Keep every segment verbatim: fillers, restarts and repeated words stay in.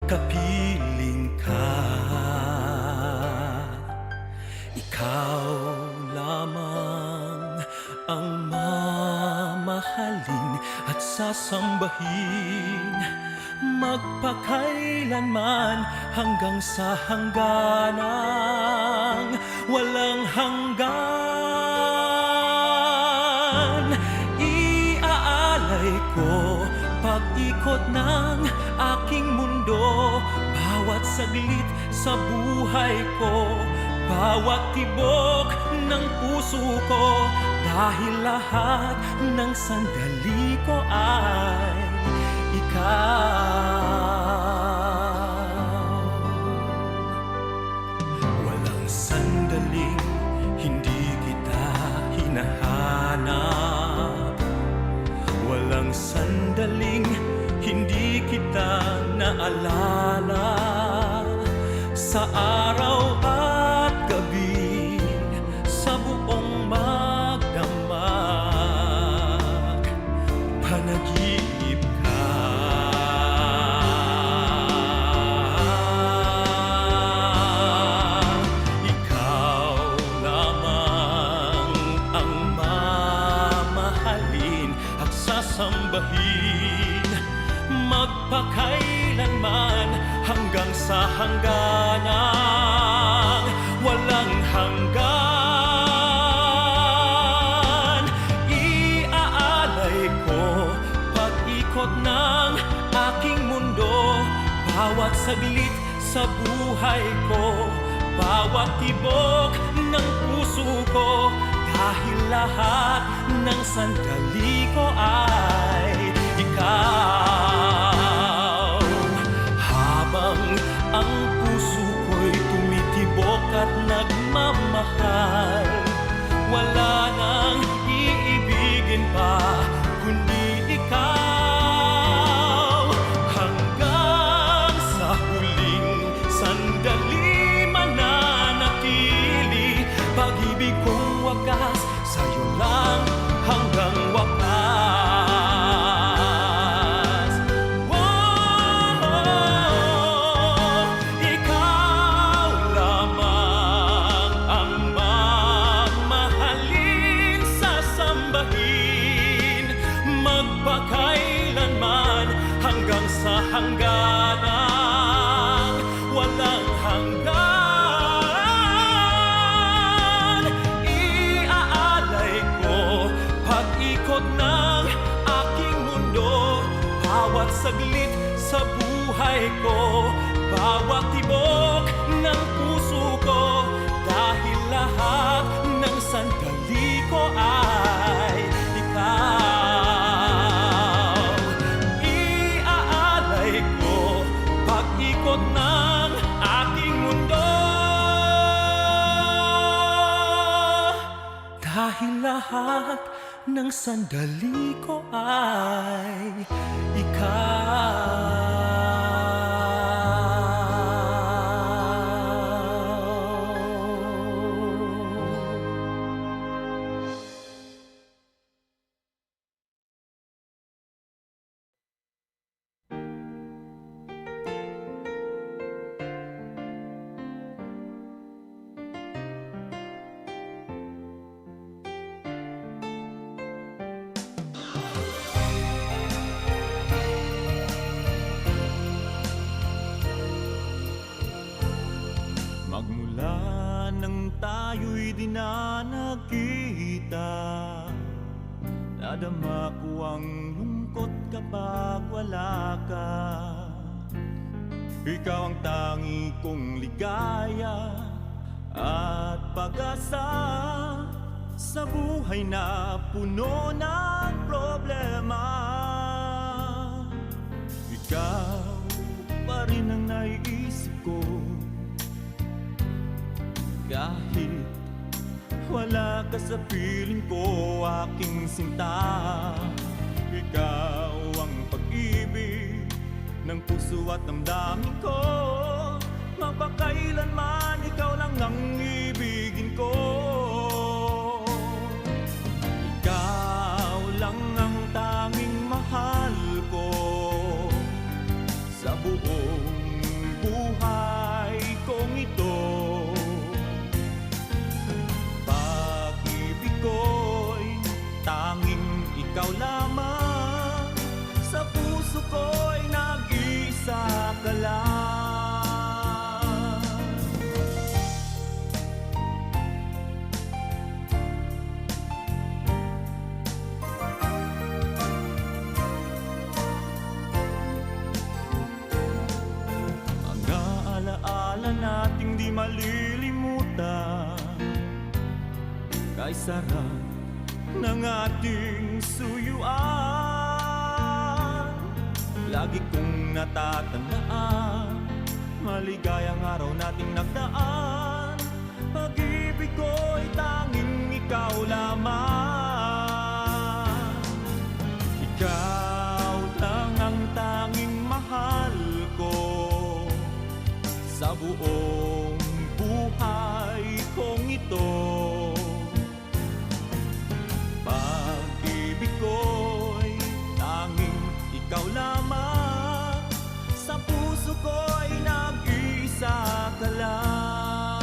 kapiling ka. Ikaw lamang ang mamahalin at sasambahin, magpakailanman hanggang sa hangganang walang hanggan. Iaalay ko pag-ikot ng aking mundo, bawat saglit sa buhay ko, bawat tibok ng puso ko, dahil lahat ng sandali ko ay ikaw. Walang sandaling hindi kita hinahanap. Walang sandaling hindi kita naalala. Sa araw at gabi, sa buong magdamag, panaginip ka. Ikaw lamang ang mamahalin at sasambahin, magpakailanman hanggang sa hangganang walang hanggan. Iaalay ko pag-ikot ng aking mundo, bawat saglit sa buhay ko, bawat tibok ng puso ko, dahil lahat ng sandali ko ay ikaw. Habang ang puso ko'y tumitibok at nagmamahal, wala nang iibigin pa kundi ikaw. Hanggang sa huling sandali mananatili, pag-ibig kong wagas, sa'yo lang hanggang wakas. Wow, ikaw lamang ang mamahalin, sasambahin, magpakailanman hanggang sa hangganang walang hanggan. Iaalay ko pag-ikot ng aking mundo, bawat saglit sa buhay ko, bawat tibok ng puso ko, dahil lahat ng sandali ko ay ikaw. Iaalay ko pag-ikot ng aking mundo, dahil lahat ng sandali ko ay ikaw. Magmula nang tayo'y di na nagkita, nadama ko ang lungkot kapag wala ka. Ikaw ang tangi kong ligaya at pag-asa sa buhay na puno ng problema. Ikaw pa rin ang naiisip ko kahit wala ka sa piling ko, aking sinta. Ikaw ang pag-ibig ng puso at damdamin ko. Magpakailanman ikaw lang ang ibigin ko. Ikaw lang ang tanging mahal ko sa buong Buhay kong ito, pag-ibig ko'y tanging ikaw lamang, sa puso ko'y nag-iisa ka lang. Mga alaala nating di malilimutan, kay sarap ng ating suyuan. Lagi kong natatandaan, maligayang araw nating nagdaan. Pag-ibig ko'y tanging ikaw lamang. Ikaw lang ang tanging mahal ko sa buong buhay kong ito. Pag-ibig ko'y tanging ikaw lamang, sa puso ko'y nag-iisa ka lang.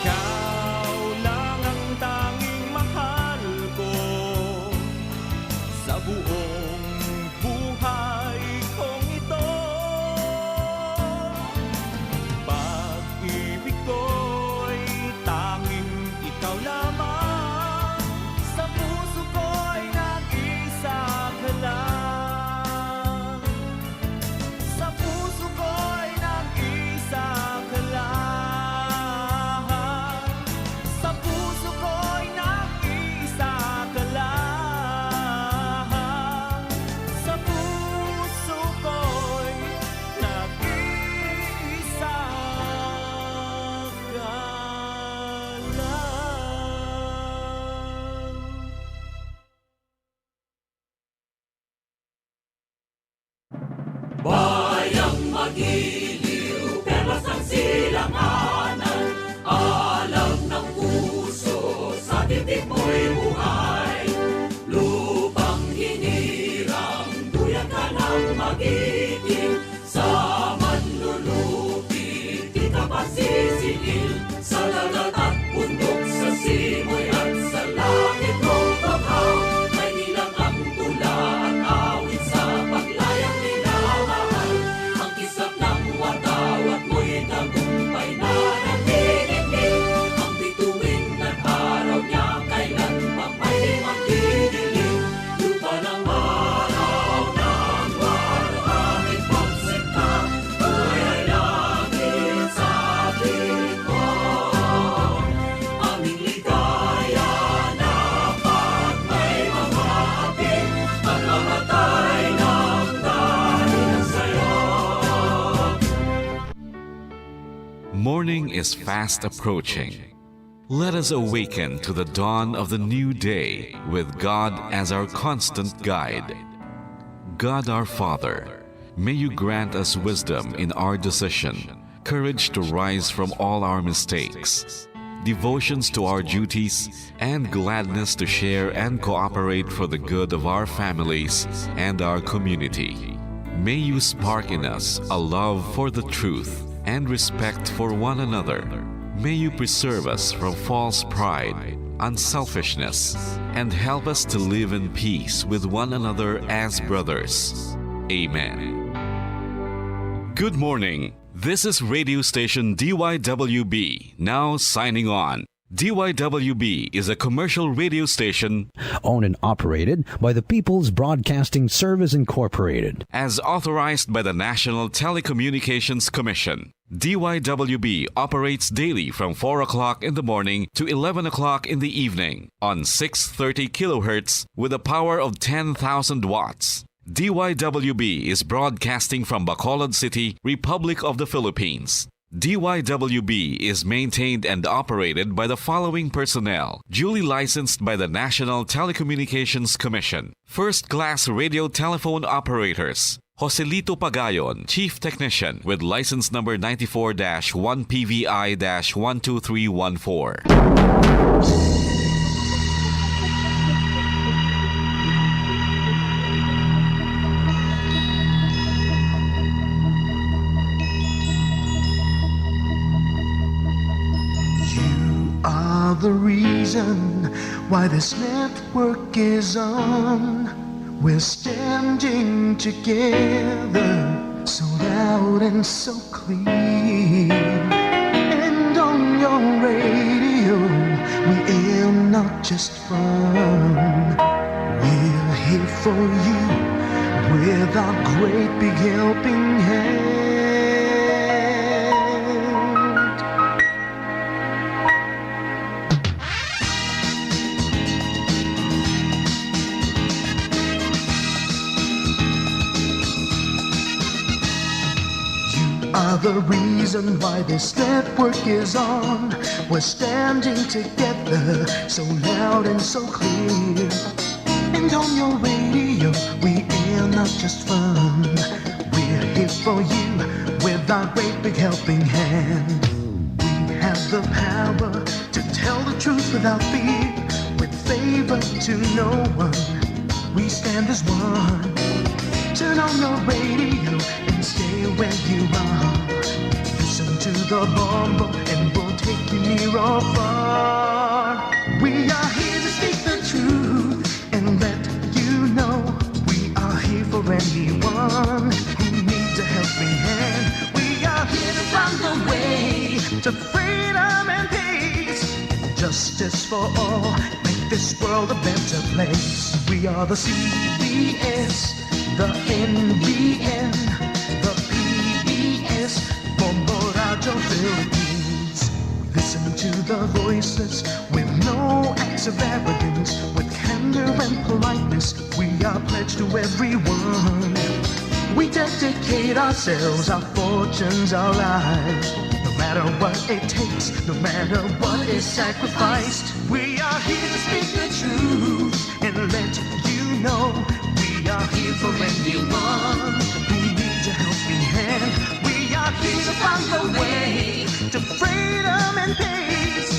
Ikaw lang ang tanging mahal ko sa buong buhay kong ito. Pag-ibig ko'y tanging ikaw lamang, sa puso ko'y nag-iisa ka lang. Sa puso ko'y nag-iisa ka lang. Sa puso ko'y nag-iisa ka lang. Sa puso ko'y nag-iisa ka lang. Bayang magiliw, perlas ang silanganan, alam ng puso, sa dibdib mo'y buhay. Lupang hinirang, duyan ka ng magiting, sa manlulupi, di ka pasisingil. Sa dagat at bundok, sa simoy at sa langit mong bahaw, may bilang ang tula at awit sa paglayang minamahal. Ang kisap ng watawat mo'y tagumpay na nagdidikit. Ang bituin at araw niya kailan pa may magdidilim. Lupa ng araw, ng warawit pagsinta, buhay langit sa bituin. Aming ligaya na pag may mga api, pagkamatay ng dahil sa'yo. Morning is fast approaching. Let us awaken to the dawn of the new day with God as our constant guide. God our Father, may you grant us wisdom in our decision, courage to rise from all our mistakes, devotions to our duties, and gladness to share and cooperate for the good of our families and our community. May you spark in us a love for the truth and respect for one another. May you preserve us from false pride, unselfishness, and help us to live in peace with one another as brothers. Amen. Good morning. This is radio station D Y W B, now signing on. D Y W B is a commercial radio station owned and operated by the People's Broadcasting Service Incorporated. As authorized by the National Telecommunications Commission. D Y W B operates daily from four o'clock in the morning to eleven o'clock in the evening on six thirty kilohertz with a power of ten thousand watts. D Y W B is broadcasting from Bacolod City, Republic of the Philippines. D Y W B is maintained and operated by the following personnel, duly licensed by the National Telecommunications Commission. First class radio telephone operators. Joselito Pagayon, Chief Technician, with license number ninety-four dash one P V I dash one two three one four. You are the reason why this network is on. We're standing together, so loud and so clear. And on your radio, we aim not just fun. We're here for you with our great big helping hand. You are the reason why this network is on. We're standing together, so loud and so clear. And on your radio, we air not just fun. We're here for you with our great big helping hand. We have the power to tell the truth without fear, with favor to no one. We stand as one. Turn on your radio and stay where you are. Listen to the Bombo and we'll take you near or far. We are here to speak the truth and let you know we are here for anyone who needs a helping hand. We are here to find the way to freedom and peace, justice for all, make this world a better place. We are the C B S, the N B N, the P B S, Bombo Radyo Philippines. We listen to the voices with no acts of arrogance, with candor and politeness. We are pledged to everyone. We dedicate ourselves, our fortunes, our lives. No matter what it takes, no matter what is sacrificed, we are here to speak the truth and let you know we are here for anyone who needs a helping hand. We are here to find the way to freedom and peace.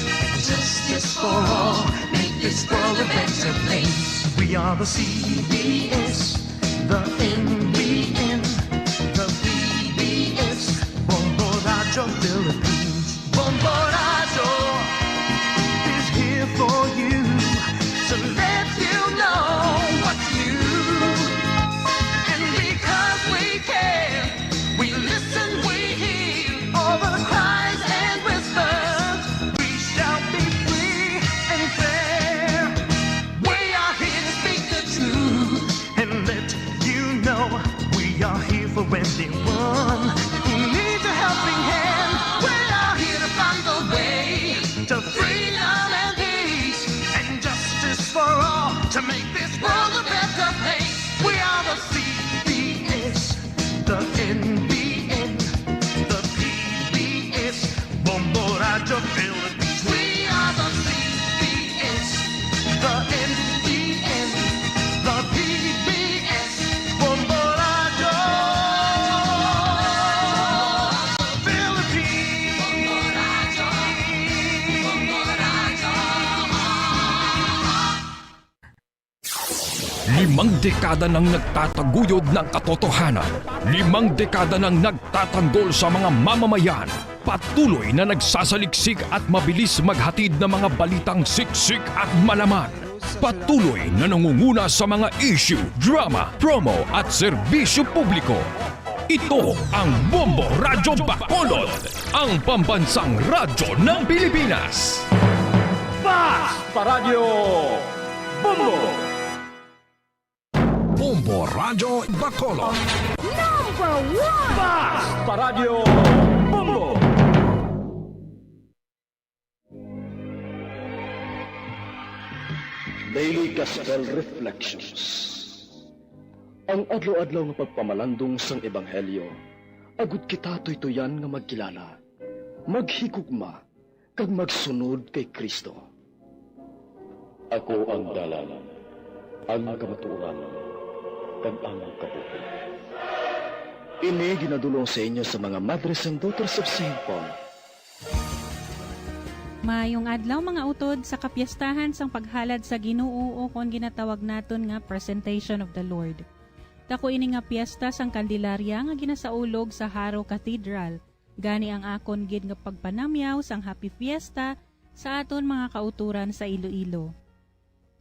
Justice for all, make this world a better place. We are the C B S, the N B N, the P B S, Bombo Radyo Philippines. Bombo Radyo is here for you to let you know what's new. And because we care, we listen, we hear all the cries and whispers. We shall be free and fair. We are here to speak the truth and let you know we are here for anyone who needs a helping hand. We are here to find the way to freedom and peace and justice for all to make this world a better place. We are the C B S, the N B N, the P B S, Bombo Radyo Philippines. We are the C B S, the N B N, the P B S, Bombo Radyo Philippines. Limang dekada nang nagtataguyod ng katotohanan. Limang dekada nang nagtatanggol sa mga mamamayan. Patuloy na nagsasaliksik at mabilis maghatid ng mga balitang siksik at malaman. Patuloy na nangunguna sa mga issue, drama, promo at serbisyo publiko. Ito ang Bombo Radyo Bacolod, ang pambansang radyo ng Pilipinas. Fast Paradyo Bombo! Bombo Radyo Bacolod. Number one! Fast Paradyo Bombo! Daily Gospel Reflections. Ang adlaw-adlaw nga pagpamalandong sang ebanghelyo, agud kita tuytoyan nga magkilala, maghigugma, kag magsunod kay Cristo. Ako ang dalan, ang kamatuoran, kag ang kabuhi. Ini ginadul-ong sa inyo sa mga Madres and Daughters of Saint Paul. Maayong adlaw, mga utod, sa kapiyestahan sang paghalad sa Ginoo, o kon ginatawag naton nga Presentation of the Lord. Daku ini nga piyesta sang Candelaria nga ginasaulog sa Jaro Cathedral. Gani ang akon gid nga pagpanamyaw sang Happy Fiesta sa aton mga kauturan sa Iloilo.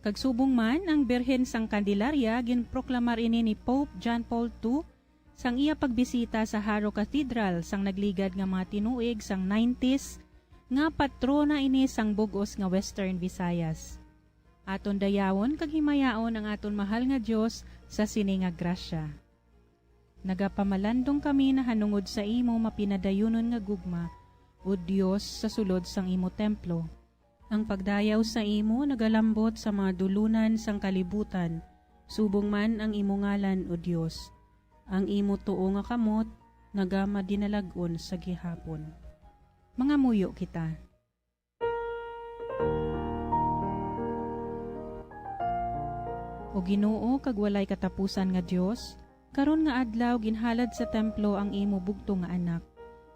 Kag subong man, ang Birhen sang Candelaria ginproklamar ini ni Pope John Paul two sang iya pagbisita sa Jaro Cathedral sang nagligad nga mga tinuig sang nineties, nga patrona ini sang bug-os nga Western Visayas. Aton dayawon kag himayaon ang aton mahal nga Dios sa sini nga grasya. Nagapamalandong kami nahanungod sa imo mapinadayunon nga gugma, O Dios, sa sulod sang imo templo. Ang pagdayaw sa imo nagalambot sa mga dulunan sang kalibutan, subong man ang imo ngalan, O Dios. Ang imo tuo nga kamot nagamadinalag-on sa gihapon. Mangamuyo kita. O Ginoo kag walay katapusan nga Dios, karon nga adlaw ginhalad sa templo ang imo bugtong nga Anak,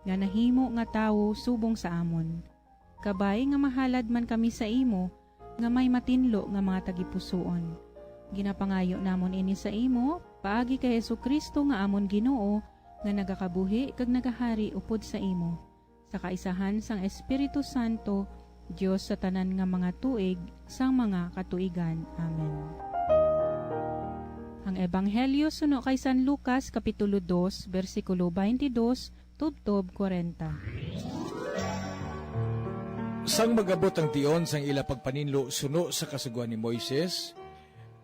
nga nahimo nga tawo subong sa amon. Kabay nga mahalad man kami sa imo, nga may matinlo nga mga tagipusoon. Ginapangayo namon ini sa imo paagi kay Jesu-Cristo nga amon Ginoo, nga nagakabuhi kag nagahari upod sa imo, sa kaisahan sang Espiritu Santo, Dios sa tanan nga mga tuig sang mga katuigan. Amen. Ang Ebanghelyo suno kay San Lucas, Kapitulo dos, bersikulo twenty-dos tubtob kwarenta. Sang mag-abot ang tion sang ila pagpaninlo suno sa Kasugoan ni Moises,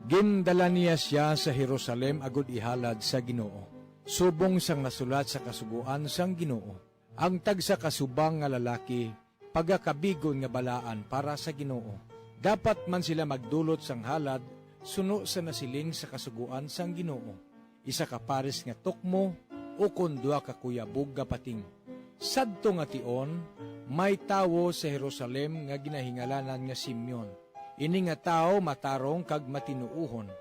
gindala niya sia sa Jerusalem agud ihalad sa Ginoo, subong sang nasulat sa Kasugoan sang Ginoo. Ang tagsa ka subang nga lalaki pagakabigon nga balaan para sa Ginoo. Dapat man sila magdulot sang halad suno sa nasiling sa Kasugoan sang Ginoo, isa ka pares nga tukmo, ukon duha ka kuyabog nga pating. Sadto nga tion, may tawo sa Jerusalem nga ginahingalanan nga Simeon. Ini nga tawo matarong kag matinuohon.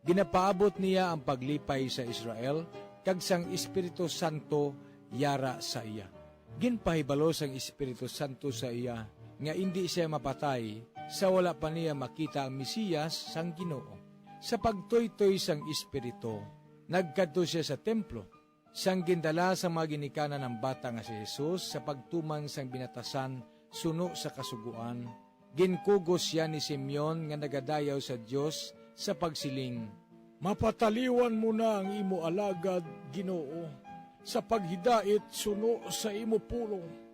Ginapaabot niya ang paglipay sa Israel, kag sang Espiritu Santo yara sa iya. Ginpahibalo sang Espiritu Santo sa iya nga indi sia mapatay sa wala pa niya makita ang Mesiyas sang Ginoo. Sa pagtuytoy sang Espiritu, nagkadto sia sa templo. Sang gindala sang mga ginikanan ang bata nga si Jesus sa pagtuman sang binatasan suno sa Kasugoan, ginkugos sia ni Simeon nga nagadayaw sa Dios sa pagsiling, "Mapataliwan mo na ang imo alagad, Ginoo, sa paghidait suno sa imo pulong.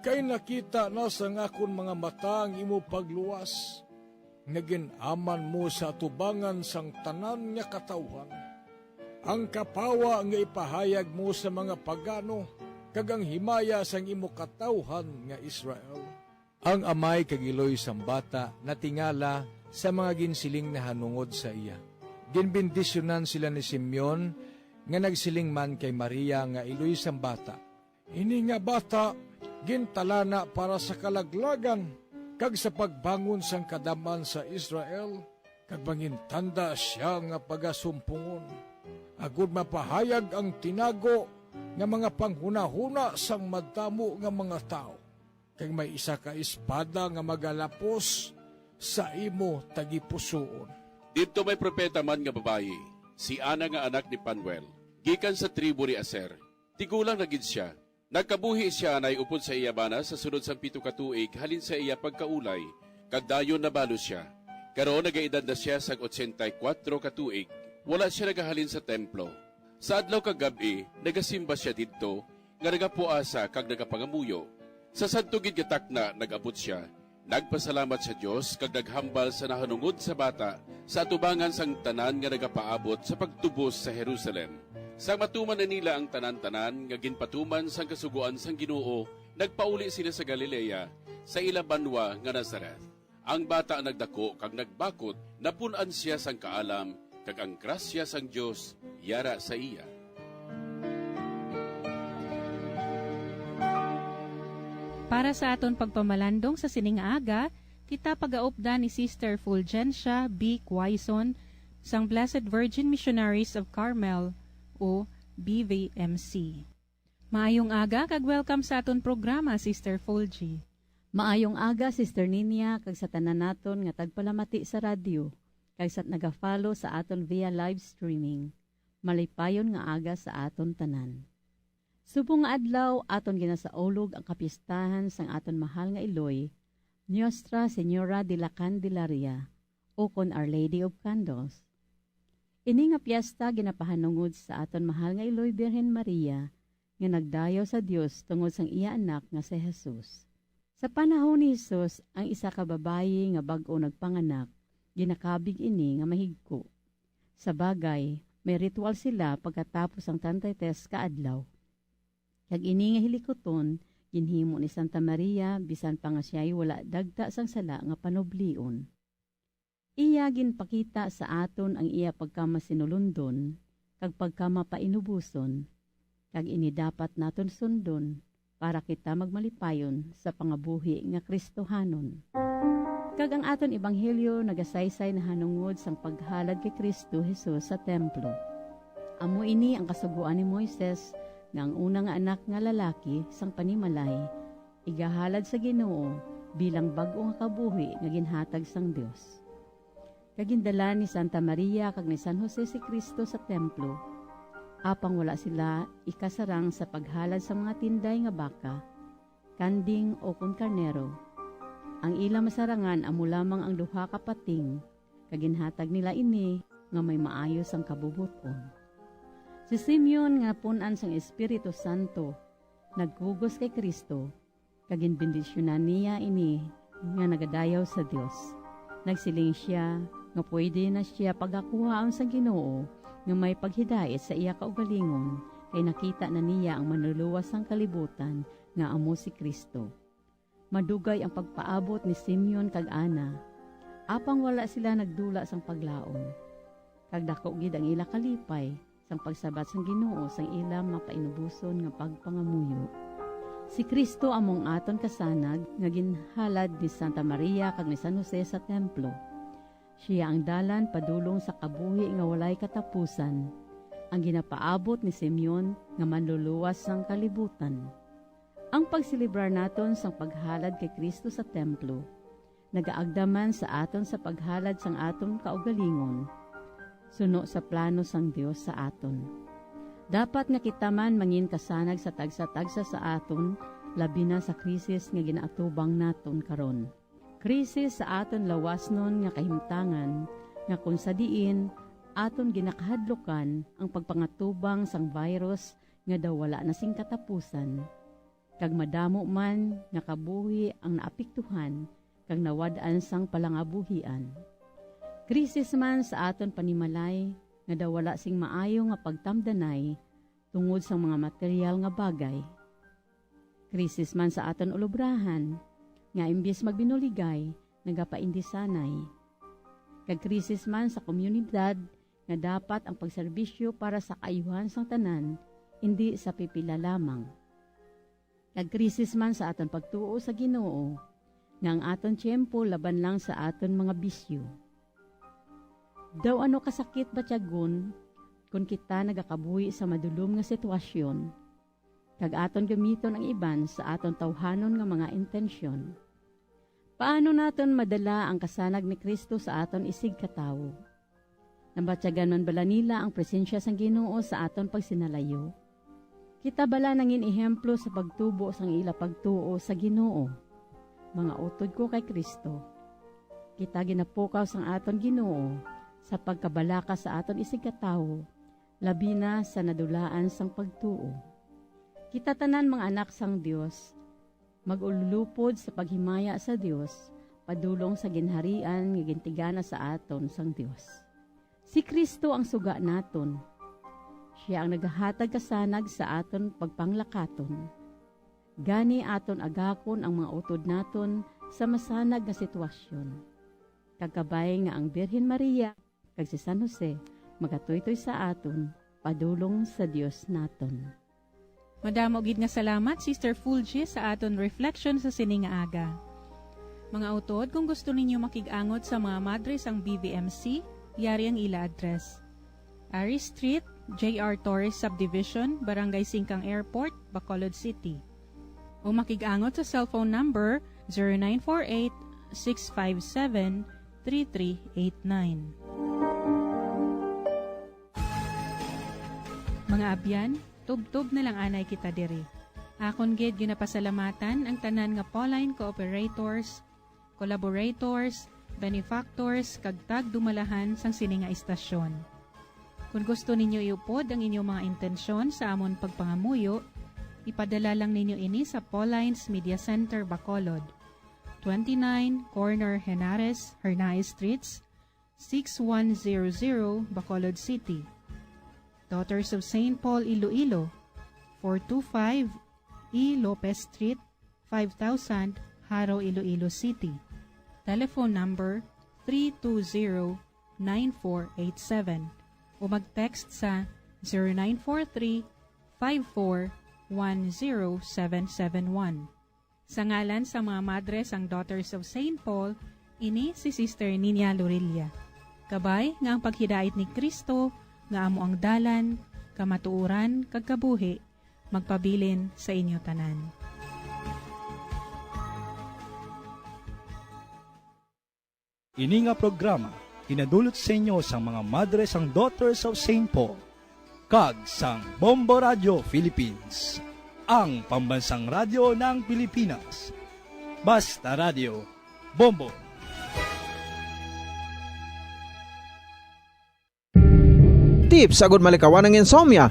Kay nakita na sang akon mga mata ang imo pagluwas, nga gin-aman mo sa atubangan sang tanan nga katawhan. Ang kapawa nga ipahayag mo sa mga pagano, kag ang himaya sang imo katawhan nga Israel." Ang amay kag iloy sang bata natingala sa mga ginsiling nahanungod sa iya. Ginbendisyonan sila ni Simeon, nga nagsiling man kay Maria nga iloy sang bata, "Ini nga bata gintalana para sa kalaglagan kag sa pagbangon sang kadam-an sa Israel, kag mangintanda sia nga pagasumpongon, agud mapahayag ang tinago nga mga panghunahuna sang madamo nga mga tawo, kag may isa ka espada nga magalapos sa imo tagipusoon." Didto may propeta man nga babayi, si Ana nga anak ni Panuel, gikan sa tribo ni Aser. Tigulang na gid sia. Nagkabuhi sia anay upod sa iya bana sa sulod sang pito ka tuig halin sa iya pagkaulay, kag dayon nabalos sia. Karon nagaedad na sia sang otsenta y kuwatro ka tuig. Wala sia nagahalin sa templo. Sa adlaw kag gab-i, nagasimba sia didto, nga nagapuasa kag nagapangamuyo. Sa sadto gid nga takna nag-abot sia, nagpasalamat sa Dios kag naghambal sa nahanungod sa bata sa atubangan sang tanan nga nagapaabot sa pagtubos sa Jerusalem, sang matuman na nila ang tanan-tanan nga ginpatuman sang Kasugoan sang Ginoo. Nagpauli sila sa Galilea, sa ila banwa nga Nazareth. Ang bata nagdako kag nagbakod, napun-an sia sang kaalam, kag ang grasya sang Dios yara sa iya. Para sa aton pagpamalandong sa sining aga, kita pagaupdan ni Sister Fulgencia B. Quaison sang Blessed Virgin Missionaries of Carmel o B V M C. Maayong aga kag welcome sa aton programa, Sister Fulgie. Maayong aga, Sister Ninia, kag sa tanan naton nga tagpalamati sa radyo, kag sa nagafollow sa aton via live streaming. Malipayon nga aga sa aton tanan. Subong nga adlaw, aton ginasaulog ang kapistahan sang aton mahal nga iloy, Nuestra Señora de la Candelaria, ukon Our Lady of Candles. Ini nga piyesta ginapahanungod sa aton mahal nga iloy Birhen Maria, nga nagdayaw sa Dios tungod sang iya anak nga si Jesus. Sa panahon ni Jesus, ang isa ka babayi nga bag-o nagpanganak, ginakabig ini nga mahigko. Sa bagay, may ritual sila pagkatapos sang treinta y tres ka adlaw. Kag ini nga hilikuton ginhimo ni Santa Maria, bisan pa nga siya wala dagta sang sala nga panublion. Iya ginpakita sa aton ang iya pagkamasinulondon kag pagkamapainuboson, kag ini dapat naton sundon para kita magmalipayon sa pangabuhi nga Kristohanon. Kag ang aton ebanghelyo nagasaysay nahanungod sang paghalad kay Kristo Jesus sa templo. Amo ini ang kasugoan ni Moises, nga ang una nga anak nga lalaki sang panimalay igahalad sa Ginoo bilang bag-o nga kabuhi nga ginhatag sang Dios. Kag gindala ni Santa Maria kag ni San Jose si Cristo sa templo, apang wala sila ikasarang sa paghalad sa mga tinday nga baka, kanding, o kon karnero. Ang ila masarangan amo lamang ang duha ka pating, kag ginhatag nila ini nga may maayo sang kabubot-on. Si Simeon nga napun-an sang Espiritu Santo nagkugos kay Cristo, kag ginbendisyunan niya ini nga nagadayaw sa Dios. Nagsiling sia nga pwede na sia pagakuhaon sang Ginoo nga may paghidait sa iya kaugalingon, kay nakita na niya ang Manluluwas sang kalibutan nga amo si Cristo. Madugay ang pagpaabot ni Simeon kag Ana, apang wala sila nagdula sang paglaom, kag daku gid ang ila kalipay sang pagsabat sang Ginoo sang ila mapainuboson nga pagpangamuyo. Si Cristo amo ang aton kasanag nga ginhalad ni Santa Maria kag ni San Jose sa templo. Sia ang dalan padulong sa kabuhi nga walay katapusan, ang ginapaabot ni Simeon nga Manluluwas sang kalibutan. Ang pagselebrar naton sang paghalad kay Cristo sa templo nagaagda man sa aton sa paghalad sang aton kaugalingon suno sa plano sang Dios sa aton. Dapat nga kita man mangin kasanag sa tagsa-tagsa sa aton, labi na sa krisis nga ginaatubang naton karon. Krisis sa aton lawasnon nga kahimtangan, nga kon sa diin aton ginakahadlukan ang pagpangatubang sang virus nga daw wala na sing katapusan, kag madamo man nga kabuhi ang naapektuhan kag nawad-an sang palangabuhian. Krisis man sa aton panimalay nga daw wala sing maayo nga pagtamdanay tungod sang mga material nga bagay. Krisis man sa aton ulobrahan, nga imbis magbinuligay, nagapaindisanay. Kag krisis man sa komunidad, nga dapat ang pagserbisyo para sa kaayuhan sang tanan, indi sa pipila lamang. Kag krisis man sa aton pagtuo sa Ginoo, nga ang aton tiyempo laban lang sa aton mga bisyo. Daw ano kasakit batyagon kon kita nagakabuhi sa madulom nga sitwasyon, kag aton gamiton ang iban sa aton tawhanon nga mga intensyon. Paano naton madala ang kasanag ni Cristo sa aton isigkatawo? Nabatyagan man bala nila ang presensya sang Ginoo sa aton pagsinalayo? Kita bala nangin ehemplo sa pagtubo sang ila pagtuo sa Ginoo? Mga utod ko kay Cristo, kita ginapukaw sang aton Ginoo sa pagkabalaka sa aton isigkatawo, labi na sa nadulaan sang pagtuo. Kita tanan, mga anak sang Dios, mag-ululupod sa paghimaya sa Dios padulong sa ginharian nga gintigana sa aton sang Dios. Si Cristo ang suga naton. Sia ang nagahatag kasanag sa aton pagpanglakaton. Gani aton agakon ang mga utod naton sa masanag nga sitwasyon. Kag kabay nga ang Birhen Maria kag si San Jose magatuytoy sa aton, padulong sa Dios naton. Madamo gid nga salamat, Sister Fulgie, sa aton reflection sa sini nga aga. Mga utod, kung gusto ninyo makig-angot sa mga madre sang B V M C, yari ang ila address: Ari Street, J R Torres Subdivision, Barangay Singkang Airport, Bacolod City. O makig-angot sa cellphone number zero nine four eight, six five seven, three three eight nine. Mga abyan, tubtob na lang anay kita diri. Akon gid ginapasalamatan ang tanan nga Pauline cooperators, collaborators, benefactors, kag tagdumalahan sang sini nga istasyon. Kon gusto ninyo iupod ang inyong mga intensyon sa amon pagpangamuyo, ipadala lang ninyo ini sa Pauline's Media Center, Bacolod, twenty-nine, corner Henares, Hernaez Streets, six one zero zero, Bacolod City. Daughters of Saint Paul, Iloilo, four two five E Lopez Street, five thousand, Jaro, Iloilo City. Telephone number three two zero, nine four eight seven o mag-text sa zero nine four three, five four one zero seven seven one. Sa ngalan sa mga madre sang Daughters of Saint Paul, ini si Sister Nina Lorilla. Kabay nga ang paghidait ni Cristo, nga amo ang dalan, kamatuoran, kag kabuhi, magpabilin sa inyo tanan. Ini nga programa ginadulot sa inyo sang mga madre sang Daughters of Saint Paul kag sang Bombo Radio Philippines, ang pambansang radyo ng Pilipinas. Basta Radio, Bombo! Tips agud malikawan ang insomnia.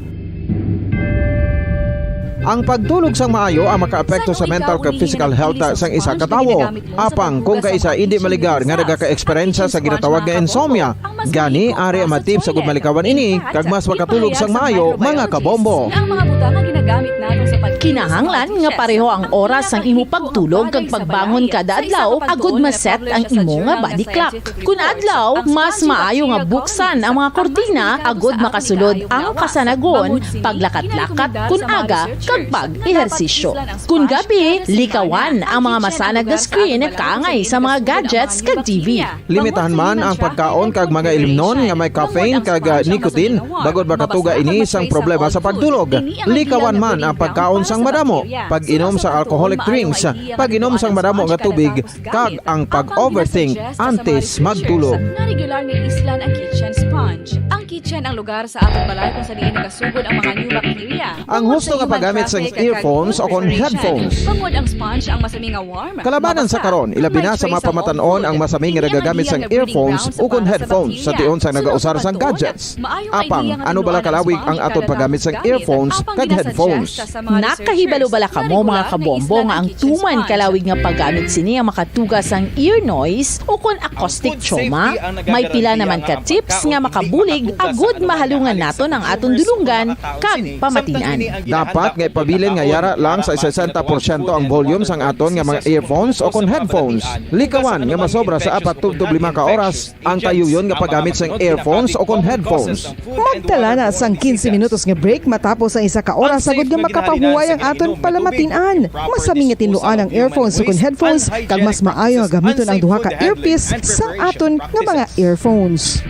Ang pagtulog sang maayo ang makaapekto sa mental kag physical health sang isa ka tawo. Apang kung kaisa indi maligar nga nagaka-eksperyensya sa ginatawag nga insomnia, gani ari ang mga tips agud malikawan ini kag mas makatulog sang maayo, mga kabombo. Ang mga butang nga ginagamit nato sa pag- Kinahanglan nga pareho ang oras sang imo pagtulog kag pagbangon kada adlaw agud ma-set ang imo nga body clock. Kun adlaw, mas maayo nga buksan ang mga kurtina agud makasulod ang kasanagon, paglakat-lakat kun aga, kag pag-ehersisyo. Kun gabi, likawan ang mga masanag nga screen kaangay sa mga gadgets kag T V. Limitahan man ang pagkaon kag mga ilimnon nga may caffeine kag, ah, nicotine, bangod makatuga ini sang problema sa pagtulog. Likawan man ang pagkaon sang madamo, pag-inom sa alcoholic drinks, pag-inom sang madamo nga tubig, kag ang pag-overthink antes magtulog. Nga regular nga islan ang kitchen sponge. Ang kitchen ang lugar sa aton balay kung sa diin nagasugod ang mga new bacteria. Ang husto nga paggamit sang earphones o kon headphones. Bangod ang sponge ang masami nga warm. Kalabanan sa karon, ilabi na sa mga pamatan-on ang masami nga nagagamit sang earphones o kon headphones sa tion sang nagausar sang gadgets. Apang, ano bala kalawig ang aton paggamit sang earphones kag headphones? Nakahibalo bala kamo, mga kabombo, nga ang tuman kalawig nga paggamit sini ang makatuga sang ear noise o kon acoustic trauma? May pila naman ka tips nga makabulig agud mahalungan naton ang aton dulonggan kag pamatin-an. Dapat nga ipabilin nga yara lang sa sesenta porsyento ang volume sang aton nga mga earphones o kon headphones. Likawan nga masobra sa apat tubtob lima ka oras ang tayuyon nga paggamit sang earphones o kon headphones. Magtala na sang quince minutos nga break matapos ang isa ka oras agud nga makapahuway ang aton palamatinan. Masami nga tinluan ang earphones o kon headphones, kag mas maayo nga gamiton ang duha ka earpiece sang aton nga mga earphones.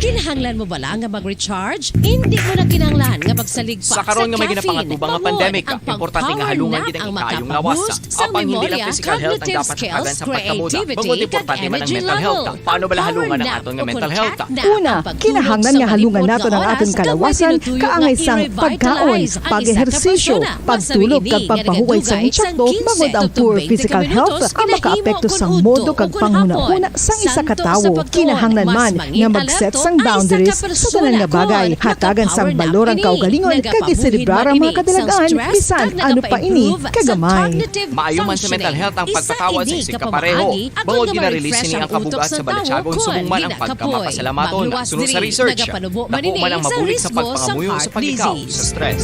Kinahanglan mo bala nga mag-recharge? Indi mo na kinahanglan nga magsalig pa sa caffeine. Sa karon nga may ginapangatubang nga pandemic, importante nga halungan gid ang ikaayo nga lawasa. Apang hindi lang physical health ang dapat hatagan sa pagkamuda, bangod importante man ang mental health. Paano bala halungan ang aton nga mental health? Una, kinahanglan nga halungan naton ang aton kalawasan, kaangay sang pagkaon, pag-ehersisyo, pagtulog, kag pagpahuway sang tiakdo, bangod ang poor physical health ang makaapekto sang modo kag panghunahuna sang isa ka tawo. Kinahanglan man nga mag-set sang boundaries sa tanan nga bagay, hatagan sang balor ang kaugalingon, kag iselebrar ang mga kadalagan, bisan ano pa ini kagamay. Maayo man sa mental health ang pagpatawad sa isigkapareho. Bangod gina-release sini ang kabugat sa balatyagon subong man ang pagkamapasalamaton. Suno sa research, dako man ang mabulig sa pagpangamuyo sa paglikaw sa stress.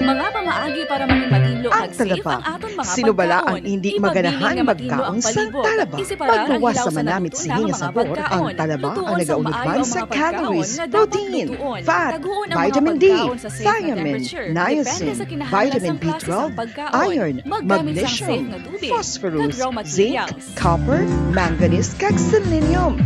Mga pamaagi para manginmatinlo kag Talaba. Sino bala ang hindi maganahan magkaon sa talaba? Pagluwas sa manamit sini nga sabor, ang talaba ang nagaunod man sa calories, protein, fat, vitamin D, thiamine, niacin, vitamin B twelve, iron, magnesium, phosphorus, zinc, copper, manganese, kag selenium.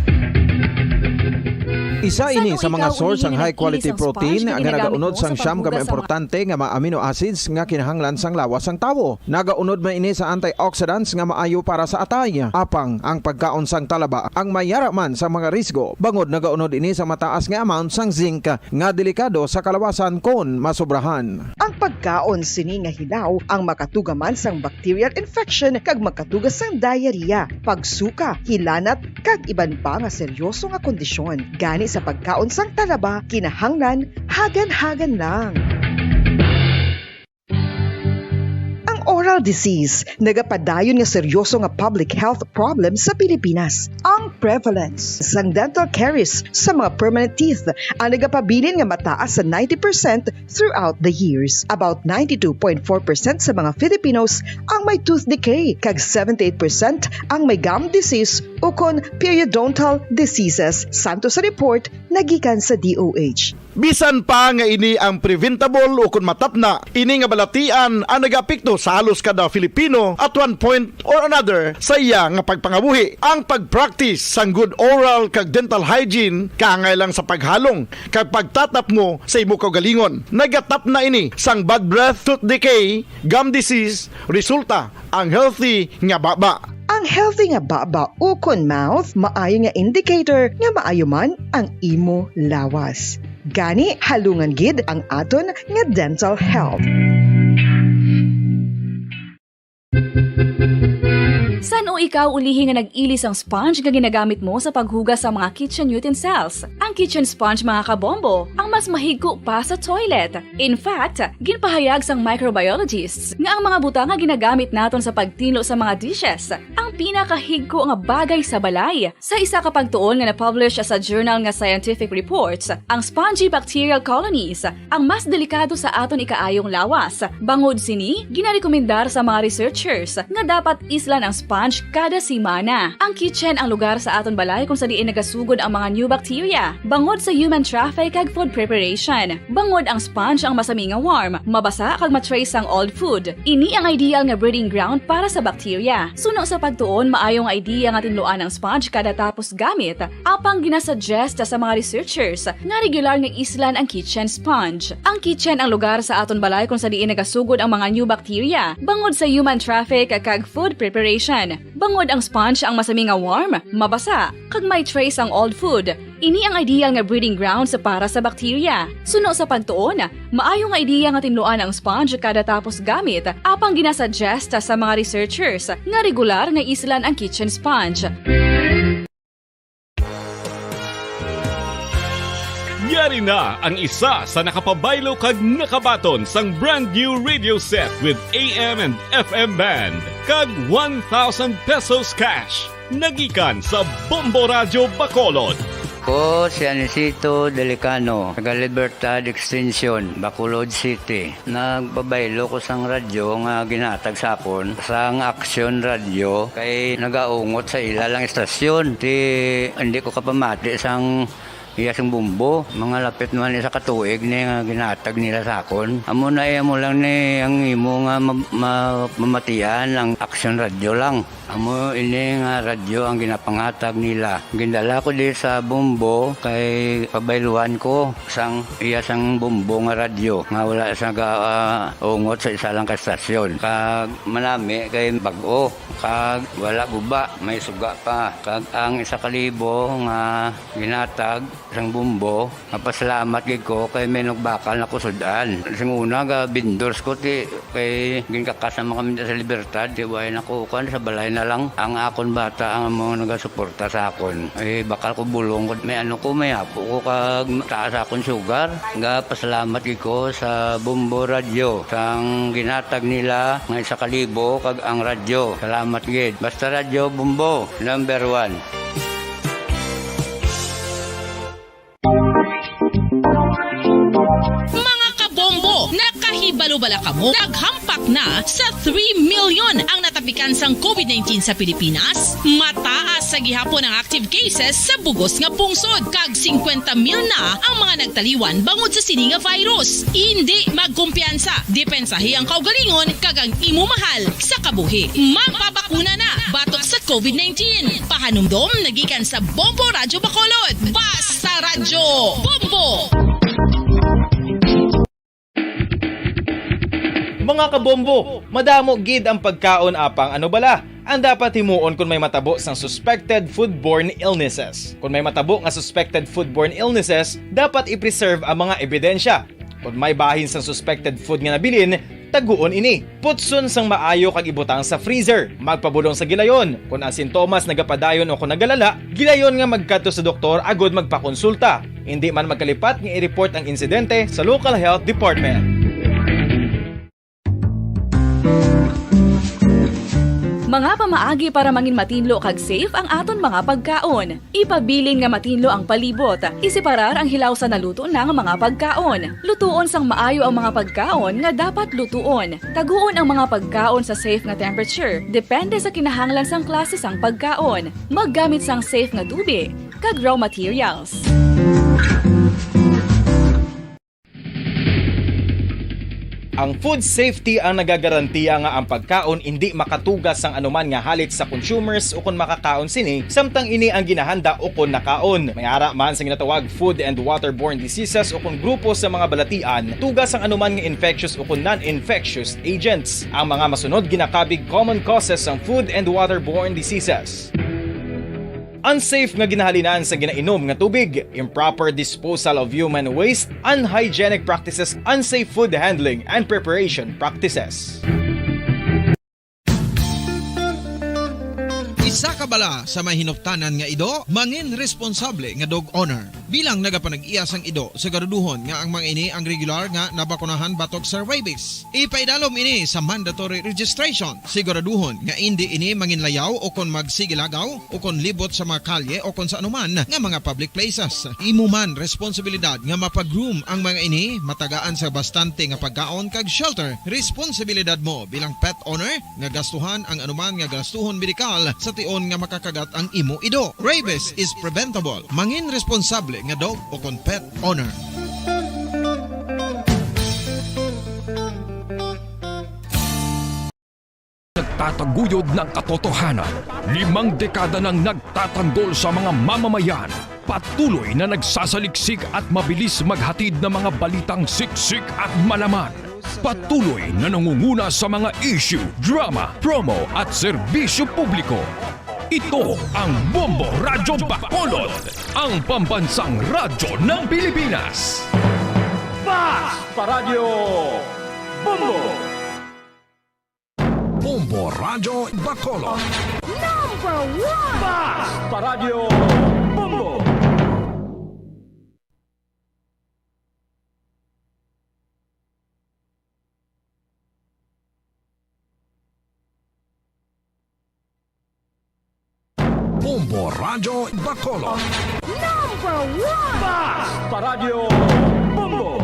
Isa ini sa mga source sang high quality protein nga nagaunod sang siyam ka mga importante nga mga amino acids nga kinahanglan sang lawas sang tawo. Nagaunod man ini sa antioxidants nga maayo para sa atay. Apang ang pagkaon sang talaba ang may yara man sang mga risgo, bangod nagaunod ini sa mataas nga amount sang zinc nga delikado sa kalawasan kon masobrahan. Ang pagkaon sini nga hilaw ang makatuga man sang bacterial infection kag makatuga sang diarrhea, pagsuka, hilanat, kag iban pa nga seryoso nga kondisyon. Gani sa pagkaon sang talaba, kinahanglan hagan-hagan lang. Ang oral disease nagapadayon nga seryoso nga public health problem sa Pilipinas. Ang prevalence sang dental caries sa mga permanent teeth ang nagapabilin nga mataas sa ninety percent throughout the years. About ninety-two point four percent sa mga Filipinos ang may tooth decay, kag seventy-eight percent ang may gum disease ukon periodontal diseases, santo sa report nga gikan sa D O H. Bisan pa nga ini ang preventable ukon matapna, ini nga balatian ang nagaapekto sa halos kada Filipino at one point or another sa iya nga pagpangabuhi. Ang pag-practice sang good oral kag dental hygiene kaangay lang sa paghalong kag pagtatapmo sa imo kaugalingon. Nagatapna ini sang bad breath, tooth decay, gum disease, resulta ang healthy nga baba. Ang healthy nga baba ukon mouth maayo nga indicator nga maayo man ang imo lawas. Gani, halungan gid ang aton nga dental health. San-o ikaw ulihi nga nag-ili sang sponge nga ginagamit mo sa paghugas sa mga kitchen utensils? Ang kitchen sponge, mga kabombo, ang mas mahigko pa sa toilet. In fact, ginpahayag sang microbiologists nga ang mga butang nga ginagamit naton sa pagtinlo sa mga dishes ang pinakahigko nga bagay sa balay. Sa isa ka pagtuon nga na-publish sa journal nga Scientific Reports, ang spongy bacterial colonies ang mas delikado sa aton ikaayong lawas. Bangod sini, ginarekomendar sa mga researchers nga dapat islan ang sponge kada semana. Ang kitchen ang lugar sa aton balay kung sa diin nagasugod ang mga new bacteria bangod sa human traffic kag food preparation. Bangod ang sponge ang masami nga warm, mabasa kag ma-trace sang old food. Ini ang ideal nga breeding ground para sa bacteria. Suno sa pagtuon, maayo nga idea nga tinluan ang sponge kada tapos gamit. Apang ginasuggest sa mga researchers nga regular nga islan ang kitchen sponge. Ang kitchen ang lugar sa aton balay kung sa diin nagasugod ang mga new bacteria bangod sa human traffic kag food preparation. Bangod ang sponge ang masami nga warm, mabasa, kag may trace ang old food. Ini ang ideal nga breeding grounds para sa bacteria. Suno sa pagtuon, maayo nga ideya nga tinluan ang sponge kada tapos gamit, apang ginasuggest sa mga researchers nga regular nga islan ang kitchen sponge. Yari na ang isa sa nakapabaylo kag nakabaton sang brand new radio set with A M and F M band kag one thousand pesos cash. Nagikan sa Bombo Radyo Bacolod. Ko si Anisito Delicano, taga Libertad Extension, Bacolod City. Nagpabaylo ko sang radyo nga ginhatag sa akon sang Action Radio kay nagaungot sa ila lang istasyon. Ti, hindi ko kapamati sang iya sing bumbo. Mga lapit naman isa ka tuig ni nga ginhatag nila sa akon. Amo na, eh, amo lang ni ang imo nga ma-, ma-, mamatian ang Action Radio lang. Amo ini nga radyo ang ginapanghatag nila. Gindala ko di sa Bombo kay pabayluan ko sang iya sang Bombo nga radyo nga wala sa ga, ah, ungot sa isa lang ka stasyon. Kag manami kay bag-o, kag wala guba, may suga pa. Kag ang isa ka libo nga ginhatag sang Bombo, mapasalamat gid ko kay may nagbakal na ko sud-an. Sing una, ga vendors ko, ti, kay ginkakas naman kami sa Libertad, ti, way na ko, kuan, sa balay na lang. Ang akon bata ang mga nagasuporta sa akon. Eh, bakal ko bulong ko, may ano ko, may apo ko, kag taas akon sugar. Ga pasalamat gid ko sa Bombo Radyo, sang ginhatag nila nga isa ka libo, kag ang radyo. Salamat gid. Basta Radyo Bombo, number one. Mga kabombo, nakahi- Ibalo bala kamo, naghampak na sa three million ang natapikan sang covid nineteen sa Pilipinas. Mataas sa gihapon ang active cases sa bugos nga pungsod, kag singkwenta mil na ang mga nagtaliwan bangod sa sini nga virus. Indi magkumpiyansa, depensahi ang kaugalingon kag ang imo mahal sa kabuhi. Magpabakuna na batok sa covid nineteen. Pahanumdom nagikan sa Bombo Radyo Bacolod. Basta Radyo Bombo! Mga kabombo, madamo gid ang pagkaon, apang ano bala ang dapat himuon kon may matabo sang suspected foodborne illnesses? Kon may matabo nga suspected foodborne illnesses, dapat i-preserve ang mga ebidensya. Kon may bahin sang suspected food nga nabilin, taguon ini. Putson sang maayo kag ibutang sa freezer. Magpabulong sa gilayon. Kon ang sintomas nagapadayon o kon nagalala, gilayon nga magkadto sa doktor agud magpakonsulta. Indi man magkalipat nga i-report ang insidente sa local health department. Mga pamaagi para mangin matinlo kag safe ang aton mga pagkaon. Ipabilin nga matinlo ang palibot. Iseparar ang hilaw sa naluto na nga mga pagkaon. Lutuon sang maayo ang mga pagkaon nga dapat lutuon. Taguon ang mga pagkaon sa safe nga temperature, depende sa kinahanglan sang klase sang pagkaon. Maggamit sang safe nga tubig kag raw materials. Ang food safety ang nagagarantiya nga ang pagkaon indi makatuga sang anuman nga halit sa consumers ukon makakaon sini, samtang ini ang ginahanda ukon nakaon. May ara man sa ginatawag food and waterborne diseases ukon grupo sa mga balatian, tuga sang anuman nga infectious ukon non-infectious agents. Ang mga masunod ginakabig common causes sang food and waterborne diseases. Unsafe nga ginahalinan sa ginainom nga tubig, improper disposal of human waste, unhygienic practices, unsafe food handling, and preparation practices. Isa ka bala sa mahinuptanan nga ido, mangin responsable nga dog owner. Bilang nagapanag-iya sang ido, siguraduhon nga ang mga ini ang regular nga nabakunahan batok sa rabies. Ipaidalom ini sa mandatory registration. Siguraduhon nga indi ini manginlayaw o kon magsigilagaw o kon libot sa mga kalye o kon sa anuman nga mga public places. Imo man responsibilidad nga mapa-groom ang mga ini, matagaan sa bastante nga pagkaon kag shelter. Responsibilidad mo bilang pet owner nga gastuhan ang anuman nga gastuhon medikal sa tion nga makakagat ang imo ido. Rabies is preventable. Mangin responsable nga dog o kon pet owner. Nagtataguyod ng katotohanan. Limang dekada nang nagtatanggol sa mga mamamayan. Patuloy na nagsasaliksik at mabilis maghatid ng mga balitang siksik at malaman. Patuloy na nangunguna sa mga issue, drama, promo at serbisyo publiko. Ito ang Bombo Radyo Bacolod, ang pambansang radyo ng Pilipinas. Basta Radyo Bombo! Bombo Radyo Bacolod. Number one! Basta Radyo Bombo! Bombo Radyo Bacolod. Number one! Basta Radyo Bombo!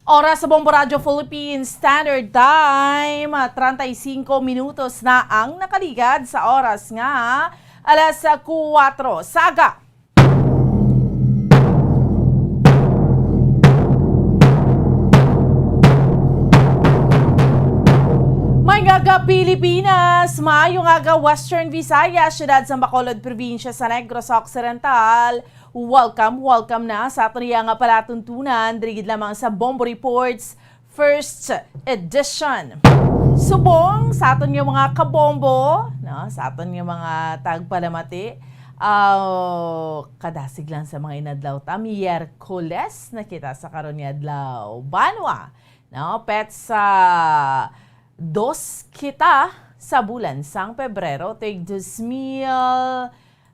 Oras sa Bombo Radyo Philippine Standard Time, treinta y cinco minutos na ang nakaligad sa oras nga alas kuwatro sa aga. Maayong aga, Pilipinas! Maayong aga, Western Visayas, siyudad sa Bacolod, probinsya sa Negros Occidental. Welcome, welcome na sa aton iya nga palatuntunan, diri gid lamang sa Bombo Reports First Edition. Subong sa aton nga mga kabombo, no, sa aton nga mga tagpalamati, ah, kadasig lang sa mga inadlaw ta, Miyerkules na kita sa karon nga adlaw. Banwa, no, petsa dos kita sa bulan sang Pebrero, tuig dos mil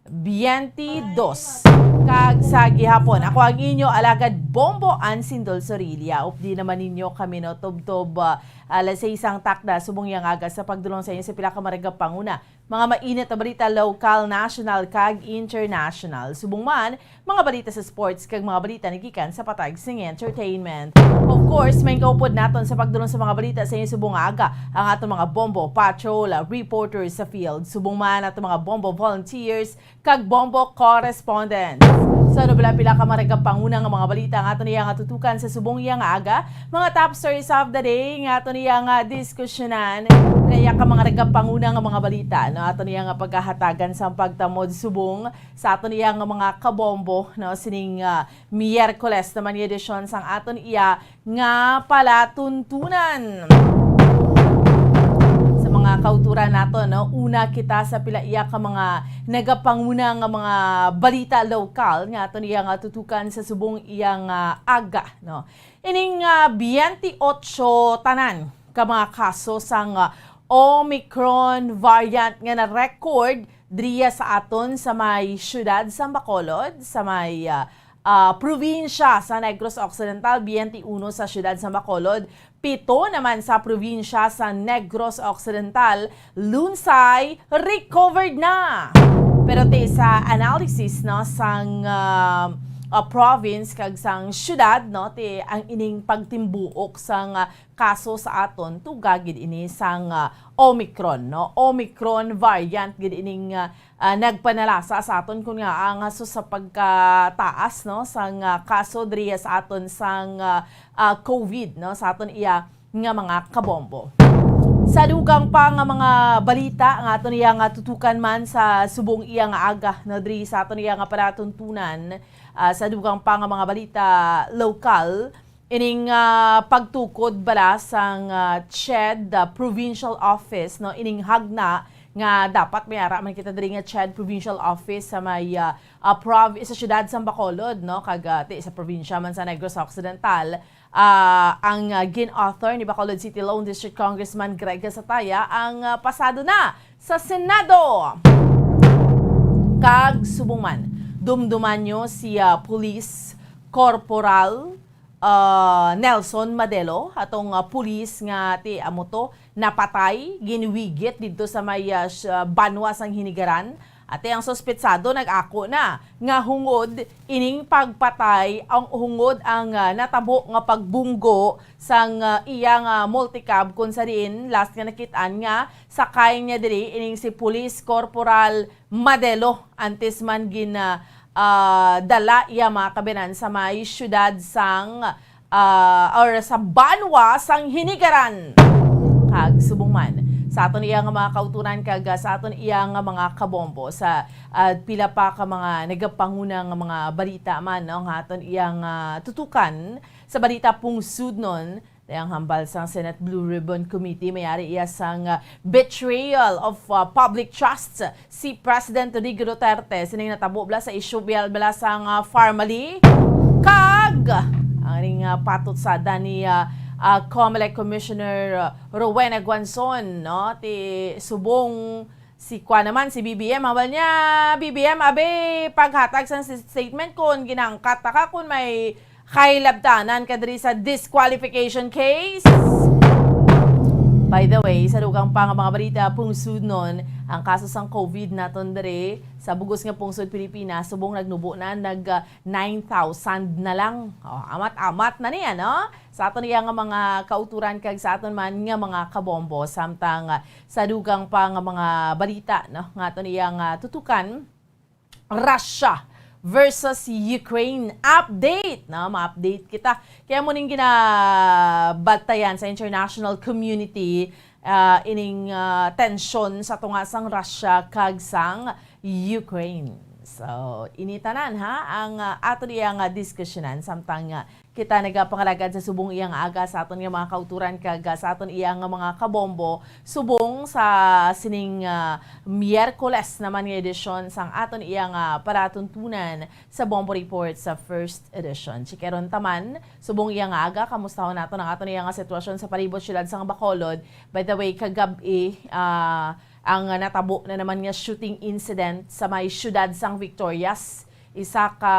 Twenty-dos. Kag sa gihapon, ako ang inyo alagad Bombo Ansindol Sorilla. Updi naman ninyo kami, no, tubtob, ah, alas sais sang takna subong iyang aga sa pagdulong sa inyo sa pila ka mga panguna, mga mainit na balita, lokal, national, kag international. Subong man, mga balita sa sports, kag mga balita nagikan sa patag sing entertainment. Of course, may kaupod naton sa pagdulong sa mga balita sa inyo subong nga aga ang aton mga Bombo Patrol, ah, reporters sa field. Subong man aton mga Bombo volunteers kag Bombo correspondents. Sa nobela pila ka mga nagapanguna nga mga balita nga aton iya nga tutukan sa subong iya nga aga, mga top stories of the day nga aton iya nga diskusyonan, kaya ka mga nagapanguna nga mga balita, no, aton iya nga pagkahatagan sa pagtamod subong sa aton iya nga mga kabombo, no, sining, ah, Miyerkules naman nga edisyon sang aton iya nga palatuntunan. Sa mga kauturan nato, no, una kita sa pila iya ka mga nagapanguna nga mga balita lokal nga aton iya nga tutukan sa subong iya nga aga, no. Ining, ah, twenty-eight tanan ka mga kaso sang, ah, Omicron variant nga na-record diriya sa aton sa may siyudad sa Bacolod, sa may, ah, ah, probinsya sa Negros Occidental, twenty-one sa siyudad sa Bacolod, pito naman sa probinsya sa Negros Occidental, lunsay recovered na. Pero ti sa analysis, no, sang, ah, ah, province kag sang siyudad, no, ti ang ining pagtimbuok sang, ah, kaso sa aton, tuga gid ini sang, ah, Omicron, no? Omicron variant gid ining, ah, ah, nagpanalasa sa aton kun nga ang aso sa pagkataas, no, sang, ah, kaso diri sa aton sang, ah, ah, COVID, no, sa aton iya nga mga kabombo. Sa dugang pa nga mga balita nga aton iya nga tutukan man sa subong iya nga aga, no, diri sa aton iya nga palatuntunan, ah, sa dugang pa nga mga balita lokal, ining, ah, pagtukod bala sang, ah, CHED, ah, Provincial Office, no, ining hagna nga dapat may ara man kita diri nga CHED Provincial Office sa may, ah, ah, prov-, sa siyudad sa Bacolod, no, kag, ah, ti sa probinsya man sa Negros Occidental, ah, ang, ah, gin-author ni Bacolod City Lone District Congressman Greg Gasataya ang, ah, pasado na sa Senado. Kag subong man, dumduman nyo si, ah, Police Corporal, ah, Nelson Madelo, atong, ah, pulis nga ti amo to napatay, ginwigit didto sa may, ah, s-, ah, banwa sang Hinigaran. Ati ang suspetsado nag-ako na nga hungod ining pagpatay, ang hungod ang, ah, natabo nga pagbunggo sang, ah, iya nga multicab, kung sa diin last nga nakit-an nga sakay niya diri ining si Police Corporal Madelo, antes man gin, ah, ah, dala iya mga kabinan sa may siyudad sang, ah, or sa banwa sang Hinigaran. Kag subong man, sa aton iya nga mga kauturan kag, ah, sa aton iya nga mga kabombo, sa, ah, pila pa ka mga nagapanguna nga mga balita man, no, nga aton iya nga tutukan sa balita pungsudnon, ang hambal sang Senate Blue Ribbon Committee, may ari iya sang, ah, betrayal of, ah, public trust si President Rodrigo Duterte. Sining natabo bala sa isyu biyal bala sang, ah, Farmally. Kag ang ning, ah, patot sa ni, ah, ah, Comelec Commissioner, ah, Rowena Guanzon, no? Ti subong si kwa naman, si B B M, hambal niya, B B M, abi, paghatag sang s-, statement kon ginangkat ta ka, kon may kailabtanan ka diri sa disqualification case. By the way, sa dugang pa nga mga balita, pungsudnon, ang kaso sang COVID naton diri, sa bugos nga pungsod Pilipinas, subong nagnubo na, nag, ah, nine thousand na lang. Oh, amat-amat na niya, no? Sa aton iya nga mga kauturan kag sa aton man nga mga kabombo, samtang, ah, sa dugang pa nga mga balita, no, nga aton iya nga tutukan, Russia versus Ukraine update, no? Ma-update kita. Kaya mo ning ginabatayan sa international community, ah, ining, ah, tensyon sa tunga sang Russia kag sang Ukraine. So, ini tanan, ha, ang, ah, aton iya nga diskusyonan, samtang, ah, kita nagapangalagad sa subong iya nga aga sa aton nga mga kauturan kag, ah, sa aton iya nga mga kabombo, subong sa sining, ah, Miyerkules naman nga edisyon sang aton iya nga palatuntunan sa Bombo Report sa first edition. Chikaron taman, subong iya nga aga, kamustahon naton ang aton iya nga sitwasyon sa palibot siyudad sang Bacolod. By the way, kagab-i, ah, Ang, ah, natabo na naman nga shooting incident sa may siyudad sang Victorias, isa ka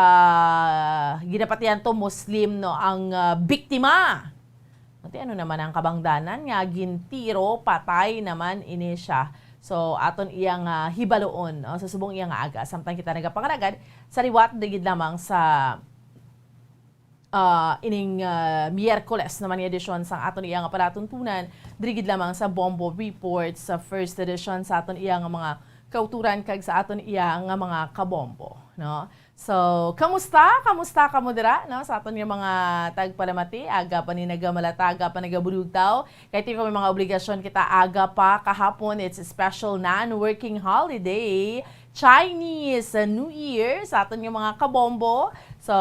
ginapatihan to Muslim, no, ang, ah, biktima. Ati ano naman ang kabangdanan nga gintiro, patay naman ini siya. So, aton iyang, ah, hibaluon, no, sa subong iyang aga, samtang kita nagapangalagad sa liwat, digid lamang sa ah, ining, ah, Miyerkules naman nga edisyon sang aton iya nga palatuntunan, diri gid lamang sa Bombo Report, sa first edition sa aton iya nga mga kauturan kag sa aton iya nga mga kabombo, no? So, kamusta? Kamusta kamo dira, no? Sa aton nga mga tagpalamati, aga pa ni nagamalata, aga pa nagabulugtaw. Kay ti ko may mga obligasyon kita aga pa kahapon, it's a special non-working holiday. Chinese New Year sa aton nga mga kabombo. So,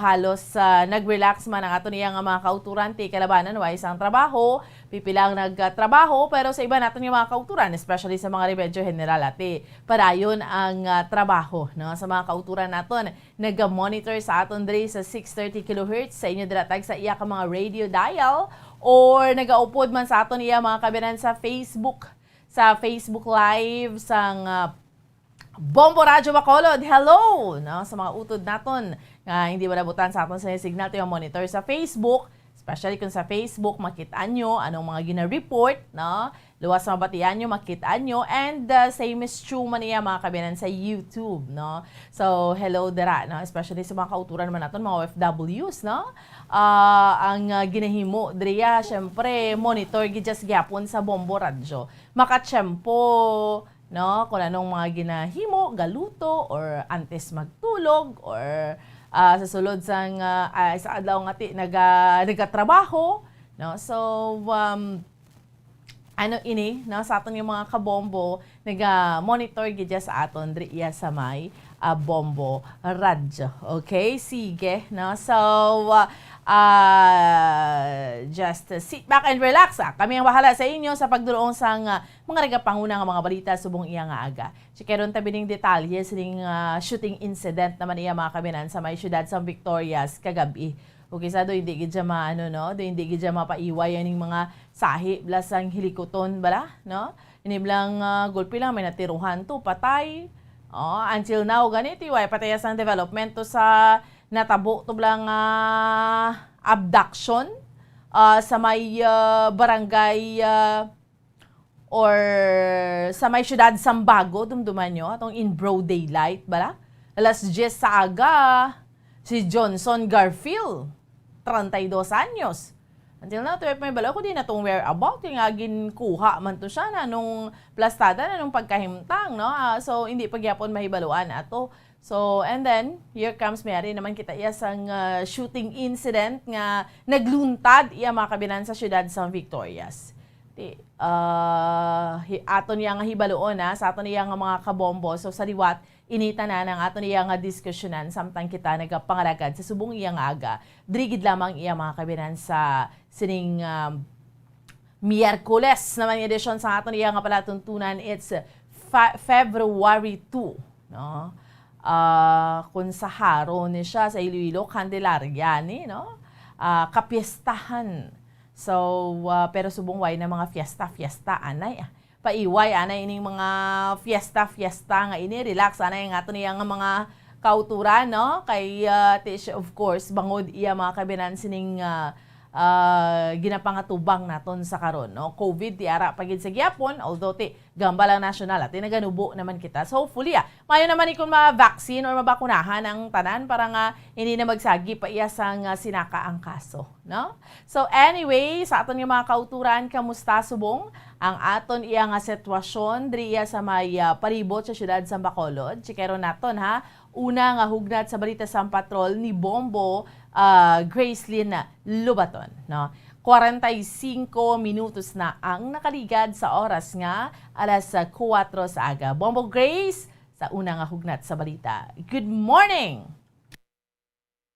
halos, ah, nag-relax man ang aton iya nga mga kauturan, ti kalabanan, way sang trabaho, pipila ang nagtrabaho, pero sa iba naton nga mga kauturan, especially sa mga Remedyo General, ati, padayon ang, ah, trabaho, no? Sa mga kauturan naton, naga-monitor sa aton diri sa six thirty kilohertz, sa inyo dira tag sa iya ka mga radio dial, or nagaupod man sa aton iya mga kabinan sa Facebook, sa Facebook Live, sang, ah, Bombo Radyo Bacolod, hello! No, sa mga utod naton nga hindi malabutan sa aton sa signal, tayo monitor sa Facebook, especially kung sa Facebook, makita nyo anong mga gina-report, no? Luwas sa mabatian nyo, makita nyo, and, uh, same is true man niya, mga kabiyanan, sa YouTube, no? So, hello dira, no? Especially sa mga kauturan naman naton, mga O F Ws, no? Ah, ang, uh, ginahimo diriya, syempre, monitor gid just gyapon sa Bombo Radyo. Makatsyempo, no? Kung anong mga ginahimo, galuto, or antes magtulog, or, ah, sa sulod sang, ah, ah, sa adlaw nga ti-, naga-, nagatrabaho, no? So, um, ano ini, no? Sa aton nga mga kabombo, naga-monitor gid siya sa aton diri iya sa may, ah, Bombo Radyo. Okay? Sige, no? So, ah, ah, just sit back and relax, ah. Kami ang bahala sa inyo sa pagdulong sang, ah, mga nagapanguna nga mga balita subong iya nga aga. Chikaron ta bining detalye sining, ah, shooting incident naman iya, mga kabinan, sa may siyudad sang Victorias kagabi. Okay, sa do hindi gid siya maano, no? Do hindi gid siya mapaiway aning mga sahi bala sang hilikuton bala, no? Ini bala nga gulpi lang may natiruhan to, patay. Oh, until now gani ti way pa taya sang development to sa natabo to bala nga abduction, ah, sa may, ah, barangay, ah, or sa may siyudad Sambago, dumduman nyo, atong in broad daylight, bala? Alas diyes sa aga, si Johnson Garfield, treinta y dos anyos. Until now, tuwip may balo ko din atong whereabout, yung nga ginkuha man to siya na nung plastada na nung pagkahimtang, no? Ah, so, hindi pa gyapon mahibaluan ato. So, and then, here comes Mary naman kita iya sang, ah, shooting incident nga nagluntad iya mga kabinan sa siyudad sa Victorias. Ti, ah, hi-, aton iya nga hibaluon, ah, sa aton iya nga mga kabombo. So, sa liwat, ini tanan ang aton iya nga diskusyonan samtang kita nagapangalagad sa subong iya nga aga. Diri gid lamang iya mga kabinan sa sining, ah, Miyerkules naman nga edisyon sa aton iya nga palatuntunan, it's Fa-, February two, no? Ah, kung sa Jaro ni siya, sa Iloilo, Candelaria ni, no? Ah, kapiestahan. So, ah, pero subong way na mga fiesta, fiesta, anay, ah. Paiway, anay ining mga fiesta, fiesta nga ini, relax, anay ang aton iya nga mga kauturan, no? Kay, ah, ti siya, of course, bangod iya mga kabinan sining, ah, ah, ginapangatubang naton sa karon, no? COVID, ti ara pa gid sa gihapon, although ti gambal ang nasyonal, ati naganubo naman kita. So, hopefully, ah, mayo naman ni kung ma-vaccine or mabakunahan ang tanan para nga hindi na magsagi pa iya sang, ah, sinaka ang kaso, no? So, anyway, sa aton nga mga kauturan, kamusta subong ang aton iya nga sitwasyon diri iya sa may, ah, palibot sa siyudad sa Bacolod? Chikero naton, ha? Una nga hugnat sa balita sang patrol ni Bombo, ah, Gracelyn Lubaton, no? Kwarenta y singko minutos na ang nakaligad sa oras nga alas kuwatro sa aga. Bombo Grace, sa una nga hugnat sa balita. Good morning!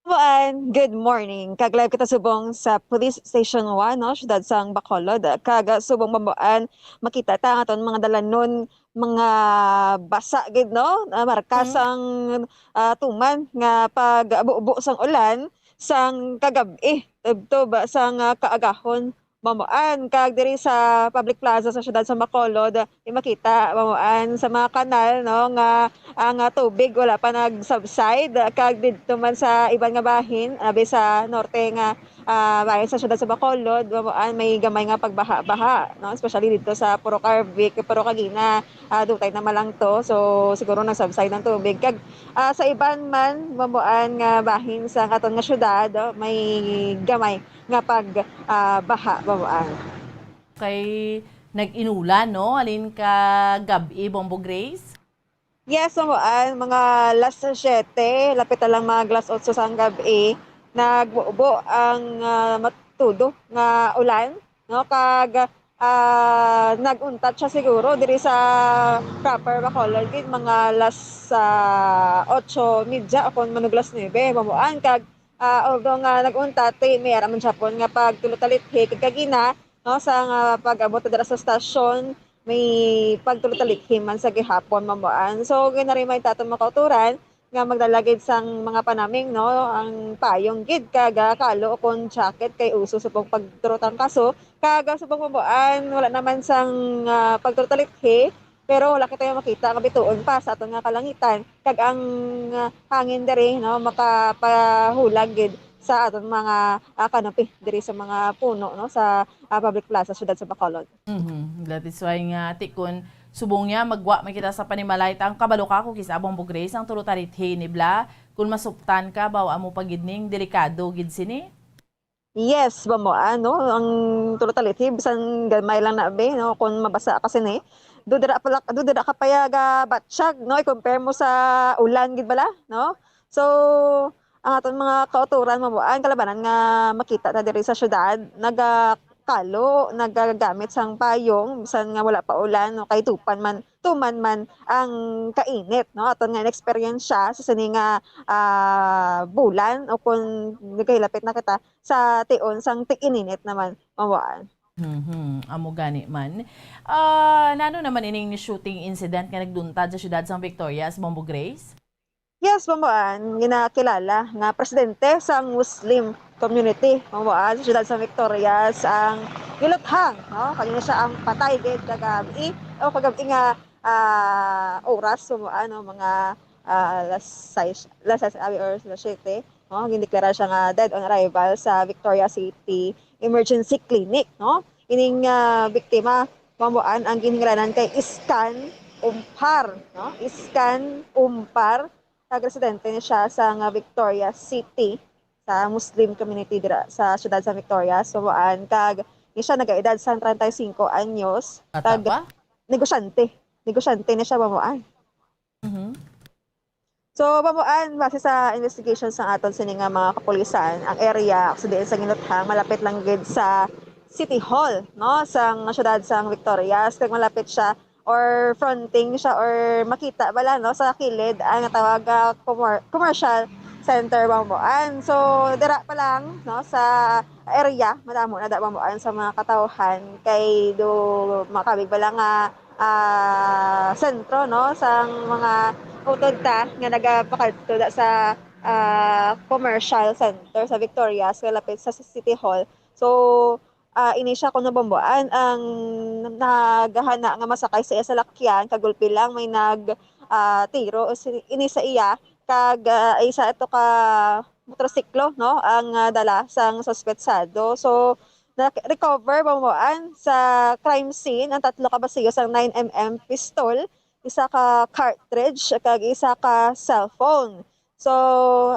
Buan, good morning. Kag live kita subong sa Police Station one, no? Siyudad sang Bacolod. Kag, ah, subong Bombo Ann, makita ta ang aton mga dalanon, mga basa gid, no? Ah, marka Mm. sang, ah, tuman nga pag-abubo sang ulan sang kagab-i, tubtob sang, ah, kaagahon Mamuan, kag diri sa public plaza sa siyudad sa Bacolod, di makita, mamuan, sa mga kanal, no, nga ang, ah, tubig wala pa nag-subside, kag didto man sa iban nga bahin, abi sa norte nga, ah, bahin sa siyudad sa Bacolod, mamuan, may gamay nga pagbaha-baha, no, especially didto sa Purok Arvic, Purok Agina, ah, dutay na malangto. So, siguro nag-subside ang tubig. Kag, ah, sa iban man, mamuan nga bahin sa aton nga siyudad, oh, may gamay nga pag, ah, baha, mamuan. Kay nag-inulan, no? Alin ka gab-i, Bombo Grace? Yes, mamuan, mga alas siyete, lapit na lang mga alas otso sang gab-i, nagbubo ang, ah, matudo nga ulan, no? Kag, ah, nag-untat siya siguro diri sa proper Bacolod gid, mga alas, ah, otso medya o kon manuglas nuebe, mamuan. Kag, ah, although nga nag-untat, eh, may ara man siya pon nga pagtulotalithi kag kagina, no, sa nga pag-abot dira sa stasyon, may pagtulotalithi man sa gihapon, mamuan. So, gina-remind ta aton mga kautoran nga magdala gid sang mga panaming, no, ang payong gid kag, ah, kalo o kon jacket kay uso subong pagturotangkaso. Kag, ah, subong mamuan, wala naman sang, ah, pagtulotalithi, pero wala kita makita nga bituon pa sa aton nga kalangitan. Kag ang, ah, hangin diri, no, makapahulag gid sa aton mga, ah, canopy diri sa mga puno, no, sa, ah, public plaza, siyudad sa Bacolod. Mhm. That is why nga, ti, kun subong niya, magwa man kita sa panimalay, ta ang kabalo ka, kung kis-a, Bombo Grace, ang tulotalithi ni bala, kun masuptan ka, baw amo pa gid ning delikado gid sini? Yes, mamuan, no, ang tulotalithi, bisan gamay lang na, be, no, kun mabasa ka sini, do dira pala, do dira ka pa ya gabatsyag, no, i-compare mo sa ulan gid bala, no? So, ang aton mga kautoran, mamuan, kalabanan nga makita ta diri sa siyudad, nagakalo, nagagamit sang payong, bisan nga wala pa ulan, no, kay tupan man, tuman man ang kainit, no? Aton nga in-experience siya sa sini nga, ah, bulan o kung nagahilapit na kita sa tion sang tig-ininit naman, mamuan. Mhm, amo gani man. Ah, nano naman ining shooting incident nga nagduntad sa siyudad sang Victorias, Bombo Grace? Yes, mamuan, ginakilala nga presidente sang Muslim community, mamuan, sa siyudad sang Victorias ang giluthang, no? Kanina siya ang patay gid kagab-i, o kagab-i nga, ah, oras, mamuan, no? Mga, ah, alas sais, alas sais abi or alas siyete, no? Gindeklara siya nga dead on arrival sa Victoria City Emergency Clinic, no? Ining, ah, biktima, mamuan, ang ginhingalanan kay Iskan Umpar, no? Iskan Umpar, kag residente ni siya sa nga Victoria City, sa Muslim community dira sa siyudad sa Victoria, Sumuan, kag ni siya nagaedad sa treinta y cinco anyos, Bata kag pa? negosyante. Negosyante ni siya, mamuan. Mhm. So, mamuan, base sa investigation sa aton sini nga mga kapulisan, ang area sa diin sa ginuthang malapit lang gid sa City Hall, no, sang siyudad sang Victorias, kag malapit siya or fronting siya or makita bala, no, sa kilid ang natawag nga commer-, commercial center, mamuan. So, dira pa lang, no, sa area, madamo na da, mamuan, sa mga katawhan kay do makabig bala nga, ah, sentro, no, sang mga utod ta nga nagapakadto da sa, ah, commercial center sa Victorias, nga lapit sa City Hall. So, ah, ini siya, kuno, mamuan, ang naghana nga masakay sa iya salakyan, kagulpi lang may nag, ah, tiro si-, ini sa iya, kag, ah, isa ito ka motorsiklo, no, ang, ah, dala sang suspetsado. So, na-recover, mamuan, sa crime scene ang tatlo ka basiyo sang nine M M pistol, isa ka cartridge, kag isa ka cellphone. So,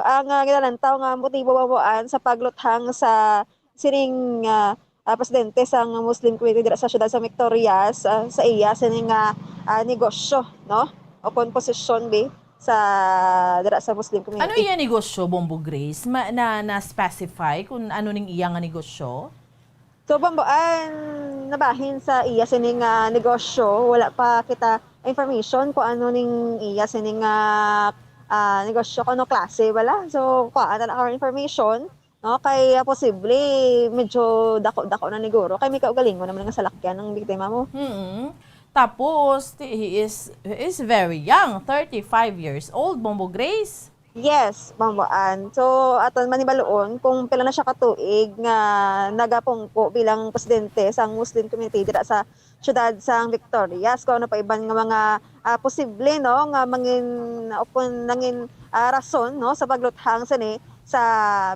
ang, ah, ginalantaw nga motibo, mamuan, sa pagluthang sa sining, ah, ah, presidente sang Muslim community dira sa siyudad sa Victorias, ah, sa iya sini nga, ah, negosyo, no? O kon posisyon, bi, sa, dira sa Muslim community. Ano iya negosyo, Bombo Grace? Ma-, na, na-specify kung ano ning iya nga negosyo? So, bambuan, nabahin sa iya sini nga negosyo, wala pa kita information kung ano ning iya sini nga, ah, negosyo, kung ano klase bala. So, kuhaan na lang our information, no? Kay, ah, posible, medyo dako-dako na niguro. Kay may kaugalingon naman nga salakyan ang biktima mo. Mm. Tapos, ti-, he is, he is very young, thirty-five years old, Bombo Grace. Yes, Ma'am Boan. So, aton man hibaluon kung pila na siya ka tuig nga nagapungko bilang presidente sang Muslim community dira sa siyudad sang Victorias, kung ano pa iban nga mga, ah, posible, no, nga mangin-, o kung nangin, ah, rason, no, sa pagluthang sini sa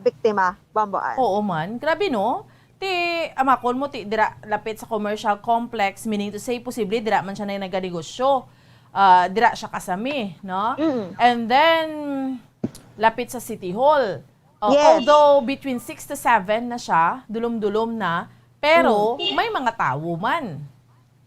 biktima, Ma'am Boan. Oo man. Grabe, no? Ti, amakon mo, ti, dira lapit sa commercial complex, meaning to say, posible dira man siya na naganegosyo. Ah, dira siya kasami, no? Mm. And then, lapit sa City Hall. Oh, Yes. Although between six to seven na siya, dulom-dulom na, pero Mm. may mga tawo man.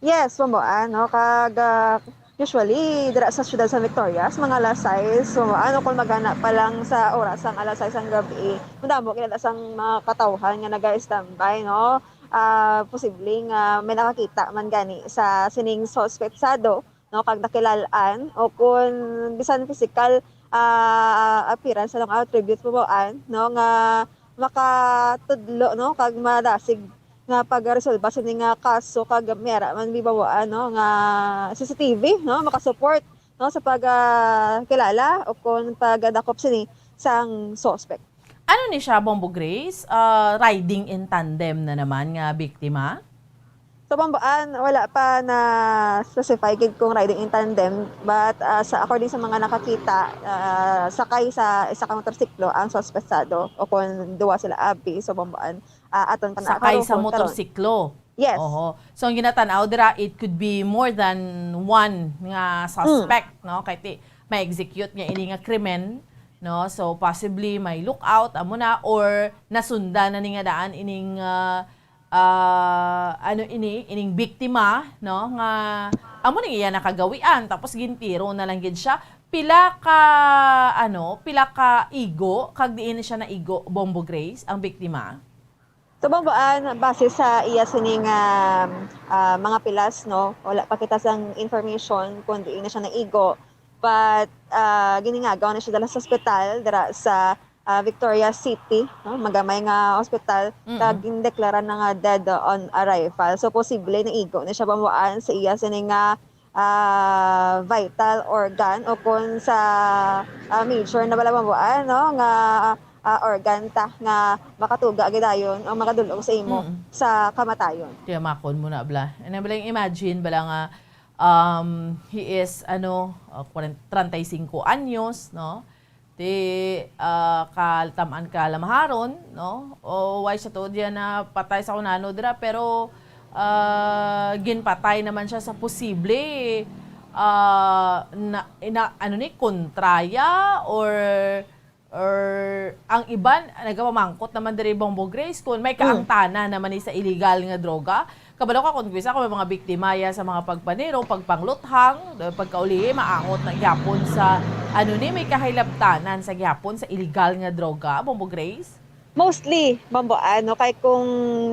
Yes, Ma'am Boan, no? Kag, ah, usually, dira sa siyudad sa Victorias, mga alas sais, Ma'am Boan, o kung magana pa lang sa oras sang alas sais sang gabi, madamo gid sang mga katawhan nga naga-standby, no? Ah, posible nga may nakakita man gani sa sining suspetsado, no, kag nakilal-an, o kun bisan physical, ah, appearance sa mga attributes, Ma'am Boan, no, nga makatudlo, no, kag madasig nga pagresolba sini nga kaso, kag may ara man, Ma'am Boan, no, nga C C T V, no, makasupport, no, sa pag, ah, kilala o kon pagdakop sini sang suspect. Ano ni siya, Bombo Grace? Ah, riding in tandem na naman nga biktima? So, Bombo Ann, wala pa na specify gid kung riding in tandem, but, ah, sa, according sa mga nakakita, ah, sakay sa isa ka motorsiklo ang suspetsado, o kung duwa sila abi. So, Bombo Ann, ah, aton pa na Sakay sa karon kung karon. motorsiklo? Yes. Oho. So, ang ginatanaw dira, it could be more than one nga Mm. suspect, no? Kay ti, ma-execute niya ini nga krimen, no? So, possibly may lookout, amo na, or nasundan na ni nga daan ining, ah, ah, ano ini, ining biktima, no? Nga amo ning iya nakagawian, tapos gintiro na lang gid siya. Pila ka, ano, pila ka igo, kag diin siya naigo, Bombo Grace, ang biktima? So, Bombo Ann, base sa iya sining, ah, ah, mga pilas, no, wala pa kita sang information kung diin na siya naigo. But, ah, giningagaw na siya dala sa ospital dira sa, ah, Victoria City, no, magamay nga ospital, Mm. kag gindeklara na nga dead on arrival. So, posible naigo na siya, Bombo Ann, sa iya sining, ah, ah, vital organ o kon sa, ah, major na bala, Bombo Ann, no, nga, ah, organ ta nga makatuga gidayon o makadul-ong sa imo Mm. sa kamatayon. Kaya makon mo na, bala. Ano bala yung imagine, bala nga, um, he is, ano, uh, kwarenta, treinta y cinco anyos, no? Ti, ah, katam-an ka lamaharon, no? O why sa tuod yan na patay sa kunano dira, pero, ah, ginpatay naman siya sa posible, ah, na, na, ano ni, kontraya or, or ang iban, nagapamangkot naman diri, Bombo Grace, kung may Mm. kaangtanan naman ni sa illegal nga droga. Kabalo ka kung bisa kung may mga biktima ya sa mga pagpaniro, pagpangluthang, pagkaulihi, maangot na gyapon sa, ano ni, may kahilabtanan sa gyapon sa illegal nga droga, Bombo Grace? Mostly, Bombo Ann, no, kay kung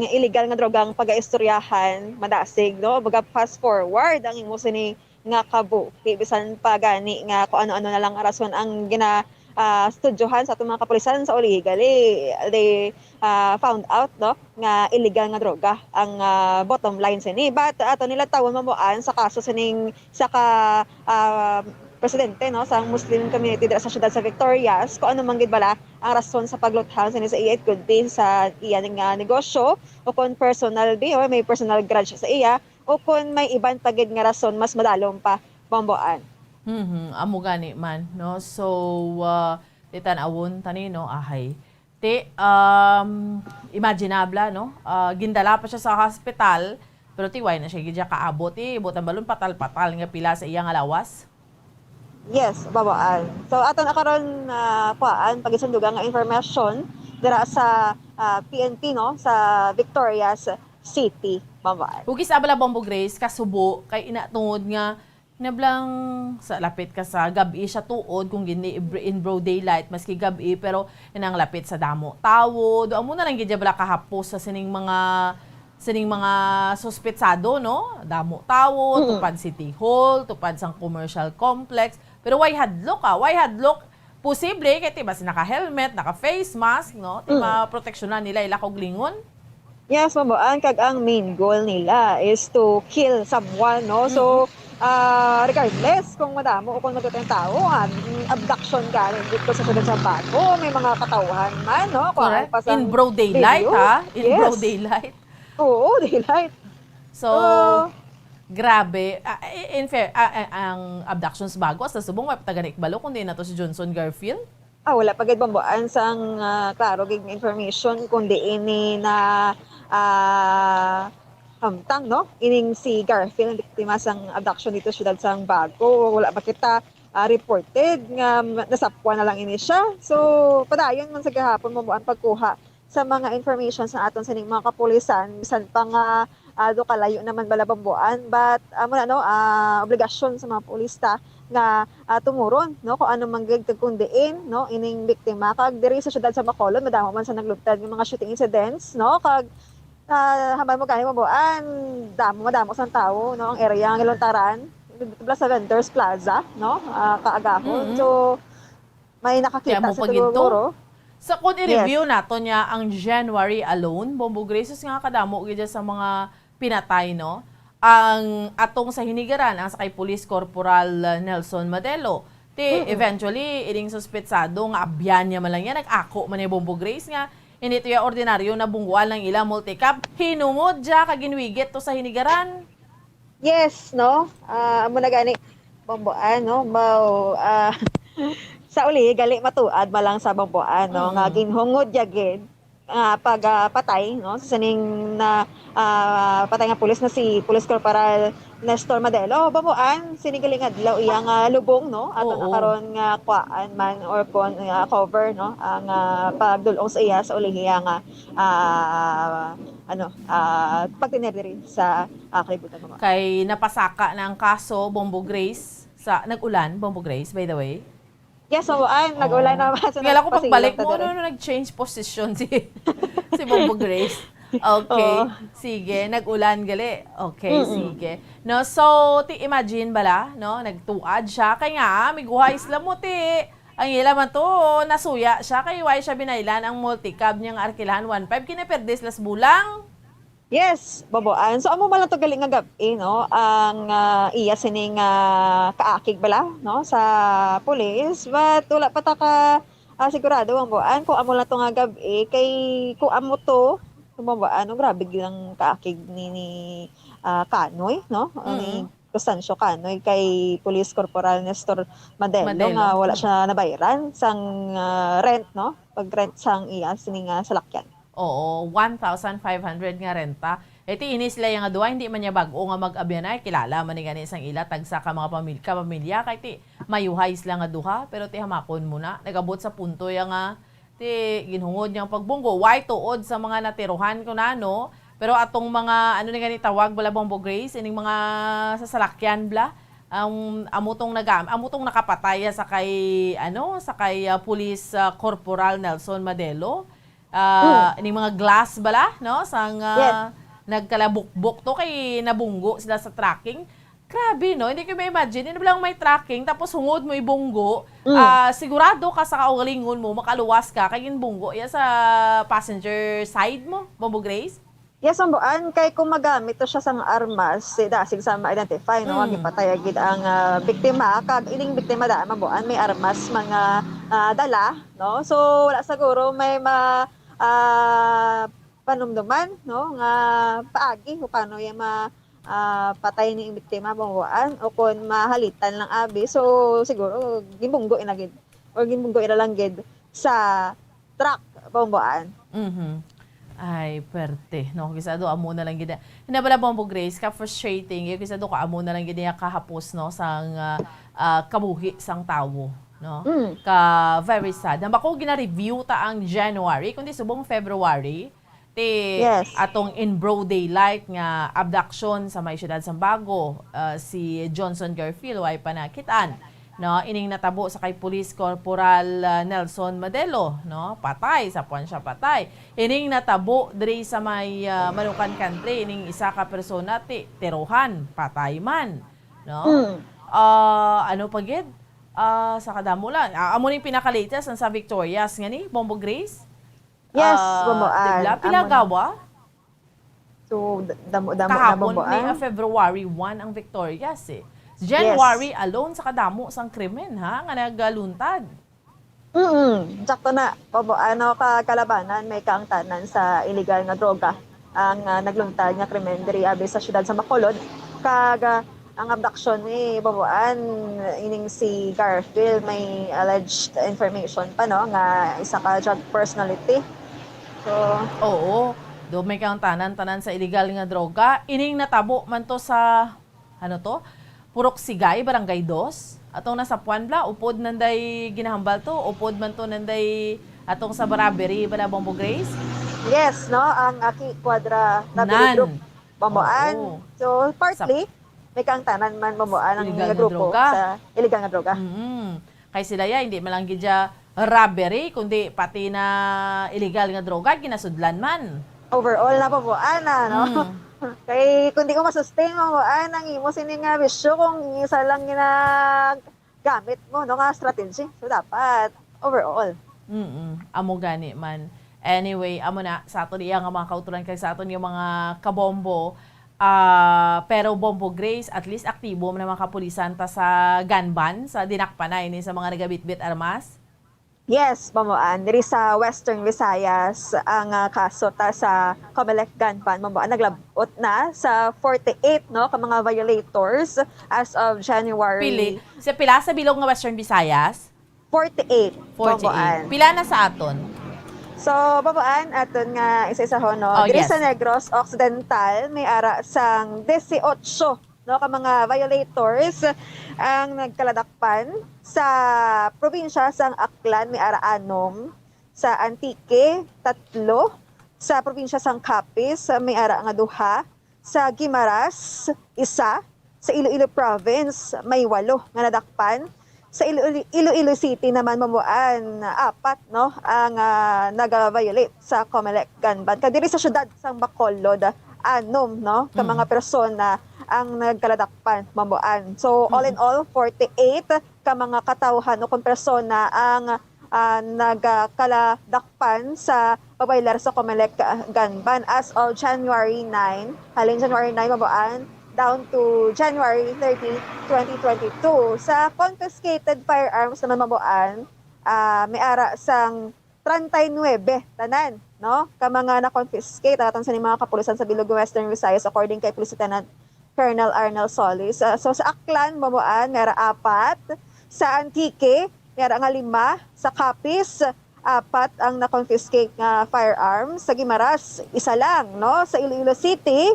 illegal nga droga ang pagaistoryahan, madasig, no? Baga fast forward ang imo sini nga kabuhi, bisan pa gani nga kung ano-ano na lang rason ang gina-, ah, studyohan sa atong mga kapulisan sa ulihi gali, they, ah, found out, no, nga illegal nga droga ang, ah, bottom line sini. But ato nila tawon, Bombo Ann, sa kaso sining sa ka, ah, presidente, no, sa Muslim community dira sa siyudad sa Victorias, kung ano man gid bala ang rason sa pagluthang sini sa iya, it could be sa iya nga negosyo o kon personal bi, or may personal grudge sa iya, o kon may iban pa gid nga rason mas madalom pa, Bombo Ann. Mhm, amo gani man, no? So, ah, titan-awon tani, no? Ahay. Ti, um, imaginable, no? Ah, gindala pa siya sa hospital, pero ti, why na siya gid siya kaabot? Eh, buot ang balon, patal-patal nga pila sa iya nga lawas. Yes, Bombo Ann. So, ato na karon, ah, kuhaan, pagisundugan nga information dira sa, ah, P N P, no, sa Victorias City, Bombo Ann. Huwag isa bala, Bombo Grace, kasubo, kay ina tungod nga nablang sa lapit ka sa gab-i siya tuod, kung gini in broad daylight, maski gab-i, pero inang lapit sa damo tawo, do amo na lang gid bala kahapos sa sining mga, sining mga suspetsado, no? Damo tawo, Mm. tupad City Hall, tupad sang commercial complex. Pero why hadlok, ah? Why hadlok? Posible kay ti basi naka-helmet, naka-face mask, no? Ti Mm. maproteksyonan nila ila kaugalingon. Yes, Bombo Ann, kag ang main goal nila is to kill someone, no? So, Mm. ah, regardless kung madamo o kung madutay ang tao, ah, abduction gani dito sa siyudad sa Bago, may mga katawhan man, no? Kuhaan Correct. pa sa In broad daylight, video. Ha? In Yes. Broad daylight. Oo, daylight. So, So, grabe. Ah, in fair, ah, ah, ang abductions Bago, sa subong, may patagan ikbalo, kundi na to si Johnson Garfield. Ah, wala pa gid bambuan sang, ah, klaro gid nga information kung diin ni na, ah, hamtang, no? Ining si Garfield ang biktima sang abduction dito sa siyudad sang Bago. Wala pa kita, ah, reported nga ma- nasapwan na lang ini siya. So, padayon man sa gahapon bambuan pagkuha sa mga information sa aton sining mga kapulisan, bisan pa nga, ah, do kalayo naman bala bambuan, but amo na, no, ah, obligasyon sa mga pulis ta nga, ah, tumuron, no, kung ano man gid kag kung diin, no, ining biktima. Kag diri sa siyudad sa Bacolod, madamo man sa naglugtad nga mga shooting incidents, no, kag, ah, hambal mo gani bambuan, damo, madamo sang tawo, no, ang area nga giluntaran, bala sa Vendors Plaza, no, ah, kaagahon. Mm. So, may nakakita Kaya mo sa pa gid to? Tuguruguro. Sa kung i-review nato niya ang January alone, Bombo Grace, nga kadamo gid sa mga pinatay, no? Ang atong sa Hinigaran, ang sa kay Police Corporal Nelson Madelo. Ti, eventually, ining suspetsado nga abyan niya man lang yan, nag-ako man niya, Bombo Grace, nga hindi to ya ordinaryo na bungguan lang ila multicab. Hinungod siya kag ginwigit to sa Hinigaran. Yes, no? Ah, amo na gani, bambuan, no? Mao, ah, sa uli, gali matuad malang sa bambuan, no? Nga Mm. ginhungod ya gid, ah, pag, ah, patay, no? Sa sining na, ah, patay nga pulis na si Police Corporal Nestor Madelo. Bambuan, sining gali nga adlaw iya nga lubong, no? Ato na Oo. karon nga kuhaan man or kon, ah, cover, no? Ang, ah, pagdulong sa iya sa uli iya nga, ah, ano, ah, pagtener diri sa, ah, kalibutan, bambuan. Kay napasaka na ang kaso, Bombo Grace, sa nag-ulan, Bombo Grace, by the way. Yes, oo, ay, nag-ulan naman. So, Kaya lang ko nagpasilang pagbalik ta mo, diri. Ano, nag-change position si, si Bombo Grace. Okay, Oo. Sige, nag-ulan gali. Okay, Mm-mm. Sige. No, so, ti imagine bala, no, nagtuad siya. Kay nga, may guhay sila mo, ti. Ang ila man to, nasuya siya. Kay why siya binailan ang multicab niya nga arkilahan one five? Kinaperde sila sa bulang. Yes, bambuan. So, amo man lang to gali nga gab-i, no? Ang, ah, iya sining, ah, kaakig bala, no? Sa police. But wala pa ta ka, ah, sigurado, bambuan, kung amo lang to nga gab-i. Kay kung amo to, kung bambuan, no? Grabe gid ang kaakig ni, ni, ah, Kanoy, no? Ni Mm. Constancio Kanoy kay Police Corporal Nestor Madelo, Madelo. Nga wala siya nabayran sang, ah, rent, no? Pag-rent sang iya sining, ah, salakyan. Oo, one thousand five hundred nga renta. E ti ini sila yang duha, hindi man niya bag-o nga mag-abyanay. Kilala man ni gani sang ila tagsa ka mga pamilya, kapamilya kay ti mayuhay sila nga duha, pero ti hamakon mo na. Nagabot sa punto ya nga ti ginhungod niyang pagbunggo. Why tuod sa mga natiruhan ko na, no? Pero atong mga, ano ni gani tawag bala, Bombo Grace, ining mga sasalakyan bla, ang amo tong nagam-, amo tong nakapatay sa kay, ano, sa kay, ah, Police, ah, Corporal Nelson Madelo. Ah, ining mga glass bala, no? Sang, ah, Yes. Nagkalabukbok to kay nabunggo sila sa tracking. Grabe, no? Hindi ko ma-imagine. Hindi lang may tracking, tapos hungod mo ibunggo. Mm. Ah, sigurado ka sa kaugalingon mo, makaluwas ka, kay ginbunggo ya sa passenger side mo, Bombo Grace? Yes, bambuan, kay kung magamit to siya sang armas, si dasig sa ma-identify, no, Mm. gipatay gid ang, ah, biktima, kag ining biktima daan, bambuan, may armas mga, ah, dala, no? So, wala siguro may ma, ah, panumduman, no, nga paagi kung paano yung ma, ah, patay ni biktima, bambuan, o kung mahalitan lang abi. So, siguro, gimbunggo ina gid, or gimbunggo ina lang gid sa truck, bambuan. Mhm. Ay, perte, no? Kisa do amo na lang gid. Hindi bala, Bombo Grace, ka frustrating. Yung kisa do ka amo na lang gid niya kahapos, no, sang, ah, ah, kabuhi sang tawo, no? Mm. Ka very sad. Nang bako gina-review ta ang January, kundi subong February, ti Yes. Atong in broad daylight nga abduction sa may siyudad sang Bago, ah, si Johnson Garfield, way pa nakitaan. No, ining natabo sa kay Police Corporal, ah, Nelson Madelo, no? Patay, sa puwan siya patay. Ining natabo diri sa may, ah, Manukan Country, ining isa ka persona ti tirohan, patay man, no? Mm. Ah, ano pa gid? Ah, sa kadamo lang. Ah, amo ning pinaka-latest ang sa Victorias nga ni Bombo Grace. Yes, Ah, bambuan. Dibla, pila Amo na. gawa? So, d- damo, damo na Kahapon, bambuan. May, ah, February one ang Victorias eh. January alone sa kadamo sang krimen, ha, nga nagaluntad. Mm, sakto na. Pabo, ano, ka-, kalabanan may kaangtanan sa illegal nga droga ang, ah, nagluntad nga krimen diri abi sa siyudad sa Bacolod. Kag, ah, ang abduction ni Babuan, ining si Garfield, may alleged information pa, no, nga isa ka drug personality. So, Oo. Do may kaangtanan tanan sa illegal nga droga. Ining natabo man to sa, ano to? Purok Sigay, Barangay Dos. Atong nasa Puan bala, upod nanday ginahambal to, upod man to nanday atong sa Baraberi bala, Bombo Grace? Yes, no, ang Aki Quadra Robbery Nan. Group, Bomboan. Oo. So, Sa partly, may kaangtanan man, Bomboan, ang Illegal nga nga grupo droga. Sa illegal nga droga. Mm. Kay sila ya, hindi man lang gid siya robbery, kundi pati na illegal nga droga, ginasudlan man. Overall na, Bomboan, no? Mm. Kay kung di mo masustain, Bomboan, ang imo sini nga bisyo kung isa lang ginagamit mo, no, nga strategy. So, dapat overall. Mm-mm. Amo gani man. Anyway, amo na, sa aton iya nga mga kauturan kag sa aton yung mga kabombo, ah, pero Bombo Grace, at least aktibo man ang mga kapulisan ta sa gun ban, sa dinakpan na ini sa mga nagabitbit armas. Yes, Bomboan. Diri sa Western Visayas, ang, ah, kaso ta sa Comelec gun ban, Bomboan, naglabot na sa forty-eight, no, ka mga violators as of January. Pili. Sa pila sa bilog nga Western Visayas? Forty-eight, Forty-eight. Bomboan. Pila na sa aton? So, Bomboan, aton nga isa-isahon, no? Oh, Diri yes. Sa Negros Occidental, may ara sang dieciocho, no, ka mga violators ang nagkaladakpan. Sa probinsya sang Aklan, may ara anom. Sa Antique, tatlo. Sa probinsya sang Capiz, may ara nga duha. Sa Guimaras, isa. Sa Iloilo Province, may walo nga nadakpan. Sa Iloilo, Iloilo City naman, Bomboan, apat, no, ang, ah, naga-violate sa Comelec gun ban. Kag diri sa siyudad sang Bacolod, anom, no, ka Mm. mga persona ang nagkaladakpan, Bomboan. So, all in Mm. all, forty-eight ka mga katawhan o kung persona ang, ah, nagkaladakpan sa pabailar sa Comelec, ah, gun ban as of January nine, halin January nine, Bomboan, down to January thirty, twenty twenty-two. Sa confiscated firearms naman, Bomboan, ah, may ara sang treinta y nueve tanan, no? Ka mga na-confiscate, aton sa mga kapulisan sa Bilog Western Visayas, according kay Police Lieutenant Colonel Arnel Solis. Ah, so, sa Aklan, Bomboan, may ara apat. Sa Antique, may ara nga lima. Sa Capiz, apat ang na-confiscate nga firearms. Sa Guimaras, isa lang, no? Sa Iloilo City,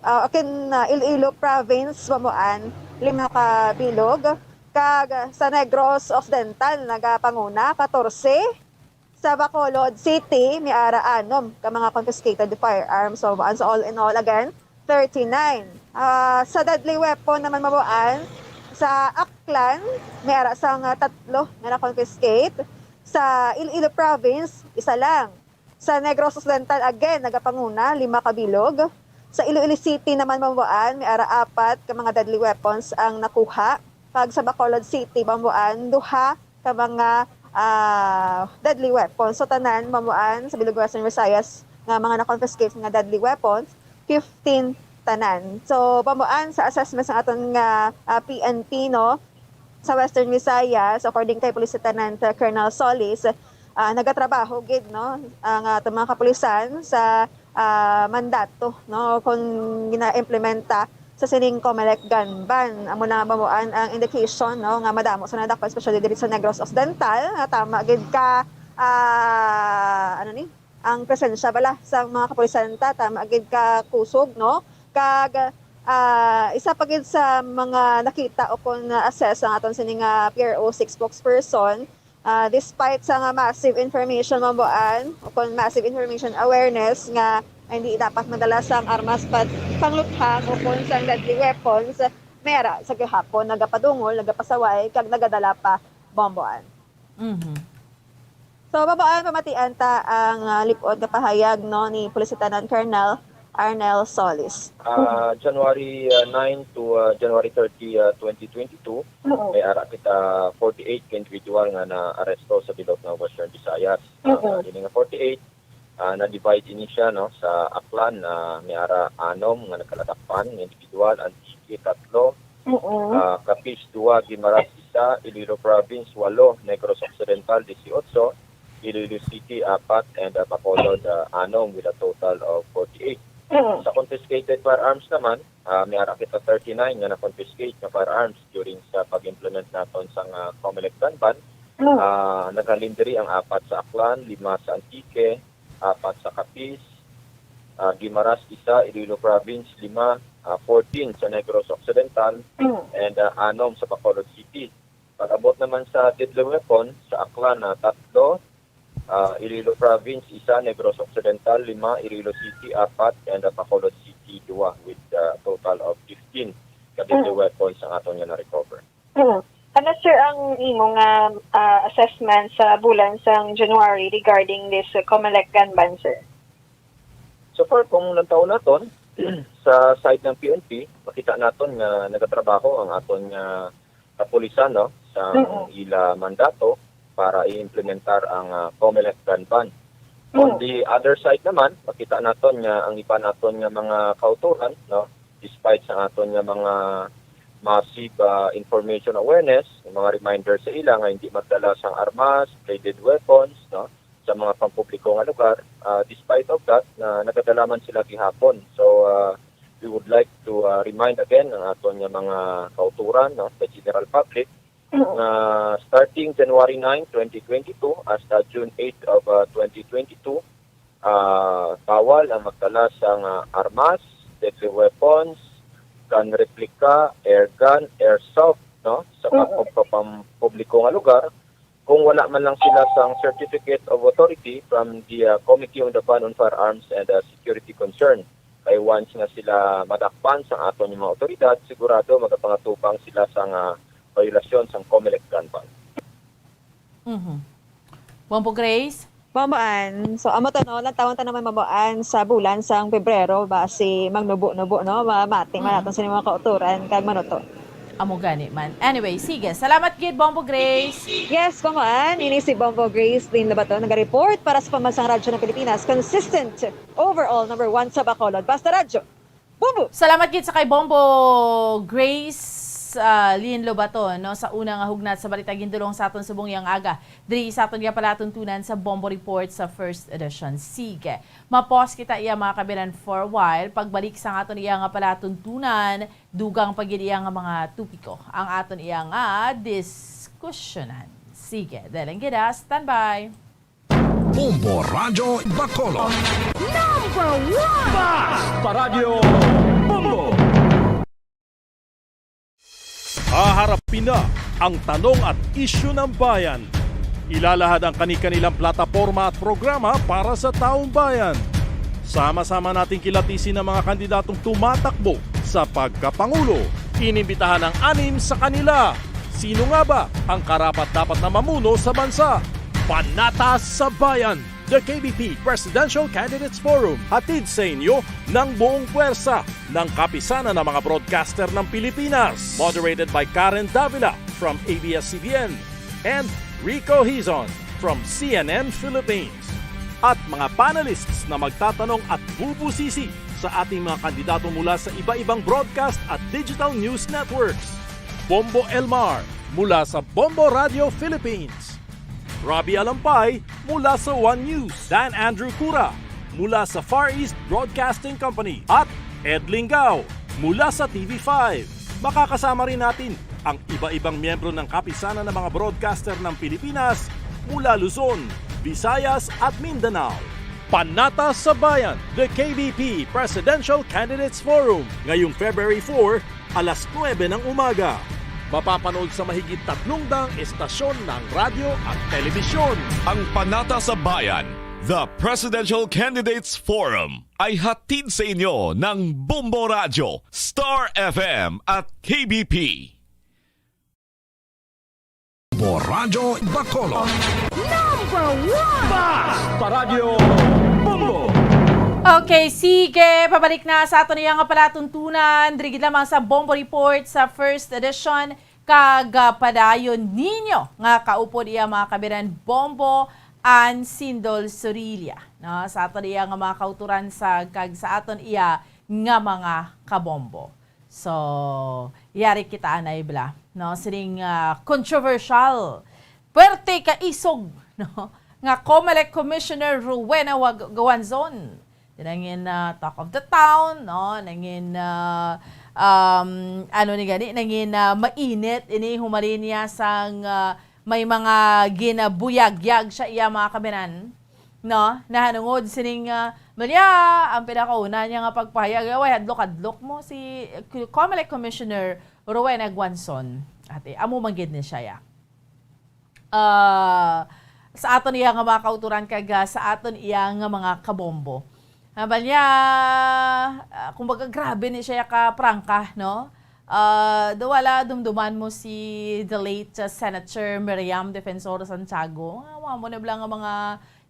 ah, akin, ah, Iloilo Province, Bomboan, lima ka bilog. Kag sa Negros Occidental, nagapanguna, katorse. Sa Bacolod City, may ara anom ka mga confiscated firearms. So, Bomboan, so all in all, again, thirty-nine. Ah, sa deadly weapon naman, Bomboan, sa Aklan, may ara sang, ah, tatlo nga na-confiscate. Sa Iloilo Province, isa lang. Sa Negros Occidental, again, nagapanguna, lima ka bilog. Sa Iloilo City naman, Bomboan, may ara apat ka mga deadly weapons ang nakuha. Kag sa Bacolod City, Bomboan, duha ka mga, ah, deadly weapons. So, tanan, Bomboan, sa Bilog Western Visayas, nga mga na-confiscate nga deadly weapons, fifteen tanan. So, Bomboan, sa assessment sa aton nga, ah, P N P, no, sa Western Visayas, according kay Police Lieutenant, ah, Colonel Solis, ah, nagatrabaho gid, no, ang, ah, aton mga kapulisan sa, ah, mandato, no, kung gina-implementa sa sining Comelec gun ban. Amo na, Bomboan, ang indication, no, nga madamo sa nadakpan, especially diri sa Negros Occidental, nga tama gid ka, ah, ano ni, ang presensya bala sa mga kapulisan ta, tama gid ka kusog, no? Kag, ah, isa pa gid sa mga nakita o kung na-assess ang aton sini nga P R O six spokesperson, ah, despite sa nga massive information, Bomboan, o kung massive information awareness nga hindi dapat madala sang armas pat pangluthang o kung sang deadly weapons, may ara sa gihapon nagapadungol, nagapasaway, kag nagadala pa, Bomboan. Mhm. So, Bomboan, pamatian ta ang, ah, lip-ot nga pahayag, no, ni Police Lieutenant Colonel Arnel Solis. Ah, January, ah, nine to, ah, January thirty, ah, twenty twenty-two, Oo. may ara kita forty-eight ka individual nga naaresto sa bilog nga Western Visayas. Oo. Ah, ini nga forty-eight, ah, na-divide ini siya, no, sa Aklan, ah, may ara anom nga nagkaladakpan nga individual, Antique, tatlo, Oo. Ah, Capiz, dua, Guimaras, isa, Iloilo Province, walo, Negros Occidental, dieciocho, Iloilo City, apat, and, ah, Bacolod, ah, anom, with a total of forty-eight. Mm. Sa confiscated firearms naman, ah, may ara kita thirty-nine nga na-confiscate nga firearms during sa pag-implement naton sang, ah, COMELEC gun ban. Mm. Ah, naghalin diri ang apat sa Aklan, lima sa Antique, apat sa Capiz, ah, Guimaras, isa, Iloilo Province, lima, ah, fourteen sa Negros Occidental, Mm. and, ah, anom sa Bacolod City. Pag-abot naman sa deadly weapon, sa Aklan, ah, tatlo, ah, Iloilo Province, isa, Negros Occidental, lima, Iloilo City, apat, and, ah, Bacolod City, dua, with, ah, total of fifteen ka deadly Oh. weapons ang aton nga na-recover. Mm. Ano, sir, ang imo nga, ah, assessment sa bulan sang January regarding this, uh, COMELEC gun ban, sir? So far, kung lantaw naton, sa side ng P N P, makita naton nga nagatrabaho ang aton nga kapulisan, no, sa Mm. ila mandato para i-implementar ang, ah, COMELEC gun ban. On Mm. the other side naman, makita naton nga ang iba naton nga mga kauturan, no, despite sa aton nga mga massive, ah, information awareness, yung mga reminder sa ila nga hindi magdala sang armas, bladed weapons, no, sa mga pampubliko nga lugar. Ah, despite of that, na nagadala man sila gihapon. So, ah, we would like to, ah, remind again ang aton nga mga kauturan, no, the general public, Mm. nga starting January nine, twenty twenty-two, hasta June eight of, ah, twenty twenty-two, ah, bawal ang magdala sang, ah, armas, deadly weapons, gun replica, air gun, airsoft, no, sa Mm. pagpagpapam-, publiko nga lugar, kung wala man lang sila sang certificate of authority from the, ah, Committee on the Ban on Firearms and, ah, Security Concern. Kay once nga sila madakpan sa aton nga mga awtoridad, sigurado magapangatubang sila sang, ah, violasyon sang COMELEC gun ban. Mhm. Bombo Grace? Ma'am Ann, so amo to, no, lantawon ta naman, Ma'am Ann, sa bulan sang Pebrero, basi magnubo-nubo, no, mamati man Mm. naton sini mga kauturan kag manuto. Amo gani man. Anyway, sige. Salamat gid, Bombo Grace. Yes, Ma'am Ann, ini si Bombo Grace Lynn Lobaton, naga-report para sa Pambansang Radyo ng Pilipinas, consistent, overall number one sa Bacolod. Basta Radyo, Bombo! Salamat gid sa kay Bombo Grace, ah, Lynn Lobaton, no, sa una nga hugnat sa balita gindulong sa aton subong yang aga diri sa aton nga palatuntunan sa Bombo Report sa first edition. Sige, ma-pause kita iya, mga kabiran, for a while. Pagbalik sa aton iya nga palatuntunan, dugang pa gid iya nga mga topiko ang aton iya nga diskusyonan. Sige, daling gid, ah, standby. Bombo Radyo Bacolod. Number one! Basta Radyo Bombo! Haharapin na ang tanong at isyu ng bayan. Ilalahad ang kani-kanilang plataporma at programa para sa taong bayan. Sama-sama nating kilatisin ang mga kandidatong tumatakbo sa pagkapangulo. Inimbitahan ang anim sa kanila. Sino nga ba ang karapat-dapat na mamuno sa bansa? Panata sa Bayan, the K B P Presidential Candidates Forum, hatid sa inyo ng buong puwersa ng Kapisanan ng mga Broadcaster ng Pilipinas. Moderated by Karen Davila from A B S C B N and Rico Hizon from C N N Philippines. At mga panelists na magtatanong at bubusisi sa ating mga kandidato mula sa iba-ibang broadcast at digital news networks. Bombo Elmar mula sa Bombo Radio Philippines. Robbie Alampay mula sa One News. Dan Andrew Cura mula sa Far East Broadcasting Company. At Ed Lingao mula sa T V five. Makakasama rin natin ang iba-ibang miyembro ng Kapisanan ng mga Broadcaster ng Pilipinas mula Luzon, Visayas at Mindanao. Panata sa Bayan, the K B P Presidential Candidates Forum, ngayong February four, alas nuwebe ng umaga. Mapapanood sa mahigit tatlong daang estasyon ng radyo at telebisyon. Ang Panata sa Bayan, the Presidential Candidates Forum, ay hatid sa inyo ng Bombo Radyo, Star F M at K B P. Bombo Radyo Bacolod. Number one! Basta Radyo Bombo! Okay, sige. Pabalik na sa aton iya nga palatuntunan. Diri gid lamang sa Bombo Report sa first edition. Kag, ah, padayon ninyo nga kaupod iya, mga kabiran, Bombo Ann Sindol Sorilla, no? Sa aton iya nga mga kauturan sa, kag sa aton iya nga mga kabombo. So, yari kita anay bala, no? Sining, ah, controversial, puwerte ka isog, no? Nga Comelec Commissioner Rowena Wag-, Guanzon. Di nangin, ah, talk of the town, no? Nangin, ah, um, ano ni gani, nangin, ah, mainit ini humalin niya sang, ah, may mga ginabuyagyag sa iya mga kabanan, no? Nahanungod sining, ah, Malia, ang pinakauna niya nga pagpahayag, "Way hadlok-hadlok mo si Comelec Commissioner Rowena Guanzon." Ate, amo man gid ni siya, ya. Ah, sa aton iya nga mga kauturan kag, ah, sa aton iya nga mga kabombo. Hambal niya, ah, kumbaga, grabe ni siya ka prangka, no? Ah, do wala dumduman mo si the late, ah, Senator Miriam Defensor Santiago. Ah, wa mo na bala nga mga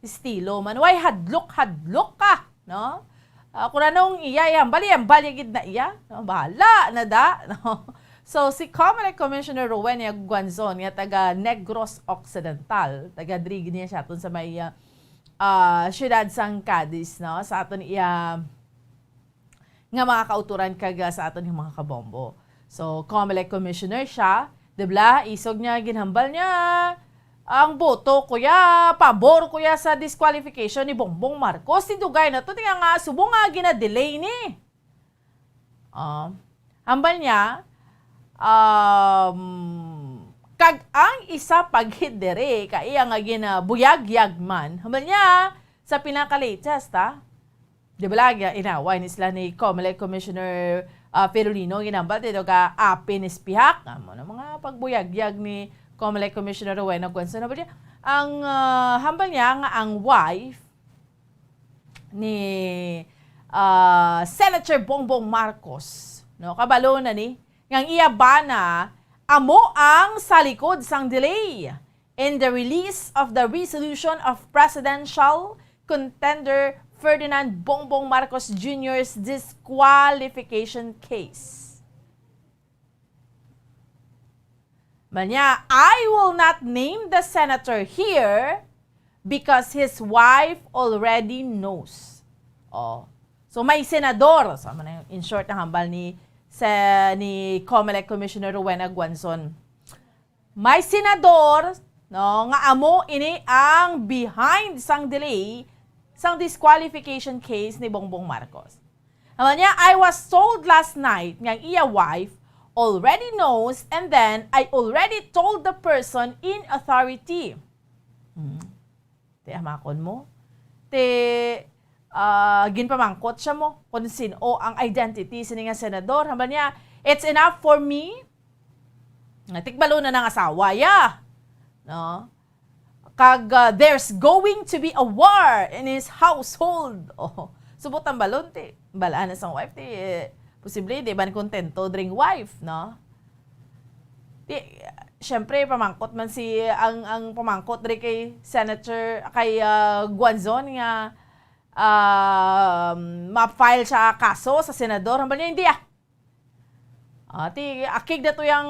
estilo man. Way hadlok-hadlok ka, no? Ah, kung anong iya, iya, hambal, iya, hambal, iya gid na iya. No? Bahala na da, no? So, si Comelec Commissioner Rowena Guanzon, nga taga Negros Occidental, taga diri gid niya siya, aton sa may, ah, ah, siyudad sang Cadiz, no? Sa aton iya nga mga kauturan kag, ah, sa aton nga mga kabombo. So, Comelec Commissioner siya, di bala, isog niya, ginhambal niya, ang boto ko ya, pabor ko ya sa disqualification ni Bongbong Marcos. Ti dugay na to, tinga nga, subong nga gina-delay ni. Ah, hambal niya, um, kag ang isa pa gid diri, ka iya nga ginabuyagyag man, hambal niya, sa pinaka-latest, ha? Di ba lagi, inaway ni sila ni Comelec Commissioner, ah, Ferolino, ginambal, dito ka apin is pihak. Amo na mga pagbuyagyag ni Comelec Commissioner Rowena Guanzon. Hambal niya, ang, ah, hambal niya nga ang wife ni, ah, Senator Bongbong Marcos, no, kabalo na ni, nga ang iya bana amo ang sa likod sang delay in the release of the resolution of presidential contender Ferdinand Bongbong Marcos Junior's disqualification case. Manya, "I will not name the senator here because his wife already knows." Oh. So, may senador. So, amo na yung, in short, ang hambal ni, sa, ni Comelec Commissioner Rowena Guanzon. May senador, no, nga amo ini ang behind sang delay sang disqualification case ni Bongbong Marcos. Amo niya, "I was told last night nga ang iya wife already knows, and then I already told the person in authority." Hmm. Ti hamakon mo. Ti, ah, ginpamangkot siya mo kung sin-o ang identity sini nga senador. Hambal niya, "It's enough for me." Nga, tikbalo na nang asawa, ya. No? Kag, ah, "There's going to be a war in his household." Oh, subot ang balon, ti. Balaan na sang wife, ti, eh, posible, di ba, kontento dring wife, no? Di, syempre, pamangkot man si, ang, ang pamangkot diri kay Senator, kay, ah, Guanzon nga, um, ma-file siya kaso sa senador. Hambal niya, "Hindi, ah." Ah, ti, akig na to yung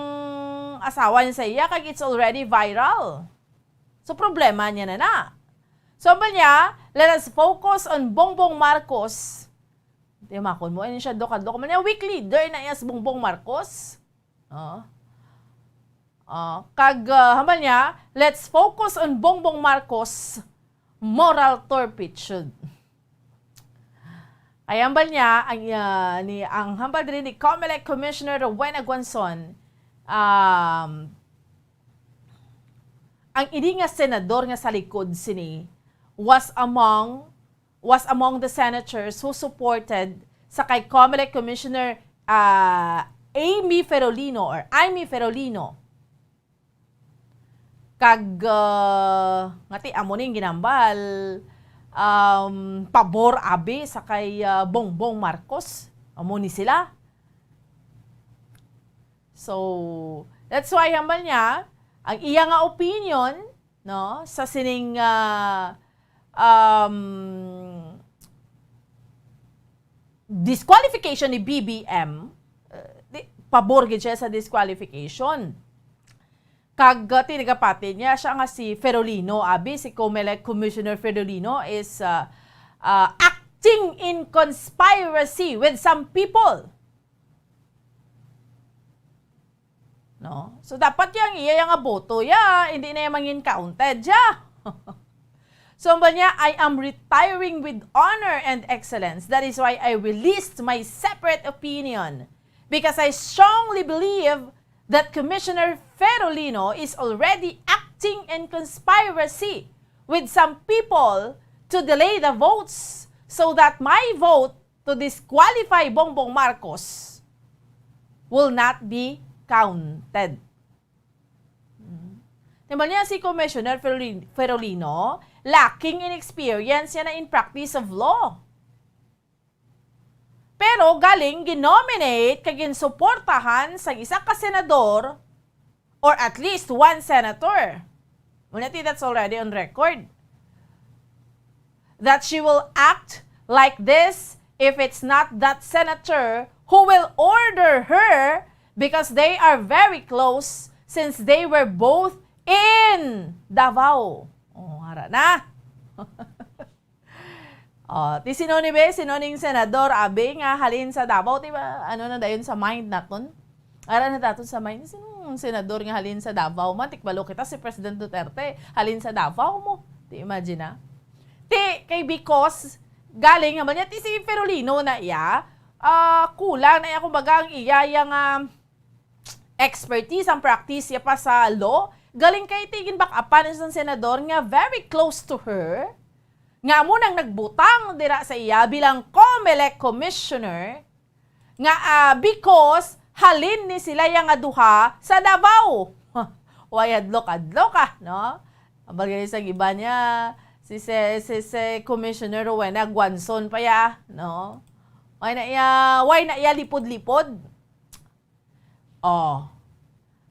asawa niya sa iya, kag it's already viral. So, problema niya na na. So, hambal niya, "Let us focus on Bongbong Marcos." Ti, makon mo, ano siya, dokad-dokad man niya, weak leader na iya si Bongbong Marcos. Oh. Oh, kag, ah, hambal niya, "Let's focus on Bongbong Marcos moral turpitude." Ay hambal niya, ang, ah, ni, ang hambal diri ni Comelec Commissioner Rowena Guanzon, um, ang ini nga senador nga sa likod sini was among was among the senators who supported sa kay Comelec Commissioner, ah, Amy Ferolino or Imee Ferolino. Kag, ah, ngati amo ning ginambal, um, pabor abi sa kay, ah, Bongbong Marcos. Amo ni sila. So, that's why hambal niya, ang iya nga opinion, no, sa sining, ah, um, disqualification ni B B M, eh, di, pabor gid siya sa disqualification. Kag, uh, tinagapati niya siya nga si Ferolino, abi, si Comelec Commissioner Ferolino is, uh, uh, acting in conspiracy with some people. No? So, dapat yang iya nga boto, ya, hindi na iya mangin counted, ya. So, hambal niya, "I am retiring with honor and excellence. That is why I released my separate opinion, because I strongly believe that Commissioner Ferolino is already acting in conspiracy with some people to delay the votes so that my vote to disqualify Bongbong Marcos will not be counted." Hmm. Hambal niya, si Commissioner Ferolin-, Ferolino, lacking in experience niya na in practice of law. Pero galing ginominate kag ginsuportahan sang isa ka senador, or at least one senator. Unya ti, that's already on record. That she will act like this if it's not that senator who will order her, because they are very close since they were both in Davao. Oh, ara na. Oh, ti sino ni be, sino ning senador, abi, nga halin sa Davao, di ba? Ano na dayon sa mind naton? Ara na daton sa mind, sino ang senador nga halin sa Davao man? Ti kabalo kita si President Duterte, halin sa Davao mo. Ti imagine na. Ti, kay because, galing naman niya, ti si Ferolino na iya, ah, kulang na iya, kumbaga, ang iya, iya nga expertise, ang practice niya pa sa law. Galing kay ti ginback-upan sang senador nga very close to her, nga amo nang nagbutang dira sa iya bilang Comelec commissioner, nga, ah, because halin ni sila ya nga duha sa Davao. Way hadlok-hadlok, ah, no? Ang bagay sa iba niya, si, si, si, si Commissioner Rowena Guanzon pa ya, no? Way na iya, way na iya lipod-lipod. Oh.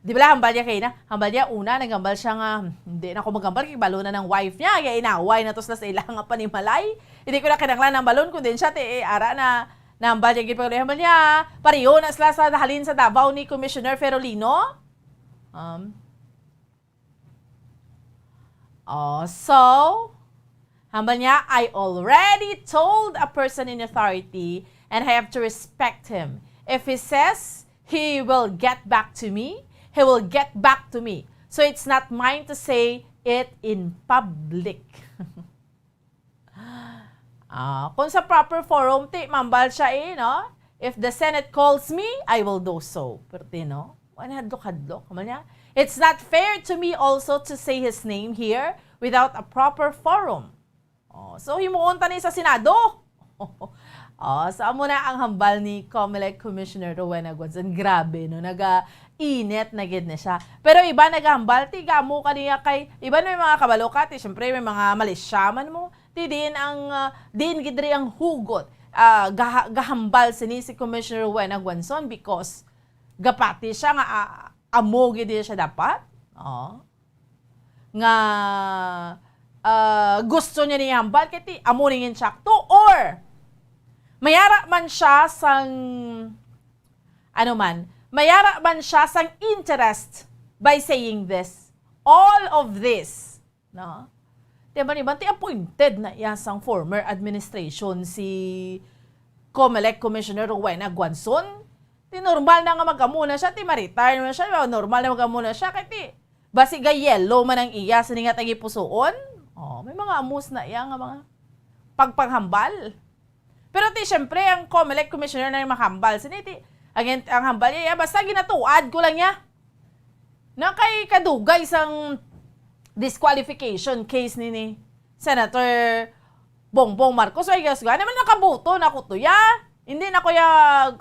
Di bala, hambal niya kay na? Hambal niya, una, naghambal siya nga, "Hindi na ako maghambal, kay balo na ng wife niya, kaya inaway na to sila sa ilang nga panimalay. Hindi ko na kinahanglan ng balon, kundi siya, ti, eh, ara na." Nahambal niya, gid pa, hambal niya, pareho na sila sa halin sa Davao ni Commissioner Ferolino. Um, oh, so, hambal niya, "I already told a person in authority, and I have to respect him. If he says he will get back to me, he will get back to me. So it's not mine to say it in public." Ah, kung sa proper forum, ti, mambal siya, eh, no? "If the Senate calls me, I will do so." Pero ti, no? Ano, hadlok-hadlok. Hambal niya, "It's not fair to me also to say his name here without a proper forum." Oh, so, himuon ta ni sa Senado. Oh, so, amo na ang hambal ni Comelec Commissioner Rowena Guanzon. Grabe, no? Naga-init na gid na siya. Pero iba nagahambal, ti, gamo ka niya kay, iba may mga kabalo ka, ti, syempre, may mga malisya man mo. Ti, diin ang, ah, diin gid diri ang hugot. Ah, gaha-, gahambal sini si Commissioner Rowena Guanzon because gapati siya nga, ah, amo gid siya dapat. Oh. Nga, ah, gusto niya ni hambal kay ti amo ning insakto, or mayara man siya sang, ano man, mayara man siya sang interest by saying this, all of this, no? Di ba, di ba, ti appointed na iya sang former administration si Comelec Commissioner Rowena Guanzon? Ti normal na nga mag-amo na siya, ti ma-retire na siya, normal na mag-amo na siya, kay ti basi ga yellow man ang iya sini nga tagipusoon. Oh, may mga amos na iya nga mga pagpanghambal. Pero ti, syempre, ang Comelec commissioner na yung mahambal sini, ti, ang, ang hambal niya, basta ginatuad ko lang niya na kay kadugay sang disqualification case ni, ni Senator Bongbong Marcos. Ay, guys, nga naman nakaboto na ko to, ya. Hindi na ko ya,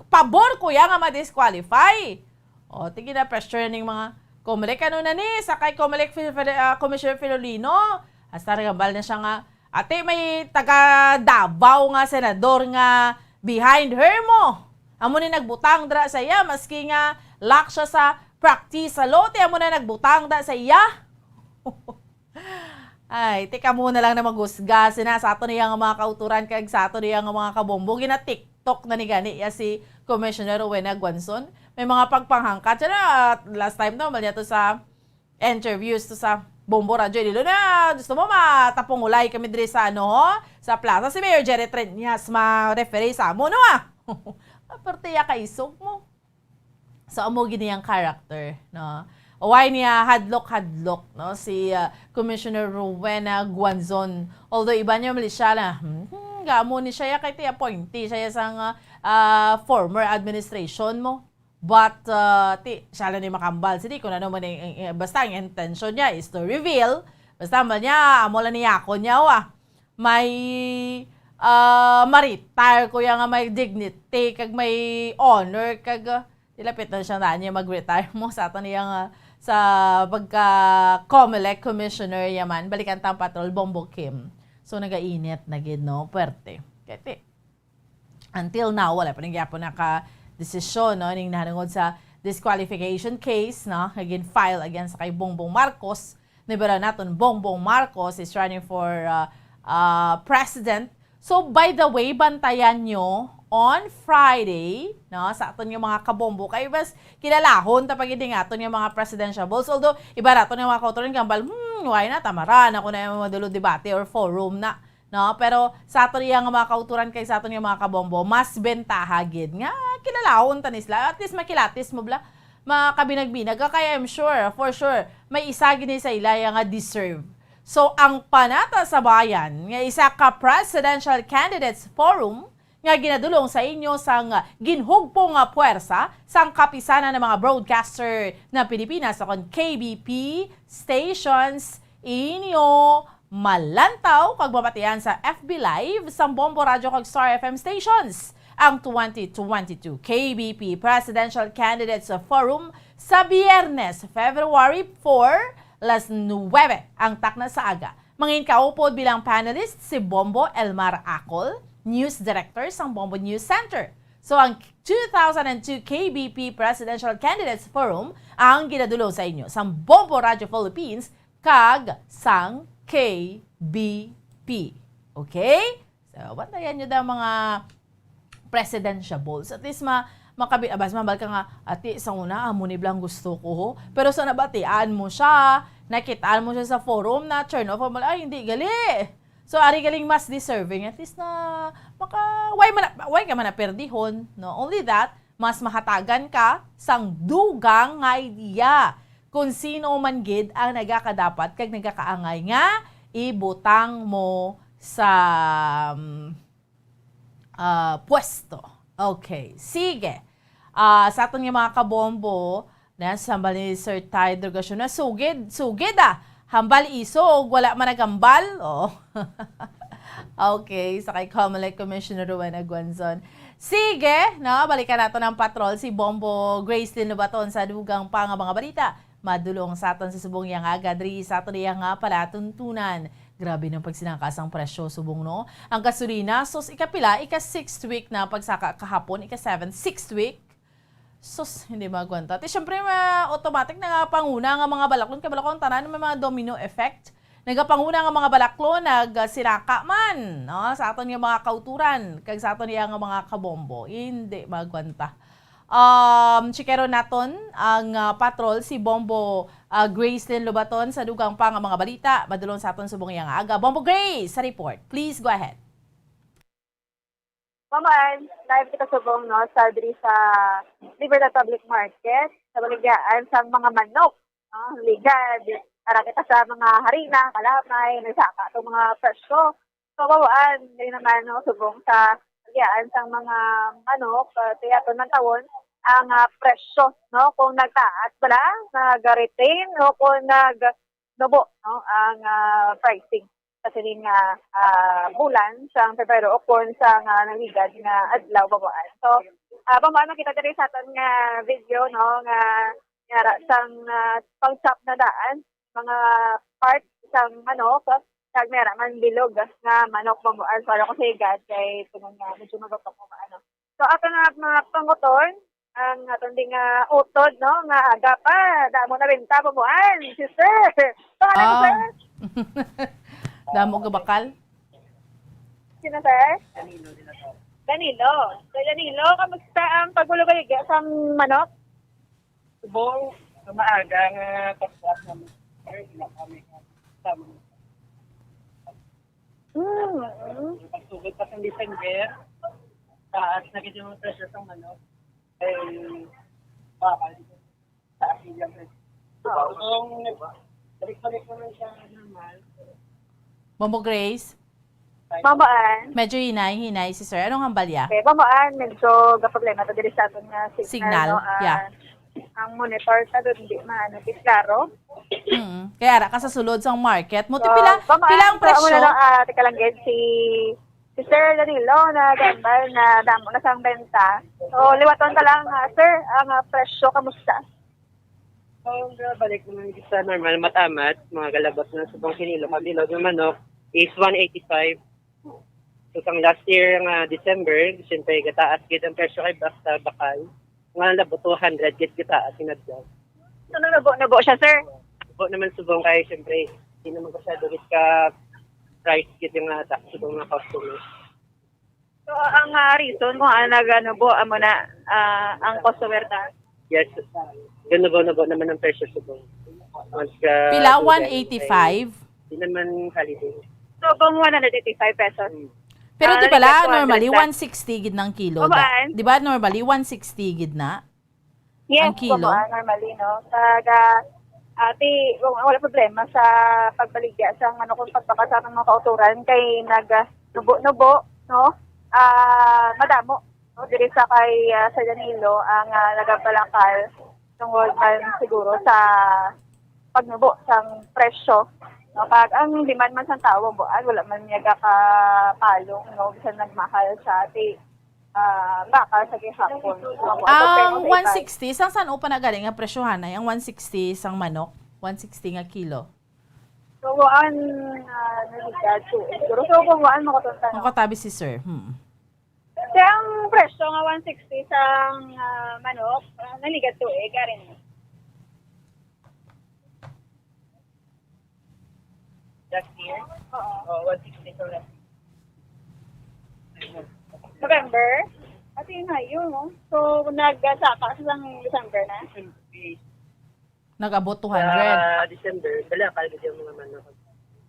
pabor ko ya nga ma-disqualify. O, ti gina-pressure ning mga Comelec. Ano na ni, sa kay Comelec Fil-, Fil-, ah, Commissioner Filolino, hasta nagambal na siya nga, "Ate, may taga Davao nga senador nga behind her mo. Amo ni nagbutang dira sa iya, maski nga lack siya sa practice sa law, ti amo na nagbutang da sa iya." Ay, tika muna lang na maghusga sina sa ato niya nga mga kauturan kag sa ato niya nga mga kabombo. Gina-TikTok na ni gani ya si Commissioner Rowena Guanzon. May mga pagpanghangkat siya na, last time na, mali to sa interviews to sa Bombo Radyo Iloilo na gusto mo matapungulay kami diri sa, ano, ho? Sa plaza, si Mayor Jerry Treñas ma-referee sa amo, no, ah? Aparte ya kaisog mo. So, amo gid niyang character, no? Why niya hadlok-hadlok, no? Si, ah, Commissioner Rowena Guanzon. Although, iba niya mali siya na, hmm, gamo ni siya, ya kay ti appointee siya sang, ah, ah, former administration mo. But, ah, ti, siya lang ni makambal. Sige, kung ano man, eh, eh, basta ang intention niya is to reveal. Basta man niya, amo lang ni ako niya, wa. May, ah, ma-retire ko ya nga may dignity, kag may honor, kag, ah, dilapit na siya na niya mag-retire mo sa aton iya nga sa pagka Comelec commissioner yaman. Balikan ta ang patrol, Bombo Kim. So, nagainit na gid, no? Pwerte. Kay ti, until now, wala pa rin gyapon naka-desisyon, no? Ning nahanungod sa disqualification case, no? Nga gin-file against kay Bongbong Marcos. Nibara naton, Bongbong Marcos is running for, uh, uh, president. So, by the way, bantayan nyo on Friday, no, sa aton nga mga kabombo. Kay mas kilalahon ta pagid nga aton nga mga presidentiables. Although, iba naton nga mga kautoran, kambal, hmm, why not? Tamaran ako na yung mga dulo debate or forum na. No? Pero sa aton iya nga mga kautoran kay sa aton nga mga kabombo, mas bentaha gid nga kilalahon ta ni sila. At least makilatis mo bla, makabinag-binag ka. Kaya I'm sure, for sure, may isa gini sa ila ya nga deserve. So, ang Panata sa Bayan nga isa ka Presidential Candidates Forum nga ginadulong sa inyo sang ginhugpong nga puwersa sang Kapisanan ng mga Broadcaster ng Pilipinas, o kon K B P stations, inyo malantaw kag mabatian sa F B Live sang Bombo Radyo kag Star F M stations ang twenty twenty-two K B P Presidential Candidates Forum sa Biyernes, February four, las nuwebe ang takna sa aga. Mangin kaupod bilang panelist si Bombo Elmar Acol, News Director sang Bombo News Center. So, ang two thousand and two K B P Presidential Candidates Forum ang ginadulong sa inyo sang Bombo Radio Philippines kag sang K B P. Okay? So, bantayan nyo daw mga presidentiables. At least ma makabi abas mabal ka nga, "Ati, sa una, amo ni blang gusto ko, ho." Pero sa nabatian mo siya, nakitaan mo siya sa forum, na turn off mo, "Ay, hindi gali." So, ari galing mas deserving. At least na maka, why man na, why ka man na perdihon, no? Only that, mas mahatagan ka sang dugang nga idea kung sino man gid ang nagakadapat kag nagakaangay nga ibutang mo sa, um, ah, pwesto. Okay, sige. Ah, sa aton nga mga kabombo, na sa hambal ni Sir Ty Drogacion na sugid, sugid, ah. Hambal isog, wala man nagambal. Oh. Okay, sa kay Comelec Commissioner Rowena Guanzon. Sige, no, balikan nato ng patrol si Bombo Gracelyn Lobaton sa dugang pa nga mga balita. Madulong sa aton sa subong yang aga diri sa aton iya nga palatuntunan. Grabe ng pagsinangka sang presyo subong, no? Ang gasolina, sus, ikapila, ika sixth week na pagsaka kahapon, ika seventh, sixth week. Sus, hindi magwanta. Ti, syempre, ma-, automatic na nga panguna nga mga balaklon, kay balaklon tanan may mga domino effect. Nagapanguna nga mga balaklon, nagsinaka man, no? Sa aton nga mga kauturan, kag sa aton iya nga mga kabombo. Hindi magwanta. Um, chikero naton ang, ah, patrol, si Bombo, ah, Gracelyn Lobaton sa dugang pa nga mga balita. Madulong sa aton subong iya nga aga. Bombo Grace, sa report. Please go ahead. Ma'am Ann, live kita subong, no, sa diri sa Libertad Public Market, sa baligyan sang mga manok, no, ligad. Ara kita sa mga harina, kalamay, nagsaka itong mga presyo. So, Ma'am Ann, diri naman, no, subong sa baligyan sang mga manok, uh, tiyaton man tawon ang, ah, presyo, no, kung nagtaas bala, nag-retain, o kung nag-, nubo, no, ang, ah, pricing sa sining nga, ah, bulan sang Pebrero o kon sa nga naligad nga adlaw, Ma'am Ann. So, ah, Ma'am Ann, makita diri sa aton nga video, no, nga yara sang, ah, pang-chop na daan, mga part sang manok, kag may ara man bilog nga manok, Ma'am Ann. So, ano ko sa igad kay tungod nga medyo magutok ko, ano. So, ato na mga panguton, ang aton ding, ah, utod, no, nga aga pa, damo na benta, Ma'am Ann, sister. Pangalan mo, Ah. Sir? Damo ka bakal? Sino, sir? Danilo. So, Danilo, kamusta ang pagbuloy-baligya sang manok? Subong, sa maaga nga pagbuhat naman, sir, wala kami kasama. Mm, mm. Pagsugod pa sa December, taas na gid yung presyo sa manok. Ay, Ang balik-balik naman sa normal. Bombo Grace? Mabaan. Medyo hinay-hinay si sir. Anong hambalya? Okay, mabaan. Medyo ga problema to diri sa aton nga signal, Signal, no? Ah, yeah. Ang monitor sa doon, hindi maano, di klaro. Mm. Kaya ara ka sa sulod sa market. Mo, So, pila, mabaan. pila ang So, amo na presyo? lang, ah, teka lang, Ged, si, si Sir Danilo na gambal na damo na sang benta. So, liwaton ka lang, ah, sir, ang, ah, presyo, kamusta? So, balik naman sa normal, matamat, mga galabot na subong kinilo, kag bilog nga manok is one eighty-five. So, sang last year nga December, siyempre, gataas gid ang presyo kay basta bakal. Nga labot two hundred gid gataas inadlaw. So, nanubo-nubo siya, sir? Nubo naman subong kay, siyempre, di naman ko siya dugit ka price gid yung nga ta-, subong nga customer. So, ang, ah, reason kung ano nag-, ano po, amo na, ah, ang customer ta? Yes. Ganun po, nubo naman ang presyo subong. Once ka Pila? One eighty-five? Di naman holiday. So, kung one hundred eighty-five pesos. Hmm. Pero Ah, di ba la, nag-two hundred normally, plus. One sixty gid ng kilo, da-, Kumaan. Di ba, normally, one sixty gid na? Yes, Ang kilo? kumaan, normally, no? Pag, ah, ati, wa-, wala problema sa pagbaligya sa, ano, kung pagpakasama ng mga kauturan kay nag, ah, nubo-nubo, no? Ah, madamo, no? Diri sa kay, ah, sa Danilo, ang, ah, nagabalakal tungod man siguro sa pagnubo sang presyo. No? Kag ang demand man sang tawo, buan, wala man niya gakapalong, no? Bisan nagmahal sa ati, ah, baka sa gihapon. Ang Ang one sixty, sang san-o pa na gani nga presyohanay ang one sixty sang manok? One sixty nga kilo? So, buan, ah, naliga to. Siguro, so, kung buan, makatunta, no? Makatabi si sir. Hmm. Kaya ang presyo nga one sixty sang, ah, manok, ah, naliga to, eh, garin. Last year? Oo. Oh, one sixty to last year. November? Ati na yun, no? So, nagsaka sa isang December na? Nag-abot two hundred. Sa December, balakal gid yung mga manok.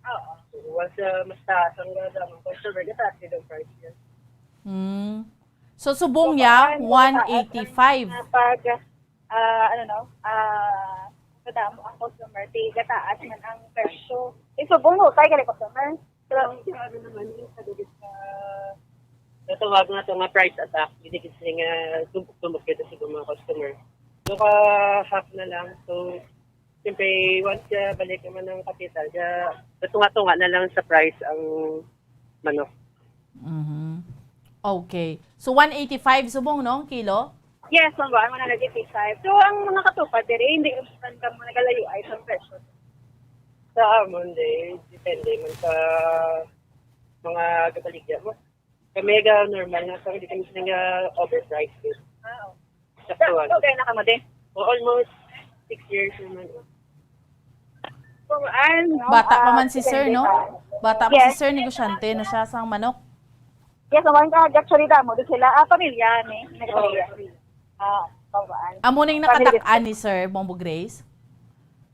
Oo. So, once, ah, mas taas ang gada, ang customer, gataas gid ang price niya. Hmm. So, subong niya, So, paano one eighty-five. Pag, ah, ano, no? Ah, kadamo ang customer, di gataas man ang presyo. Eh, subong mo, kay gali customer. Pero ang ano naman, yung sa dugis na natawag nga to nga price attack, hindi kasi nga tumpok-tumpok kita sa mga customer. So, ka half na lang. So, siyempre, once ka balik naman ng kapital, ka, tunga-tunga na lang sa price ang manok. Mhm. Okay. So, one eighty-five subong, no, ang kilo? Yes, ma'am, one hundred eighty-five. So, ang mga katupad diri, hindi man kamo nagalayo ay sa presyo. Sa amon, di, depende man sa mga gabaligya mo. Kami ga normal nga, so hindi kami sila nga overpriced. Ah, oo. Saktuhan. So, okay na kamo din? O, almost six years naman. Kung ano, Bata pa ah, man si sir, depende no? pa. Bata pa si Yes. sir, negosyante na siya sang manok. Yes, ang mga actually damo, di sila, ah, pamilya ni, nagpamilya. Ah, kawaan. Amo ning Family nakadak-an ni Sir Bombo Grace?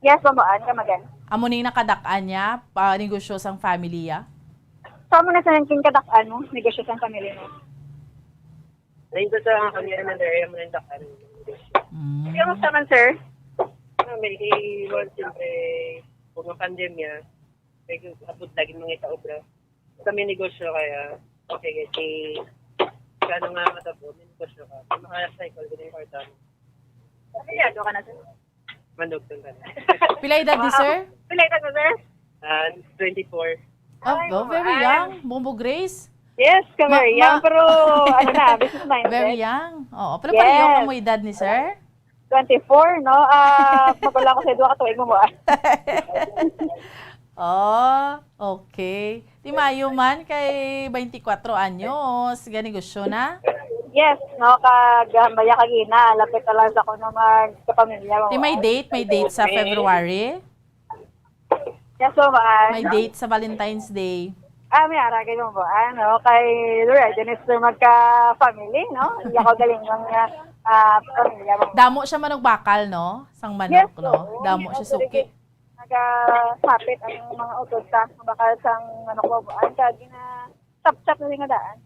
Yes, Bombo Ann, come again. Amo ning nakadak-an niya, pa negosyo sang family ya? Sa amo na sa nangkin kadak-an mo, negosyo sang family mo. Lain ko sa kami na area mo nang dak-an. Mm. Yung sa man, sir? Ah, may iwan, siyempre, kung ang pandemya, may abot lagi mga ita obra. Sa may negosyo kaya, okay, kasi kano nga matabo, may negosyo ka, maka-cycle din yung kwarta mo. Pamilyado ka na, sir? Manugtong ka na. Pila edad ni Wow. sir? Pila edad mo, sir? Ah, twenty-four. Oh, Ay, oh, very kuan. young. Bombo Grace. Yes, ka Ma-, very young, ma- pero ano na, business minded. Very young. Oo, pero Yes. pareho ka mo edad ni sir? Twenty-four, no? Ah, magulang ko sa duha ka tuig mo mo. Oh, okay. Di maayo man kay twenty-four anyos, ganegosyo na? Yes, no, kag, ah, baya kag ina, lapit na lang sa kuno magkapamilya mo. Di may date, may date sa February? Yes, so, maan. May date sa Valentine's Day. Ah, may ara kay mo, ano, kay Lord, din is magka-family, no? Hindi ako galing ng, ah, ah, pamilya mo. Damo siya manok bakal, no? Sang manok, Yes, no? oo. Damo siya Yes, suki. Nagasapit ang mga utod sa bakal sang manok, bubuan. Kag gina-chop-chop na rin nga daan.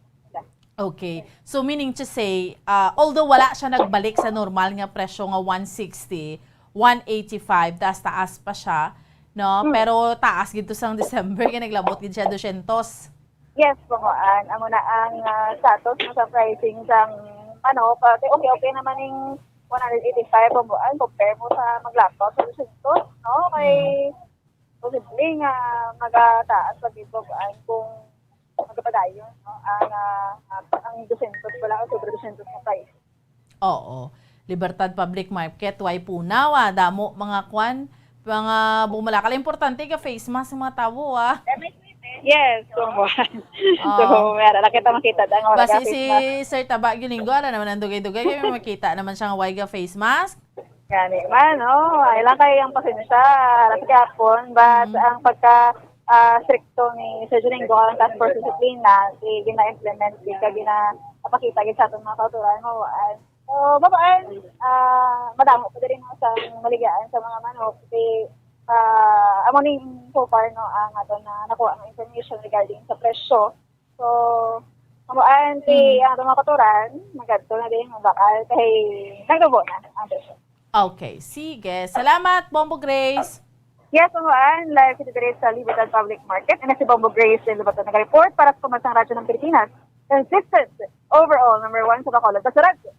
Okay. So, meaning to say, ah, although wala siya nagbalik sa normal nga presyo nga one sixty, one eighty-five, taas-taas pa siya, no? Hmm. Pero taas gid to sang December, kay naglabot gid siya dosyentos. Yes, Bambuan. Amo na ang, ah, status mo sa pricing sang manok. Pero okay, okay naman yung one hundred eighty-five, Bambuan, compare mo sa maglakaw sa dosyentos, no? May Hmm. posible nga magataas pa gid, Bambuan, kung magapadayon, no? Ang, ah, ang dosyentos pala, o sobra dosyentos na price. Oo. Libertad Public Market, way punaw, ah. Damo, mga kwan, mga bumalakal. Importante ka face mask ang mga tawo, ah. Yes, Bambuan. Oo. So, meron na kita makita dyan, wala Basi ka face si mask. Sir Taba Gilingo, ara naman ang dugay-dugay. Kaya makita naman siya nga way ga face mask. Gani man, no? Ay lang kayo ang pasensya, alas gihapon, but Mm. ang pagka, ah, stricto ni Sir Juningo, ang task force disiplina, si gina-implement, di ka gina-, napakita gid sa atong mga kauturan mo, ah, so, Bambuan, ah, madamo pa diri, no, sa maligayaan sa mga manok, di, ah, amo ning so far, no, ang ato na nakuha nga information regarding sa presyo. So, Bambuan, si Mm. ang atong mga kauturan, magadto na din ang bakal, kay nagtubo na ang presyo. Okay, sige. Salamat, Bombo Grace. Yes, Bambuan, live kita diri sa Libertad Public Market. And si Bombo Grace, Lynn Lobaton, nag-report para sa Pambansang Radyo ng Pilipinas. Consistent, overall, number one sa Bacolod. Basta Radyo,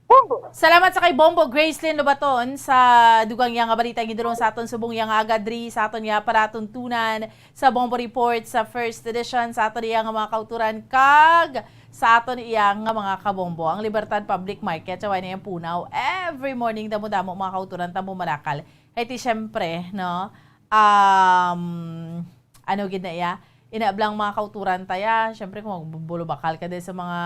Bombo! Salamat sa kay Bombo Grace Lynn Lobaton sa dugang iya nga balita nga gidulong sa aton subong iya nga aga diri sa aton nga palatuntunan sa Bombo Report sa first edition sa aton iya nga mga kauturan kag sa aton iya nga mga kabombo. Ang Libertad Public Market, sa way na iyang punaw. Every morning, damo-damo mga kauturan, tambo malakal. Kay ti, syempre, no, um, ano gid na iya, inablang mga kauturan taya, syempre, kung magbulubakal ka din sa mga,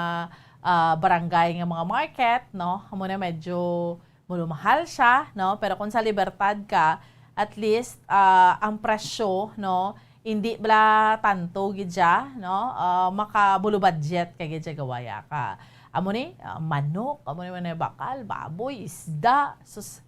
ah, barangay nga mga market, no, amo na medyo mulumahal siya, no, pero kung sa Libertad ka, at least, ah, ang presyo, no, hindi bala tanto gid siya, no, ah, makabulubadjet ka gid siya gawaya ka. Amo ni, ah, manok, amo ni man bakal, baboy, isda, sus,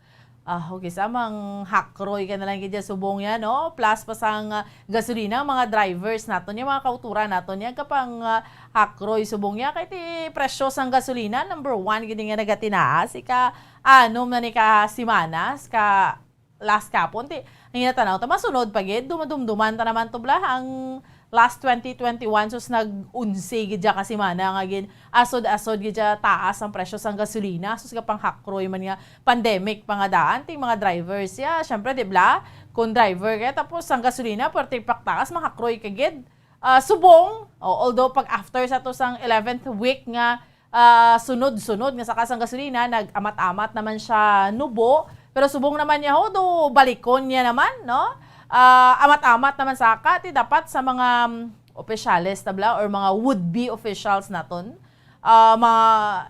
ah, okay, sa mang hakroy ka na lang gid dyan subong yan, no? Plus pa sang, ah, gasolina, mga drivers naton, yung mga kauturan naton, yan kapang, ah, hakroy subong yan. Kay ti presyo sang gasolina, number one, gid nga nagatinaas, ika, anom na ni ka simanas, ka last kapon, ti, ang ginatanaw ta, masunod pa gid, dumadumduman ta naman to, bla, ang last twenty twenty-one, sus, nag-unsi gid dya ka semana nga gin-, asod-asod gid dya taas ang presyo sang gasolina, sus, nga panghakroy man nga pandemic pa nga daan, ting mga drivers, ya, syempre, di bla, kung driver ka, tapos ang gasolina, pwerte paktaas, mahakroy ka gid. Ah, subong, o, although pag after sa to sang eleventh week nga, ah, sunod-sunod nga saka sang gasolina, nag-amat-amat naman siya nubo. Pero subong naman niya, ho, do balikon niya naman, no? Ah, amat-amat naman saka, ti dapat sa mga, mm, opisyales, tabla, or mga would-be officials naton, ah, mga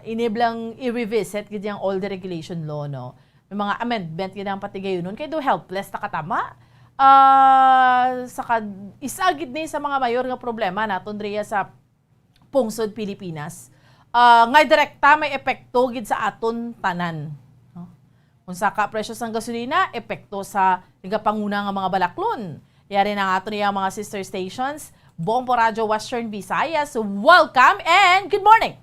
iniblang i-revisit gid yung all deregulation law, no? May mga amendment gid ang patigayunon, kay do helpless ta katama. Ah, saka isa gid ni sa mga mayor nga problema naton diriya sa pungsod Pilipinas, ah, nga direkta may epekto gid sa aton tanan, no? Kung saka presyo sang gasolina, epekto sa nagapanguna nga mga balaklon. Yari na ang aton iya mga sister stations, Bombo Radyo Western Visayas. Welcome and good morning!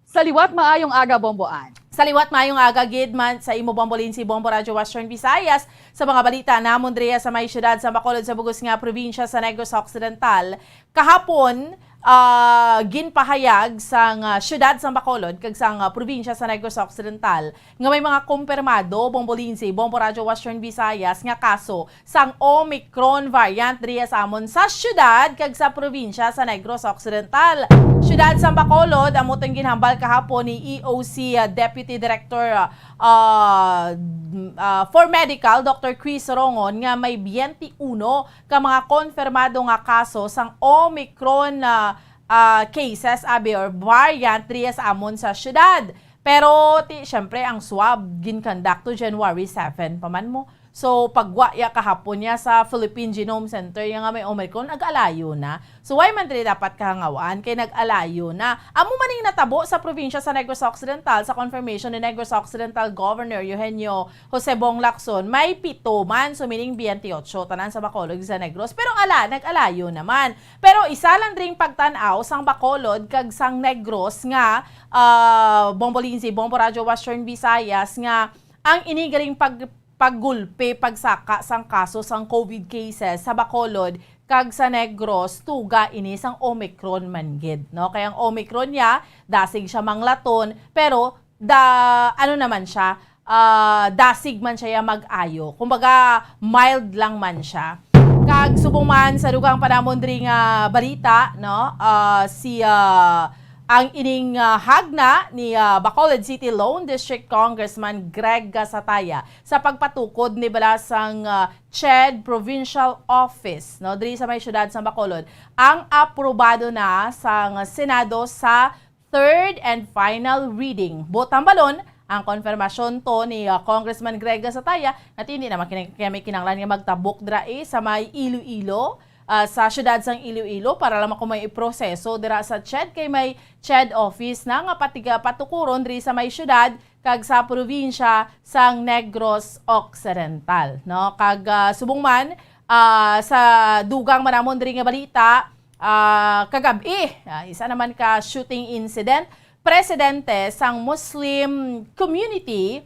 Sa liwat, maayong aga, Bombo Ann. Sa liwat, maayong aga gid man sa imo, Bombo Lindsay, Bombo Radyo Western Visayas, sa mga balita namon diriya sa may siyudad sa Bacolod, sa bugos nga probinsya sa Negros Occidental. Kahapon, ah, ginpahayag sang, ah, siyudad sa Bacolod kag sang, ah, probinsya sa Negros Occidental nga may mga kumpirmado, Bombo Lindsay, Bombo Radyo Western Visayas, nga kaso sang Omicron variant diriya sa amon sa siyudad kag sa probinsya sa Negros Occidental. Siyudad sa Bacolod, amo tong ginhambal kahapon ni E O C, ah, Deputy Director, ah, ah, for Medical, Doctor Chris Rongon, nga may twenty-one ka mga konfirmado nga kaso sang Omicron, ah, ah, cases, abi, or variant diriya sa amon sa siyudad. Pero, ti, syempre, ang swab gin-conduct to January seven pa man mo. So, pagwa ya kahapon niya sa Philippine Genome Center, ya nga may Omicron, nag-alayo na. So, why man diri dapat kahangawan? Kay nag-alayo na. Amo man ning natabo sa probinsya sa Negros Occidental sa confirmation ni Negros Occidental Governor Eugenio Jose Bong Lacson. May pito man, so meaning twenty-eight, tanan sa Bacolod sa Negros. Pero ala, nag-alayo naman. Pero isa lang dring pagtan-aw sang Bacolod kag sang Negros nga, ah, Bombo Lindsay, Bombo Radyo Western Visayas, nga ang ini galing pag paggulpi, pagsaka sang kaso sang COVID cases sa Bacolod kag sa Negros, tuga ini sang Omicron man gid, no? Kay ang Omicron niya, dasig siya manglaton, pero da-, ano naman siya, ah, dasig man siya ya mag-ayo. Kumbaga, mild lang man siya. Kag subong man sa dugang panamon diri nga balita, no? Ah, si, ah, ang ining, ah, hagna ni, ah, Bacolod City Lone District Congressman Greg Gasataya sa pagpatukod ni bala sang, ah, CHED Provincial Office, no, diri sa may siyudad sa Bacolod, ang aprobado na sang Senado sa third and final reading. Buot hambalon, ang konfirmasyon to ni, ah, Congressman Greg Gasataya nga hindi naman kini-, kaya may kinahanglan nga magtabok dira, eh, sa may Iloilo, ah, sa siyudad sang Iloilo para lang kung may iproseso dira sa CHED, kay may CHED office na nga patiga patukuron diri sa may siyudad kag sa probinsya sang Negros Occidental, no? Kag, ah, subong man, ah, sa dugang man namon diri nga balita, ah, kagab-i, ah, isa naman ka shooting incident, presidente sang Muslim community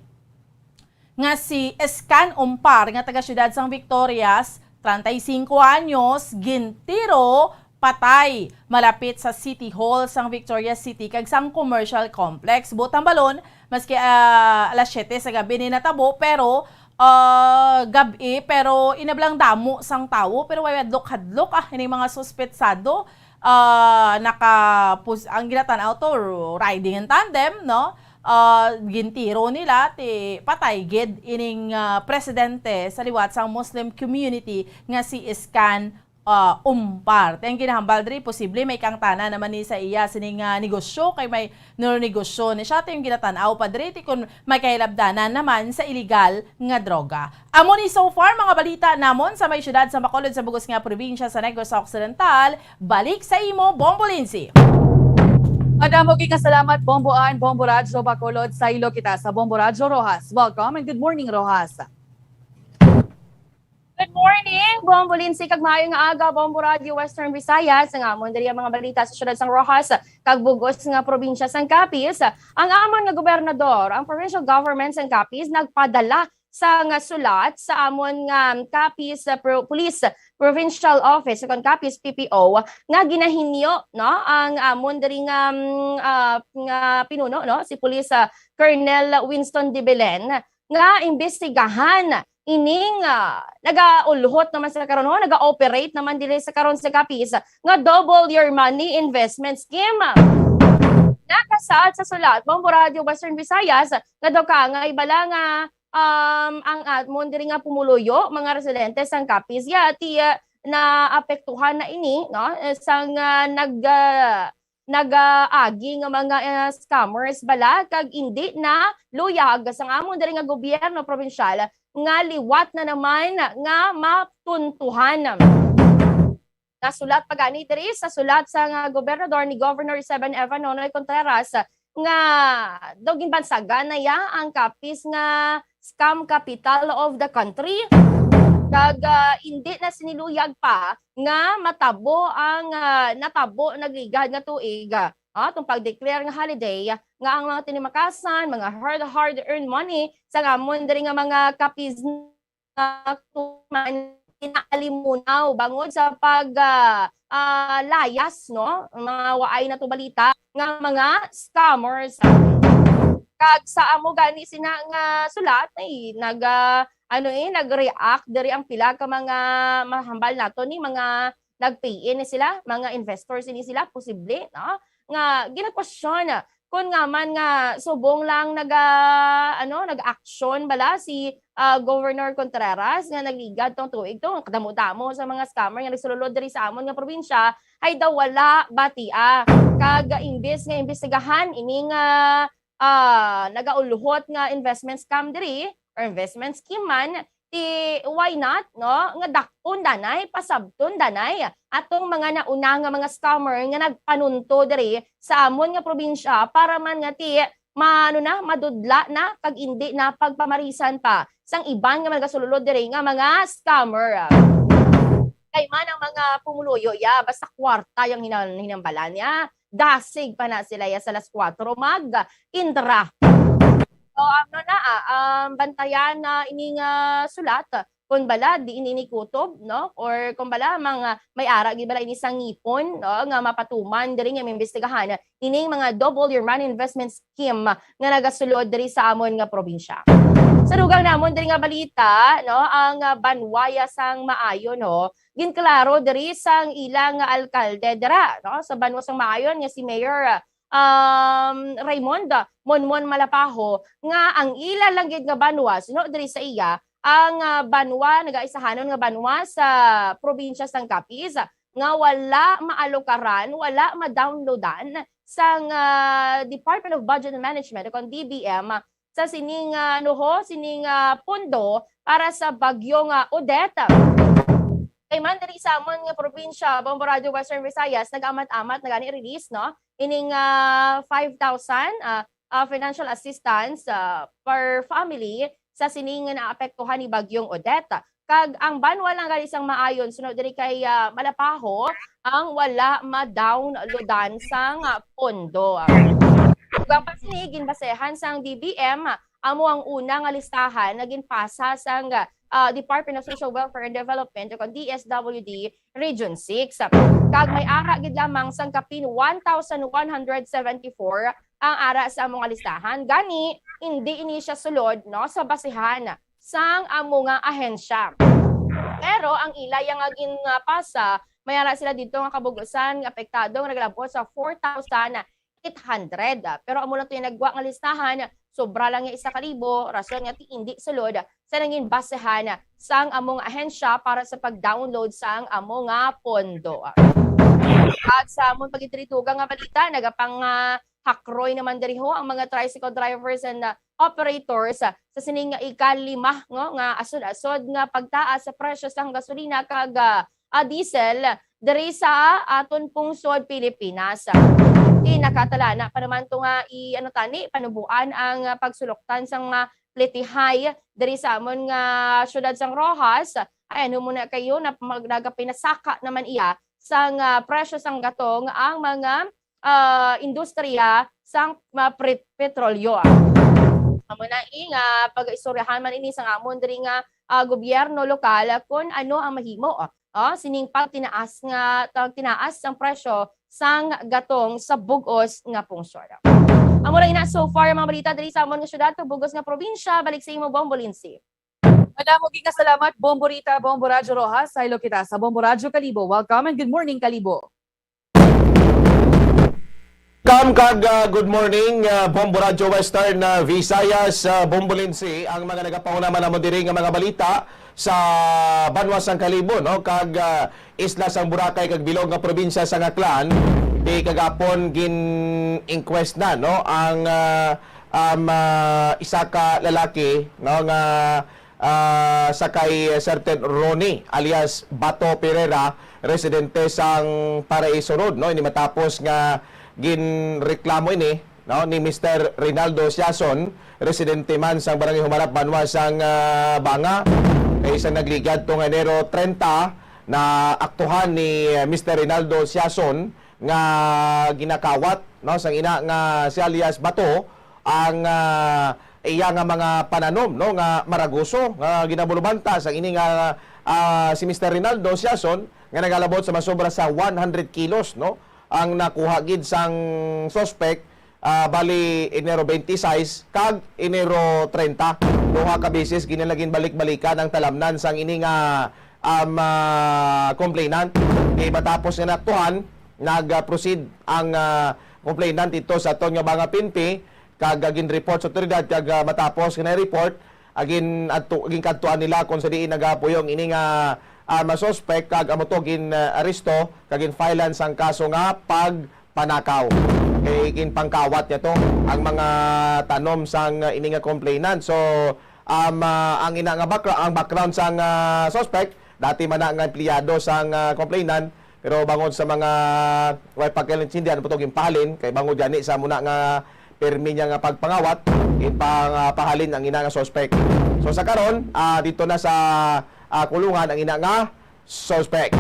nga si Escan Umpar nga taga siyudad sang Victorias, treinta y cinco anyos, gintiro patay malapit sa City Hall sang Victorias City kag sang commercial complex. Buot hambalon, maski, ah, alas siyete sa gabi ni natabo, pero, ah, gab-i, pero inablang damo sang tawo, pero way hadlok-hadlok, ah, ini mga suspetsado. Ah, nakapus-, ang ginatan-aw to, riding in tandem, no? Ah, gintiro nila, ti patay gid ining, ah, presidente sa liwat sang Muslim community nga si Escan, ah, Umpar. Ti ang ginahambal diri, posible may kangtanan naman ni sa iya sining, ah, negosyo, kay may negosyo ni siya. Ti ang ginatan-aw pa diri, ti kun may kahilabdanan naman sa iligal nga droga. Amo ni so far mga balita namon sa may siyudad sa Bacolod sa bugos nga probinsya sa Negros Occidental. Balik sa imo, Bombo Lindsay. Madamo gid nga salamat, Bombo Ann, Bombo Radyo Bacolod. Saylo kita sa Bombo Radyo Roxas. Welcome and good morning, Roxas. Good morning, Bombo Lindsay, kag maayong aga, Bombo Radyo Western Visayas. Ang amon diri ang mga balita sa siyudad sang Roxas kag bugos nga probinsya sang Capiz. Ang amon nga gobernador, ang provincial government sang Capiz, nagpadala sa nga sulat sa amon nga Capiz, uh, Pro-, Police Provincial Office, kon Capiz P P O, nga ginahinyo, no, ang amon diri nga, mm, ah, nga pinuno, no, si Police, ah, Colonel Winston de Belen, nga imbestigahan ining, ah, nagaulhot naman sa karon, no, naga-operate naman diri sa karon sa Capiz nga Double Your Money Investment Scheme. Nakasaad sa sulat, Bombo Radyo Western Visayas, nga daw ka nga ibala nga, um, ang amon diri nga pumuluyo, mga residente sang Capiz, ya, ti, ah, naapektuhan na ini, no, eh, sang, ah, nag, ah, nagaagi nga mga, ah, scammers bala kag indi na luyag sang amon diri nga gobyerno probinsyal nga liwat na naman nga matuntuhan. Nasulat pa gani diri sa sulat sa nga gobernador ni Governor Seven Evan Nonoy Contreras nga daw ginbansagan na ya ang Capiz nga scam capital of the country. Kag, ah, indi na siniluyag pa nga matabo ang, ah, natabo nagligad nga tuig, ah, atong pag-declare nga holiday nga ang mga tinimakasan, mga hard, hard-earned money sa amon diri nga mga Capiz nga tuman inaalimunaw bangod sa pag, ah, ah, layas, no? Mga waay na to balita nga mga scammers. Kag sa amo gani sina nga sulat ay nag, ah, ano eh, nag-react diri ang pila ka mga mahambal nato ni mga nag-pay in ni sila, mga investors ini sila, posible, no? Nga ginakwestiyon kung nga man nga subong lang naga-, ano, nag-action bala si, ah, Governor Contreras nga nagligad tong tuig to, kadamo-damo sa mga scammer nga nagsululod diri sa amon nga probinsya, ay daw wala batia. Kag imbis nga imbestigahan ining, ah, ah, nagaulhot nga investment scam diri, or investment scheme man, ti why not, no? Nga dakpon danay, pasabton danay atong mga nauna nga mga scammer nga nagpanunto diri sa amon nga probinsya para man nga ti ma-, ano na, madudla na kag indi na pagpamarisan pa sang iban nga nagasulod diri nga mga scammer. Kay man ang mga pumuluyo, ya, basta kwarta yung hinan-, hinambalan niya, dasig pa na sila ya sa alas kuwatro mag-intra. So, ano na, ah, um, bantayan na ining, ah, sulat kung bala di ini kutob, no? Or kung bala mga may ara gid bala ini sa ngipon, no, nga mapatuman diri nga maimbestigahan ining mga double your money investment scheme nga nagasulod diri sa amon nga probinsya. Sa dugang namon diri nga balita, no, ang, ah, banwa ya sang Maayon, ho, ginklaro diri sang ilang alkalde dira, no, sa banwa sang Maayon nga si Mayor, um, Raymond Monmon Malapaho, nga ang ila lang gid nga banwa suno diri sa iya ang, ah, banwa, nagaisahanon nga banwa sa probinsya sang Capiz nga wala maalokaran, wala ma-downloadan sang, ah, Department of Budget and Management o kon D B M sa sining, ah, ano ho, sining, ah, pondo para sa bagyong, ah, Odette. Kay man diri sa amon nga probinsya, Bombo Radyo Western Visayas, nag-amat-amat na gani release, no? Ining, ah, five thousand, ah, ah, financial assistance, ah, per family sa sining nga naapektuhan ni Bagyong Odette. Kag ang banwa lang gani sang Maayon, sunod diri kay, ah, Malapaho, ang wala ma-downloadan sang, ah, pondo. Dugang pa sini, ginbasehan sang D B M, amo ang una nga listahan nga ginpasa sang, ah, Department of Social Welfare and Development o kon D S W D Region six. Kag may ara gid lamang sang kapin one thousand one hundred seventy-four ang ara sa amo nga listahan. Gani, hindi ini siya sulod, no, sa basehan sang amo nga ahensya. Pero ang ila ya nga ginpasa, may ara sila dito nga kabug-usan nga apektado nga nagalabot sa four thousand eight hundred. Ah, pero amo lang to yung nagwa nga listahan, sobra lang yung isa ka libo, rason nga ti-, hindi sulod sa nangin basehan sang amo nga ahensya para sa pag-download sang amo nga pondo. At sa among pagitiridugang nga balita, nagapang, ah, hakroy naman diri ho ang mga tricycle drivers and, ah, operators, ah, sa sining ikalima, no, nga asod-asod nga pagtaas sa presyo sang gasolina kag, ah, ah, diesel diri sa aton pungsod Pilipinas. Di nakatalana pa naman to nga i-, ano tani, panubuan ang, ah, pagsuloktan sang, ah, plitihay diri sa amon nga syudad sang Roxas. Ay, ano mo na kayo na mag-, nagapinasaka naman iya sang, ah, presyo sang gatong ang mga, ah, industriya sang, ah, pre-, petrolyo. Amo na i nga pag-istoryahan man ini sang amon diri nga, ah, gobyerno lokal kung ano ang mahimo, ah, sining pagtinaas nga, pagtinaas sang presyo sang gatong sa bug-os nga pungsod. Amo lang ina so far ang mga balita diri sa amon nga syudad, bug-os nga probinsya. Balik sa imo, Bombo Lindsay. Madamo gid nga salamat, Bombo Rita, Bombo Radyo Roxas. Saylo kita sa Bombo Radyo Kalibo. Welcome and good morning, Kalibo. Kam kag, ah, good morning, ah, Bombo Radyo Western, ah, Visayas, ah, Bombo Lindsay, ang mga nagapahuna man namo diri nga mga balita sa banwa sang Kalibo, no? Kag, ah, isla sang Boracay kag bilog nga probinsya sang Aklan, di kagapon gin-inquest na, no? Ang, ah, um, ah, isa ka lalaki, no, nga, ah, sa kay Sergeant Ronnie alias Bato Pereira, residente sang Paraiso Road, no? Ini matapos nga ginreklamo ini, no, ni Mister Rinaldo Siason, residente man sang Barangay Humarap, banwa sang, ah, Banga. Kay sa nagligad tong Enero treinta, naaktuhan ni, eh, Mister Rinaldo Siason nga ginakawat, no, sang ina nga si alias Bato ang, ah, iya nga mga pananom, no, nga maraguso nga ginabulubanta sang ini nga, ah, si Mister Rinaldo Siason nga nagalabot sa masobra sa one hundred kilos, no, ang nakuha gid sang suspek, ah, bali Enero twenty-six kag Enero treinta. Duha ka beses gid nila ginbalik-balikan ang talamnan sang ini nga, um, ah, complainant. Kay matapos nga naaktuhan, nag-proceed ang, ah, complainant dito sa aton nga Banga P N P, kag, ah, gin-report sa otoridad, kag, ah, matapos nga na-report, agin adto, ginkadtuan nila kung sa diin nagapuyong ini nga, ah, mga suspek, kag amo to gin, ah, aresto kag gin-filean sang kaso nga pagpanakaw. Kay ginpangkawat niya to ang mga tanom sang, ah, ini nga complainant. So, um, ah, ang ina nga background, ang background sang, ah, suspect, dati man na nga empleyado sang, ah, complainant, pero bangod sa mga way pagkaintindihan, putong impahalin, kay bangod gani sa muna nga permi niya nga pagpangawat, ipahalin ang ina nga suspect. So sa karon, ah, dito na sa, ah, kulungan ang ina nga suspect.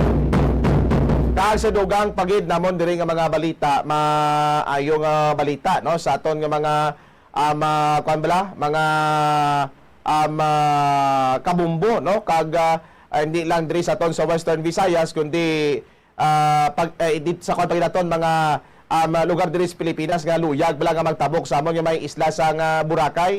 Kag sa dugang pagid namon diri nga mga balita, maayo nga balita, no, sa aton nga mga, ah, ma-, kuwan bala, mga, ah, ma-, kabumbo, no, kag, ah, ah, hindi lang diri sa aton sa Western Visayas, kundi, ah, pag, eh, di, sa kuwan pagid naton mga, ah, mga lugar diri sa Pilipinas nga luyag bala nga magtabok sa amon nga may isla sang, ah, Boracay.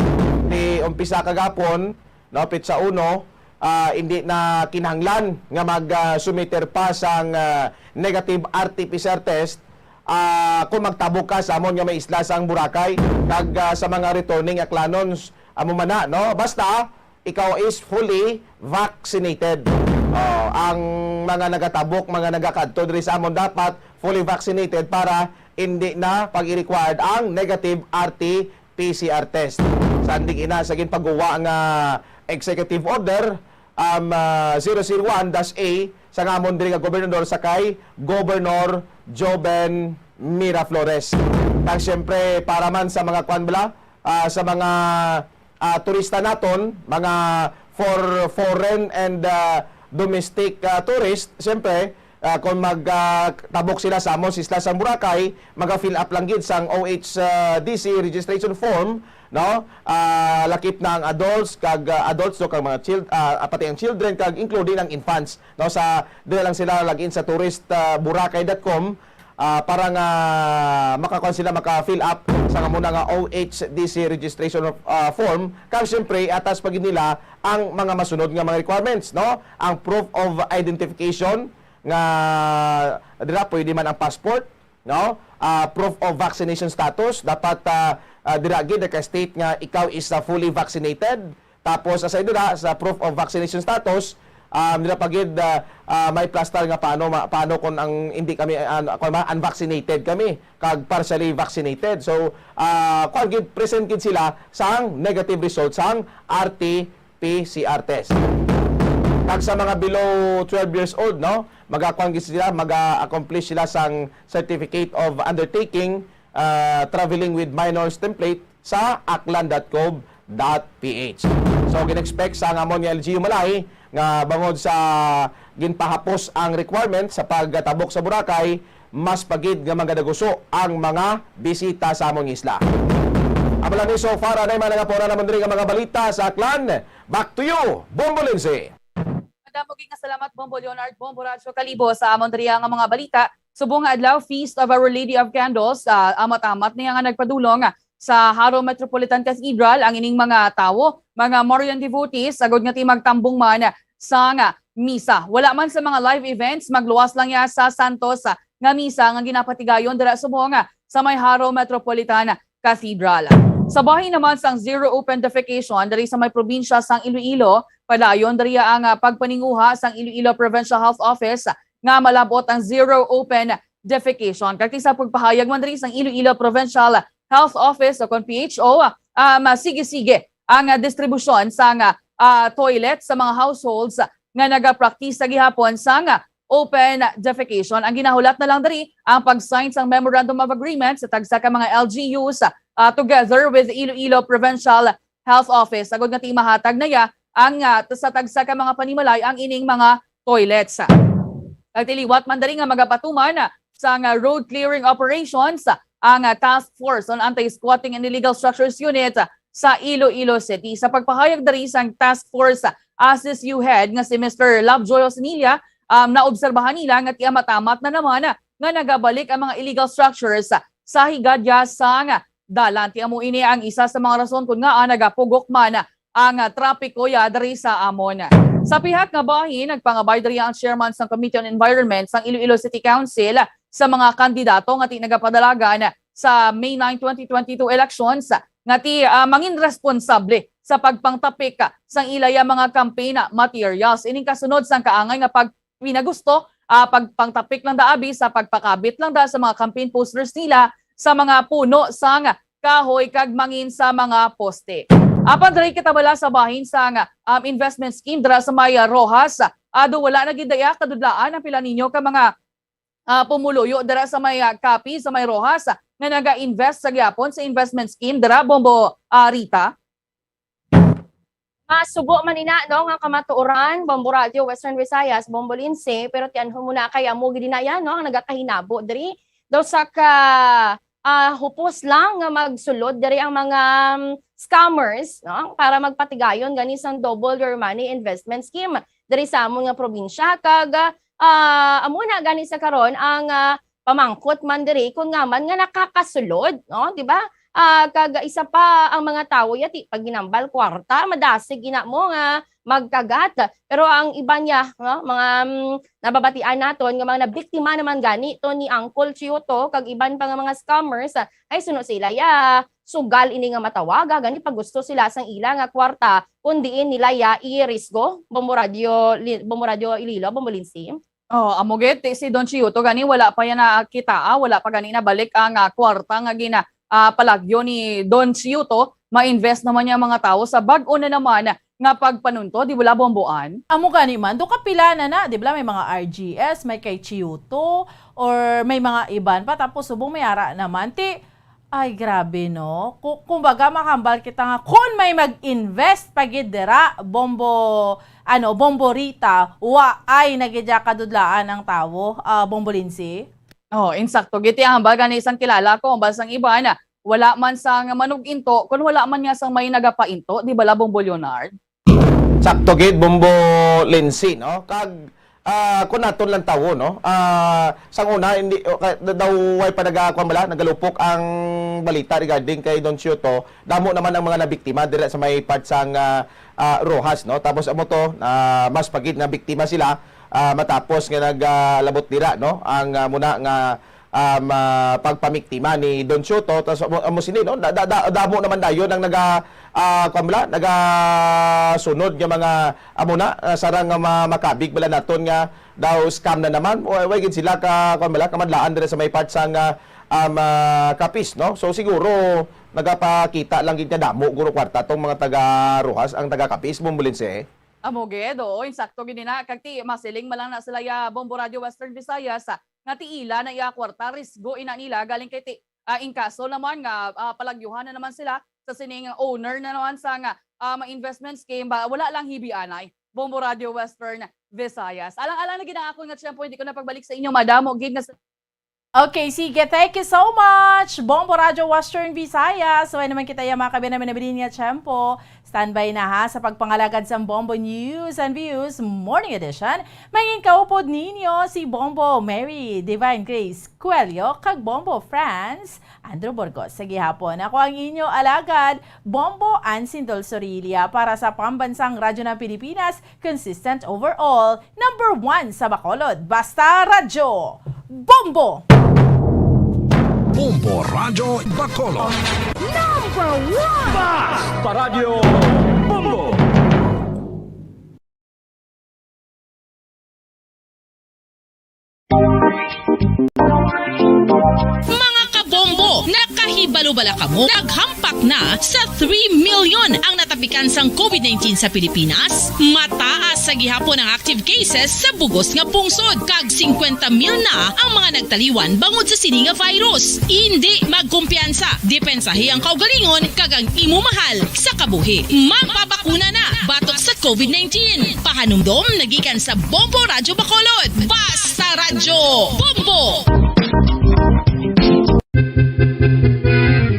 Di umpisa kagapon, no, petsa uno, ah, hindi na kinahanglan nga mag, ah, sumiter pa sang, ah, negative R T P C R test, ah, kung magtabok ka sa amon nga may isla sang Boracay kag, ah, sa mga returning Aklanons, amo man na, no? Basta ikaw is fully vaccinated. Oh, ang mga nagatabok, mga nagakadto diri sa amon dapat fully vaccinated para hindi na pag-required ang negative R T P C R test. Sandig ina sa ginpaguwa nga executive order, um, ah, zero zero one dash A sa ngamon diri nga gobernador sa kay Governor Joven Miraflores. Kag siyempre, para man sa mga kwan bala, ah, sa mga, ah, turista naton, mga for foreign and, ah, domestic, ah, tourist, siyempre, ah, kung mag, ah, tabok sila sa amo sa isla sang Boracay, maga-fill up lang gid sang O H D C registration form, no? Ah, lakip na ang adults kag, ah, adults, no, kag mga child, ah, pati ang children kag including ang infants, no? Sa dira lang sila login sa tourist, ah, boracay dot com, ah, para nga makakuan sila, maka-fill up sa amo na nga O H D C registration, ah, form. Kag siyempre, atas pa gid nila ang mga masunod nga mga requirements, no? Ang proof of identification nga dira pwede man ang passport, no? Ah, proof of vaccination status, dapat, ah, ah, dira gid naka-state nga ikaw is, ah, fully vaccinated. Tapos aside dira sa proof of vaccination status, um, dira pa gid, ah, ah, may plastar nga paano ma-, paano kung ang hindi kami, ah, kung ma-, unvaccinated kami kag partially vaccinated. So, ah, kung gid present gid sila sang negative result sang R T P C R test. Kag sa mga below twelve years old, no, magakuan gid sila, maga-accomplish sila sang certificate of undertaking, ah, traveling with minors template sa aklan dot gov dot P H. So, gin-expect sa ngamon nga L G U Malay nga bangod sa ginpahapos ang requirement sa pagtabok sa Boracay, mas pa gid nga magadaguso ang mga bisita sa among isla. Amo lang ni so far, anay man ang apura namon diri nga mga balita sa Aklan. Back to you, Bombo Lindsay. Madamo gid nga salamat, Bombo Leonard, Bombo Radyo Kalibo, sa amon diri nga mga balita. Subong nga adlaw, Feast of Our Lady of Candles, ah, amat-amat niya nga nagpadulong sa Jaro Metropolitan Cathedral ang ining mga tawo, mga Marian devotees, agod nga ti magtambong man sang misa. Wala man sa mga live events, magluwas lang ya sa Santos nga misa nga ginapatigayon dira subong sa may Jaro Metropolitan Cathedral. Sa bahin naman sang zero open defecation diri sa may probinsya sang Iloilo, padayon diri ang, ah, pagpaninguha sang Iloilo Provincial Health Office nga malab-ot ang zero open defecation. Kag ti sa pagpahayag man diri sang Iloilo Provincial Health Office o kon P H O, um, sige-sige ang, ah, distribusyon sang, ah, toilet sa mga households nga nagapraktis sa gihapon sang, ah, open defecation. Ang ginahulat na lang diri ang pag-sign sang Memorandum of Agreement sa tagsa ka mga L G Us, ah, together with Iloilo Provincial Health Office, agud nga ti mahatag na ya ang, ah, sa tagsa ka mga panimalay ang ining mga toilets. Kag ti liwat man diri nga magapatuman sang, ah, road clearing operations ang, ah, Task Force on Anti-Squatting and Illegal Structures Unit sa Iloilo City. Sa pagpahayag diri sang Task Force, ah, S S U Head nga si Mister Lovejoy Osnilla, um, naobserbahan nila nga ti amat-amat na naman nga nagabalik ang mga illegal structures sa higadya sang dalan. Ti amo ini ang isa sa mga rason kon ngaa nagapugok man ang, ah, trapiko ya diri sa amon. Sa pihak nga bahin, nagpangabay diri ang chairman sang Committee on Environment sang Iloilo City Council sa mga kandidato nga ti nagapadalagan sa May nine, twenty twenty-two elections nga ti, ah, mangin responsable sa pagpangtapik sang ila ya mga campaign materials. Ining kasunod sang kaangay nga pag pinagusto, ah, pagpangtapik lang da abi sa pagpakabit lang da sa mga campaign posters nila sa mga puno sang kahoy kag mangin sa mga poste. Apan diri kita bala sa bahin sang, um, investment scheme dira sa may, ah, Roxas. Ado wala na gid daya kadudlaan ang pila ninyo ka mga, ah, pumuluyo dira sa may, ah, Capiz, sa may Roxas, ah, nga naga-invest sa gihapon sa investment scheme dira, Bombo, ah, Rita? Masubo man ina, no, nga kamatuoran, Bombo Radio Western Visayas, Bombo Lindsay, pero tianhon mo na kay amo gid na yan, no, ang nagakahinabo diri. Daw sa ka, ah, hupos lang nga magsulod diri ang mga, um, scammers, no, para magpatigayon gani sang double your money investment scheme diri sa amon nga probinsya. Kag, ah, amo na gani sa karon ang, ah, pamangkot man diri kung nga man nga nakakasulod, no, di ba? Ah, kag isa pa ang mga tawo yati pag ginambal kwarta, madasig ina mo nga magkagat. Pero ang iban niya, no, mga, mm, nababatian naton nga mga nabiktima naman gani to ni Uncle Chiyoto kag iban pa nga mga scammers, ah, ay suno sila ya sugal ini nga matawaga gani pag gusto sila sang ila nga kwarta kun diin nila ya irisgo, Bombo Radio, Li-, Bombo Radio Iloilo, Bombo Lindsay. Oh, amo gid, ti si Don Chiyoto gani wala pa yan nakita, ah, wala pa gani nabalik ang, ah, kwarta nga gina, ah, palagyo ni Don Chiyoto. Ma-invest naman niya mga tawo sa bag-o na naman nga pagpanunto, di wala, Bomboan? Amo gani man, do kapila na na, di ba, may mga R G S, may kay Chiyoto, or may mga iban pa, tapos subong may ara naman. Ti, ay, grabe, no? Ku-, kumbaga, makambal kita nga kung may mag-invest pa gid dira, Bombo, ano, Bombo Rita, wa ay na gid ya kadudlaan ang tawo, ah, Bombo Lindsay. Oh, insakto gid ti hambal gani sang kilala ko, hambal sang iban, wala man sang manug-into, kun wala man nga sang may nagapainto, di bala, Bombo Leonard? Sakto gid, Bombo Lindsay, no? Kag, ah, kung naton lang tawo, no? Ah, sang una, hindi, o, ka-, da-, daw way pa naga-, kuwan bala, nagalupok ang balita regarding kay Don Chiyoto. Damo naman ang mga nabiktima dira sa may part sang, ah, ah, Roxas, no? Tapos amo to, ah, mas pagid nga biktima sila, ah, matapos nga nag, ah, labot dira, no? Ang, ah, muna nga, um, ah, pagpamiktima ni Don Chiyoto. Tas amo, amo sini, no? Da-, da-, da-, damo naman dayon ang naga, ah, kuwan bala, nagasunod nga mga amo na, ah, sarang nga ma-, makabig bala naton nga daw scam na naman. Wa-, way gid sila ka, kuwan bala, kamadlaan dira sa may part sang, ah, um, ah, Capiz, no? So siguro nagapakita lang gid nga damo guro kwarta tong mga taga Roxas, ang taga Capiz, Bombo Lindsay. Amo gid, oo, insakto gid na. Kag ti masiling man lang na sila ya Bombo Radio Western Visayas, ah, nga ti ila na iya kwarta, risgo ina nila galing kay ti, ah, in kaso naman nga, ah, palagyuhan na naman sila sa sining owner na naman sa nga, ah, mga investment scheme ba, wala lang hibi anay. Bombo Radio Western Visayas. Alang-alang na gid ang akon nga tiyempo, hindi ko na pagbalik sa inyo. Madamo gid nga sa Okay, sige. Thank you so much, Bombo Radio Western Visayas. So, ano naman kita yung mga kabinabinabinin nga tiyempo. Standby na ha sa pagpangalagad sa Bombo News and Views Morning Edition. Mangin kaupod ninyo si Bombo Mary Divine Grace Cuello kag Bombo Franz Andrew Burgos. Sa gihapon, ako ang inyo alagad, Bombo Ansindol Sorilia para sa Pambansang Radyo ng Pilipinas, consistent overall, number one sa Bacolod. Basta Radyo, Bombo! Bombo Radyo Bacolod. Number one! Basta Radyo Bombo! Mga kabombo, nakahibalo bala kamo? Naghampak na sa three million ang natapikan sang COVID nineteen sa Pilipinas. Mataas sa gihapon ang active cases sa bugos nga pungsod, kag singkwenta mil na ang mga nagtaliwan bangod sa sini nga virus. Indi magkumpiyansa, depensahi ang kaugalingon kag ang imo mahal sa kabuhi. Magpabakuna na batok sa COVID nineteen. Pahanumdom nagikan sa Bombo Radyo Bacolod. Basta Radyo Bombo!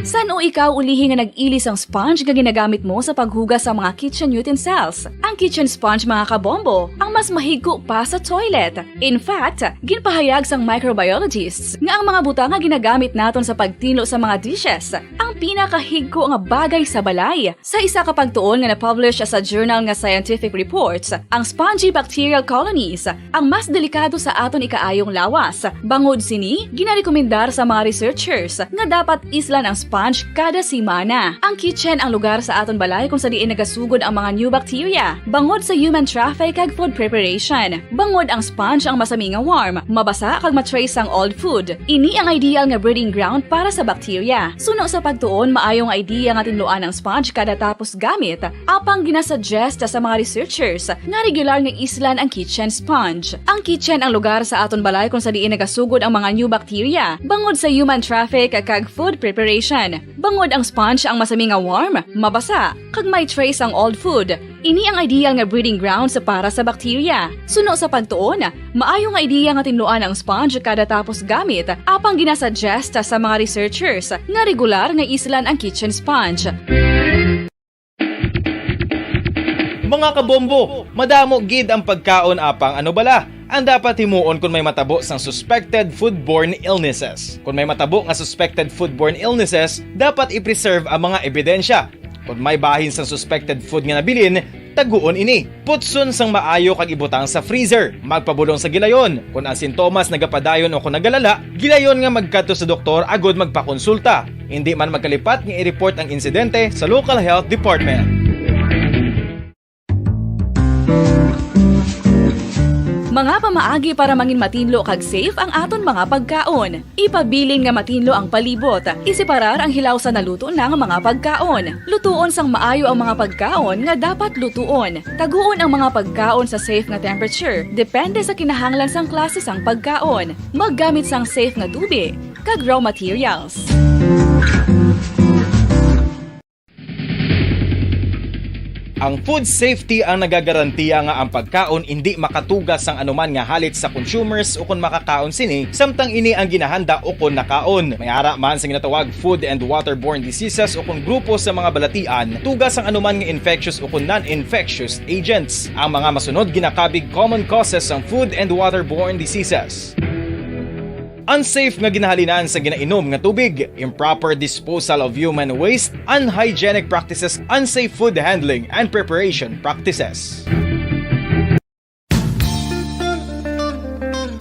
San-o ikaw ulihi nga nag-ili sang sponge nga ginagamit mo sa paghugas sa mga kitchen utensils? Ang kitchen sponge, mga kabombo, ang mas mahigko pa sa toilet. In fact, ginpahayag sang microbiologists nga ang mga butang nga ginagamit naton sa pagtinlo sa mga dishes ang pinakahigko nga bagay sa balay. Sa isa ka pagtuon nga na-publish sa journal nga Scientific Reports, ang spongy bacterial colonies ang mas delikado sa aton ikaayong lawas. Bangod sini, ginarekomendar sa mga researchers nga dapat islan ang sponge kada semana. Ang kitchen ang lugar sa aton balay kung sa diin nagasugod ang mga new bacteria bangod sa human traffic kag food preparation. Bangod ang sponge ang masami nga warm, mabasa kag ma-trace ang old food. Ini ang ideal nga breeding ground para sa bacteria. Suno sa pagtuon, On, maayo nga idea nga tinluan ang sponge kada tapos gamit, apang ginasuggest sa mga researchers nga regular nga islan ang kitchen sponge. Ang kitchen ang lugar sa aton balay kung sa diin nagasugod ang mga new bacteria bangod sa human traffic kag food preparation. Bangod ang sponge ang masami nga warm, mabasa, kag may trace ang old food, ini ang ideal nga breeding grounds para sa bacteria. Suno sa pagtuon, maayo nga ideya nga tinluan ang sponge kada tapos gamit, apang ginasuggest sa mga researchers nga regular nga islan ang kitchen sponge. Mga kabombo, madamo gid ang pagkaon, apang ano bala ang dapat himuon kon may matabo sang suspected foodborne illnesses? Kon may matabo nga suspected foodborne illnesses, dapat i-preserve ang mga ebidensya. Kon may bahin sang suspected food nga nabilin, taguon ini. Putson sang maayo kag ibutang sa freezer. Magpabulong sa gilayon. Kon ang sintomas nagapadayon o kon nagalala, gilayon nga magkadto sa doktor agud magpakonsulta. Indi man magkalipat nga i-report ang insidente sa local health department. Mga pamaagi para mangin matinlo kag safe ang aton mga pagkaon. Ipabilin nga matinlo ang palibot. Iseparar ang hilaw sa naluto na nga mga pagkaon. Lutuon sang maayo ang mga pagkaon nga dapat lutuon. Taguon ang mga pagkaon sa safe nga temperature, depende sa kinahanglan sang klase sang pagkaon. Maggamit sang safe nga tubig kag raw materials. Ang food safety ang nagagarantiya nga ang pagkaon indi makatuga sang anuman nga halit sa consumers ukon makakaon sini, samtang ini ang ginahanda ukon nakaon. May ara man sa ginatawag food and waterborne diseases ukon grupo sa mga balatian, tuga sang anuman nga infectious ukon non-infectious agents. Ang mga masunod ginakabig common causes sang food and waterborne diseases. Unsafe nga ginahalinan sa ginainom nga tubig, improper disposal of human waste, unhygienic practices, unsafe food handling and preparation practices.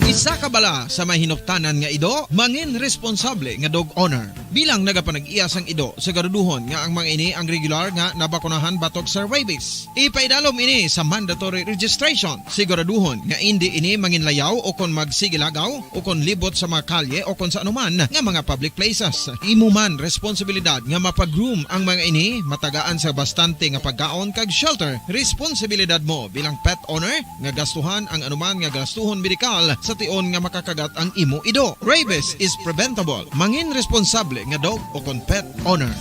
Isa ka bala sa may hinuptanan nga ido, mangin responsable nga dog owner. Bilang nagapanag-iya sang ido, siguraduhon nga ang mga ini ang regular nga nabakunahan batok sa rabies. Ipaidalom ini sa mandatory registration. Siguraduhon nga indi ini manginlayaw o kon magsigilagaw o kon libot sa mga kalye o kon sa anuman nga mga public places. Imo man responsibilidad nga mapa-groom ang mga ini, matagaan sa bastante nga pagkaon kag shelter. Responsibilidad mo bilang pet owner nga gastuhan ang anuman nga gastuhon medikal sa tion nga makakagat ang imo ido. Rabies is preventable. Mangin responsable nga dog o kon pet owner.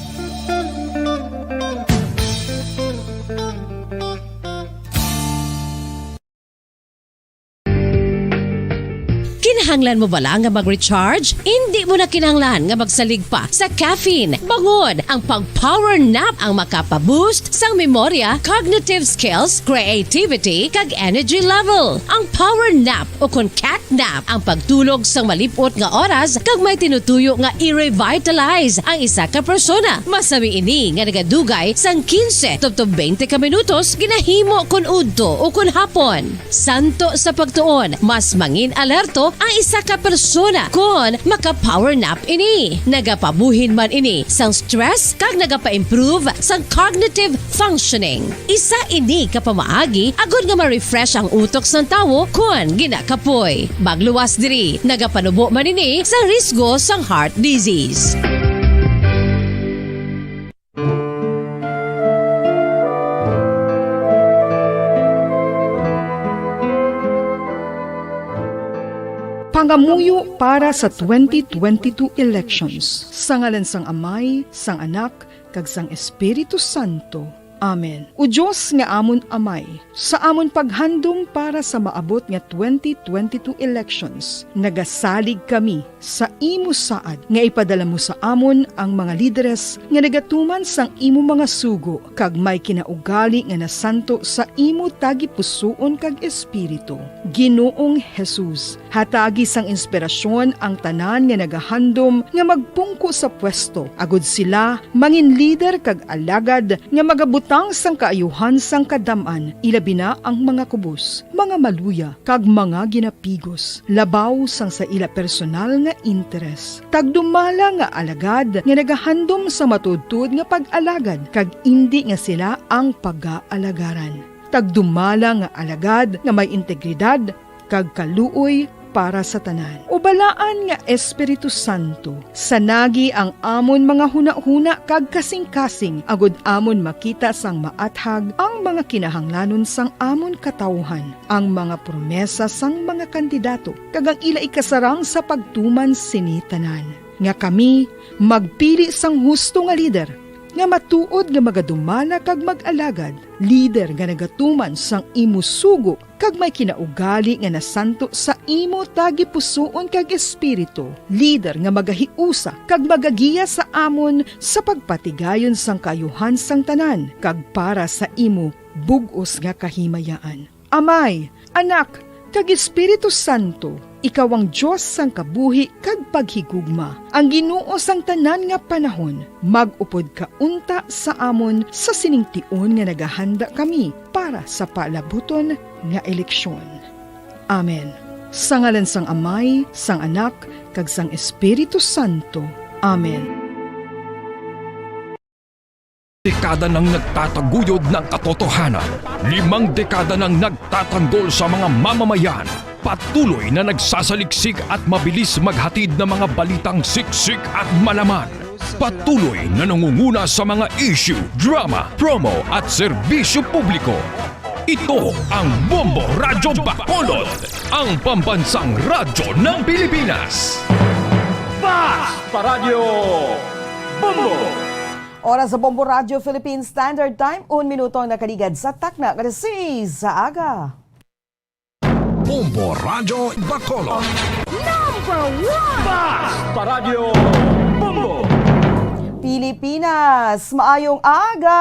Kinahanglan mo bala nga mag-recharge? Indi mo na kinahanglan nga magsalig pa sa caffeine, bangod ang pag-power nap ang makapa-boost sang memorya, cognitive skills, creativity, kag energy level. Ang power nap o kon cat nap ang pagtulog sang malip-ot nga oras kag may tinutuyo nga i-revitalize ang isa ka persona. Masami ini nga nagadugay sang quince tubtob twenty ka minutos, ginahimo kon udto o kon hapon. Santo sa pagtuon, mas mangin-alerto ang isa ka persona kon maka-power nap ini. Nagapabuhin man ini sang stress kag nagapa-improve sang cognitive functioning. Isa ini ka pamaagi agod nga ma-refresh ang utok sang tawo kon ginakapoy. Magluwas diri, nagapanubo man ini sang risgo sang heart disease. Pangamuyo para sa twenty twenty-two elections. Sa ngalan sang Amay, sang Anak, kag sang Espiritu Santo. Amen. O Dios nga amon Amay, sa amon paghandom para sa maabot nga twenty twenty-two elections, nagasalig kami sa imo saad nga ipadala mo sa amon ang mga lideres nga nagatuman sang imo mga sugo kag may kinaugali nga nasanto sa imo tagipusoon kag espiritu. Ginoong Jesus, hatagi sang inspirasyon ang tanan nga nagahandom nga magpungko sa pwesto, agud sila mangin lider kag alagad nga magabutang sang kaayuhan sang kadam-an, ilabi na ang mga kubos, mga maluya, kag mga ginapigos, labaw sang sa ila personal nga interes. Tagdumala nga alagad nga nagahandom sa matuodtuod nga pag-alagad, kag indi nga sila ang pagaalagaran. Tagdumala nga alagad nga may integridad kag kaluoy para sa tanan. O Balaan nga Espiritu Santo, sanagi ang amon mga hunahuna kag kasingkasing, agod amon makita sang maathag ang mga kinahanglanon sang amon katawuhan, ang mga promesa sang mga kandidato, kag ang ila ikasarang sa pagtuman sini tanan, nga kami magpili sang husto nga lider, nga matuod nga magadumala kag mag-alagad, lider nga nagatuman sang imo sugo kag may kinaugali nga nasanto sa imo tagipusoon kag espiritu, lider nga magahiusa kag magagiya sa amon sa pagpatigayon sang kaayuhan sang tanan kag para sa imo bug-os nga kahimayaan. Amay, Anak, kag Espiritu Santo, ikaw ang Dios sang kabuhi kag paghigugma, ang Ginoo sang tanan nga panahon. Mag-upod ka unta sa amon sa sining tion nga nagahanda kami para sa palabuton nga eleksyon. Amen. Sa ngalan sang Amay, sang Anak, kag sang Espiritu Santo. Amen. Dekada nang nagtataguyod ng katotohanan. Limang dekada nang nagtatanggol sa mga mamamayan. Patuloy na nagsasaliksik at mabilis maghatid ng mga balitang siksik at malaman. Patuloy na nangunguna sa mga issue, drama, promo at serbisyo publiko. Ito ang Bombo Radyo Bacolod, ang pambansang radyo ng Pilipinas. Fast Paradyo Bombo! Oras sa Bombo Radyo Philippine Standard Time, un minuto ang nakaligad sa takna nga alas seis sa aga. Bombo Radyo Bacolod. Number one! Fast Paradyo Bombo! Pilipinas, maayong aga!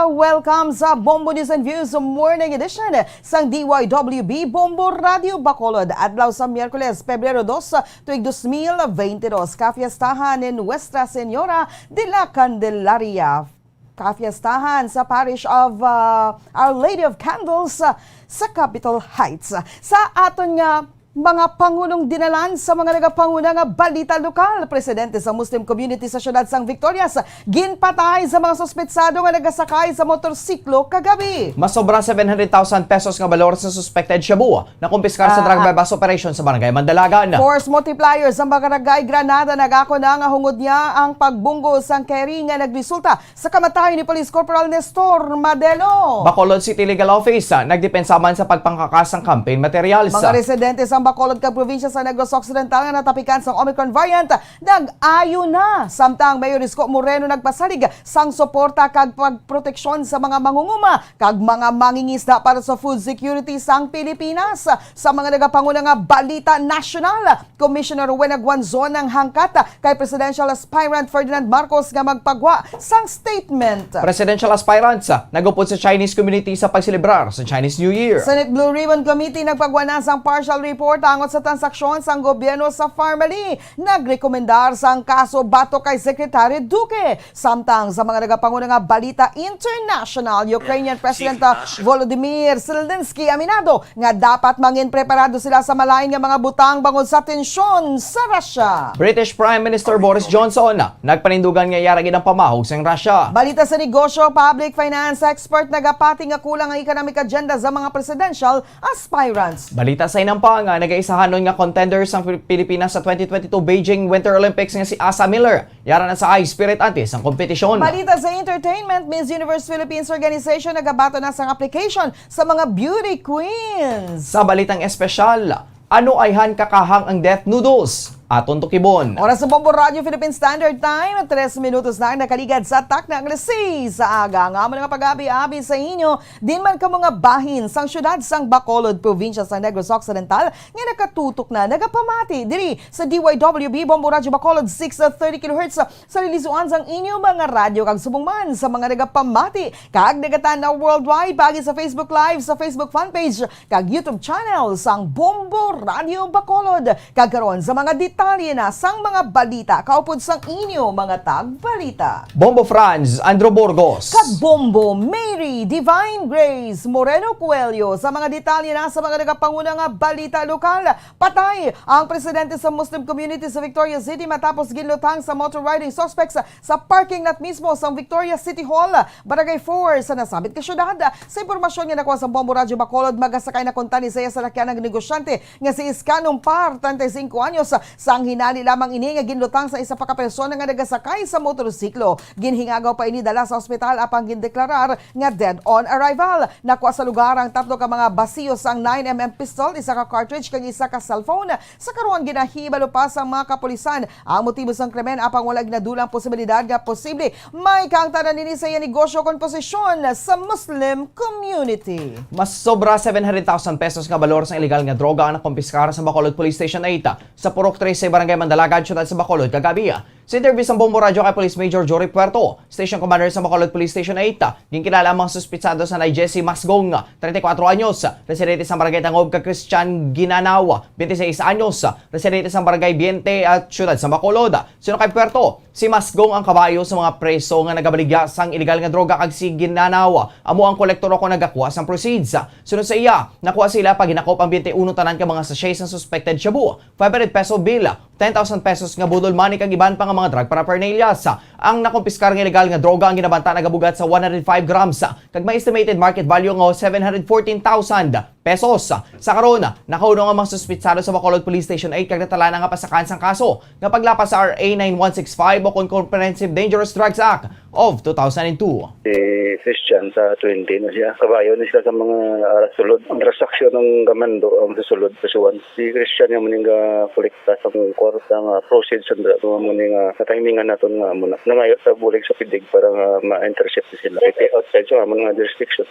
Welcome sa Bombo News and Views Morning Edition sang D Y W B Bombo Radyo Bacolod. Adlaw sa Miyerkules, Pebrero dos, tuig dos mil bente dos. Kafiestahan ni Nuestra Señora de la Candelaria. Kafiestahan sa Parish of, ah, Our Lady of Candles, ah, sa Capitol Heights. Sa aton nga mga pangunong dinalan sa mga nagapanguna nga balita lokal, presidente sa Muslim community sa siyudad sang Victorias, ginpatay sa mga suspetsado nga nagasakay sa motorsiklo kagabi. Masobra seven hundred thousand pesos nga balor sa suspected shabu nakumpiskar sa Ah, drug ah. buy-bust operation sa Barangay Mandalagan. Force multiplier sa Barangay Granada nagako na nga hungod niya ang pagbunggo sang carry nga nagresulta sa kamatayon ni Police Corporal Nestor Madelo. Bacolod City Legal Office, ah, nagdepensa man sa pagpangkakas sang campaign materials. Mga residente sa Bacolod kag probinsya sa Negros Occidental nga natapikan sang Omicron variant, nag-ayo na. Samtang Mayor Isko Moreno nagpasalig sang suporta kag pagproteksyon sa mga mangunguma kag mga mangingisda para sa food security sang Pilipinas. Sa mga nagapanguna nga balita nasyonal, Commissioner Wena Guanzon ang hangkat kay presidential aspirant Ferdinand Marcos nga magpagwa sang statement. Presidential aspirants, ah, nagupod sa Chinese community sa pagselebrar sa Chinese New Year. Senate Blue Ribbon Committee nagpagwa na sang partial report angot sa transaksyon sang gobyerno sa Farmally. Nagrekomendar sang kaso batok kay Secretary Duque. Samtang sa mga nagapanguna nga balita international, Ukrainian President, ah, Volodymyr Zelensky aminado nga dapat mangin preparado sila sa malain nga mga butang bangod sa tensyon sa Russia. British Prime Minister Boris Johnson nagpanindugan nga yara gid ang pamahog sang Russia. Balita sa negosyo, public finance expert nagapati nga kulang ang economic agenda sa mga presidential aspirants. Balita sa inampang, ah, nagaisahanon nga contender sang Pil-, Pilipinas sa twenty twenty-two Beijing Winter Olympics nga si Asa Miller. Yara na sa high spirit antes ang kompetisyon. Balita sa entertainment, Miss Universe Philippines Organization nagabaton na sang application sa mga beauty queens. Sa balitang espesyal, ano ayhan kakahang ang Death Noodles? Aton tukibon. Oras sa Bombo Radyo Philippine Standard Time, tres minutos na ang nakaligad sa takna nga alas seis sa aga. Ang amon nga pag-abi-abi sa inyo, din man kamo nga bahin sang siyudad sang Bacolod, probinsya sa Negros Occidental, nga nakatutok na nagapamati diri sa D Y W B Bombo Radyo Bacolod, six thirty kilohertz, sa lilisuan sang inyo mga radyo, kag subong man sa mga nagapamati kag nagatan-aw worldwide paagi sa Facebook Live, sa Facebook fan page, kag YouTube channel sang Bombo Radyo Bacolod. Kag karon sa mga detalye na sang mga balita kaupod sang inyo mga tagbalita. Bombo Franz, Andrew Burgos. Kag Bombo Mary Divine Grace Moreno Coelho sa mga detalye na sa mga nagapanguna nga balita lokal. Patay ang presidente sa Muslim community sa Victoria City matapos ginlutang sa motor riding suspects sa parking lot mismo sa Victoria City Hall, Barangay four sa nasabit nga syudad. Sa impormasyon nga nakuha sa Bombo Radyo Bacolod, magasakay na kuntani sa iya salakyan ang negosyante nga si Iskanong Par, treinta y cinco anyos. Sang hinali lamang ini nga ginlutang sa isa pa ka persona nga nagasakay sa motorsiklo. Ginhingagaw pa ini dala sa ospital apang gindeklarar nga dead on arrival. Nakuha sa lugar ang tatlo ka mga basiyo sang nine M M pistol, isa ka cartridge kag isa ka cellphone. Sa karon, ginahibalo pa sang mga kapulisan ang motibo sang krimen, apang wala ginadulang posibilidad nga posible may kaangtanan ini sa iya negosyo kon posisyon sa Muslim community. Mas sobra seven hundred thousand pesos nga balor sang iligal nga droga ang nakumpiskar sa Bacolod Police Station eight sa Purok trese, Barangay Mandalagan, Siyudad sa Bacolod, kagabi. Sa interview sa Bombo Radyo kay Police Major Jory Puerto, Station Commander sa Bacolod Police Station eight, ginkilala ang mga suspitsado sa Nay Jessie Masgong, treinta y cuatro anyos, residente sa Barangay Tangob, kag Christian Ginanaw, twenty-seis anyos, residente sa Barangay Biente at Siyudad sa Bacolod. Suno kay Puerto, si Masgong ang kabayo sa mga preso nga nagabaligya sang iligal nga droga, kag si Ginanaw amo ang kolektor o kon nagakuha sang proceeds. Sunod sa iya, nakuha sila paghinakop ang twenty-uno tanan ka mga sachet sang suspected shabu, five hundred peso bill, ten thousand pesos nga budol money kag iban pa nga mga drug paraphernalia. Ang nakumpiskar nga iligal nga droga ang ginabanta nagabugat sa one hundred five grams, kag may estimated market value nga seven hundred fourteen thousand pesos. Sa karon, nakahunong ang mga suspitsado sa Bacolod Police Station eight kag natalana nga pasakan sang kaso nga paglapas sa R A nine one six five o kon Comprehensive Dangerous Drugs Act of two thousand and two. Si Christian sa twenty na siya. Kabayo ni sila sa mga, ah, sulod. Ang transaksyon ng kamando ang susulod sa suwan. Si Christian yung muning, ah, kolekta sa mga kwarta nga proceeds sa drug. Mga muning, ah, katimingan naton nga muna. Nangayo sa bulig sa pidig para nga ma-intercept sila. Kay outside sa mga jurisdiction.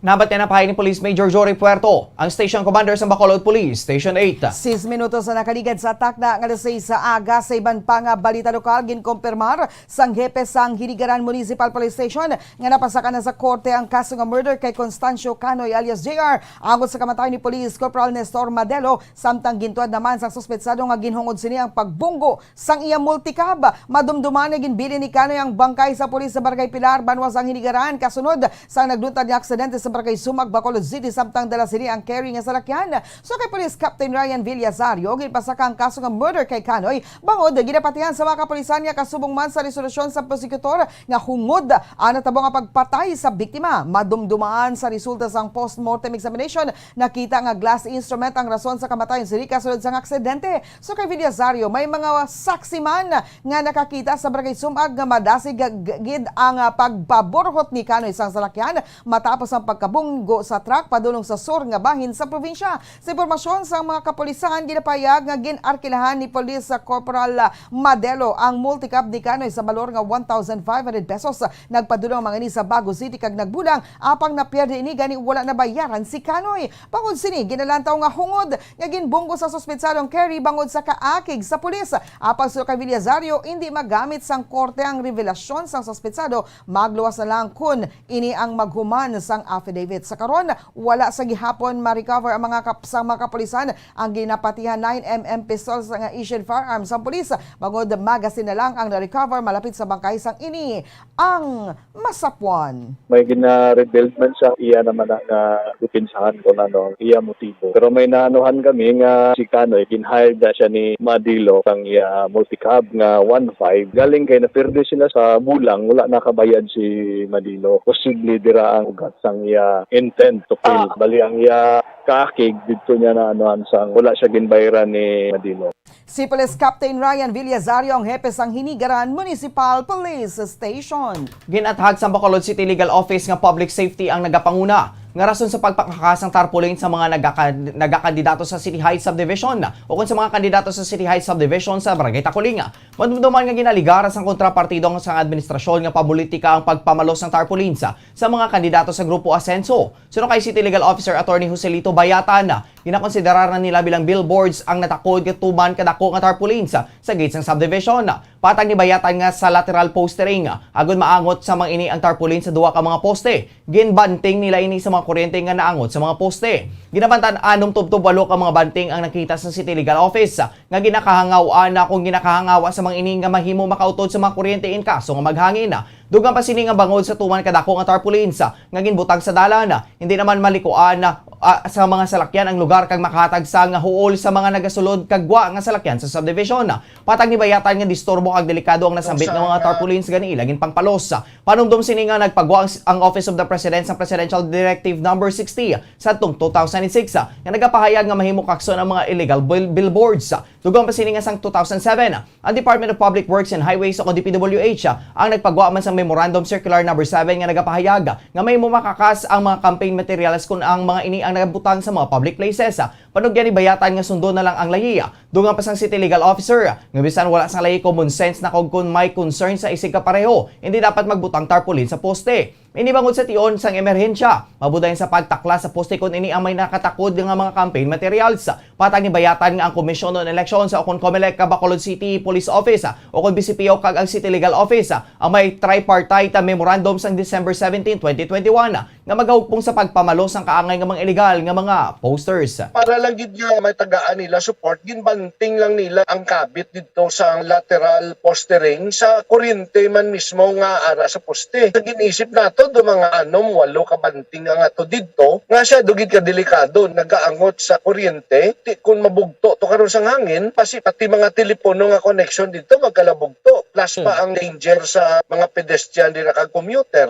Nabatian na pa ni Police Major Jory Puerto, ang Station Commander sa Bacolod Police Station eight. Sis minutos na nakaligad sa takna nga alas sais sa aga. Sa iban pa nga balita lokal, ginkumpirmar sang hepe sang Hinigaran Municipal Police Station nga napasaka na sa korte ang kaso nga murder kay Constancio Canoy alias J R, angot sa kamatay ni Police Corporal Nestor Madelo, samtang gintuad naman sang suspetsado nga ginhungod sini ang pagbunggo sang iya multicab. Madumduman nga ginbilin ni Canoy ang bangkay sa pulis sa Barangay Pilar, banwa sang Hinigaran, kasunod sang nagluntad nga aksidente sa Barangay Sumag, Bacolod City, samtang dala sini ang carry nga salakyan. So kay Police Captain Ryan Villazario, ginpasaka ang kaso nga murder kay Canoy, bangod ginapatihan sa mga kapulisan nga kasubong man sa resolusyon sa prosecutor nga hungod ang natabo nga pagpatay sa biktima. Madumduman sa resulta sang postmortem examination, nakita nga glass instrument ang rason sa kamatayon sini kasunod sang aksidente. So kay Villazario, may mga saksi man nga nakakita sa Barangay Sumag nga madasig g-, gid ang, ah, pagpaburhot ni Canoy sang salakyan matapos ang pagkabunggo sa truck padulong sa sur nga bahin sa probinsya. Sa impormasyon sang mga kapulisan, ginapahayag nga gin-arkilahan ni Police Corporal Madelo ang multicab ni Canoy sa balor nga one thousand five hundred pesos. Nagpadulong ang mga ini sa Bago City kag nagbulang, apang napierde ini gani wala nabayaran si Canoy. Bangod sini, ginalantaw nga hungod nga ginbunggo sa suspetsadong carry bangod sa kaakig sa pulis. Apang suno kay Villazario, indi magamit sang korte ang revelasyon sang suspetsado, magluwas na lang kun ini ang maghuman sang affidavit. Sa karon, wala sa gihapon ma-recover ang mga kap-, sang mga kapulisan ang ginapatihan nine M M pistol nga issued firearms sang pulis, bangod magazine na lang ang na-recover malapit sa bangkay sang ini ang masapwan. May gina-rebuild man siya, iya naman na nga depensahan kung ano ang iya motibo. Pero may naanuhan kami nga si Canoy, gin-hired na siya ni Madilo kang iya multicab nga one five. Galing kay napirdi sila sa bulang, wala nakabayad si Madilo. Posible dira ang ugat sang iya intent to kill. Ah. Bali ang iya kaakig didto niya naanuhan sang wala siya ginbayran ni Madilo. Si Police Captain Ryan Villazario ang hepe sang Hinigaran Municipal Police Station. Gin-athag sa Bacolod City Legal Office nga public safety ang nagapanguna nga rason sa pagpakaka sang tarpaulin sa mga nagaka-, nagakandidato sa City Heights Subdivision o kon sa mga kandidato sa City Heights Subdivision sa Barangay Taculing. Madumduman nga ginaligar sang kontrapartido sang administrasyon nga pamulitika ang pagpamalos sang tarpaulin sa, sa mga kandidato sa Grupo Asenso. Suno kay City Legal Officer Attorney Joselito Bayatan, Ginakonsiderar na nila bilang billboards ang natakod nga tuman kadako nga tarpaulins sa gate sang subdivision. Patag ni bayatan nga sa lateral postering, agod maangot sa mga ini ang tarpaulin sa duha ka mga poste. Ginbanting nila ini sa mga kuryente nga naangot sa mga poste. Ginabantan anom tubtob walo ka mga banting ang nakita sa City Legal Office nga ginakahangaw-an na kung ginakahangawa sa mga ini nga mahimo makautod sa mga kuryente in kaso nga maghangin. Dugang pa sini nga bangod sa tuman kadako nga tarpaulins nga ginbutang sa dalan, hindi naman malikuan, ah, sa mga salakyan ang lugar kag makahatag sang huol sa mga nagasulod kag gwa nga salakyan sa subdivision. Patag ni bayatan nga disturbo kag delikado ang nasambit nga mga tarpaulins gani ila ginpangpalos. Panumdom sini nga nagpagwa ang, ang Office of the President sa Presidential Directive Number sixty sadtong two thousand six nga nagapahayag nga mahimo kakson ang mga illegal bill- billboards. Dugang pa sini nga sang two thousand seven, ang Department of Public Works and Highways o D P W H ang nagpagwa man sang Memorandum Circular Number seven nga nagapahayag nga mahimo makakas ang mga campaign materials kon ang mga ini ang nagabutang sa mga public places. Panugyan ni bayatan nga sundon na lang ang layi. Dugang pa sang City Legal Officer nga bisan wala sang layi, common sense na kag kon may concern sa isig kapareho, hindi dapat magbutang tarpaulin sa poste. Ini bangod sa tion sang emerhensya, mabudayan sa pagtaklas sa poste kon ini ang may nakatakod nga mga campaign materials. Patag ni bayatan nga ang Commission on Elections o kon COMELEC ka Bacolod City Police Office o kon B C P O kag ang City Legal Office ang may tripartite memorandum sang December seventeen, twenty twenty-one nga magahugpong sa pagpamalo sang kaangay nga mga illegal nga mga posters. Para lang gid nga may tagaan nila support, ginbanting lang nila ang kabit didto sa lateral postering sa kuryente man mismo nga ara sa poste. Sa gin-isip nato do mga anom, walo ka banting ang ato didto nga siya dugid ka delikado, nagaangot sa kuryente. Ti kun mabugto to karon sang hangin, pasi pati mga telepono nga connection didto magkalabugto, plus pa ang danger sa mga pedestrian dira kag commuter.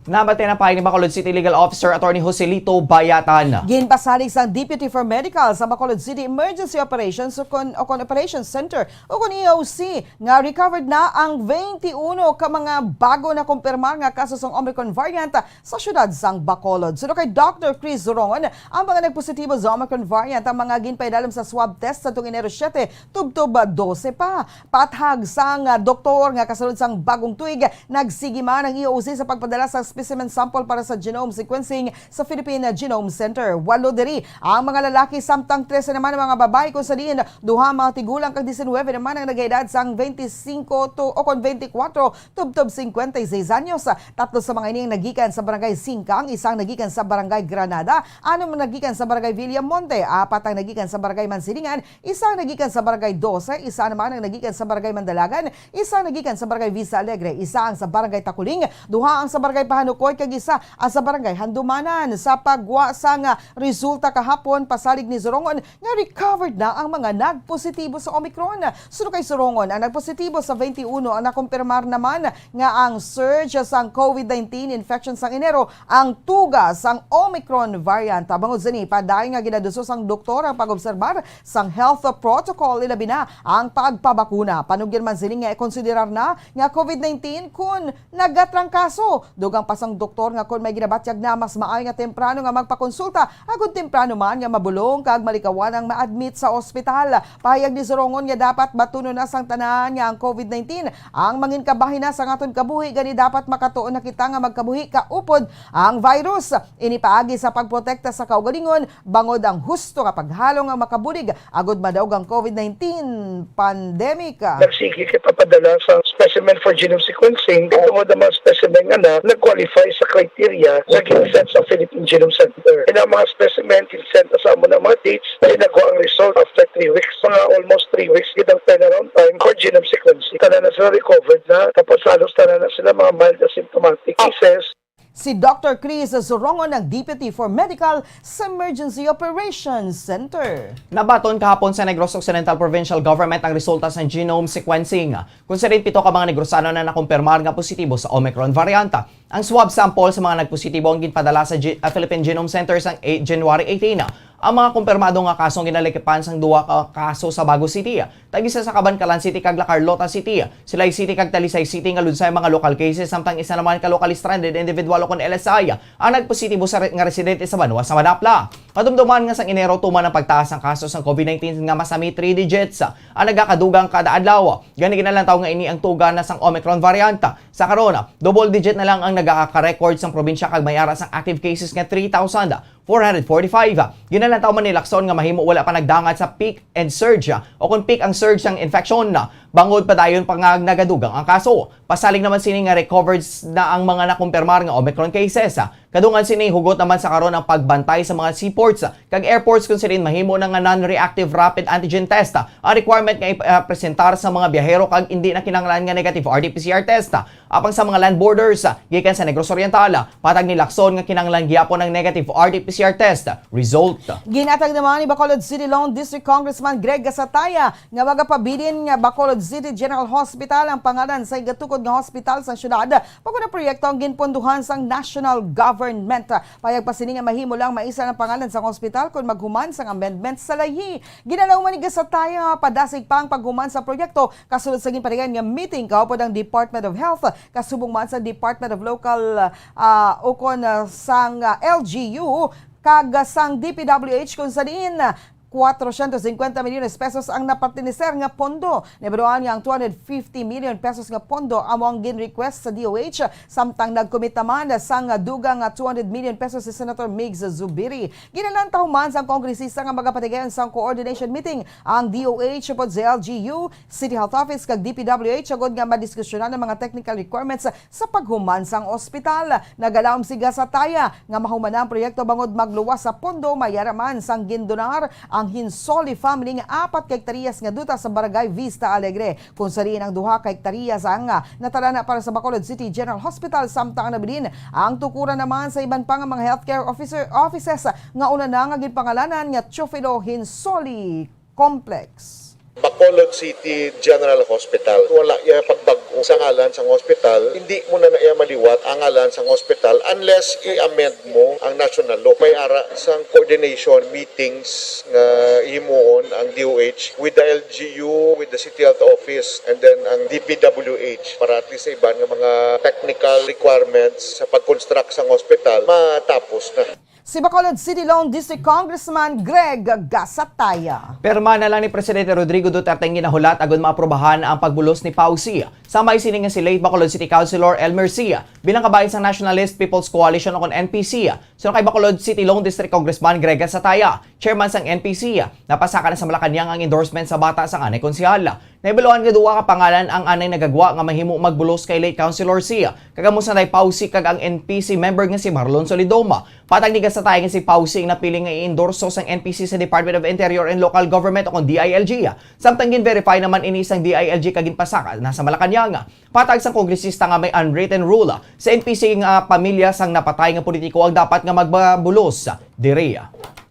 Nabati na pa ni Bacolod City Legal Officer Attorney Joselito Bayatan. Ginpasalig sang Deputy for Medical sa Bacolod City Emergency Operations o kon, o kon Operations Center o kon E O C nga recovered na ang twenty-uno ka mga bago na kumpirmar nga kaso sang Omicron variant sa siyudad sang Bacolod. Suno kay Doctor Chris Zorongon, ang mga nagpositibo sa Omicron variant ang mga ginpaidalom sa swab test sa Enero siete tubtob dose pa. Pathag sang, ah, doktor nga kasunod sang bagong tuig, nagsigi man ang E O C sa pagpadala sa specimen sample para sa genome sequencing sa Philippine Genome Center. Walo diri ang mga lalaki, samtang trese naman ang mga babayi, kung sa diin duha ang mga tigulang kag diecinuebe naman ang nag-edad sang twenty-cinco to, o kon twenty-cuatro tubtob cincuenta y seis anyos. Tatlo sa mga ini ang nagikan sa Barangay Singkang, isang nagikan sa Barangay Granada, anom ang nagikan sa Barangay Villamonte, apat ang nagikan sa Barangay Mansilingan, isa ang nagikan sa Barangay Doce, isa naman ang nagikan sa Barangay Mandalagan, isa ang nagikan sa Barangay Vista Alegre, isa ang sa Barangay Taculing, duha ang sa Barangay Pahanukoy, kag isa ang sa Barangay Handumanan. Sa pagwa sang resulta kahapon, pasalig ni Zorongon nga recovered na ang mga nagpositibo sa Omicron. Suno kay Zorongon, ang nagpositibo sa twenty-uno ang nakumpirmar naman nga ang surge sang COVID nineteen infection sang Enero ang tuga sang Omicron variant. Bangod sini, padayon nga ginaduso sang doktor ang pag-obserbar sang health protocol, ilabi na ang pagpabakuna. Panugyan man sini nga ikonsiderar na nga COVID nineteen kon nagatrangkaso. Dugang pa sang doktor nga kon may ginabatyag na, mas maayo nga temprano nga magpakonsulta, agod temprano man nga mabulong kag malikawan ang ma-admit sa ospital. Pahayag ni Zorongon nga dapat batunon na sang tanan nga ang COVID nineteen ang manginkabahin na sang aton kabuhi, gani dapat makatuon na kita nga magkabuhi kaupod ang virus. Ini paagi sa pagprotekta sa kaugalingon, bangod ang husto nga paghalong ang makabulig agud madaog ang COVID nineteen pandemic. Nagsigi kita padala sa specimen for genome sequencing, tungod ang mga specimen nga na nag-qualify sa criteria nga ginsend sa Philippine Genome Center. Ang mga specimen ginsend sa amo na mga dates, ay nagwa ang result after three weeks. Mga almost three weeks gid ang turnaround time for genome sequencing. Tanan na sila recovered na, tapos halos tanan na sila mga mild asymptomatic cases. Si Doctor Chris Zorongon, ang Deputy for Medical sa Emergency Operations Center. Nabaton kahapon sa Negros Occidental Provincial Government ang resulta sa genome sequencing, kung sa pito ka mga Negrosano na nakumpirmar nga positibo sa Omicron variant. Ang swab sample sa mga nagpositibo ang ginpadala sa G-, ah, Philippine Genome Center sang e-, January eighteen. Ang mga kumpirmado nga kaso ang ginalikipan sang duha ka kaso sa Bago City, tag-isa sa Kabankalan City kag La Carlota City, Silay City kag Talisay City nga lunsay ang mga local cases, samtang isa naman ka locally stranded individual o kon L S I ang nagpositibo sa re-, nga residente sa banwa sa Manapla. Madumduman nga sang Enero tuman ang pagtaas sang kaso sang COVID nineteen nga masami three digits ang nagakadugang kada adlaw. Gani ginalantaw nga ini ang tuga na sang Omicron variant. Sa karon, double digit na lang ang nagaka-record sang probinsya kag may ara sang active cases nga three thousand four hundred forty-five. Ginalantaw man ni Lacson nga mahimo wala pa nagdangat sa peak and surge, ah, o kung peak ang surge sang infection, ah, bangod padayon pa nga nagadugang ang kaso. Pasalig naman sini nga recovered s-, na ang mga nakumpirmar nga Omicron cases, ah. Kadungan sini, hugot naman sa karon ang pagbantay sa mga seaports, ah, kag airports kung sinin mahimo na nga non-reactive rapid antigen test, ah, ang requirement nga ipresentar sa mga biyahero kag indi na kinahanglan nga negative R T P C R test, ah, apang sa mga land borders, ah, gikan sa Negros Oriental, ah, patag ni Lacson nga kinahanglan gyapon ang negative R T P C R test result. Ginatag naman ni Bacolod City Lone District Congressman Greg Gasataya nga magapabilin nga Bacolod City General Hospital ang pangalan sa igatukod nga hospital sa syudad, bangod ang proyekto ang ginpondohan sang national government. Payag pa sini nga mahimo lang maislan ang pangalan sang hospital kon maghuman sang amendment sa layhi. Ginalauman ni Gasataya nga padasig pa ang paghuman sa proyekto kasulod sa ginpatigayon nga meeting kaupod ang Department of Health, kasubong man sa Department of Local, ah, ukon, ah, sang, ah, L G U kag sang D P W H, kung sa diin, ah, cuatrocientos cincuenta milyones pesos ang naperteneser nga pondo. Nahibaluan nga ang two hundred fifty million pesos nga pondo amo ang gin-request sa D O H, samtang nag-commit naman sang dugang nga two hundred million pesos si Senator Migs Zubiri. Ginalantaw man sang kongresista nga magapatigayon sang coordination meeting ang D O H upod sa L G U, City Health Office kag D P W H agod nga madiskusyonan ang mga technical requirements sa paghuman sang ospital. Nagalaom si Gasataya nga mahuman na ang proyekto bangod magluwas sa pondo, mayara man sang gindonar ang Hinsoli family nga apat ka hektaryas nga duta sa Barangay Vista Alegre, kung sa diin ang duha ka hektaryas ang, ah, natalana para sa Bacolod City General Hospital, samtang nabilin ang tukuran naman sa iban pa nga mga healthcare officer, offices nga una na nga ginpangalanan nga Teofilo Hinsoli Complex. Bacolod City General Hospital. Wala iya pagbag-o sa ngalan sang hospital, hindi mo na, na iya maliwat ang ngalan sang hospital unless i-amend mo ang national law. May ara sang coordination meetings nga himuon ang D O H with the L G U, with the City Health Office, and then ang D P W H para at least sa iban nga mga technical requirements sa pag-construct sang hospital matapos na. Si Bacolod City Lone District Congressman Greg Gasataya. Pirma na lang ni Presidente Rodrigo Duterte ang ginahulat agud maaprubahan ang pagbulos ni Pausi. Samay sini nga si late Bacolod City Councilor Elmer Sia bilang kabahin sang Nationalist People's Coalition o kon N P C. Suno kay Bacolod City Lone District Congressman Greg Gasataya, chairman sang N P C, napasaka na sa Malacañang ang endorsement sa bata sang anay konsehal. Nahibaluan nga duha ka pangalan ang anay nagagwa nga mahimo magbulos kay late Councilor Sia, kag amo sanday Pausi kag ang N P C member nga si Marlon Solidoma. Patag ni Gasataya nga si Pausi ang napili nga i-endorso sang N P C sa Department of Interior and Local Government o kon D I L G, samtang gin-verify naman ini sang D I L G kag ginpasaka na sa Malacañang. Patag sang kongresista nga may unwritten rule, sa N P C nga pamilya sang napatay nga politiko ang dapat nga magpabulos diri.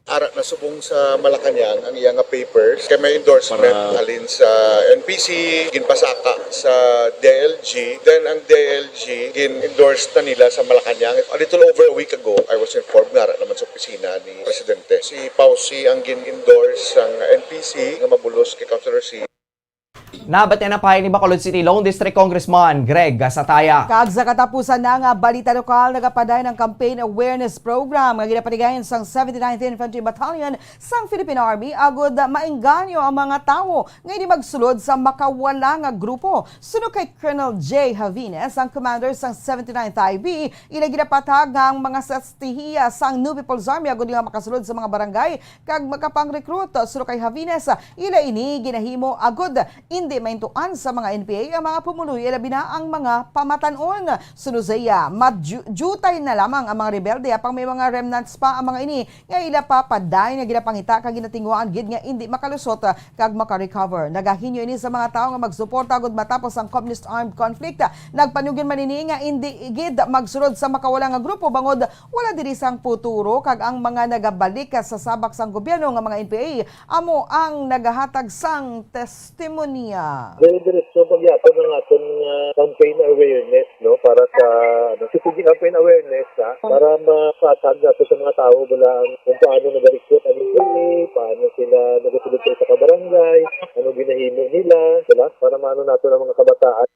Ara na subong sa Malacañang ang iya nga papers kay may endorsement Para halin sa N P C, ginpasaka sa D I L G, then ang D I L G gin-endorse na nila sa Malacañang. A little over a week ago, I was informed nga ara naman sa opisina ni Presidente. Si Pausi ang gin-endorse sang N P C nga mabulos kay Councilor Sia. Nabatian ang pahay ni Bacolod City Lone District Congressman Greg Gasataya. Kag sa katapusan na nga balita lokal, nagapadayon ang campaign awareness program nga ginapatigayon sang seventy-ninth Infantry Battalion sang Philippine Army agud maengganyo ang mga tawo nga hindi magsulod sa makawala nga grupo. Suno kay Colonel J Javines, ang commander sang seventy-ninth I B, ila ginapatag nga ang mga sastihiya sang New People's Army agud nga makasulod sa mga barangay kag makapang-recruit. Suno kay Javines, ila ini ginahimo agud indi maintuan sa mga N P A ang mga pumuluyo, labi na ang mga pamatan-on. Suno sa iya, madyu-, jutay na lamang ang mga rebelde, apang may mga remnants pa ang mga ini nga ila pa padayon nga ginapangita kag ginatinguhaan gid nga indi makalusot kag makarecover. Nagahinyo ini sa mga tawo nga magsuporta agud matapos ang Communist armed conflict. Nagpanugyan man ini nga indi gid magsulod sa makawala nga grupo bangod wala diri sang futuro kag ang mga nagabalik sa sabak sang gobyerno nga mga N P A amo ang nagahatag sang testimonya. Dire-diretso pagyapon ang aton nga campaign awareness, no, para sa, ano, sige, campaign awareness, ha, para mapatag nato sa mga tawo bala ang kung paano nagarecruit ang N P A, paano sila nagasulod sa isa ka barangay, ano ginahimo nila, bala, para maano nato ang mga kabataan.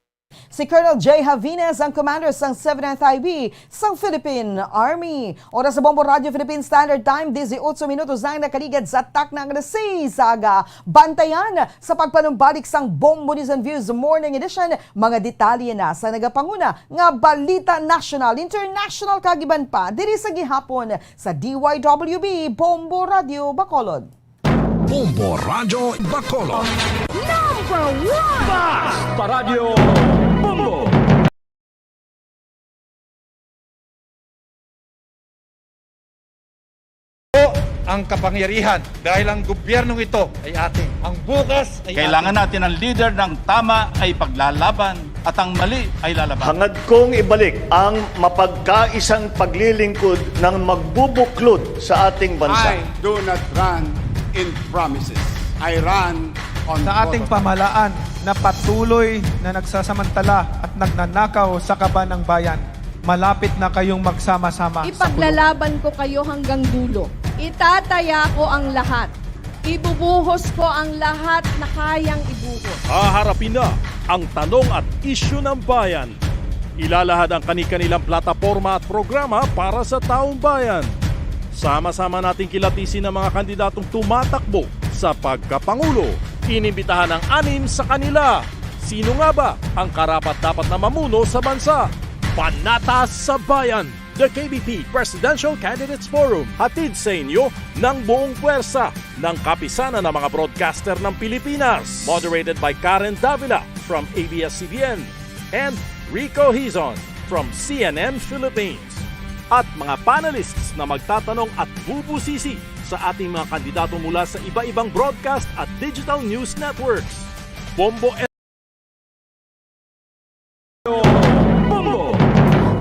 Si Colonel Jay Javines ang commander sang Seventh I B sang Philippine Army. Oras sa Bombo Radyo Philippine Standard Time, disiotso minutos na ang nakaligad sa takna nga alas sais sa aga. Bantayan sa pagpanumbalik sang Bombo News and Views Morning Edition, mga detalye na sa nagapanguna nga balita national, international, kag iban pa diri sa gihapon sa D Y W B Bombo Radyo Bacolod. Bombo Radyo Bacolod. Number one! Basta Radyo Bombo! Ang kapangyarihan dahil ang gobyernong ito ay atin. Ang bukas ay Kailangan atin. Natin ang leader ng tama ay paglalaban at ang mali ay lalaban. Hangad kong ibalik ang mapagkaisang paglilingkod ng magbubuklod sa ating bansa. I do not run in promises. I run on Sa ating pamahalaan na patuloy na nagsasamantala at nagnanakaw sa kaban ng bayan, malapit na kayong magsama-sama sa Ipaglalaban ko kayo hanggang dulo. Itataya ko ang lahat. Ibubuhos ko ang lahat na kayang ibuhos. Haharapin na ang tanong at isyu ng bayan. Ilalahad ang kani-kanilang plataporma at programa para sa taong bayan. Sama-sama nating kilatisin ang mga kandidatong tumatakbo sa pagkapangulo. Inimbitahan ang anim sa kanila. Sino nga ba ang karapat-dapat na mamuno sa bansa? Panatas sa Bayan, the K B P Presidential Candidates Forum, hatid sa inyo ng buong puwersa ng Kapisanan ng mga Broadcaster ng Pilipinas. Moderated by Karen Davila from A B S C B N and Rico Hizon from C N N Philippines. At mga panelists na magtatanong at bubusisi sa ating mga kandidato mula sa iba-ibang broadcast at digital news networks. Bombo Bombo!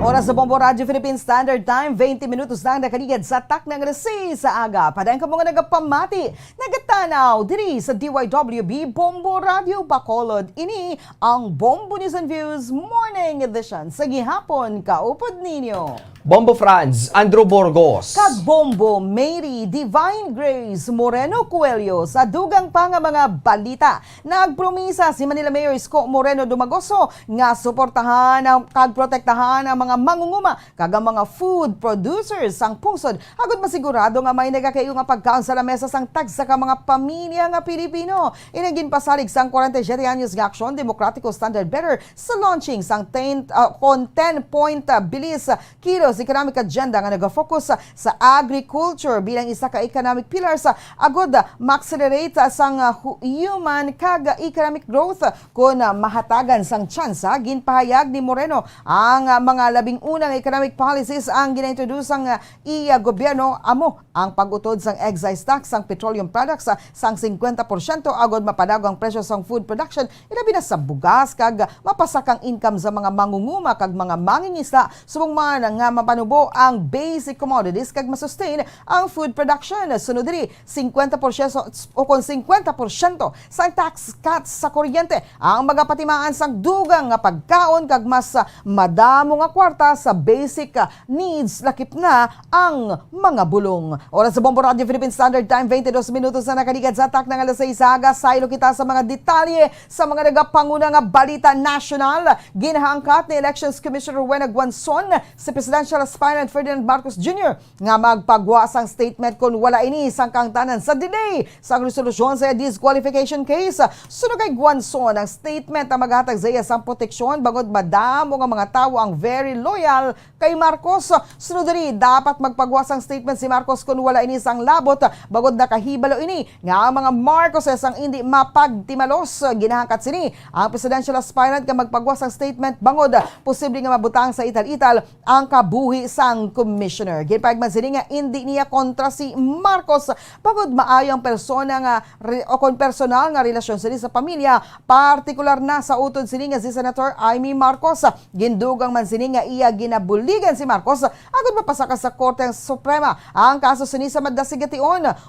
Oras sa Bombo Radyo Philippine Standard Time, twenty minutos na ang nakaligad sa takna nga alas sais sa aga. Padayon kamo nga nagapamati, nagatanaw diri sa D Y W B Bombo Radyo Bacolod. Ini ang Bombo News and Views Morning Edition sa gihapon, kaupod ninyo Bombo Franz, Andrew Burgos. Kag Bombo Mary Divine Grace Moreno Coelho. Sa dugang pa nga mga balita, nagpromisa si Manila Mayor Isko Moreno Dumagoso nga suportahan ang, kag protektahan ang mga mangunguma kag ang mga food producers sang pungsod, agud masigurado nga may nagakaigo nga pagkaon sa lamesa sang tagsa ka mga pamilya nga Pilipino. Ini ang ginpasalig sang forty-seven anyos nga Aksyon Demokratiko Standard Bearer sa launching sang ten, ah, kon ten point, ah, bilis kilos economic agenda nga nagafocus sa, sa agriculture bilang isa ka economic pillars, ah, agud, ah, ma-accelerate, ah, sang, ah, hu-, human kag economic growth, ah, kon, ah, mahatagan sang tsansa. Ginpahayag ni Moreno ang, ah, mga labing una nga economic policies ang gina-introduce sang, ah, iya gobyerno, amo ang pag-utod sang excise tax sang petroleum products, ah, sang singkwenta porsyento agud mapadago ang presyo sang food production, ilabi na sa bugas, kag mapasak ang income sa mga mangunguma kag mga mangingisda, subong man nga mapanubo ang basic commodities kag masustain ang food production. Sunod diri, singkwenta porsyento o kon singkwenta porsyento sang tax cuts sa kuryente ang magapatimaan sang dugang nga pagkaon kag mas, ah, madamo nga kwarta sa basic, ah, needs, lakip na ang mga bulong. Oras sa Bombo Radyo Philippine Standard Time, twenty-dos minutos na nakaligad sa takna nga alas sais sa aga. Saylo kita sa mga detalye sa mga nagapanguna nga balita nasyonal. Ginhangkat ni Elections Commissioner Rowena Guanzon si Presidential Aspirant Ferdinand Marcos Junior nga magpagwa sang statement kon wala ini sang kahangtanan sa delay sang resolusyon sa disqualification case. Suno kay Guanzon, ang statement ang maghatag sa iya sang proteksyon bangod madamo nga mga tawo ang very loyal kay Marcos. Sunod diri, dapat magpagwa sang statement si Marcos kon wala ini sang labot, bangod nakahibalo ini nga ang mga Marcoses ang indi mapagtimalos. Ginahangkat sini ang presidential aspirant nga magpagwa sang statement bangod posible nga mabutang sa ital-ital ang kabuhi sang commissioner. Ginpahayag man sini nga indi niya kontra si Marcos, bangod maayo ang persona nga re-, o kon personal nga relasyon sini sa pamilya, partikular na sa utod sini nga si Senator Imee Marcos. Gindugang man sini nga iya ginabuligan si Marcos agud mapasaka sa Korte Suprema ang kaso sini sa madla sa gihapon.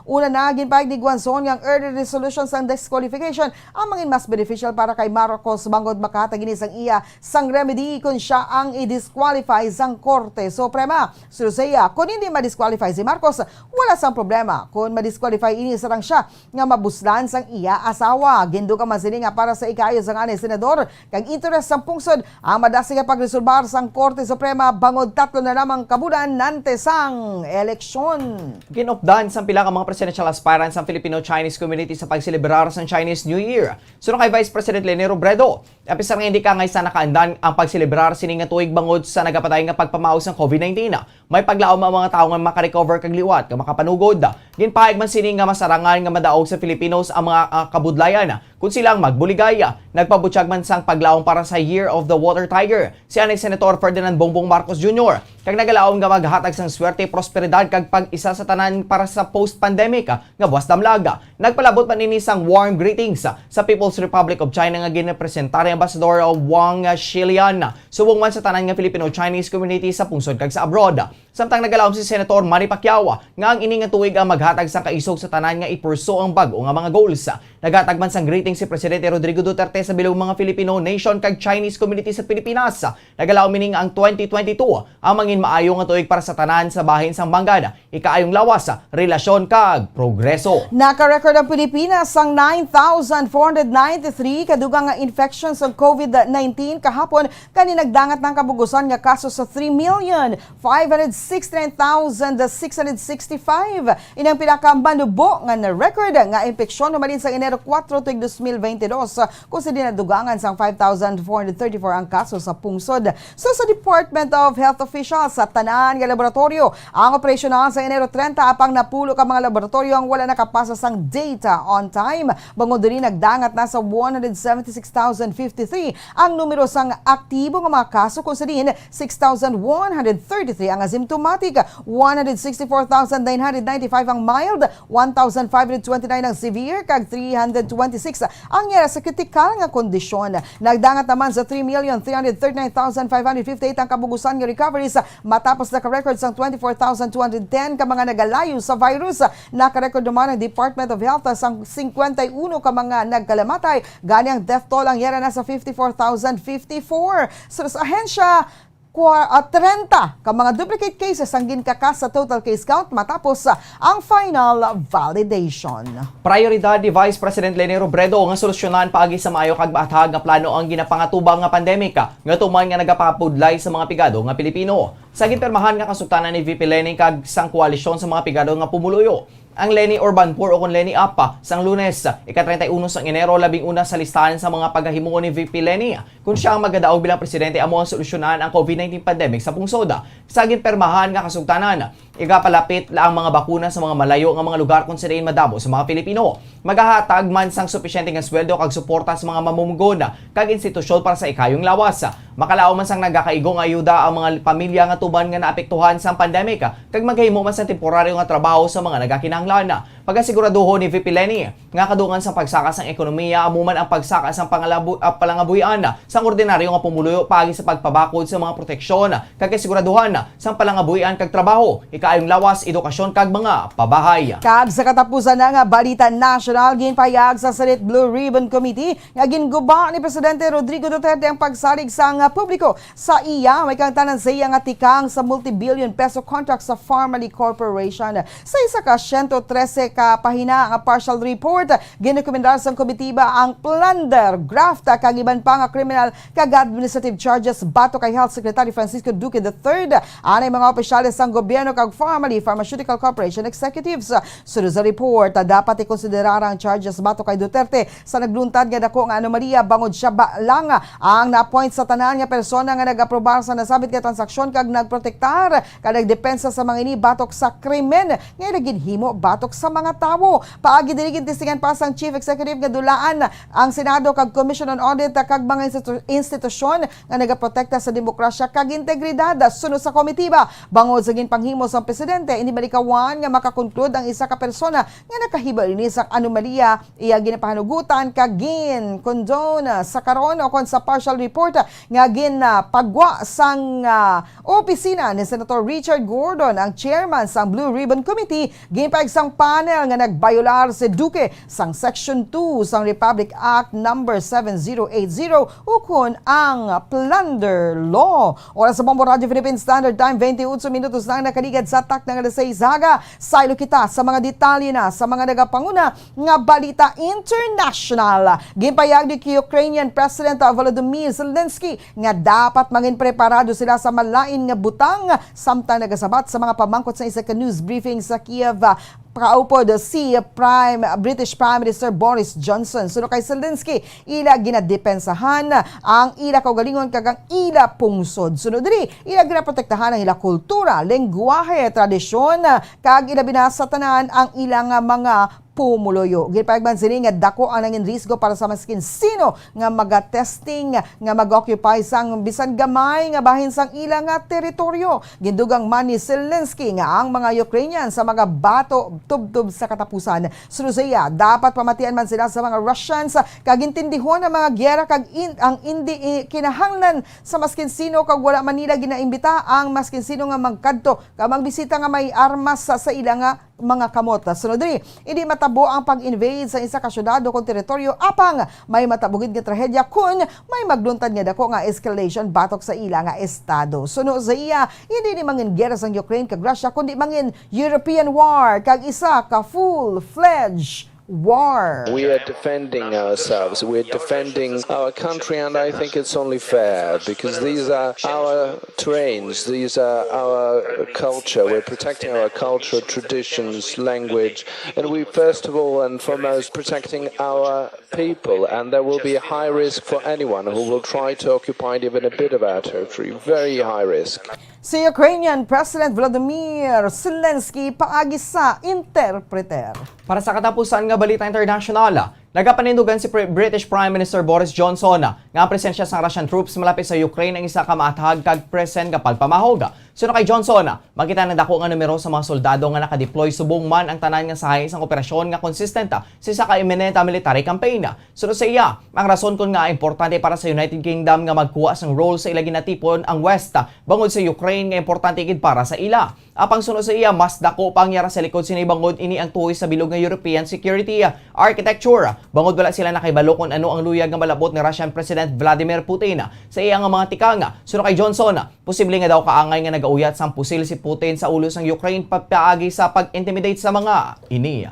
Una na, ginpahayag ni Guanzon nga ang early resolution sang disqualification ang mangin mas beneficial para kay Marcos, bangod makahatag ini sang iya sang remedy kon sia ang i-disqualify sang korte. Korte Suprema. Suno sa iya, kon hindi ma-disqualify si Marcos, wala sang problema kon ma-disqualify ini sarang siya nga mabuslan sang iya asawa. Gindugang man sini nga para sa ikaayo sang anay senador kag interes sang pungsod ang madasig nga pagresolbar sang Korte Suprema bangod tatlo na lamang ka bulan nante sang eleksyon. Ginupdan sang pila ka mga presidential aspirants ang Filipino-Chinese community sa pagselebrar sang Chinese New Year. Suno kay Vice President Leni Robredo, apisar nga hindi kangay sa nakaandan ang pagselebrar sini nga tuig bangod sa nagapatay nga pagpamahaw sang covid nineteen, may paglaom ang mga tawo nga makarecover kag liwat nga makapanugod. Ginpahayag man sini nga mas arangan nga madaog sa Filipinos ang mga, ah, kabudlayan kun sila ang magbuligay. Nagpabutyag man sang paglaom para sa Year of the Water Tiger si anay Senator Ferdinand Bongbong Marcos Junior, kag nagalaom nga maghatag sang swerte, prosperidad, kag pag-isa sa tanan para sa post-pandemic nga buwas damlag. Nagpalabot man ini sang warm greetings sa People's Republic of China nga ginrepresentar ni Ambassador Wang Shilian, subong man sa tanan nga Filipino-Chinese community sa pungsod kag sa abroad. Samtang nagalaom si Senator Manny Pacquiao nga ang ini nga tuig ang maghatag sang kaisog sa tanan nga ipurso ang bag-o nga mga goals. Naghatag man sang greeting si Presidente Rodrigo Duterte sa bilog mga Filipino nation kag Chinese community sa Pilipinas. Nagalaom ini nga ang twenty twenty-two ang mangin maayo nga tuig para sa tanan sa bahin sang banggad, ikaayong lawas, relasyon, kag progreso. Naka-record ang Pilipinas sang nine thousand four hundred ninety-three ka dugang nga infection sang covid nineteen kahapon, kani nagdangat na ang kabugusan nga kaso sa three million five hundred sixty-nine thousand six hundred sixty-five. Ini ang pinakamanubo nga na-record nga impeksyon humalin sa Enero kuwatro tuig dos mil bente dos, kung sa dinadugangan sang five thousand four hundred thirty-four ang kaso sa pungsod. So, sa Department of Health officials, sa tanan nga laboratoryo ang operasyonal sa Enero trenta, apang napulo ka mga laboratoryo ang wala nakapasa sang data on time. Bangod diri, nagdangat na sa one hundred seventy-six thousand fifty-three ang numero sang aktibo nga mga kaso, kung sa diin six thousand one hundred thirty-three ang asymptomatic, one hundred sixty-four thousand nine hundred ninety-five ang mild, one thousand five hundred twenty-nine ang severe, kag three hundred twenty-six ang yara sa kritikal nga kondisyon. Nagdangat naman sa three million three hundred thirty-nine thousand five hundred fifty-eight ang kabugusan nga recoveries matapos naka-record sang twenty-four thousand two hundred ten ka mga nagalayo sa virus. Naka-record naman ang Department of Health sang singkwenta y uno ka mga nagkalamatay. Gani ang death toll ang yara na sa fifty-four thousand fifty-four. Sa, sa ahensya, kwa-, ah, trenta ka mga duplicate cases ang ginkakas sa total case count matapos, ah, ang final validation. Prioridad ni Vice President Leni Robredo nga solusyonan paagi sa maayo kag maathag nga plano ang ginapangatubang nga pandemic, ah, nga tuman nga nagapapudlay sa mga pigado nga Pilipino. Sa ginpirmahan nga kasugtanan ni V P Leni kag sang koalisyon sa mga pigado nga pumuluyo, ang Leni Urban Poor o kon Leni Up sang Lunes, ika-treinta y uno sang Enero, labing una sa listahan sa mga pagahimuon ni V P Leni. Kon siya ang magadaog bilang presidente, amo ang solusyonan ang covid nineteen pandemic sa pungsod. Sa ginpirmahan nga kasugtanan, igapalapit la ang mga bakuna sa mga malayo nga mga lugar kon sa diin madamo sa mga Pilipino. Magahatag man sang supisyente nga sweldo kag suporta sa mga mamumugod kag institusyon para sa ikayong lawas. Makalaom man sang nagakaigo nga ayuda ang mga pamilya nga tuban nga naapektuhan sang pandemic, kag maghimo man sang temporaryo nga trabaho sa mga nagakinahanglan. Pagasiguraduhon ni V P Leni nga kadungan sang pagsaka sang ekonomiya, amo man ang pagsaka sang pangalabu-, ah, palangabuhian sang ordinaryo nga pumuluyo paagi sa pagpabakod sa mga proteksyon kag kasiguraduhan sang palangabuhian kag trabaho, ikaayong lawas, edukasyon kag mga pabahay. Kag sa katapusan na nga balita nasyonal, ginpahayag sa Senate Blue Ribbon Committee nga ginguba ni Presidente Rodrigo Duterte ang pagsalig sang publiko sa iya, may kang tanan sa iya nga tikang sa multi-billion peso contract sa Farmally Corporation. Sa isa ka siyento trese ka pahina nga partial report, ginrekomendar sang komitiba ang plunder, graft, kag iban pa nga criminal kag administrative charges batok kay Health Secretary Francisco Duque the third, anay mga opisyales sang gobyerno kag Farmally Pharmaceutical Corporation executives. Sunod sa report, dapat ikonsiderar ang charges batok kay Duterte sa nagluntad nga dako nga anomalya bangod siya ba lang ang na-appoint sa tanan nga persona nga nag-aprobar sa nasabit nga transaksyon kag nagprotektar kag nagdepensa sa mga ini batok sa krimen nga ila ginhimo batok sa mga tawo. Paagi diri, gintestingan pa sang Chief Executive nga dulaan ang Senado kag Commission on Audit kag mga institu-, institusyon nga nagaprotekta sa demokrasya kag integridad. Suno sa komitiba, bangod sa ginpanghimo sang presidente, hindi malikawan nga makakonklude ang isa ka persona nga nakahibal ini sang anomalya. Iya ginapahanugutan kag gin-condone sa karon o kon sa partial report nga ginpagwa sang, ah, opisina ni Senator Richard Gordon, ang chairman sang Blue Ribbon Committee. Ginpahayag sang panel nga nagbayolar si Duque sang Section two sang Republic Act Number seven zero eight zero, ukon ang plunder law. Oras sa Bombo Radyo Philippine Standard Time, twenty-eight minutos na ang nakaligad sa takna nga alas sais. Haga, saylo kita sa mga detalye na sa mga nagapanguna nga balita international. Ginpayag ni Ukrainian President Volodymyr Zelensky nga dapat mangin preparado sila sa malain nga butang, samtang nagasabat sa mga pamangkot sa isa ka news briefing sa Kiev, kaupod si Prime, British Prime Minister Boris Johnson. Suno kay Zelensky, ila ginadepensahan ang ila kaugalingon kag ang ila pungsod. Sunod diri, ila ginaprotektahan ang ila kultura, lengguwahe, tradisyon, kag ilabi na sa tanan ang ila nga mga pumuluyo. Ginpayag man sini nga dako ang nangin risgo para sa maskin sino nga maga-testing, nga mag-occupy sang bisan gamay nga bahin sang ila nga teritoryo. Gindugang man ni Zelensky nga ang mga Ukrainian sa mga bato tubtob sa katapusan. Suno sa iya, dapat pamatian man sila sa mga Russians, kag intindihon ang mga giyera kag in-, ang indi i-, kinahanglan sa maskin sino, kag wala man nila ginaimbita ang maskin sino nga magkadto kag magbisita nga may armas sa, sa ila nga mga kamot. Sunod diri, hindi matabo ang pag-invade sa isa ka syudad o kon teritoryo, apang may matabo gid nga trahedya kon may magluntad nga dako nga escalation batok sa ila nga estado. Suno sa iya, hindi ni mangin gera sang Ukraine kag Russia, kundi mangin European war kag isa ka full-fledged war. We are defending ourselves. We're defending our country, and I think it's only fair because these are our terrains, these are our culture. We're protecting our culture, traditions, language, and we first of all and foremost protecting our people. And there will be a high risk for anyone who will try to occupy even a bit of our territory. Very high risk. Si Ukrainian President Volodymyr Zelensky paagi sa interpreter. Para sa katapusan nga balita internasyonal, nagapanindugan si Pre- British Prime Minister Boris Johnson nga ang presensya sang Russian troops malapit sa Ukraine ang isa ka maathag kag present nga pagpamahog. Suno kay Johnson, makita ang dako nga numero sa mga soldado nga nakadeploy subong man ang tanan nga sahi sang operasyon nga konsistente sa isa ka iminente military campaign. Suno sa iya, ang rason kon ngaa importante para sa United Kingdom nga magkuha sang role sa ila ginatipon ang West bangod sa Ukraine nga importante gid para sa ila. Apang suno sa iya, mas dako pa ang yara sa likod sini bangod ini ang tuhoy sa bilog nga European security architecture, bangod wala sila nakahibalo kon ano ang luyag nga malabot ni Russian President Vladimir Putin sa iya nga mga tikang. Suno kay Johnson, posible nga daw kaangay nga nagauyat sang pusil si Putin sa ulo sang Ukraine pa- paagi sa pag-intimidate sa mga ini.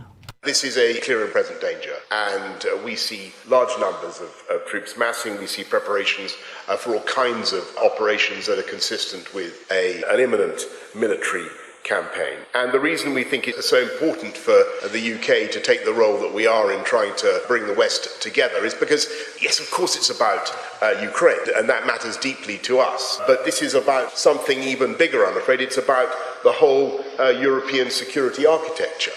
This is a clear and present danger, and uh, we see large numbers of, of troops massing. We see preparations uh, for all kinds of operations that are consistent with a, an imminent military campaign. And the reason we think it's so important for the U K to take the role that we are in trying to bring the West together is because, yes, of course, it's about uh, Ukraine, and that matters deeply to us. But this is about something even bigger, I'm afraid. It's about the whole uh, European security architecture.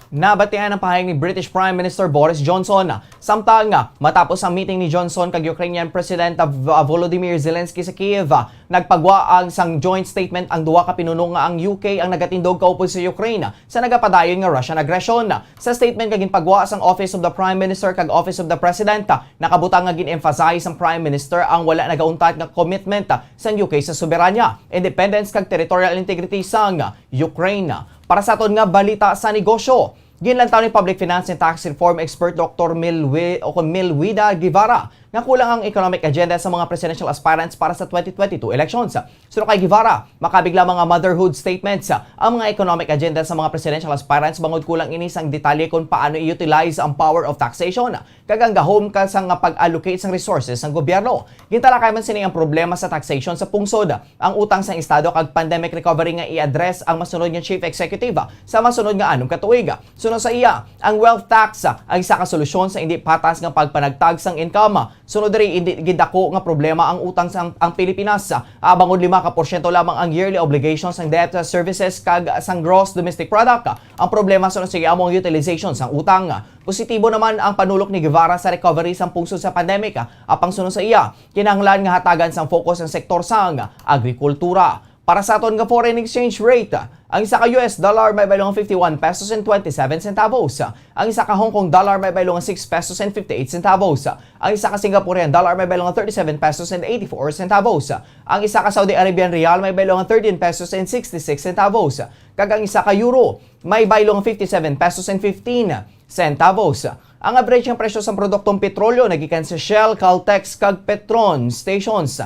Nabatian ang pahayag ni British Prime Minister Boris Johnson. Samtang matapos ang meeting ni Johnson kag Ukrainian President V- Volodymyr Zelensky sa Kyiv, nagpagwa ang sang joint statement ang duha ka pinuno nga ang U K ang nagatindog kaupod sa Ukraine sa nagapadayon nga Russian aggression. Sa statement nga ginpagwa sang Office of the Prime Minister kag Office of the President, nakabutang nga gin-emphasize sang Prime Minister ang wala nagauntat nga commitment sang U K sa soberanya, independence kag territorial integrity sang Ukraine. Para sa aton nga balita sa negosyo, ginlantaw ni public finance and tax reform expert Doktor Milwi-, o kon Milwida Guevara nga kulang ang economic agenda sa mga presidential aspirants para sa twenty twenty-two elections. Suno kay Guevara, makabig lamang nga motherhood statements ang mga economic agenda sa mga presidential aspirants bangod kulang ini sang detalye kon paano i-utilize ang power of taxation kag ang gahom ka sang pag-allocate sang resources sang gobyerno. Gintalakay man sini ang problema sa taxation sa pungsod, ang utang sang estado kag pandemic recovery nga i-address ang masunod nga chief executive sa masunod nga anom ka tuig. Suno sa iya, ang wealth tax ang isa ka solusyon sa indi patas nga pagpanagtag sang income. Sunod diri, indi gid dako nga problema ang utang sang ang Pilipinas, ah, bangod lima ka porsyento lamang ang yearly obligations sang debt services kag sang gross domestic product. Ang problema suno sa iya amo ang utilization sang utang. Positibo naman ang panulok ni Guevara sa recovery sang pungsod sa pandemic, apang suno sa iya, kinahanglan nga hatagan sang focus ang sektor sang agrikultura. Para sa aton nga foreign exchange rate, ang isa ka U S dollar may baylo nga fifty-one pesos and twenty-seven centavos. Ang isa ka Hong Kong dollar may baylo nga six pesos and fifty-eight centavos. Ang isa ka Singaporean dollar may baylo nga thirty-seven pesos and eighty-four centavos. Ang isa ka Saudi Arabian riyal may baylo nga thirteen pesos and sixty-six centavos. Kag ang isa ka euro may baylo nga fifty-seven pesos and fifteen centavos. Ang average nga presyo sang produktong petrolyo nagikan sa Shell, Caltex, kag Petron stations.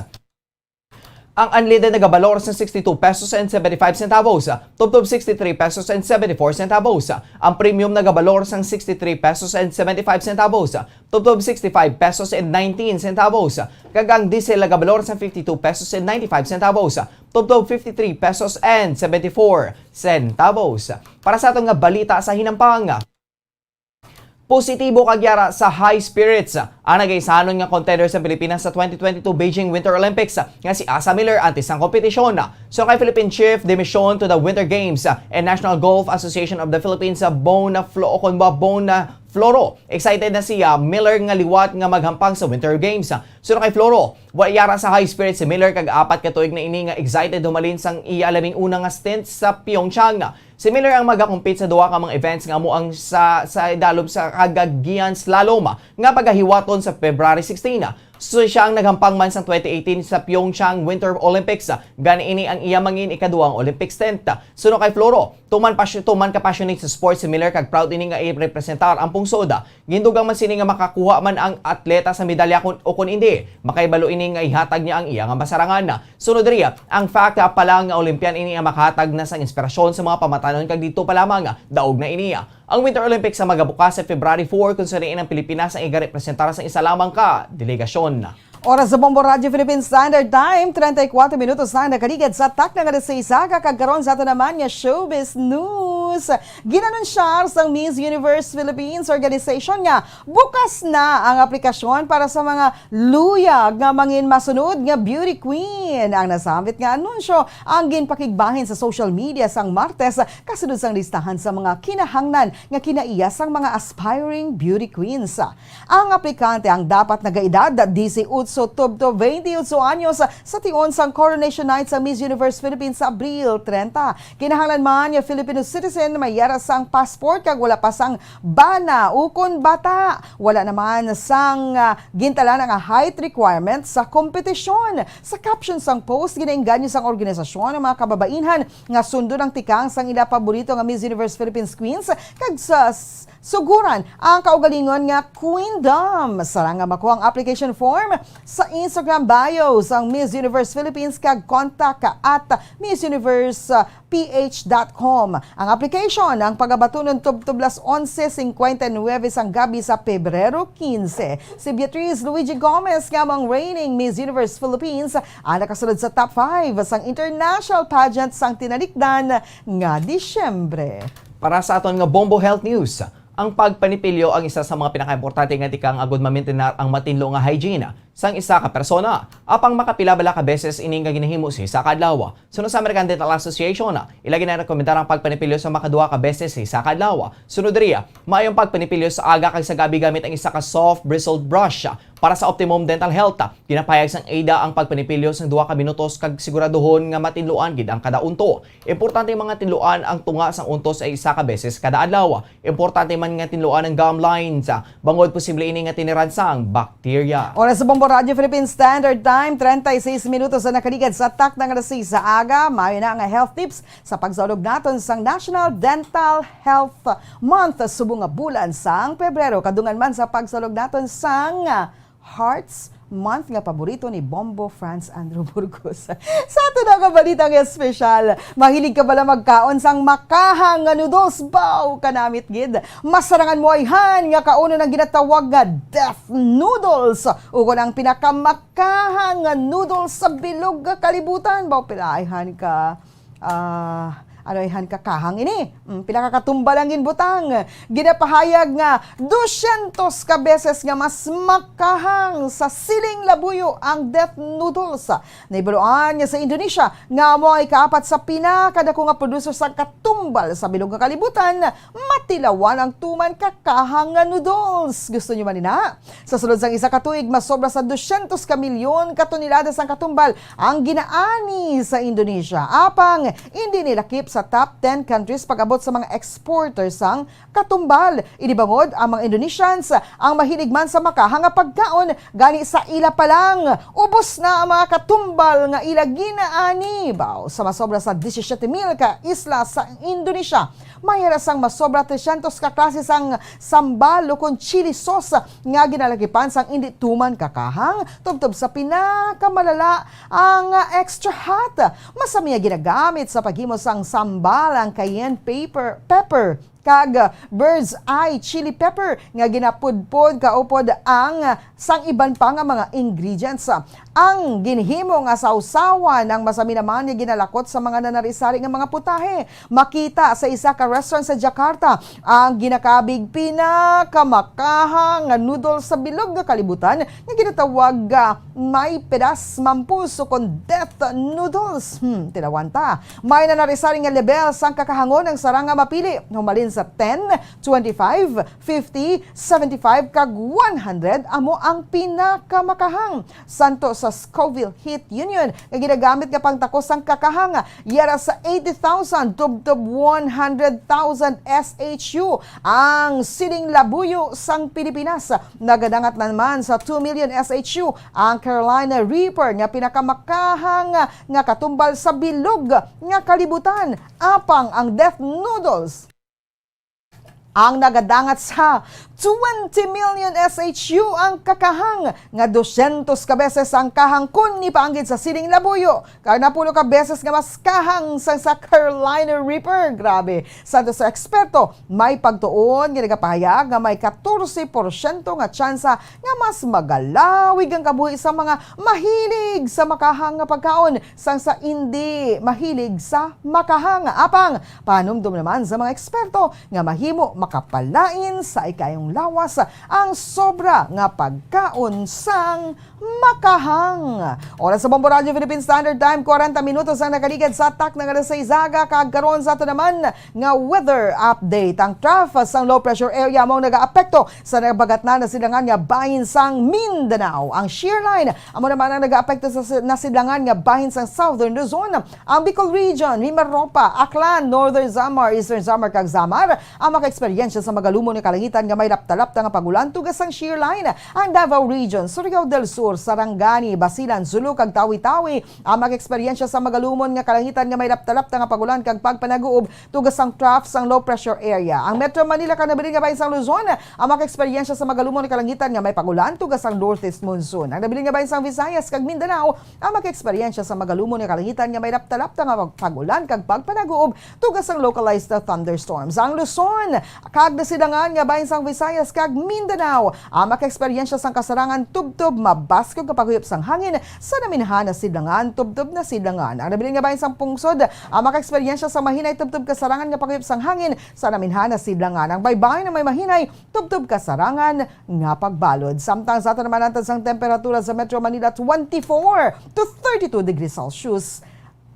Ang unleaded nagabalor sang sixty-two pesos and seventy-five centavos, tubtob sixty-three pesos and seventy-four centavos. Ang premium nagabalor sang sixty-three pesos and seventy-five centavos, tubtob sixty-five pesos and nineteen centavos. Kag ang diesel nagabalor sang fifty-two pesos and ninety-five centavos, tubtob fifty-three pesos and seventy-four centavos. Para sa aton nga balita sa hinampang, positibo kag yara sa high spirits ang nagaisanon nga contender sa Pilipinas sa twenty twenty-two Beijing Winter Olympics nga si Asa Miller antes sang kompetisyon. So kay Philippine Chief de Mission to the Winter Games and National Golf Association of the Philippines, Bona Flo, o kon ba Bona Floro, excited na si Miller nga liwat nga maghampang sa Winter Games. Suno kay Floro, wala yara sa high spirits si Miller kag apat ka tuig na ini nga excited humalin sang iya labing una nga stint sa Pyeongchang. Si Miller ang magakompete sa duha ka mga events nga amo ang sa, sa idalom sa kagagihan slalom nga pagahiwaton sa February sixteen. So, siya ang naghampang man sang twenty eighteen sa Pyeongchang Winter Olympics. Gani ini ang iya mangin ikaduhang Olympic stint. Suno kay Floro, tuman, pasyo-, tuman ka passionate sa sports si Miller kag proud ini nga i-representar ang pungsod. Gindugang man sini nga makakuha man ang atleta sa medalya kun, o kon indi, makahibalo ini nga ihatag niya ang iya nga masarangan. Sunod diri, ang fact pa lang nga Olympian ini ang makahatag na sang inspirasyon sa mga pamatanon kag didto pa lamang, daog na ini. Ang Winter Olympics ang magabukas sa February four, kung sa diin ang Pilipinas ang igarepresentar sa isa lamang ka delegasyon. Oras sa Bombo Radyo Philippine Standard Time, treinta y cuatro minutos na nakaligad sa takna nga alas seis aga, kag karon sa ato naman nga showbiz news. Ginanunsyar sang Miss Universe Philippines Organization nga bukas na ang aplikasyon para sa mga luyag nga mangin masunod nga beauty queen. Ang nasambit nga anunsyo ang ginpakigbahin sa social media sang Martes, kasunod sang listahan sa mga kinahanglan nga kinaiya sang mga aspiring beauty queens. Ang aplikante ang dapat nagaedad disiotso tubtob twenty-eight anyos sa tion sang Coronation Night sa Miss Universe Philippines sa Abril treinta. Kinahanglan man nga Filipino citizen, may yara sang passport kag wala pa sang bana ukon bata. Wala naman sang, ah, gintalaan nga height requirement sa kompetisyon. Sa caption sang post, ginaengganyo sang organisasyon ang mga kababainhan nga sundon ang tikang sang ila paborito nga Miss Universe Philippines Queens kag sa s-, suguran ang kaugalingon nga queendom. Sarang nga makuha ang application form sa Instagram bio sang Miss Universe Philippines kag contact at Miss Universe P H dot com. Ang application ang pagabatunon tubtob las onse cincuenta y nueve sang gabi sa Pebrero quince. Si Beatriz Luigi Gomez, nga amo ang reigning Miss Universe Philippines, ang nakasulod sa top five sang international pageant sang tinalikdan nga Disyembre. Para sa aton nga Bombo Health News, ang pagpanipilyo ang isa sa mga pinakaimportante nga tikang agud mamintinar ang matinlo nga hygiene sang isa ka persona. Apang makapila bala ka beses ini nga ginahimo sa isa ka adlaw? Suno sa American Dental Association, ila ginarekomendar ang pagpanipilyo sa makaduha ka beses sa isa ka adlaw. Sunod diri, maayong pagpanipilyo sa aga kag sa gabi gamit ang isa ka soft bristled brush. Para sa optimum dental health, ginapahayag sang ADA ang pagpanipilyo sang duha ka minutos kag siguraduhon nga matinluan gid ang kada unto. Importante nga matinluan ang tunga sang unto sa isa ka beses kada adlaw. Importante man nga tinluan ang gum lines, ah, bangod posible ini nga tiniran sang bakterya. Oras sa Bombo Radyo Philippine Standard Time, treinta y seis minutos na nakaligad sa takna nga alas seis sa aga. Maayo na nga health tips sa pagsaulog naton sang National Dental Health Month subong nga bulan sang Pebrero. Kadungan man sa pagsaulog naton sang, ah, Hearts Month nga paborito ni Bombo Franz Andrew Burgos. Sa ato na nga balita nga espesyal, mahilig ka bala magkaon sang makahang nga noodles? Baw, kanamit gid. Masarangan mo ayhan nga kaunon ang ginatawag nga death noodles, ukon ang pinakamakahang nga noodles sa bilog nga kalibutan. Baw, pilaayhan ka, ah, Ano ihan kakahang ini? Mm, pila ka katumbal ang ginbutang? Ginapahayag nga dosyentos ka beses nga mas makahang sa siling labuyo ang death noodles. Nahibaluan nga sa Indonesia, nga amo ang ikaapat sa pinakadako nga producer sang katumbal sa bilog nga kalibutan, matilawan ang tuman kakahang nga noodles. Gusto niyo man ina? Sa sulod sang isa ka tuig, masobra sa dosyentos ka milyon ka tonelada sang katumbal ang ginaani sa Indonesia. Apang indi nilakip sa top ten countries pag-abot sa mga exporter sang katumbal. Ini bangod ang mga Indonesians ang mahilig man sa makahang nga pagkaon, gani sa ila pa lang, ubos na ang mga katumbal nga ila ginaani. Baw, sa masobra sa disisiete mil ka isla sa Indonesia, may ara sang masobra tresyentos ka klase sang sambal ukon chili sauce nga ginalakipan sang indi tuman kakahang, tubtob sa pinakamalala ang extra hot. Masami nga ginagamit sa paghimo sang sambal ang cayenne paper, pepper kag bird's eye chili pepper nga ginapudpod kaupod ang sang iban pa nga mga ingredients. Ang ginhimo nga sawsawan ang masami naman nga ginalakot sa mga nanari-sari nga mga putahe. Makita sa isa ka restaurant sa Jakarta ang ginakabig pinakamakahang nga noodles sa bilog nga kalibutan nga ginatawag, ah, may pedas mampus ukon death noodles. Hmm, tilawan ta. May nanari-sari nga level sang kakahangon ang sarang nga mapili, humalin sa ten, twenty-five, fifty, seventy-five, kag one hundred amo ang pinakamakahang. Santo sa Scoville Heat Union nga ginagamit nga pangtakos sang kakahang, yara sa eighty thousand tubtob one hundred thousand S H U ang siling labuyo sang Pilipinas. Nagadangat naman sa two million S H U ang Carolina Reaper nga pinakamakahang nga katumbal sa bilog nga kalibutan. Apang ang death noodles ang nagadangat sa twenty million S H U ang kakahang nga dosyentos ka beses ang kahang kon ipaanggid sa siling labuyo, kag napulo ka beses nga mas kahang sang sa Carolina Reaper. Grabe. Santo sa eksperto, may pagtuon nga nagapahayag nga may katorse porsyento nga tsansa nga mas magalawig ang kabuhi sa mga mahilig sa makahang nga pagkaon sang sa indi mahilig sa makahang. Apang panumdom naman sa mga eksperto nga mahimo makapalain sa ikayong lawas ang sobra nga pagkaon sang makahang. Oras sa Bombo Radyo Philippine Standard Time, kwarenta minutos ang nakaligad sa takna nga alas sais aga, kag karon sa ato naman nga weather update. Ang trough sang low pressure area mao nagaapekto sa nabagatnan nga sidlangan nga bahin sang Mindanao. Ang shear line amo naman ang nagaapekto sa si-, nasidlangan nga bahin sang Southern Luzon, ang Bicol Region, Mimaropa, Aklan, Northern Samar, Eastern Samar, kag Samar ang makaeksperyensya sa magalumon nga kalangitan nga may lapta-lapta nga pag-ulan tubtob sang shear line. Ang Davao Region, Surigao del Sur, Sarangani, Basilan, Sulu, kag Tawi-Tawi ang makaeksperyensya sa magalumon nga kalangitan nga may lapta-lapta nga pag-ulan kag pagpanaguob tubtob sang trough sang low pressure area. Ang Metro Manila kag nabilin nga bahin sang Luzon ang makaeksperyensya sa magalumon nga kalangitan nga may pag-ulan tubtob sang northeast monsoon. Ang nabilin nga bahin sang Visayas kag Mindanao ang makaeksperyensya sa magalumon nga kalangitan nga may lapta-lapta nga pag-, pag-ulan kag pagpanaguob tubtob sang localized thunderstorms. Ang Luzon kag nasilangan nga bahin sang Visayas kag Mindanao ang makaeksperyensya sang kasarangan tubtob mabaskog nga paghuyop sang hangin sa naminhan nga sidlangan tubtob nasilangan. Ang nabilin nga bahin sang pungsod ang makaeksperyensya sang mahinay tubtob kasarangan nga paghuyop sang hangin sa naminhan nga sidlangan. Ang baybayon nga may mahinay tubtob kasarangan nga pagbalod. Samtang sa aton naman antad sang temperatura sa Metro Manila, twenty-four to thirty-two degrees Celsius,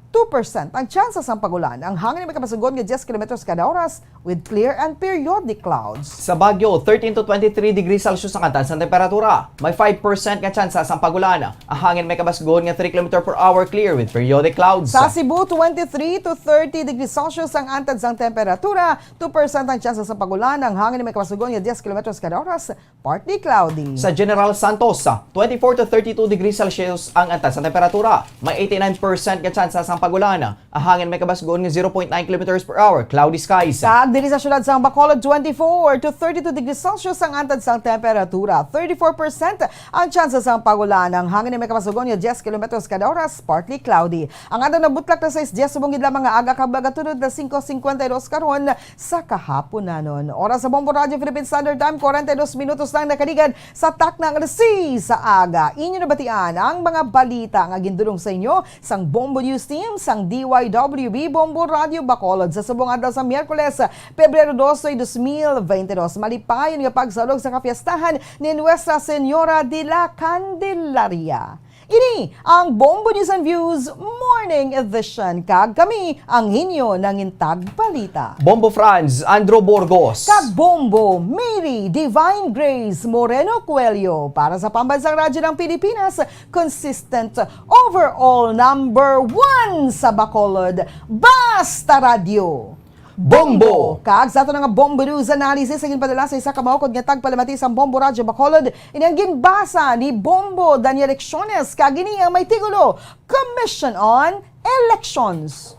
two percent ang tsansa sang pag-ulan. Ang hangin may kabas-ugon nga diyes kilometros kada oras with clear and periodic clouds. Sa Baguio, thirteen to twenty-three degrees Celsius ang antad sang temperatura. May five percent nga tsansa sang pag-ulan. Ang hangin may kabas-ugon nga three kilometer per hour, clear with periodic clouds. Sa Cebu, twenty-three to thirty degrees Celsius ang antad sang temperatura. Two percent ang tsansa sa pag-ulan. Ang hangin may kabas-ugon nga diyes kilometros kada oras, partly cloudy. Sa General Santos, twenty-four to thirty-two degrees Celsius ang antad sa temperatura. May eighty-nine percent nga tsansa sang pag-ulan. Ang hangin may kabas-ugon nga zero point nine kilometers per hour, cloudy skies. Kag diri sa siyudad sang Bacolod, twenty-four to thirty-two degrees Celsius ang antad sang temperatura. Thirty-four percent ang tsansa sang pag-ulan. Ang hangin may kabas-ugon nga diyes kilometros kada oras, partly cloudy. Ang adlaw nabutlak na sais diyes subong gid lamang nga aga kag magatunod na singko singkwenta y dos karon sa kahaponanon. Oras sa Bombo Radyo Philippine Standard Time, kwarenta y dos minutos lang nakaligad sa takna nga alas sais sa aga. Inyo nabatian ang mga balita nga gindulong sa inyo sang Bombo News Team. sang D Y W B Bombo Radio Bacolod sa subong adlaw sa Miyerkules, Pebrero doce, dos mil bente dos. Malipayon nga pagsaulog sa kapiestahan ni Nuestra Señora de la Candelaria. Ini ang Bombo News and Views Morning Edition, kag kami ang inyo nangintag balita. Bombo Franz, Andrew Burgos. Kag Bombo Mary Divine Grace Moreno Coelho para sa Pambansang Radyo ng Pilipinas, consistent overall number one sa Bacolod, Basta Radyo. Bombo! Kag sa aton nga Bombo News Analysis, ang ginpadala sa isa ka maukod nga tagpalamati sang Bombo Radyo Bacolod, ini ang ginbasa ni Bombo Daniel Lecciones, kag ini ang may titulo, Commission on Elections.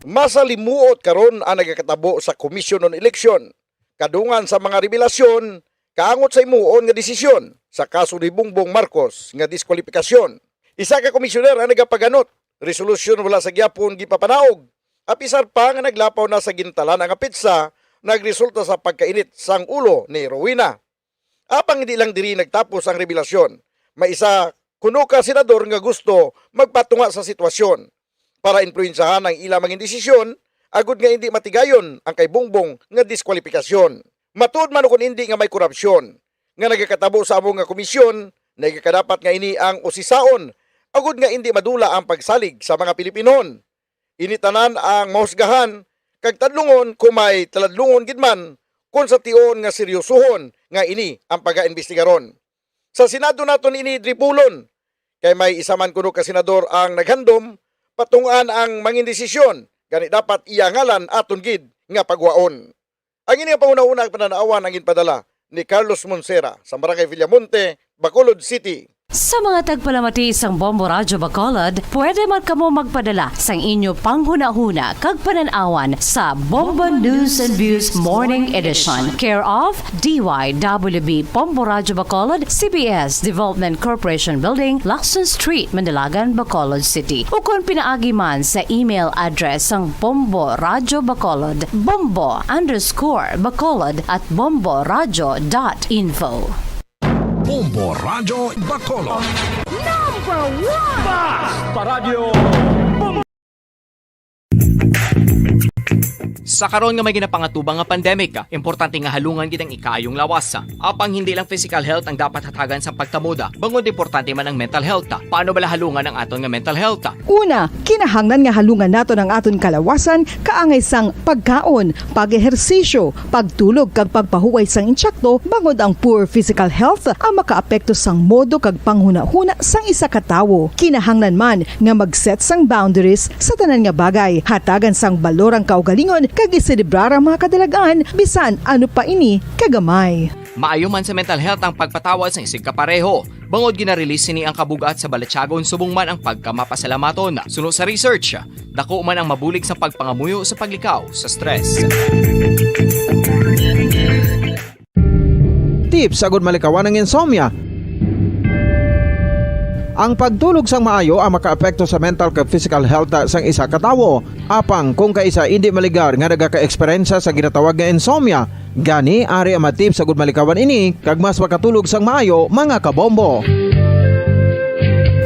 Masalimuot karon ang nagakatabo sa Commission on Election, kadungan sa mga revelasyon, kaangot sa himuon nga desisyon sa kaso ni Bongbong Marcos nga diskwalipikasyon. Isa ka komisyoner ang nagapaganot, resolusyon wala sa gihapon gipapanaog, apisar pa nga naglapaw na sa gintalan-a nga petsa, nagresulta sa pagkainit sang ulo ni Rowena. Apang hindi lang diri nagtapos ang revelasyon. May isa kuno ka senador nga gusto magpatunga sa sitwasyon para impluwensahan ang ila mangin desisyon, agud nga hindi matigayon ang kay Bongbong nga diskwalipikasyon. Matuod man o kon hindi nga may korupsyon nga nagakatabo sa amo nga komisyon, nagakadapat nga ini ang usisaon, agud nga hindi madula ang pagsalig sa mga Pilipinon. Ini tanan ang mahusgahan kag tadlungon kung may taladlungon gid man, kung sa tion nga seryosohon nga ini ang pagaimbestigaron. Sa Senado naton ini dripulon, kay may isa man kuno ka senador ang naghandom, patungan ang mangin desisyon, gani dapat iya ngalan aton gid nga pagwaon. Ang ini nga panghunahuna ug panan-awan ang ginpadala ni Carlos Monsera sa Barangay Villamonte, Bacolod City. Sa mga tagpalamati sang Bombo Radyo Bacolod, pwede man kamo magpadala sang inyo panghunahuna kag panan-awan sa Bombo News and Views Morning Edition, care of D Y W B Bombo Radyo Bacolod, C B S Development Corporation Building, Lacson Street, Manalagan, Bacolod City, ukon pinaagi man sa email address sang Bombo Radyo Bacolod, bombo underscore bacolod at bombo radyo dot info. Bombo Radyo Bacolod. Number one! Basta Radyo! Sa karon nga may ginapangatubang nga pandemic, importante nga halungan gid ang ikaayong lawas. Apang hindi lang physical health ang dapat hatagan sa pagkamuda, bangod importante man ang mental health. Paano bala halungan ang aton nga mental health? Una, kinahanglan nga halungan naton ang aton kalawasan kaangay sang pagkaon, pag-ehersisyo, pagtulog kag pagpahuway sang insakto, bangod ang poor physical health ang makaapekto sang modo kag panghunahuna sang isa ka tawo. Kinahanglan man nga mag-set sang boundaries sa tanan nga bagay, hatagan sang balor ang kaugalingon kag iselebrar ang mga kadalag-an bisan ano pa ini kagamay. Maayo man sa mental health ang pagpatawad sang isigkapareho. Bangod gina-release sini ang kabug-at sa balatyagon subong man ang pagkamapasalamaton. Suno sa research, dako man ang mabulig sa pagpangamuyo sa paglikaw sa stress. Tips agud malikawan ang insomnia. Ang pagtulog sang maayo ang makaapekto sa mental kag physical health sang isa ka tawo. Apang kung kaisa indi maligar nga nagaka-eksperyensya sa ginatawag nga insomnia, gani ari ang mga tips agud malikawan ini kag mas makatulog sang maayo, mga kabombo.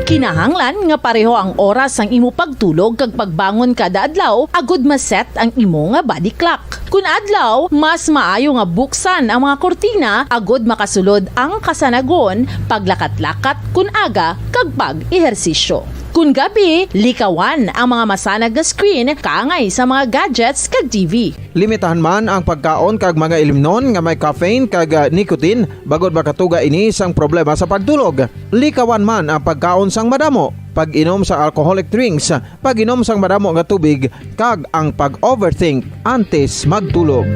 Kinahanglan nga pareho ang oras sang imo pagtulog kag pagbangon kada adlaw agud ma-set ang imo nga body clock. Kun adlaw, mas maayo nga buksan ang mga kurtina agud makasulod ang kasanagon, paglakat-lakat kun aga, kag pag-ehersisyo. Kun gabi, likawan ang mga masanag nga screen kaangay sa mga gadgets kag T V. Limitahan man ang pagkaon kag mga ilimnon nga may caffeine kag, ah, nicotine, bangod makatuga ini sang problema sa pagtulog. Likawan man ang pagkaon sang madamo, pag-inom sa alcoholic drinks, pag-inom sang madamo nga tubig, kag ang pag-overthink antes magtulog.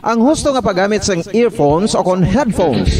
Ang husto nga paggamit sang earphones o kon headphones.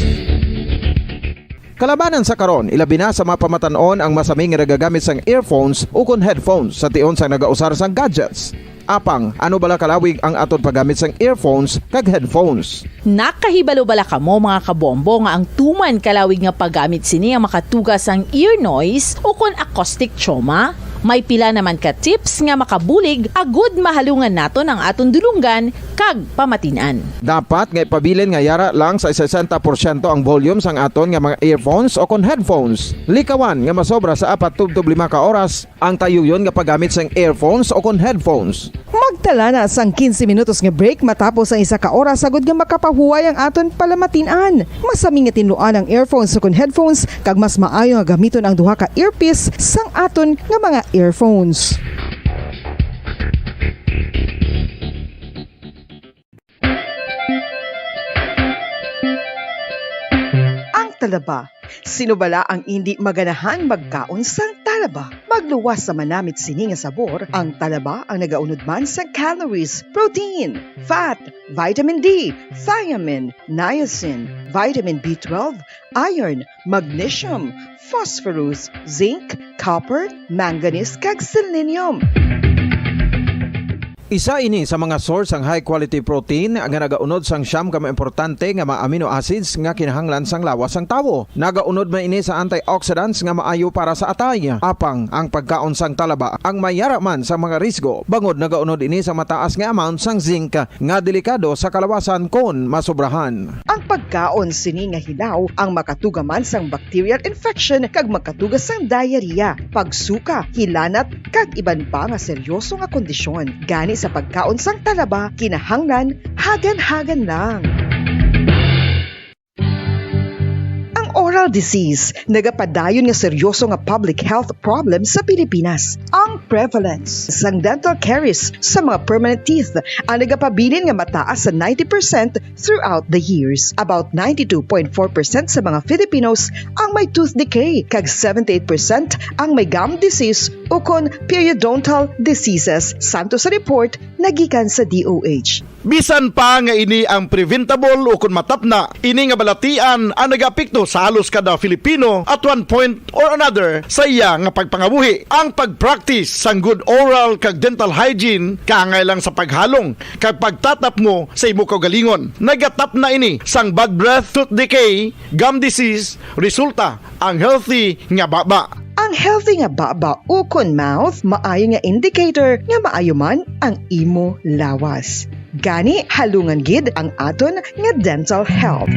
Kalabanan sa karon, ilabi na sa mga pamatan-on ang masami nga nagagamit sang earphones o kon headphones sa tion sang nagausar sang gadgets. Apang, ano bala kalawig ang aton paggamit sang earphones kag headphones? Nakahibalo bala kamo, mga kabombo, nga ang tuman kalawig nga paggamit sini ang makatuga sang ear noise o kon acoustic trauma? May pila naman ka tips nga makabulig agud mahalungan naton ang aton dulonggan kag pamatin-an. Dapat nga ipabilin nga yara lang sa sesenta porsyento ang volume sang aton nga mga earphones o kon headphones. Likawan nga masobra sa apat tubtob lima ka oras ang tayuyon nga paggamit sang earphones o kon headphones. Magtala na sang quince minutos nga break matapos ang isa ka oras, agud nga makapahuway ang aton palamatin-an. Mas sami nga tinluan ang earphones o kon headphones, kag mas maayo nga gamiton ang duha ka earpiece sang aton nga mga earphones. Ang talaba. Sino bala ang indi maganahan magkaon sang talaba? Magluwas sa manamit sini nga sabor, ang talaba ang nagaunod man sang calories, protein, fat, vitamin D, thiamine, niacin, vitamin B twelve, iron, magnesium, phosphorus, zinc, copper, manganese, kag selenium. Isa ini sa mga source sang high quality protein nga nagaunod sang siyam ka mga importante nga mga amino acids nga kinahanglan sang lawas sang tawo. Nagaunod man ini sa antioxidants nga maayo para sa atay. Apang ang pagkaon sang talaba ang may yara man sa mga risgo, bangod nagaunod ini sa mataas nga amount sang zinc nga delikado sa kalawasan kon masobrahan. Ang pagkaon sini nga hilaw ang makatuga man sang bacterial infection kag makatuga sang diarrhea, pagsuka, hilanat, kag iban pa nga seryoso nga kondisyon. Gani sa pagkaon sang talaba, kinahanglan hagan-hagan lang. Ang oral disease nagapadayon nga seryoso nga public health problem sa Pilipinas. Ang prevalence sang dental caries sa mga permanent teeth ang nagapabilin nga mataas sa ninety percent throughout the years. About ninety-two point four percent sa mga Filipinos ang may tooth decay, kag seventy-eight percent ang may gum disease ukon periodontal diseases, santo sa report nagikan sa D O H. Bisan pa nga ini ang preventable ukon matapna, ini nga balatian ang nagaapekto sa halos kada Filipino at one point or another sa iya nga pagpangabuhi. Ang pag-practice sang good oral kag dental hygiene kaangay lang sa paghalong kag pagtatapngo sa imo kaugalingon. Nagatapna ini sang bad breath, tooth decay, gum disease, resulta ang healthy nga baba. Ang healthy nga baba ukon mouth maayo nga indicator nga maayo man ang imo lawas. Gani, halungan gid ang aton nga dental health.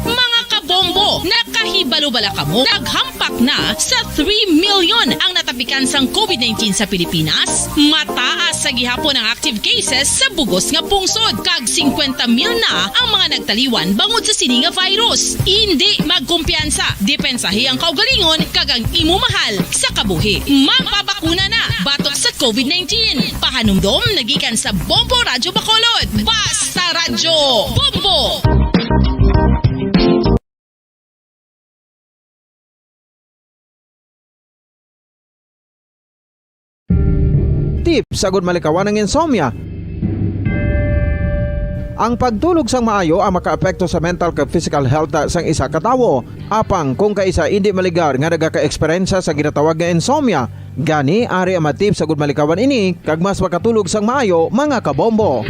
Mga kabombo, nakahibalo bala kamo? Naghampak na sa three million ang natapikan sang covid nineteen sa Pilipinas. Mataas sa gihapon ang active cases sa bugos nga pungsod, kag singkwenta mil na ang mga nagtaliwan bangod sa sini nga virus. Indi magkumpiyansa, depensahi ang kaugalingon kag ang imo mahal sa kabuhi. Magpabakuna na batok sa covid nineteen. Pahanumdom nagikan sa Bombo Radyo Bacolod. Basta Radyo Bombo! Tips agud malikawan ang insomnia. Ang pagtulog sang maayo ang makaapekto sa mental kag physical health sang isa ka tawo. Apang kung kaisa indi maligar nga nagaka-eksperyensya sa ginatawag nga insomnia, gani ari ang mga tips agud malikawan ini kag mas makatulog sang maayo, mga kabombo.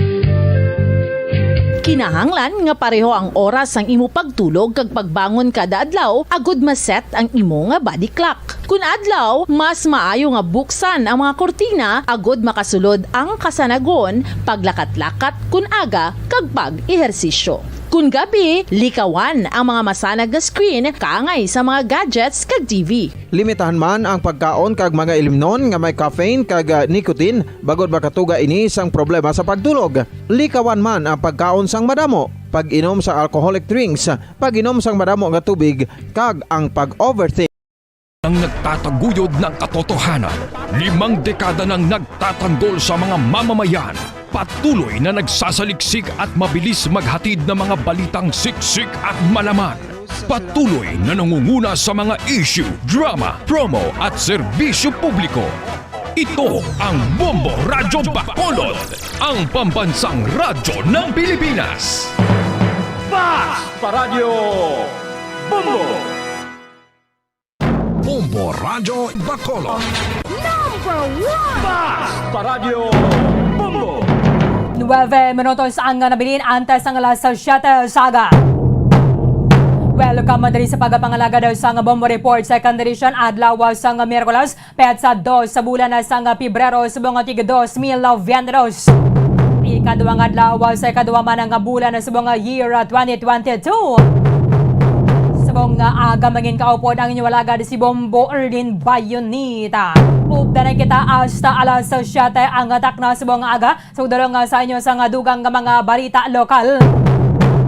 Kinahanglan nga pareho ang oras sang imo pagtulog kag pagbangon kada adlaw agud ma-set ang imo nga body clock. Kun adlaw, mas maayo nga buksan ang mga kurtina agud makasulod ang kasanagon, paglakat-lakat kun aga, kag pag-ehersisyo. Kun gabi, likawan ang mga masanag nga screen kaangay sa mga gadgets kag T V. Limitahan man ang pagkaon kag mga ilimnon nga may caffeine kag, ah, nicotine, bangod makatuga ini sang problema sa pagtulog. Likawan man ang pagkaon sang madamo, pag-inom sa alcoholic drinks, pag-inom sang madamo nga tubig, kag ang pag-overthink. Ang nagtataguyod ng katotohanan, limang dekada nang nagtatanggol sa mga mamamayan, patuloy na nagsasaliksik at mabilis maghatid ng mga balitang siksik at malaman. Patuloy na nangunguna sa mga issue, drama, promo at serbisyo publiko. Ito ang Bombo Radyo Bacolod, ang pambansang radyo ng Pilipinas. Basta Radyo Bombo! Bombo Radyo Bacolod. Number one! Basta Radyo Bombo! Nuebe minutos ang nabilin antes sang alas siyete sa aga. Nuebe Welcome diri sa pagpangalagad sa nga Bombo Report, second edition, adlaw sa nga Miyerkules, petsa dos sa bulan sa nga Pebrero, subong nga tig dos mil veinte dos. Ikaduhang adlaw sa ikaduha man nga bulan, subong nga year twenty twenty-two. Subong nga aga, mangin kaupod ang inyo alagad si Bombo Erlin Bayonita. Updan na kita hasta alas siyete ang takna subong nga aga. Sugdulong nga sa inyo sa nga dugang nga mga balita lokal.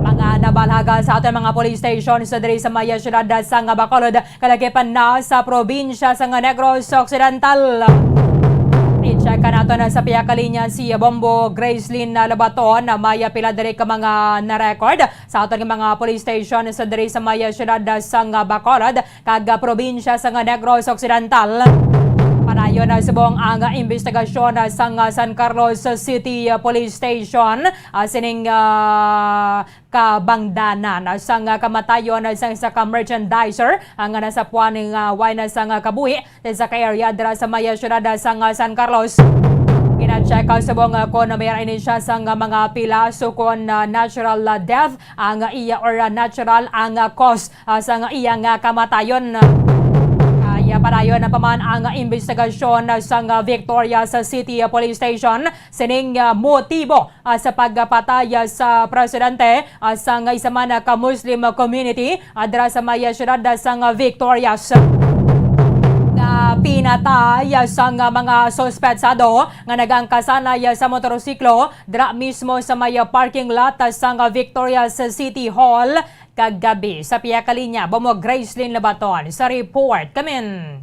Mga nabalhaga sa aton mga police station sa diri sa maya siyudad sa nga Bacolod, kalagipan na sa probinsya sa nga Negros Occidental. I-check ka nato na sa pihak linya si Bombo Gracelyn Lobaton na maya pila diri ka mga na-record sa aton nga mga police station sa diri sa maya siyudad sa nga Bacolod kag, ah, probinsya sa nga Negros Occidental. Padayon na subong ang, ah, imbestigasyon, ah, sa nga San Carlos City, ah, Police Station, ah, sining, ah, kabangdanan, ah, sa nga kamatayon, ah, sa isa ka merchandiser, ah, nga nasapuan ning, ah, way na sa nga kabuhi sa isa ka area dira sa maya siyudad, ah, sa nga San Carlos. Gina-check, ah, subong, ah, kung may ini siya sa nga mga pilas o kung, ah, natural, ah, death ang iya or, ah, natural ang, ah, cause ah, sa nga iya nga kamatayon. Kaya padayon na pa man ang imbestigasyon sa nga Victorias City Police Station sining, ah, motibo, ah, sa pagpatay, ah, sa presidente, ah, sa nga isa man, ah, ka Muslim community, ah, dira sa maya siyudad, ah, sa nga Victorias. Nga pinatay, ah, sa nga mga suspetsado nga nagangkasanay, ah, sa motorsiklo dira mismo sa may, ah, parking lot, ah, sa nga Victorias City Hall kagabi. Sa pihak linya, Bombo Gracelyn Labaton sa report. Kamin.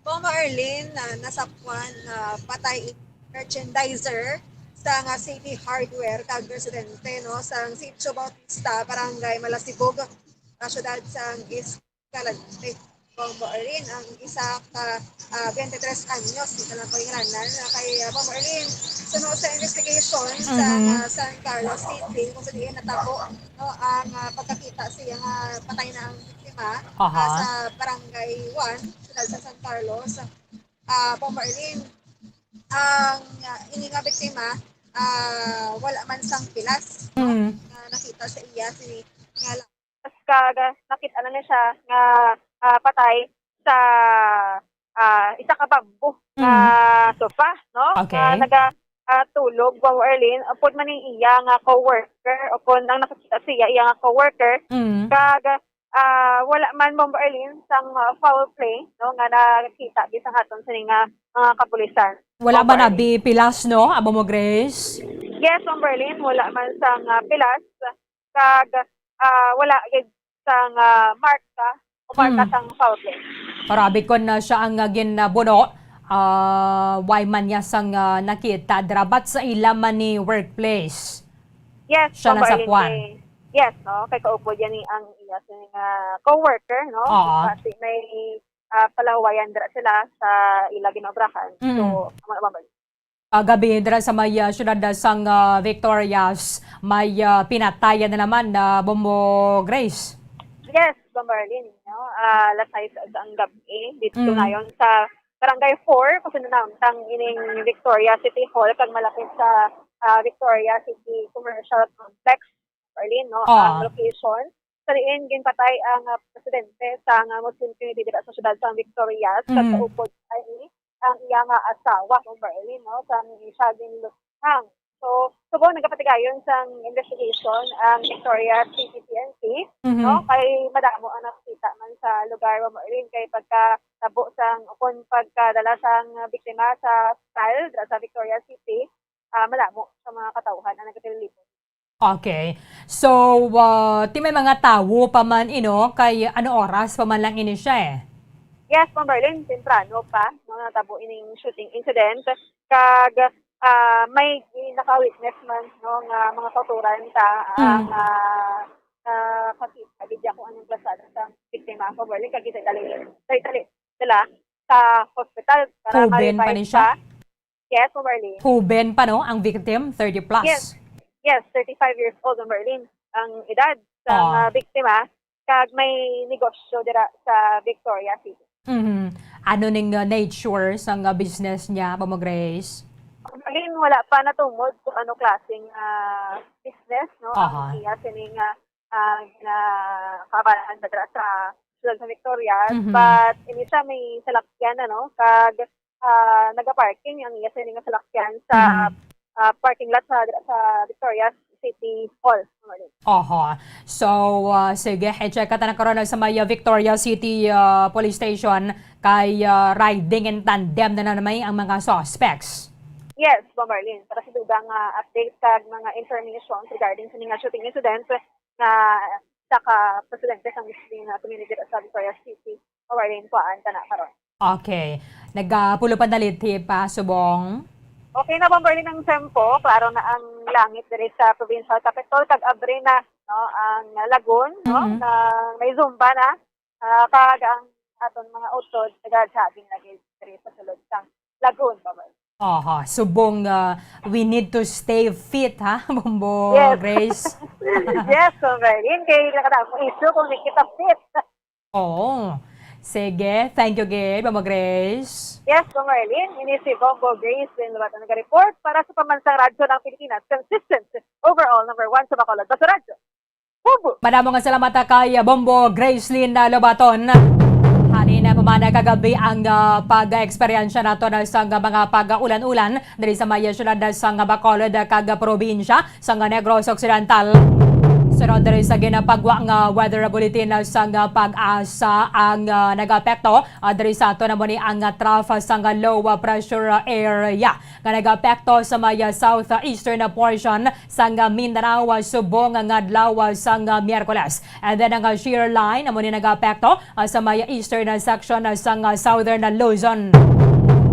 Bombo Arlene, ah, nasapuan nga patay ang merchandiser sa nga City Hardware kag residente, no, sa Sitio Bautista, Barangay Malasibog, ah, siyudad sang Escalante. Bombo Arlene, ang isa ka, ah, twenty-three anyos, isa lang ko ingaranan, ah, kay, ah, Bombo Arlene. Suno sa investigation sa, Mhm. ah, San Carlos City, kung sa diin natabo, no, ang, ah, pagkakita siya nga patay na ang biktima, ah, Aha. sa Barangay One, siyudad sa San Carlos. Ah, Bombo Arlene, ang, ah, ini nga biktima, ah, wala man sang pilas, no, Mm. nga nakita sa iya, sini nga kag, ah, nakit-an na siya nga, ah, patay sa, ah, isa ka bamboo nga Mm. sofa, no? Okay. Nga naga, ah, tulog, Bombo Arlene. Upod man ning iya nga coworker, o kung ang nakakita siya, iya nga coworker, Mm. kag, ah, wala man, Bombo Arlene, sang, ah, foul play, no, nga nakita bisan haton sini nga mga kapulisan, Wala Bombo man Arlene. abi pilas, no, Bombo Grace? Yes, Bombo Arlene, wala man sang, ah, pilas. Kag, ah, wala gid sang, ah, marka o marka Hmm. sang foul play. Grabe kon na siya ang, ah, ginabuno, ah, wala man niya sang, ah, nakita dira, but sa ila man ni workplace Yes, siya Bombo Arlene, nasapuan. Kay, yes, no, kay kaupod yan ni ang iya sini nga coworker, no? Oo. Kasi may, ah, palawayan dira sila sa ila ginaobrahan. Mm. So, amo na, Bombo Arlene. Ah, gabi dira sa may, ah, siyudad, ah, sang, ah, Victorias, may, ah, pinatayan na naman na Bombo Grace. Yes, Bombo Arlene, no? Ah, alas sais sa ang gabi, dito Mm. ngayon sa Barangay four, kasi nanamtang ining Victoria City Hall, kag malapit sa, ah, Victoria City Commercial Complex, Bombo Arlene, no? Ah. Ang location. Sa diin ginpatay ang, ah, presidente sa, ah, Muslim community dira sa siyudad sa Victorias, kag Mhm. kaupod ay ang iya nga asawa, Bombo Arlene, no, sang siya ginluthang. So, subong nagapatigayon sang investigation ang Victoria City P N P, Mhm. no, kay madamo ang nakakita man sa lugar, Bombo Arlene, kay pagkatabo sang, o kon pagkadala sang biktima sa ospital dira sa Victoria City, ah, madamo sa mga katawhan ang nagapilibot. Okay. So, ah, ti may mga tawo pa man, ino, kay ano oras pa man lang ini siya, eh? Yes, Bombo Arlene, temprano pa, no, natabo ining shooting incident. Kag, ah, may naka-witness man, no, nga mga kautoran ta ang, Mm. ah, nakakita gid dya kung anong klasada sa biktima, Bombo Arlene, kag ginadali, dali-dali sila sa hospital para Kuben pa ma-revive ni siya? pa. Yes, Bombo Arlene. Kuben pa, no, ang victim, thirty plus. Yes. Yes, thirty-five years old, Bombo Arlene, ang edad sang, Ah. ah, biktima, kag may negosyo dira sa Victoria City. Mhm. Ano ning, ah, nature sang, ah, business niya, Bombo Grace? Bombo Arlene, wala pa natungod kung ano klaseng, ah, business, no, ang Aha. iya sining, ah, ah, ginakaabalahan sa, sa sulod sa Victorias, Mhm. but ini siya may salakyan, ano, kag, ah, nagaparking ang iya sini nga salakyan sa, Mhm. ah, parking lot sa, sa Victorias City Hall, Marlene. Oho. So, ah, sige, i-check ka ta na karon sa may, ah, Victorias City, ah, Police Station kay, ah, riding in tandem na naman ang mga suspects. Yes, Bomb Marlene. Para sa dugang, ah, update kag mga information regarding sa mga shooting incident nga sa ka presidente sa Muslim na community sa Victorias City, Bomb Marlene, kuhaan ka na karon. Okay. Nagapulo pa na lithi pa, subong. Okay na, Bomb Marlene, ang tempo. Klaro na ang langit diri sa provincial capital. Kag abre na, no, ang lagoon, no, Mhm. na may zumba na. Ah, kag ang aton mga utod, nagajaging lagi diri sa sulod sang lagoon, Bomb Marlene. Aha, subong, ah, we need to stay fit, ha, Bombo Yes. Grace? Yes, Bomb Marlene. Kay nakadako issue kung di kita fit. Oo. Sige, thank you gid, Bombo Grace. Yes, Bomb Marlene. Ini si Bombo Grace din, Lubaton, nag-report para sa Pambansang Radyo ng Pilipinas. Consistent, overall, number one sa Bacolod. Basta Radyo. Bombo! Madamo nga salamat kay Bombo Gracelyn Lobaton. Halin na pa man kagabi ang, ah, pag-eksperyensya nato na sang mga pag-ulan-ulan diri sa may siyudad sang Bacolod kag probinsya sang Negros Occidental. Sunod diri sa ginapagwa nga weather bulletin sang PAGASA, ang, ah, nag-apekto, ah, diri sa ato namo ni ang trough sang low pressure area nga nag-apekto sa may southeastern portion sang Mindanao, ah, subong nga adlaw, ah, sang, ah, Miyerkules. And then ang, ah, shear line amo ni nag-apekto, ah, sa may eastern, ah, section, ah, sang, ah, southern, ah, Luzon.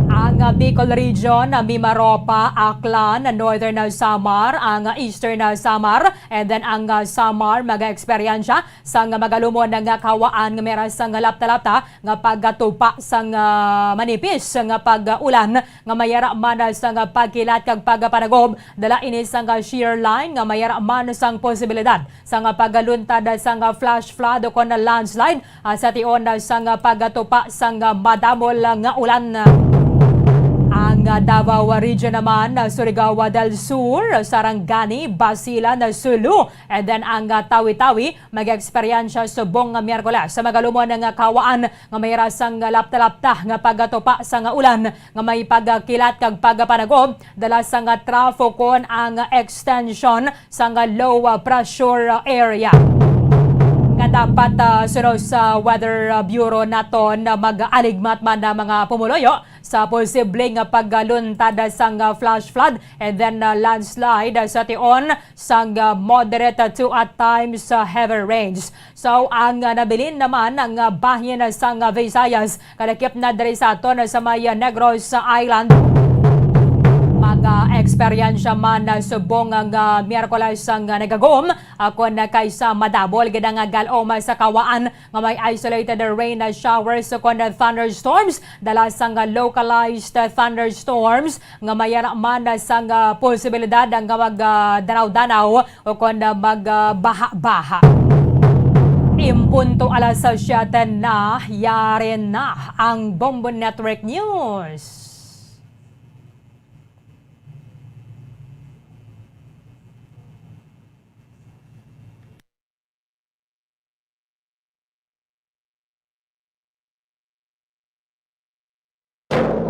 Ang, ah, Bicol region, ah, Mimaropa, Aklan, ah, northern, ah, Samar, ang, ah, eastern, ah, Samar, and then ang, ah, Samar mag-eksperyensya sang magalumon nga kawaan nga may ra sang lapta-lapta nga pagkatupa sang, ah, manipis nga pag-ulan nga may ra man sang pagkilat kag pagpanagob. Dala ini sang shear line nga may ra man sang posibilidad sang pagluntad sang flash flood o kon landslide, ah, sa tion sang pagkatupa sang madamol nga ulan. Ang Davao Region naman, Surigao del Sur, Sarangani, Basilan, Sulu, and then ang Tawi-Tawi mag-eksperyensya subong nga Miyerkules sa magalumon nga kawaan nga may ra sang lapta-lapta nga pagatupa sang ulan nga may pagkilat kag pagpanagob dala sang trough o kon ang extension sang low pressure area. Nga dapat, ah, suno sa Weather Bureau naton, ah, mag-aligmat man ang mga pumuluyo sa posible nga pagluntad sang, ah, flash flood and then, ah, landslide, ah, sa tion sang, ah, moderate to at times, ah, heavy rains. So, ang, ah, nabilin naman ang, ah, bahin sang, ah, Visayas, kalakip na diri sa aton, ah, sa may, ah, Negros Island. Mag-eksperyensya man, ah, subong ang, ah, Miyerkules ang, ah, nagagum, ah, kon kaysa madabol gid ang, ah, gal-om sa kawaan nga may isolated rain, ah, showers kon thunderstorms, dala sang, ah, localized, ah, thunderstorms nga may ara man, ah, sang, ah, posibilidad nga mag, ah, danaw-danaw o kon, ah, mag, ah, baha-baha. In punto alas siyete na, yari na ang Bombo Network News.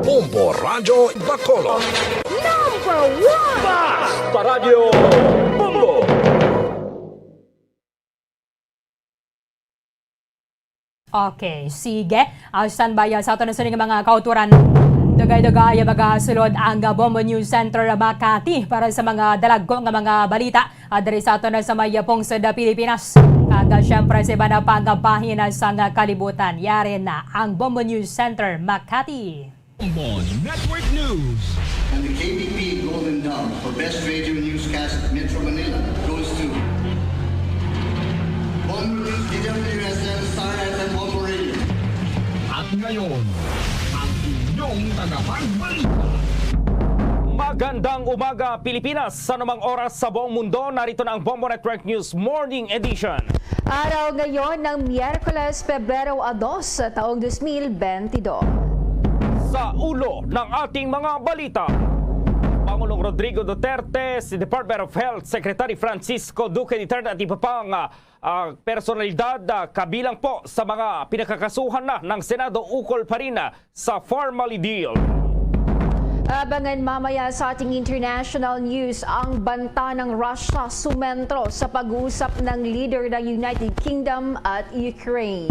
Bombo Radyo Bacolod. Number one! Basta Radyo Bombo! Okay, sige. Ah, standby, ah, sa aton na sini nga mga kauturan. Dugay-dugay, ah, magasulod ang, ah, Bombo News Center, ah, Makati para sa mga dalagko nga mga balita. Ah, diri sa aton na sa may pungsod, ah, Pilipinas. Kag, ah, siyempre, sa iba na pang, ah, bahin, ah, sang, ah, kalibutan. Yari na ang Bombo News Center, Makati. Bombo Network News. And the K B P Golden Dove for Best Radio Newscast Metro Manila goes to Bombo News, D W S M, Star F M, Bombo Radio. At ngayon, ang inyong tagapagbalita. Magandang umaga, Pilipinas. Sa anumang oras sa buong mundo, narito na ang Bombo Network News Morning Edition. Araw ngayon ng Miyerkules, Pebrero a dos, taong dos mil bentidós. Sa ulo ng ating mga balita, Pangulong Rodrigo Duterte, si Department of Health Secretary Francisco Duque Duterte at iba pang, ah, ah, personalidad, ah, kabilang po sa mga pinakakasuhan na ng Senado ukol pa rin, ah, sa Farmally Deal. Abangan mamaya sa ating international news ang banta ng Russia sumentro sa pag-uusap ng leader ng United Kingdom at Ukraine.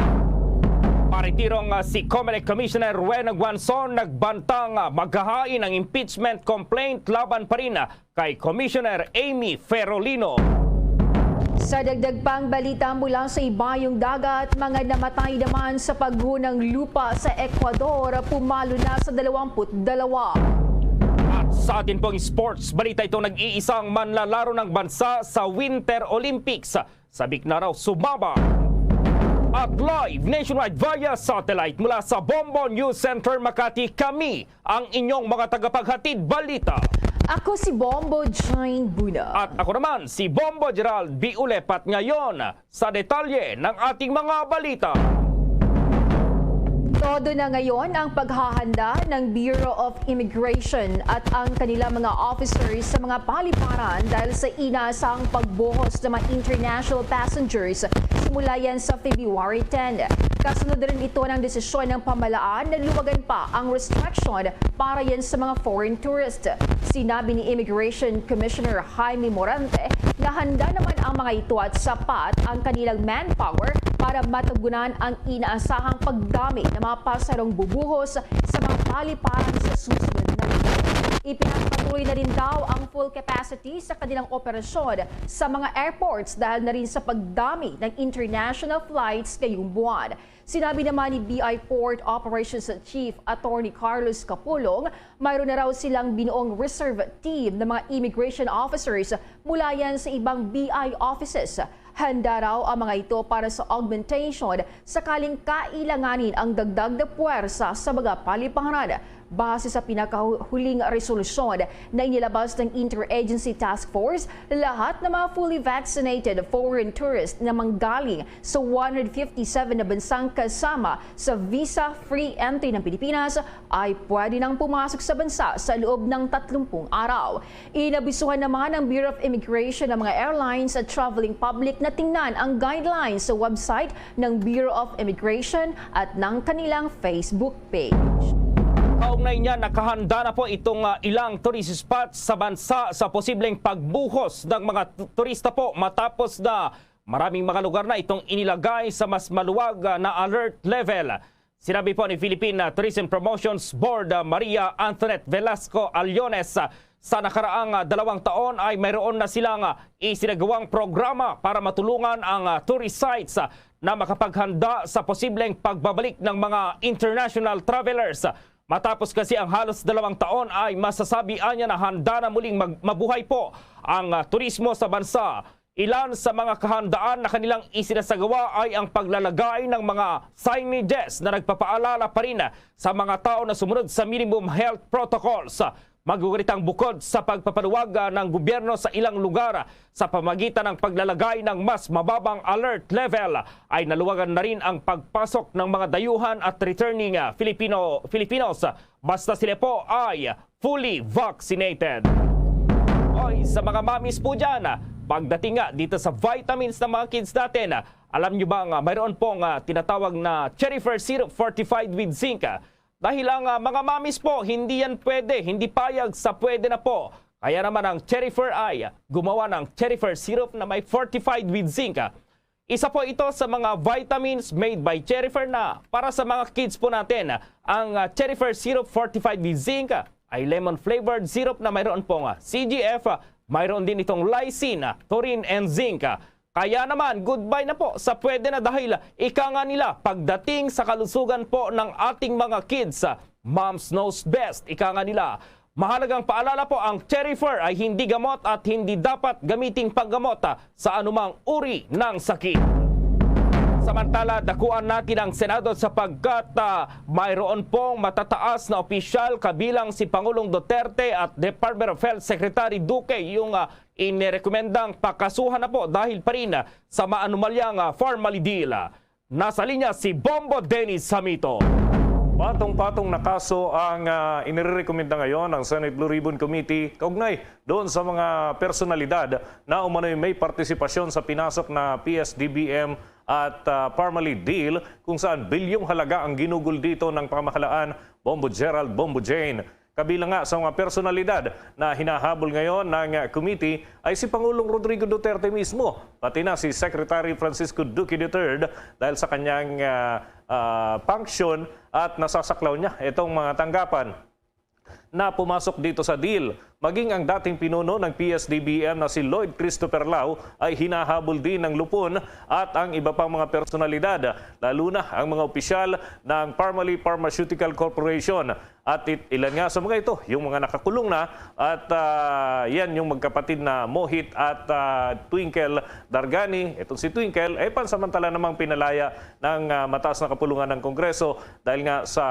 Maritirong, ah, si Comelec Commissioner Rowena Guanzon nagbantang, ah, maghahain ang impeachment complaint laban pa rin, ah, kay Commissioner Amy Ferrolino. Sa dagdag pang balita mula sa ibayong dagat, mga namatay naman sa pagguho ng lupa sa Ecuador, pumalo na sa dalawampu't dalawa. At sa atin pong sports balita, itong nag-iisang manlalaro ng bansa sa Winter Olympics, sabik na raw sumama. At live nationwide via satellite mula sa Bombo News Center Makati, kami ang inyong mga tagapaghatid balita. Ako si Bombo Jane Buna. At ako naman, si Bombo Gerald B. Ulepat. Ngayon, sa detalye ng ating mga balita. Todo na ngayon ang paghahanda ng Bureau of Immigration at ang kanilang mga officers sa mga paliparan dahil sa inaasahang pagbuhos ng mga international passengers simula yan sa February ten. Kasunod rin ito ng desisyon ng pamahalaan na luwagan pa ang restriction para yan sa mga foreign tourist. Sinabi ni Immigration Commissioner Jaime Morante na handa naman ang mga ito at sapat ang kanilang manpower para matugunan ang inaasahang pagdami ng mga pasahero bubuhos sa mga paliparan sa susunod na linggo. Ipinagpatuloy na rin daw ang full capacity sa kanilang operasyon sa mga airports dahil na rin sa pagdami ng international flights ngayong buwan. Sinabi naman ni B I Port Operations Chief Attorney Carlos Capulong, mayroon na raw silang binuong reserve team ng mga immigration officers mula yan sa ibang B I offices. Handa raw ang mga ito para sa augmentation sakaling kailanganin ang dagdag na puwersa sa mga paliparan. Base sa pinakahuling resolusyon na inilabas ng Interagency Task Force, lahat ng mga fully vaccinated foreign tourists na manggaling sa one hundred fifty-seven na bansang kasama sa visa-free entry ng Pilipinas ay pwede nang pumasok sa bansa sa loob ng tatlumpung araw. Inabisuhan naman ng Bureau of Immigration ang mga airlines at traveling public na tingnan ang guidelines sa website ng Bureau of Immigration at ng kanilang Facebook page. Kaugnay niya, nakahanda na po itong, ah, ilang tourist spots sa bansa sa posibleng pagbuhos ng mga tu-, turista po matapos na maraming mga lugar na itong inilagay sa mas maluwag, ah, na alert level. Sinabi po ni Philippine, ah, Tourism Promotions Board, ah, Maria Antoinette Velasco Aliones, ah, sa nakaraang, ah, dalawang taon ay mayroon na silang, ah, isinagawang programa para matulungan ang, ah, tourist sites, ah, na makapaghanda sa posibleng pagbabalik ng mga international travelers. Matapos kasi ang halos dalawang taon ay masasabi anya na handa na muling mag-, mabuhay po ang, ah, turismo sa bansa. Ilan sa mga kahandaan na kanilang isinasagawa ay ang paglalagay ng mga signages na nagpapaalala pa rin sa mga tao na sumunod sa minimum health protocols. Magugulitang bukod sa pagpapaluwag, ah, ng gobyerno sa ilang lugar sa pamagitan ng paglalagay ng mas mababang alert level, ay naluwagan na rin ang pagpasok ng mga dayuhan at returning, ah, Filipino, Filipinos, basta sila po ay fully vaccinated. Oy, sa mga mommies po dyan, pagdating nga dito sa vitamins ng mga kids natin, alam nyo ba nga mayroon pong, ah, tinatawag na Cherry Fair Syrup fortified with zinc? Dahil ang, ah, mga mommies po, hindi yan pwede, hindi payag sa pwede na po. Kaya naman ang Cherry Fair ay gumawa ng Cherry Fair Syrup na may fortified with zinc. Isa po ito sa mga vitamins made by Cherry Fair na para sa mga kids po natin. Ang, ah, Cherry Fair Syrup fortified with zinc ay lemon-flavored syrup na mayroon pong, ah, C G F, ah, mayroon din itong lysine, ah, taurine, and zinc. Ah, kaya naman, goodbye na po sa pwede na dahil ika nga nila pagdating sa kalusugan po ng ating mga kids. Ah, Moms knows best, ika nga nila. Mahalagang paalala po, ang Cherry Fair ay hindi gamot at hindi dapat gamiting panggamot, ah, sa anumang uri ng sakit. Samantala, dakuan natin ang Senado sapagkat, ah, mayroon pong matataas na opisyal kabilang si Pangulong Duterte at Department of Health Secretary Duque yung, ah, inirekomendang pakasuhan na po dahil pa rin sa maanomalyang, ah, Farmally Deal. Nasa linya si Bombo Dennis Hamito. Patong-patong na kaso ang, ah, inirerekomenda ngayon ng Senate Blue Ribbon Committee kaugnay doon sa mga personalidad na umano'y may partisipasyon sa pinasok na P S D B M at, ah, Parmalee deal, kung saan bilyong halaga ang ginugol dito ng pamahalaan, Bombo Gerald, Bombo Jane. Kabilang nga sa mga personalidad na hinahabol ngayon ng, ah, committee ay si Pangulong Rodrigo Duterte mismo, pati na si Secretary Francisco Duque the third, dahil sa kanyang, ah, ah, function at nasasaklaw niya itong mga tanggapan na pumasok dito sa deal. Maging ang dating pinuno ng P S D B M na si Lloyd Christopher Lao ay hinahabol din ng lupon at ang iba pang mga personalidad, lalo na ang mga opisyal ng Parmalee Pharmaceutical Corporation. At it-, ilan nga sa mga ito, yung mga nakakulong na, at, ah, yan yung magkapatid na Mohit at, ah, Twinkle Dargani. Itong si Twinkle, eh, pansamantala namang pinalaya ng, ah, mataas na kapulungan ng Kongreso dahil nga sa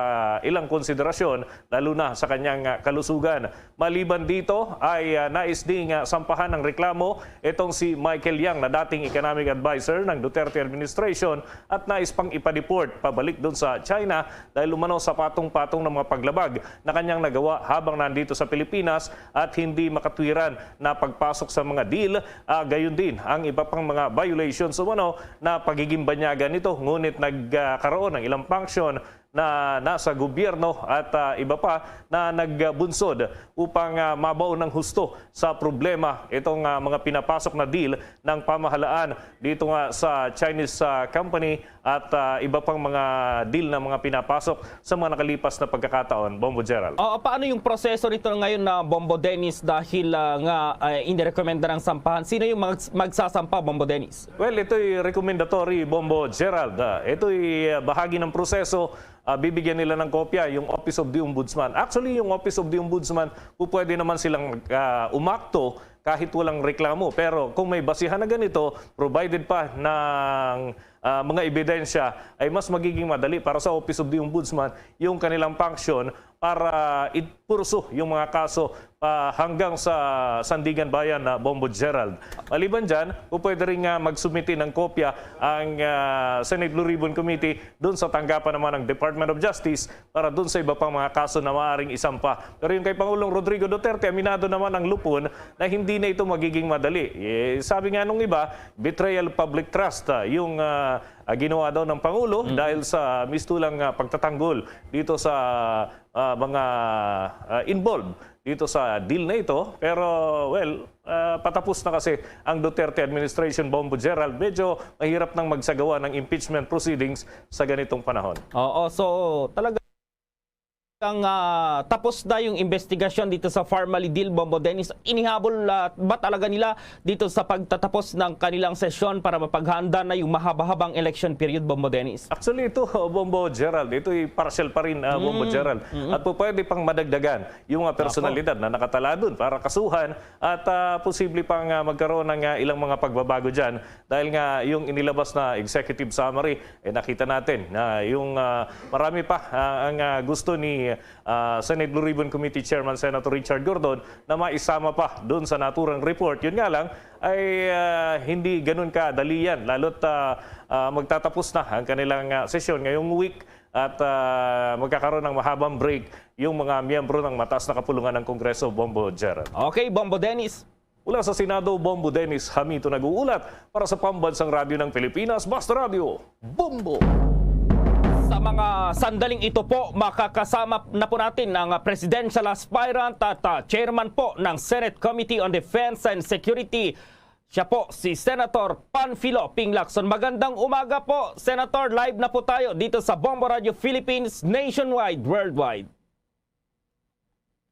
ilang konsiderasyon, lalo na sa kanyang, ah, kalusugan. Maliban dito ay, ah, nais ding, ah, sampahan ng reklamo itong si Michael Yang na dating economic adviser ng Duterte administration at nais pang ipa-deport pabalik dun sa China dahil umano sa patong-patong ng mga paglabag na kanyang nagawa habang nandito sa Pilipinas at hindi makatwiran na pagpasok sa mga deal, ah, gayon din ang iba pang mga violations umano na pagiging banyaga nito. Ngunit nagkaroon ng ilang function na nasa gobyerno at, ah, iba pa na nagbunsod upang, ah, mabaon ng husto sa problema itong, ah, mga pinapasok na deal ng pamahalaan dito nga sa Chinese, ah, company at, ah, iba pang mga deal na mga pinapasok sa mga nakalipas na pagkakataon, Bombo Gerald. Oo, paano yung proseso nito ngayon na Bombo Dennis dahil, ah, nga, ah, inirekomenda ng sampahan? Sino yung mag-, magsasampa, Bombo Dennis? Well, ito'y recommendatory, Bombo Gerald. Ah, ito'y, ah, bahagi ng proseso. Ah, bibigyan nila ng kopya yung Office of the Ombudsman. Actually, yung Office of the Ombudsman, pu-, pwede naman silang mag-, ah, umakto kahit walang reklamo. Pero kung may basihan na ganito, provided pa ng, ah, mga ebidensya, ay mas magiging madali para sa Office of the Ombudsman yung kanilang function para ipursu yung mga kaso pa hanggang sa Sandiganbayan na, Bombo Gerald. Maliban dyan, kung pwede rin nga magsumite ng kopya ang, ah, Senate Blue Ribbon Committee dun sa tanggapan naman ng Department of Justice para dun sa iba pang mga kaso na maaaring isampa. Pero yung kay Pangulong Rodrigo Duterte, aminado naman ang lupon na hindi na ito magiging madali. Eh, sabi nga nung iba, betrayal of public trust, ah, yung, ah, ah, ginawa daw ng Pangulo Mm. dahil sa mistulang, ah, pagtatanggol dito sa, ah, mga, ah, involved dito sa deal na ito. Pero, well, ah, patapos na kasi ang Duterte administration, Bombo Gerald. Medyo mahirap nang magsagawa ng impeachment proceedings sa ganitong panahon. Oo, so talaga kang, ah, tapos na yung investigasyon dito sa Parmalee deal, Bombo Dennis. Inihabol, ah, ba talaga nila dito sa pagtatapos ng kanilang sesyon para mapaghanda na yung mahaba-habang election period, Bombo Dennis? Actually, ito, Bombo Gerald, ito'y partial pa rin, ah, Bombo Mm. Gerald. Mm-mm. At po pwede pang madagdagan yung mga Apo. personalidad na nakatala dun para kasuhan at, ah, posible pang, ah, magkaroon ng, ah, ilang mga pagbabago dyan dahil nga yung inilabas na executive summary, eh, nakita natin na yung, ah, marami pa, ah, ang, ah, gusto ni, ah, Senate Blue Ribbon Committee Chairman Senator Richard Gordon na maisama pa dun sa naturang report. Yun nga lang, ay, ah, hindi ganun kadali yan. Lalo't, ah, ah, magtatapos na ang kanilang, ah, sesyon ngayong week at, ah, magkakaroon ng mahabang break yung mga miyembro ng mataas na kapulungan ng Kongreso, Bombo Gerald. Okay, Bombo Dennis. Mula sa Senado, Bombo Dennis Hamito nag-uulat para sa Pambansang Radyo ng Pilipinas, Basta Radyo, Bombo! Sa mga sandaling ito po, makakasama na po natin ang, ah, presidential aspirant at, ah, chairman po ng Senate Committee on Defense and Security. Siya po si Senator Panfilo Ping Lacson. Magandang umaga po, Senator. Live na po tayo dito sa Bombo Radio Philippines, nationwide, worldwide.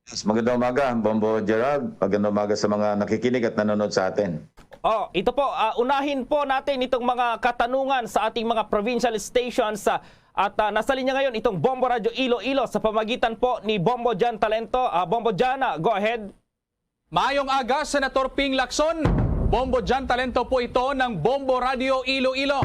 Yes, magandang umaga, Bombo Gerald. Magandang umaga sa mga nakikinig at nanonood sa atin. Oh, ito po, ah, unahin po natin itong mga katanungan sa ating mga provincial stations, ah, at, ah, nasa linya ngayon itong Bombo Radio Iloilo sa pamagitan po ni Bombo Jan Talento. Ah, Bombo Jan, ah, go ahead. Maayong aga, Senator Ping Lacson. Bombo Jan Talento po ito ng Bombo Radio Iloilo.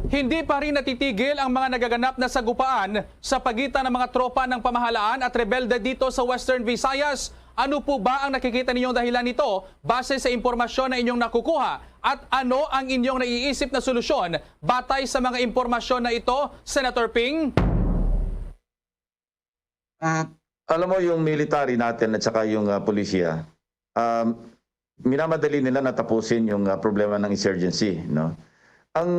Hindi pa rin natitigil ang mga nagaganap na sagupaan sa pagitan ng mga tropa ng pamahalaan at rebelde dito sa Western Visayas. Ano po ba ang nakikita ninyong dahilan nito base sa impormasyon na inyong nakukuha? At ano ang inyong naiisip na solusyon batay sa mga impormasyon na ito, Senator Ping? Ah, alam mo, yung military natin at saka yung, ah, polisiya, um, minamadali nila na tapusin yung, ah, problema ng insurgency, no? Ang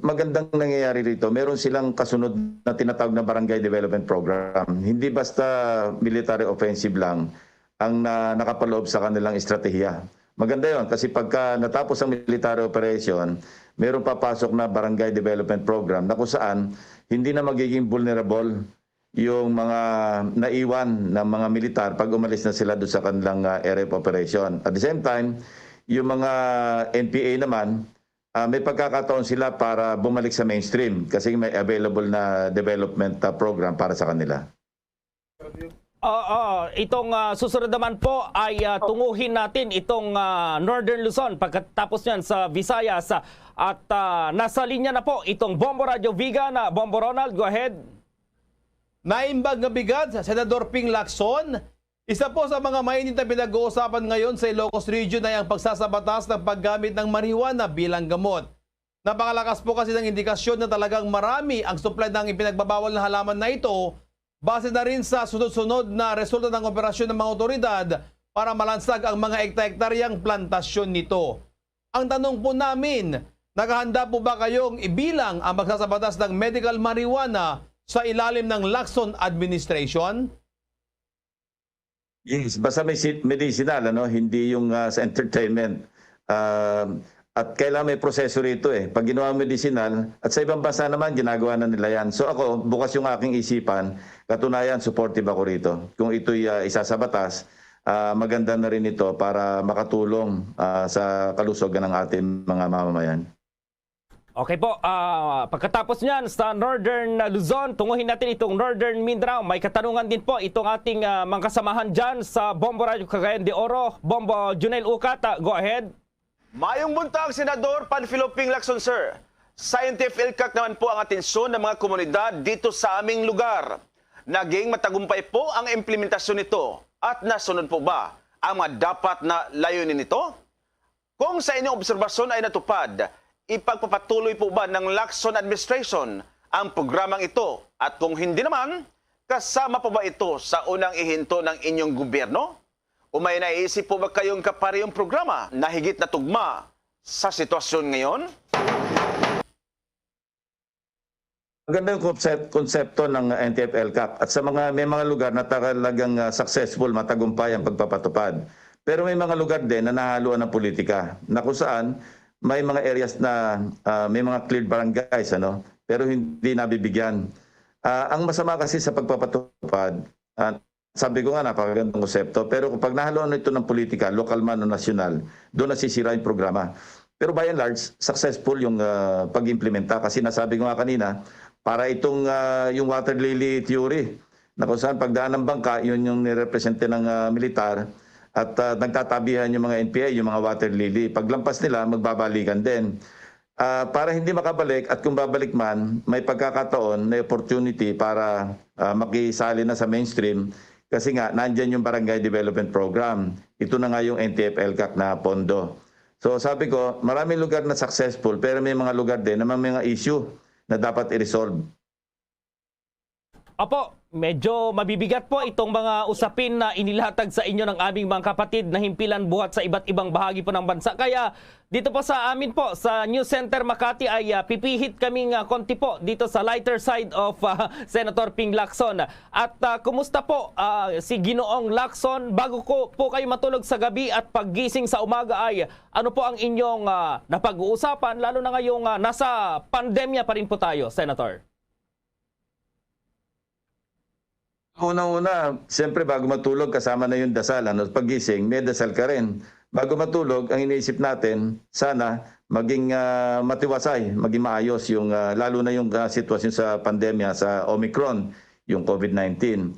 magandang nangyayari rito, meron silang kasunod na tinatawag na Barangay Development Program. Hindi basta military offensive lang ang na-, nakapaloob sa kanilang estratehiya. Maganda yon kasi pagka natapos ang military operation, meron papasok na Barangay Development Program na kung saan hindi na magiging vulnerable yung mga naiwan ng mga militar pag umalis na sila doon sa kanilang, ah, area of operation. At the same time, yung mga N P A naman, ah, may pagkakataon sila para bumalik sa mainstream kasi may available na development, ah, program para sa kanila. Oo, itong ah, susunod naman po ay ah, tunguhin natin itong ah, Northern Luzon pagkatapos niyan sa Visayas. Ah, at ah, nasa linya na po itong Bombo Radio Vigan. Ah, Bombo Ronald, go ahead. Naimbag nga bigat sa Senador Ping Lacson, isa po sa mga mainit na pinag-uusapan ngayon sa Ilocos Region ay ang pagsasabatas ng paggamit ng marijuana bilang gamot. Napakalakas po kasi ng indikasyon na talagang marami ang supply ng ipinagbabawal na halaman na ito base na rin sa sunod-sunod na resulta ng operasyon ng mga otoridad para malansag ang mga ekta-ektaryang plantasyon nito. Ang tanong po namin, nakahanda po ba kayong ibilang ang pagsasabatas ng medical marijuana sa ilalim ng Lacson administration? Yes, basta may si- medicinal, ano, hindi yung ah, sa entertainment. Ah, at kailangan may proseso rito eh. Pag ginawa medicinal, at sa ibang bansa naman, ginagawa na nila yan. So ako, bukas yung aking isipan, katunayan, supportive ako rito. Kung ito'y ah, isa sa batas, ah, maganda na rin ito para makatulong ah, sa kalusugan ng ating mga mamamayan. Okay po, ah, pagkatapos niyan sa Northern Luzon, tunguhin natin itong Northern Mindanao. May katanungan din po itong ating ah, mga kasamahan dyan sa Bombo Radio Cagayan de Oro. Bombo Junel Ucat, ah, go ahead. Mayong buntag, Senador Panfilo Ping Lacson, sir. Sa N T F L CAC naman po ang atensyon ng mga komunidad dito sa aming lugar. Naging matagumpay po ang implementasyon nito at nasunod po ba ang mga dapat na layunin nito? Kung sa inyong obserbasyon ay natupad, ipagpapatuloy po ba ng Lacson Administration ang programang ito? At kung hindi naman, kasama po ba ito sa unang ihinto ng inyong gobyerno? O may naiisip po ba kayong kaparehong programa na higit na tugma sa sitwasyon ngayon? Maganda yung konsep- konsepto ng N T F L CAC at sa mga may mga lugar na talagang ah, successful, matagumpay ang pagpapatupad. Pero may mga lugar din na nahaluan ng politika na kung saan may mga areas na ah, may mga cleared barangays, ano, pero hindi nabibigyan. Ah, ang masama kasi sa pagpapatupad, ah, sabi ko nga, napakagandang konsepto. Pero kapag nahaluan ito ng politika, lokal man o nasyonal, doon nasisira yung programa. Pero by and large, successful yung ah, pag-implementa. Kasi nasabi ko nga kanina, para itong ah, yung water lily theory, na kung saan pagdaan ng bangka, yun yung nirepresente ng ah, militar, at ah, nagtatabihan yung mga N P A, yung mga water lily. Paglampas nila, magbabalikan din. Ah, para hindi makabalik at kung babalik man, may pagkakataon, may opportunity para ah, makisali na sa mainstream kasi nga nandyan yung Barangay Development Program. Ito na nga yung N T F L CAC na pondo. So sabi ko, maraming lugar na successful pero may mga lugar din na may mga issue na dapat i-resolve. Opo, medyo mabibigat po itong mga usapin na inilatag sa inyo ng aming mga kapatid na himpilan buhat sa iba't ibang bahagi po ng bansa. Kaya dito po sa amin po sa News Center Makati ay ah, pipihit kaming ah, konti po dito sa lighter side of ah, Senator Ping Lacson. At ah, kumusta po ah, si Ginoong Lacson bago ko po kayo matulog sa gabi at paggising sa umaga ay ano po ang inyong ah, napag-uusapan lalo na ngayong ah, nasa pandemya pa rin po tayo, Senator? Una-una, siyempre bago matulog, kasama na yung dasal. Ano? Paggising, may dasal ka rin. Bago matulog, ang iniisip natin, sana maging ah, matiwasay, maging maayos yung ah, lalo na yung ah, sitwasyon sa pandemya sa Omicron, yung COVID nineteen.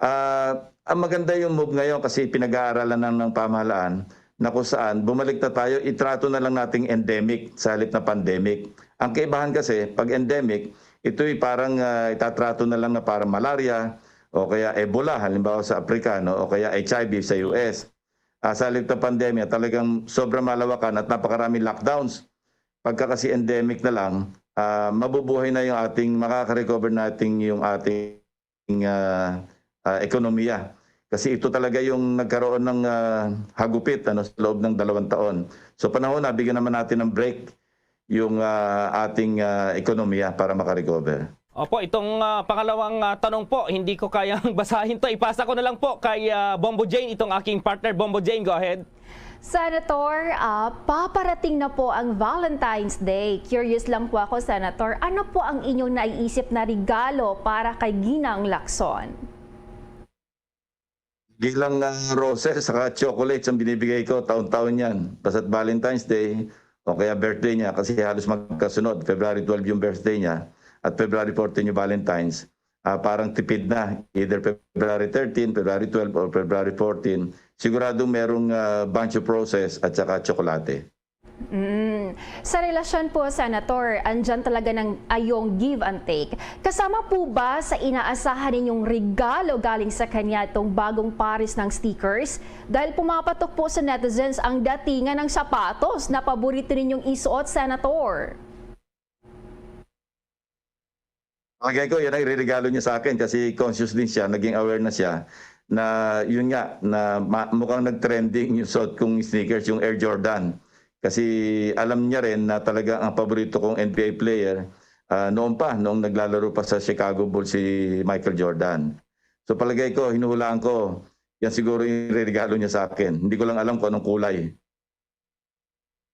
Ah, ang maganda yung move ngayon kasi pinag-aaralan ng, ng pamahalaan na kung saan bumalik na tayo, itrato na lang nating endemic sa halip na pandemic. Ang kaibahan kasi, pag endemic, ito'y parang ah, itatrato na lang na parang malaria o kaya Ebola, halimbawa sa Africa, no? O kaya H I V sa U S. Ah, sa halip na pandemya, talagang sobrang malawakan at napakaraming lockdowns. Pagka kasi endemic na lang, ah, mabubuhay na yung ating, makaka-recover natin yung ating ah, ah, ekonomiya. Kasi ito talaga yung nagkaroon ng, ah, hagupit, ano, sa loob ng dalawang taon. So, panahon na, bigyan naman natin ng break yung, ah, ating, ah, ekonomiya para makarecover. Opo, itong, ah, pangalawang, ah, tanong po, hindi ko kayang basahin 'to. Ipasa ko na lang po kay, ah, Bombo Jane, itong aking partner. Bombo Jane, go ahead. Senator, ah, paparating na po ang Valentine's Day. Curious lang po ako, Senator, ano po ang inyong naiisip na regalo para kay Ginang Lacson? Gilang, ah, roses saka chocolates ang binibigay ko taon-taon 'yan. Basta't Valentine's Day o kaya birthday niya, kasi halos magkasunod. February twelve yung birthday niya at February fourteen yung Valentine's. Ah, parang tipid na. Either February thirteen, February twelve, or February fourteen. Siguradong merong, ah, bunch of roses at saka tsokolate. Mm. Sa relasyon po, Senator, andyan talaga ng ayong give and take. Kasama po ba sa inaasahan ninyong regalo galing sa kanya itong bagong pares ng sneakers? Dahil pumapatok po sa netizens ang datingan ng sapatos na paborito ninyong isuot, Senator. Bagay ko, yan ang ireregalo niya sa akin kasi conscious din siya, naging aware na siya na yun nga, na ma-, mukhang nag-trending yung suot kong sneakers, yung Air Jordan. Kasi alam niya rin na talaga ang paborito kong N B A player, ah, noon pa, noong naglalaro pa sa Chicago Bulls si Michael Jordan. So palagay ko, hinuhulaan ko, yan siguro yung ireregalo niya sa akin. Hindi ko lang alam kung anong kulay.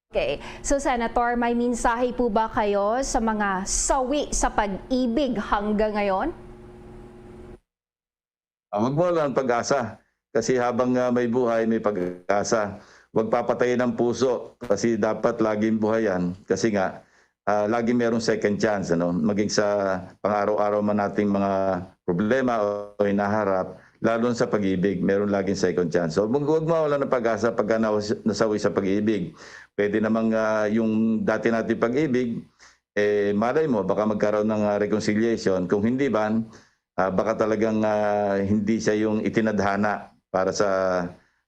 Okay. So, Senator, may mensahe po ba kayo sa mga sawi sa pag-ibig hanggang ngayon? Ah, wag mo lang pag-asa. Kasi habang, ah, may buhay, may pag-asa. Wag papatayin ang puso kasi dapat laging buhayan. Kasi nga, ah, lagi merong second chance, ano? Maging sa pang-araw-araw man nating mga problema o hinaharap, lalo na sa pag-ibig, meron laging second chance. So, wag, wag mawala ng pag-asa pagka nawas-, nasawi sa pag-ibig. Pwede namang, ah, yung dati nating pag-ibig, eh, malay mo, baka magkaroon ng, ah, reconciliation. Kung hindi man, ah, baka talagang, ah, hindi siya yung itinadhana para sa,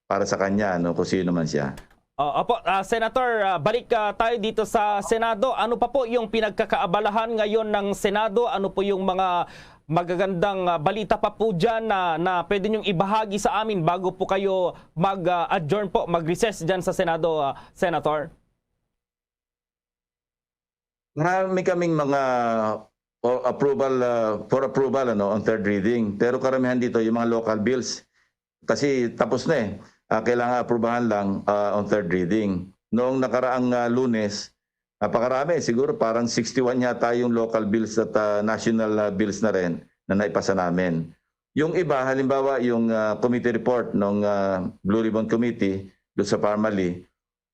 para sa kanya, no, kung sino man siya. Ah, opo, ah, Senator, ah, balik, ah, tayo dito sa Senado. Ano pa po yung pinagkakaabalahan ngayon ng Senado? Ano po yung mga magagandang, ah, balita pa po dyan na, na pwede niyong ibahagi sa amin bago po kayo mag, ah, adjourn po, mag-recess dyan sa Senado, ah, Senator? Marami kaming mga o-, approval, ah, for approval, ano, on third reading. Pero karamihan dito, yung mga local bills, kasi tapos na eh. Ah, kailangan aprubahan lang, ah, on third reading. Noong nakaraang, ah, Lunes, napakarami, siguro parang sixty-one yata yung local bills at, ah, national, ah, bills na rin na naipasa namin. Yung iba, halimbawa, yung, ah, committee report ng, ah, Blue Ribbon Committee doon sa Farmally,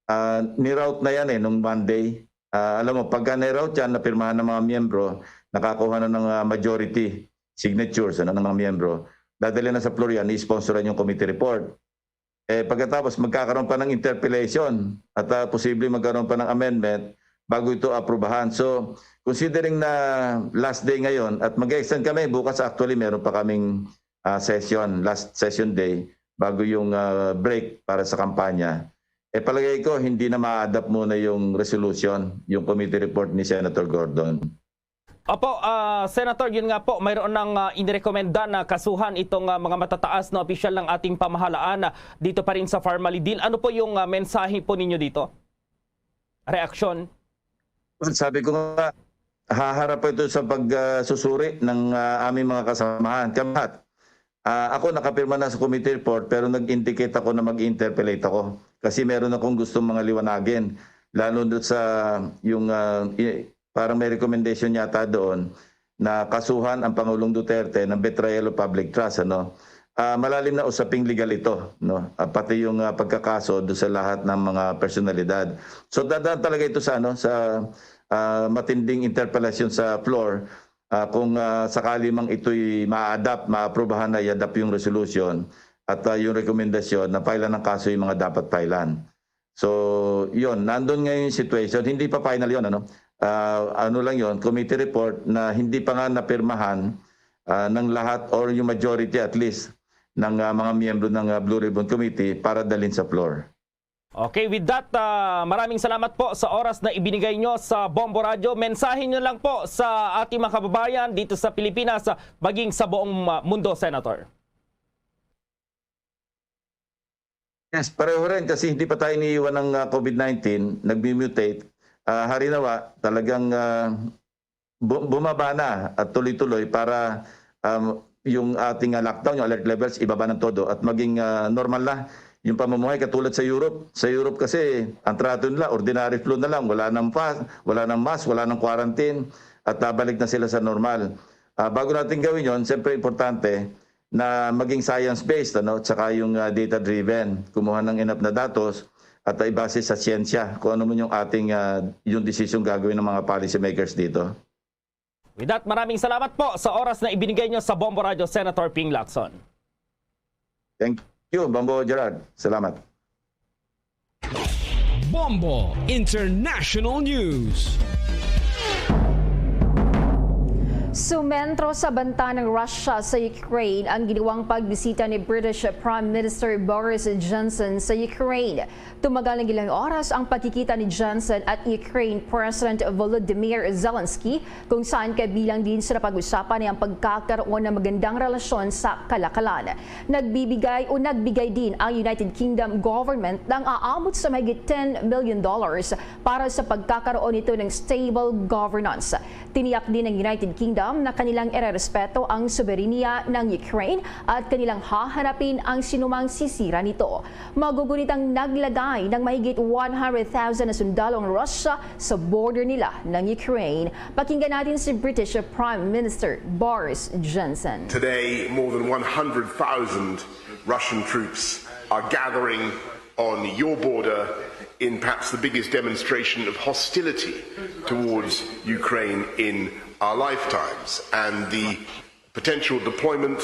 ah, ni-route na yan eh nung Monday. Ah, alam mo, pagka ni-route yan, napirmahan ng mga miyembro, nakakuha na ng, ah, majority signatures, ano, ng mga miyembro, dadali na sa floor yan, i-sponsoran yung committee report. Eh, pagkatapos, magkakaroon pa ng interpellation at, ah, posible magkaroon pa ng amendment bago ito aprubahan. So, considering na last day ngayon at mag-extend kami, bukas actually meron pa kaming, ah, session, last session day, bago yung, ah, break para sa kampanya. Eh, palagay ko, hindi na ma-adapt muna yung resolution, yung committee report ni Senator Gordon. Opo, ah, Senator, yun nga po, mayroon nang, ah, inirekomenda na kasuhan itong, ah, mga matataas na opisyal ng ating pamahalaan, ah, dito pa rin sa Farmally Deal. Ano po yung, ah, mensahe po ninyo dito? Reaksyon? Sabi ko nga, haharap pa ito sa pag, ah, susuri ng, ah, aming mga kasamahan. Kami lahat. Ah, ako nakapirma na sa committee report, pero nag-indicate ako na mag-interpellate ako kasi meron akong gustong mga liwanagin, lalo doon sa yung, ah, i-, parang may recommendation yata doon na kasuhan ang Pangulong Duterte ng betrayal of public trust, ano. Ah, malalim na usaping legal ito, no? Ah, pati yung, ah, pagkakaso doon sa lahat ng mga personalidad. So, dadaan talaga ito sa, ano, sa, ah, matinding interpellation sa floor, ah, kung, ah, sakali mang ito'y ma-adapt, maaprubahan na i-adapt yung resolution at, ah, yung rekomendasyon na filean ng kaso yung mga dapat filean. So, yun, nandun ngayon yung situation. Hindi pa final yun, ano? Ah, ano lang yun, committee report na hindi pa nga napirmahan, ah, ng lahat or yung majority at least ng, ah, mga miyembro ng, ah, Blue Ribbon Committee para dalhin sa floor. Okay, with that, ah, maraming salamat po sa oras na ibinigay nyo sa Bombo Radyo. Mensahe nyo lang po sa ating mga kababayan dito sa Pilipinas, ah, maging sa buong, ah, mundo, Senator. Yes, pareho rin kasi hindi pa tayo iniiwan ng, ah, COVID nineteen, nagmi-mutate. Ah, hari nawa, talagang, ah, bu-, bumaba na at tuloy-tuloy para, um, yung ating, ah, lockdown, yung alert levels, ibaba ng todo at maging, ah, normal na yung pamumuhay katulad sa Europe. Sa Europe kasi, ang trato nila, ordinary flu na lang, wala nang pa-, wala nang mask, wala nang quarantine, at, ah, balik na sila sa normal. Ah, bago natin gawin yon, siyempre importante na maging science-based, ano, tsaka yung, ah, data-driven. Kumuha ng enough na datos at, ah, ibase sa siyensya kung ano man yung ating, ah, yung decision gagawin ng mga policymakers dito. With that, maraming salamat po sa oras na ibinigay nyo sa Bombo Radio, Senator Ping Lacson. Thank you, Bombo Gerard. Salamat. Bombo International News. Sumentro sa banta ng Russia sa Ukraine ang ginawang pagbisita ni British Prime Minister Boris Johnson sa Ukraine. Tumagal ng ilang oras ang pagkikita ni Johnson at Ukraine President Volodymyr Zelensky, kung saan kabilang din sa napag-usapan ay ang pagkakaroon ng magandang relasyon sa kalakalan. Nagbibigay o nagbigay din ang United Kingdom government ng aabot sa mahigit ten million dollars para sa pagkakaroon nito ng stable governance. Tiniyak din ng United Kingdom na kanilang irerespeto ang soberanya ng Ukraine at kanilang hahanapin ang sinumang sisira nito. Magugunit ang naglagay ng mahigit one hundred thousand na sundalo ang Russia sa border nila ng Ukraine. Pakinggan natin si British Prime Minister Boris Johnson. Today, more than one hundred thousand Russian troops are gathering on your border in perhaps the biggest demonstration of hostility towards Ukraine in our lifetimes. And the potential deployment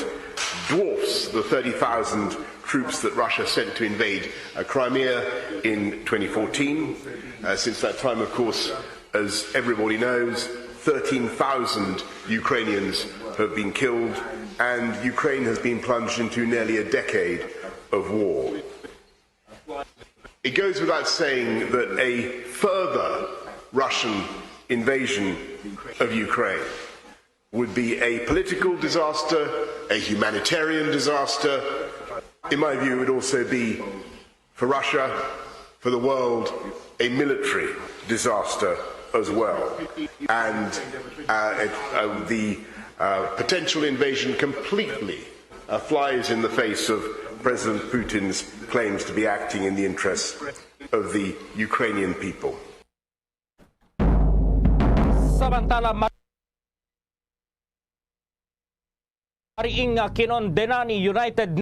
dwarfs the thirty thousand troops that Russia sent to invade, uh, Crimea in twenty fourteen. Uh, since that time, of course, as everybody knows, thirteen thousand Ukrainians have been killed, and Ukraine has been plunged into nearly a decade of war. It goes without saying that a further Russian invasion of Ukraine would be a political disaster, a humanitarian disaster. In my view, it would also be, for Russia, for the world, a military disaster as well. And, uh, it, uh, the, uh, potential invasion completely, uh, flies in the face of President Putin's claims to be acting in the interests of the Ukrainian people. Samantala, mar-, mariing, ah, kinondena ni United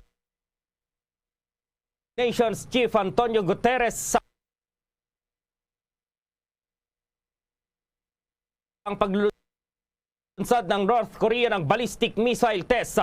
Nations Chief Antonio Guterres sa ang paglulunsad ng North Korea ng ballistic missile test.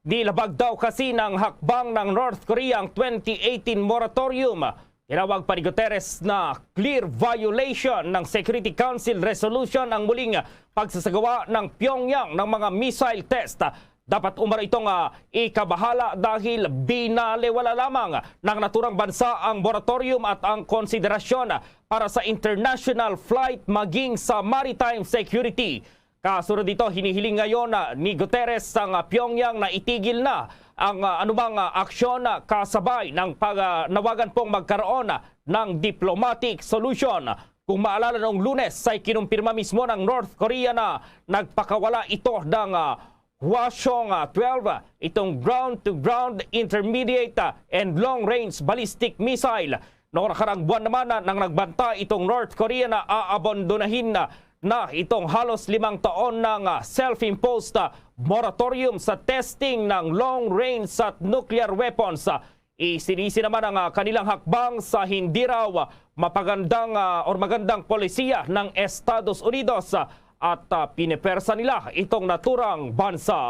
Nilabag daw kasi ng hakbang ng North Korea ang twenty eighteen moratorium. Tinawag pa ni Guterres na clear violation ng Security Council resolution ang muling pagsasagawa ng Pyongyang ng mga missile test. Dapat umano itong, ah, ikabahala dahil binaliwala lamang ng naturang bansa ang moratorium at ang konsiderasyon para sa international flight maging sa maritime security. Kasunod dito, hinihiling ngayon, ah, ni Guterres ang, ah, Pyongyang na itigil na ang, ah, anumang, ah, aksyon, ah, kasabay ng pag, ah, nawagan pong magkaroon, ah, ng diplomatic solution. Kung maalala, noong Lunes ay kinumpirma mismo ng North Korea na nagpakawala ito ng, ah, Hwasong, ah, twelve, ah, itong ground-to-ground intermediate, ah, and long-range ballistic missile. Noong nakaraang buwan naman, ah, nang nagbanta itong North Korea na aabondonahin na, na itong halos limang taon ng, ah, self-imposed, ah, moratorium sa testing ng long-range at nuclear weapons. Ah, isinisi naman ang, ah, kanilang hakbang sa hindi raw, ah, mapagandang, ah, or magandang polisiya ng Estados Unidos, ah, at, ah, pinipersa nila itong naturang bansa.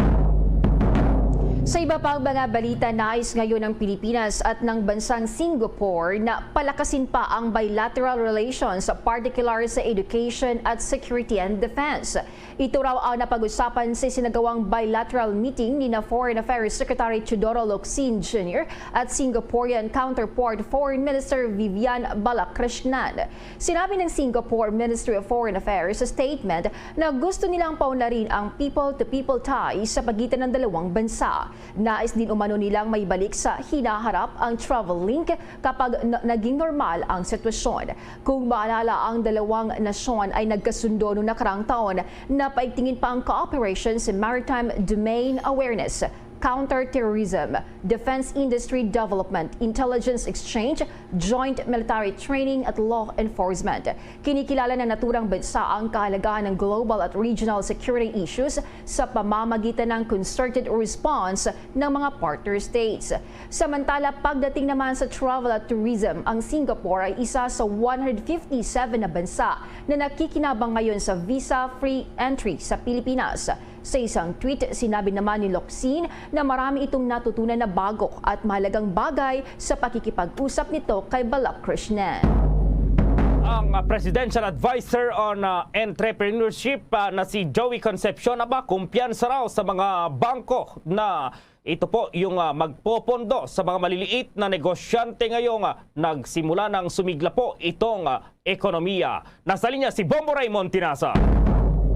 Sa iba pang mga balita, nais ngayon ng Pilipinas at ng bansang Singapore na palakasin pa ang bilateral relations, particular sa education at security and defense. Ito raw ang napag-usapan sa isinagawang bilateral meeting ni na Foreign Affairs Secretary Teodoro Locsin Junior at Singaporean counterpart Foreign Minister Vivian Balakrishnan. Sinabi ng Singapore Ministry of Foreign Affairs sa statement na gusto nilang paunlarin ang people-to-people ties sa pagitan ng dalawang bansa. Nais din umano nilang maibalik sa hinaharap ang travel link kapag na- naging normal ang sitwasyon. Kung maalala, ang dalawang nasyon ay nagkasundo noong nakaraang taon na paigtingin pa ang cooperation sa maritime domain awareness, counterterrorism, defense industry development, intelligence exchange, joint military training at law enforcement. Kinikilala ng naturang bansa ang kahalagahan ng global at regional security issues sa pamamagitan ng concerted response ng mga partner states. Samantala, pagdating naman sa travel at tourism, ang Singapore ay isa sa one hundred fifty-seven na bansa na nakikinabang ngayon sa visa-free entry sa Pilipinas. Sa isang tweet, sinabi naman ni Locsin na marami itong natutunan na bago at mahalagang bagay sa pakikipag-usap nito kay Balakrishnan. Ang ah, Presidential Advisor on ah, Entrepreneurship ah, na si Joey Concepcion, aba, kumpiyansa raw sa mga bangko na ito po yung ah, magpopondo sa mga maliliit na negosyante ngayong ah, nagsimula ng sumigla po itong ah, ekonomiya. Nasa linya si Bombo Raymond Tinasa.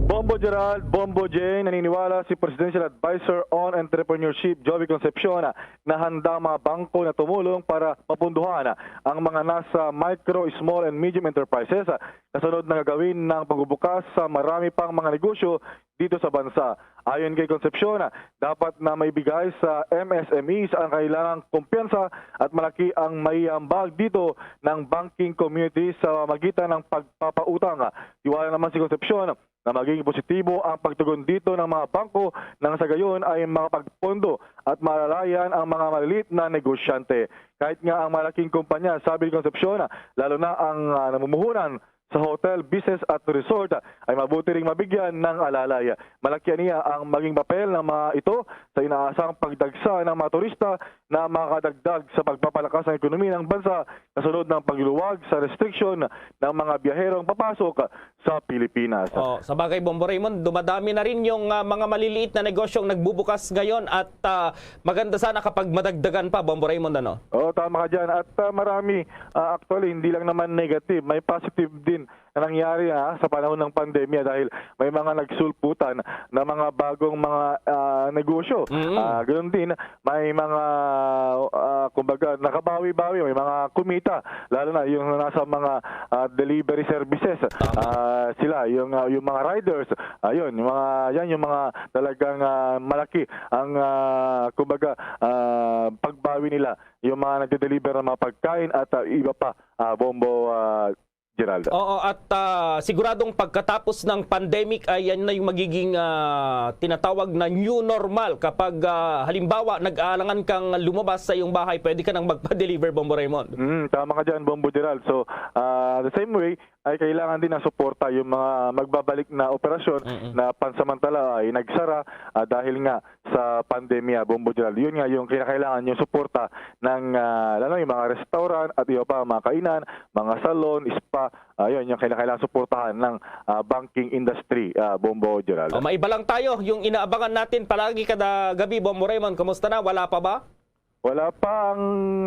Bombo Gerald, Bombo Jay, naniniwala si Presidential Advisor on Entrepreneurship, Joey Concepcion, na handa ang mga bangko na tumulong para mapunduhan ang mga nasa micro, small, and medium enterprises kasunod ng gagawin ng pagbubukas sa marami pang mga negosyo dito sa bansa. Ayon kay Concepcion, dapat na maibigay sa M S M Es ang kailangang kumpiyansa at malaki ang maiambag dito ng banking community sa magitan ng pagpapautang. Tiwala naman si Concepcion na maging positibo ang pagtugon dito ng mga bangko nang sa gayon ay makapagpondo at malalayan ang mga maliliit na negosyante. Kahit nga ang malaking kumpanya, sabi ni Concepcion, lalo na ang ah, namumuhunan sa hotel, business at resort ay mabuti ring mabigyan ng alalay. Malaki niya ang maging papel ng mga ito sa inaasang pagdagsa ng mga turista na makakadagdag sa pagpapalakas ng ekonomiya ng bansa kasunod ng pagluluwag sa restriksyon ng mga biyaherong papasok sa Pilipinas. Oh, sa bagay, Bombo Raymond, dumadami na rin yung ah, mga maliliit na negosyong nagbubukas ngayon at ah, maganda sana kapag madagdagan pa, Bombo Raymond, ano? Oo, tama ka dyan. At ah, marami, ah, actually, hindi lang naman negative, may positive din na nangyari ah, sa panahon ng pandemya dahil may mga nagsulputan na mga bagong mga ah, negosyo. Mm. Ah, ganun din, may mga, ah, kumbaga, nakabawi-bawi, may mga kumita, lalo na yung nasa mga ah, delivery services. Ah, sila, yung, ah, yung mga riders, ayun, yung mga, yan, yung mga talagang ah, malaki ang, ah, kumbaga, ah, pagbawi nila, yung mga nagde-deliver ng mga pagkain at ah, iba pa, ah, Bombo, ah, Gerald. Oo, at ah, siguradong pagkatapos ng pandemic ay yan na yung magiging ah, tinatawag na new normal kapag ah, halimbawa nag-aalangan kang lumabas sa iyong bahay, pwede ka nang magpa-deliver, Bombo Raymond. Mm, tama ka dyan, Bombo Gerald. So, ah, the same way, ay kailangan din ng suporta yung mga magbabalik na operasyon Mm-mm. na pansamantala ay nagsara ah, dahil nga sa pandemya, Bombo Gerald. Yun nga yung kinakailangan yung suporta ng ah, lalo yung mga restaurant at iba pa, mga kainan, mga salon, spa. Ayun, yung kinakailangan suportahan ng ah, banking industry, ah, Bombo Gerald. O, maiba lang tayo, yung inaabangan natin palagi kada gabi, Bombo Raymond. Kumusta na? Wala pa ba? Wala pa ang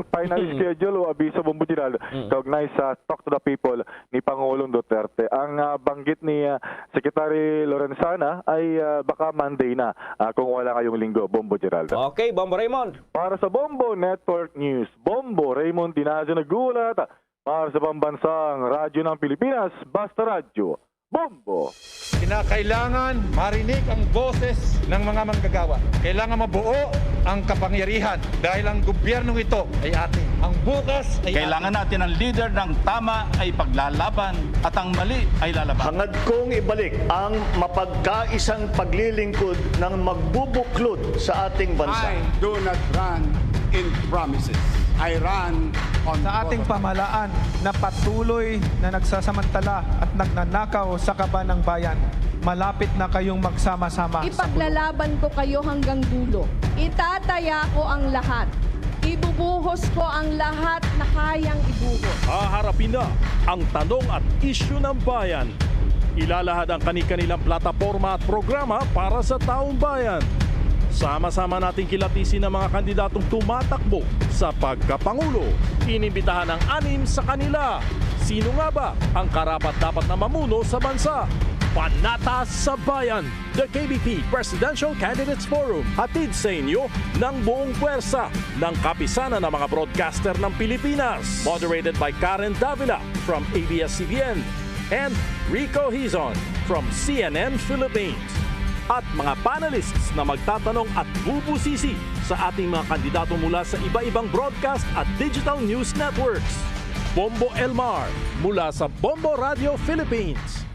final schedule o abiso, Bombo Gerald, Mm. kaugnay sa Talk to the People ni Pangulong Duterte. Ang ah, banggit ni ah, Secretary Lorenzana ay ah, baka Monday na ah, kung wala ngayong linggo, Bombo Gerald. Okay, Bombo Raymond. Para sa Bombo Network News, Bombo Raymond Dinazo nag-uulat. Para sa pambansang radyo ng Pilipinas, Basta Radyo, Bombo! Kinakailangan marinig ang boses ng mga manggagawa. Kailangan mabuo ang kapangyarihan dahil ang gobyernong ito ay atin. Ang bukas ay Kailangan natin ang leader ng tama ay paglalaban at ang mali ay lalaban. Hangad kong ibalik ang mapagkaisang paglilingkod ng magbubuklod sa ating bansa. I do not run in promises. I run on Sa ating pamahalaan na patuloy na nagsasamantala at nagnanakaw sa kaban ng bayan, malapit na kayong magsama-sama sa Ipaglalaban ko kayo hanggang dulo. Itataya ko ang lahat. Ibubuhos ko ang lahat na kayang ibuhos. Haharapin na ang tanong at isyu ng bayan. Ilalahad ang kani-kanilang plataporma at programa para sa taong bayan. Sama-sama nating kilatisin ang mga kandidatong tumatakbo sa pagkapangulo. Inimbitahan ang anim sa kanila. Sino nga ba ang karapat-dapat na mamuno sa bansa? Panata sa Bayan, the K B P Presidential Candidates Forum, hatid sa inyo ng buong puwersa ng Kapisanan ng mga Broadcaster ng Pilipinas. Moderated by Karen Davila from A B S C B N and Rico Hizon from C N N Philippines. At mga panelists na magtatanong at bubusisi sa ating mga kandidato mula sa iba-ibang broadcast at digital news networks. Bombo Elmar mula sa Bombo Radio Philippines.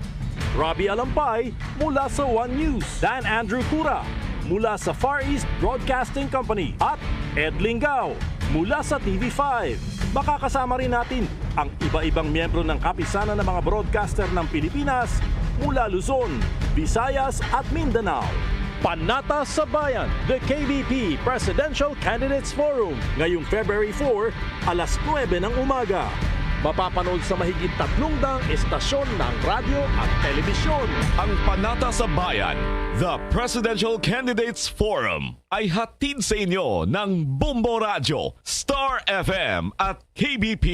Robbie Alampay mula sa One News. Dan Andrew Cura mula sa Far East Broadcasting Company. At Ed Lingao mula sa T V five. Makakasama rin natin ang iba-ibang miyembro ng Kapisanan ng mga Broadcaster ng Pilipinas mula Luzon, Visayas at Mindanao. Panata sa Bayan, the K B P Presidential Candidates Forum, ngayong February four, alas nuebe ng umaga. Mapapanood sa mahigit tatlong daang estasyon ng radyo at telebisyon. Ang Panata sa Bayan, the Presidential Candidates Forum, ay hatid sa inyo ng Bombo Radyo, Star F M at K B P.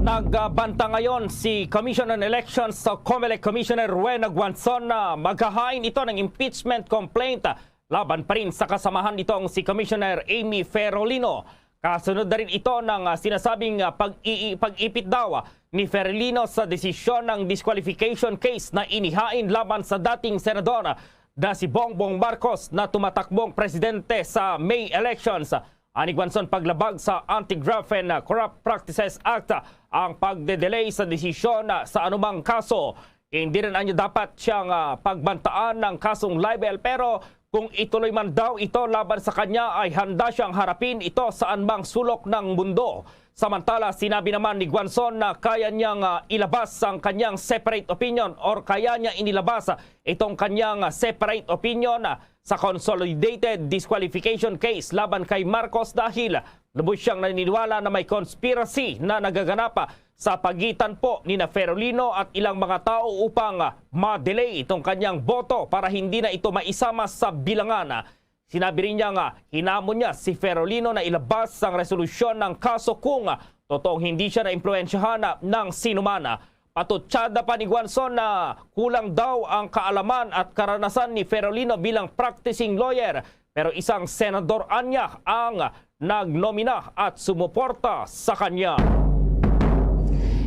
Nagbanta ngayon si Commission on Elections sa Comelec Commissioner Rowena Guanzon na maghahain ito ng impeachment complaint laban pa rin sa kasamahan nitong si Commissioner Amy Ferolino. Kasunod na rin ito ng, ah, sinasabing, ah, pag-ii-, pag-ipit daw, ah, ni Ferolino sa desisyon ng disqualification case na inihain laban sa dating senador na si Bongbong Marcos na tumatakbong presidente sa May elections. Ani Guanzon, paglabag sa Anti-Graft and, ah, Corrupt Practices Act, ah, ang pagde-delay sa desisyon, ah, sa anumang kaso. Hindi rin anya dapat siyang, ah, pagbantaan ng kasong libel, pero kung ituloy man daw ito laban sa kanya, ay handa siyang harapin ito saan mang sulok ng mundo. Samantala, sinabi naman ni Guanzon na kaya niyang, ah, ilabas ang kanyang separate opinion or kaya niya inilabas, ah, itong kanyang, ah, separate opinion, ah, sa consolidated disqualification case laban kay Marcos dahil lubos siyang naniniwala na may conspiracy na nagaganap, ah, sa pagitan po ni na Ferolino at ilang mga tao upang, ah, ma-delay itong kanyang boto para hindi na ito maisama sa bilangan. Sinabi rin niya nga hinamon niya si Ferolino na ilabas ang resolusyon ng kaso kung, ah, totoong hindi siya naimpluwensyahan, ah, ng sinuman. Patutsada pa ni Guanzon na kulang daw ang kaalaman at karanasan ni Ferolino bilang practicing lawyer, pero isang senador anya ang nagnomina at sumuporta sa kanya.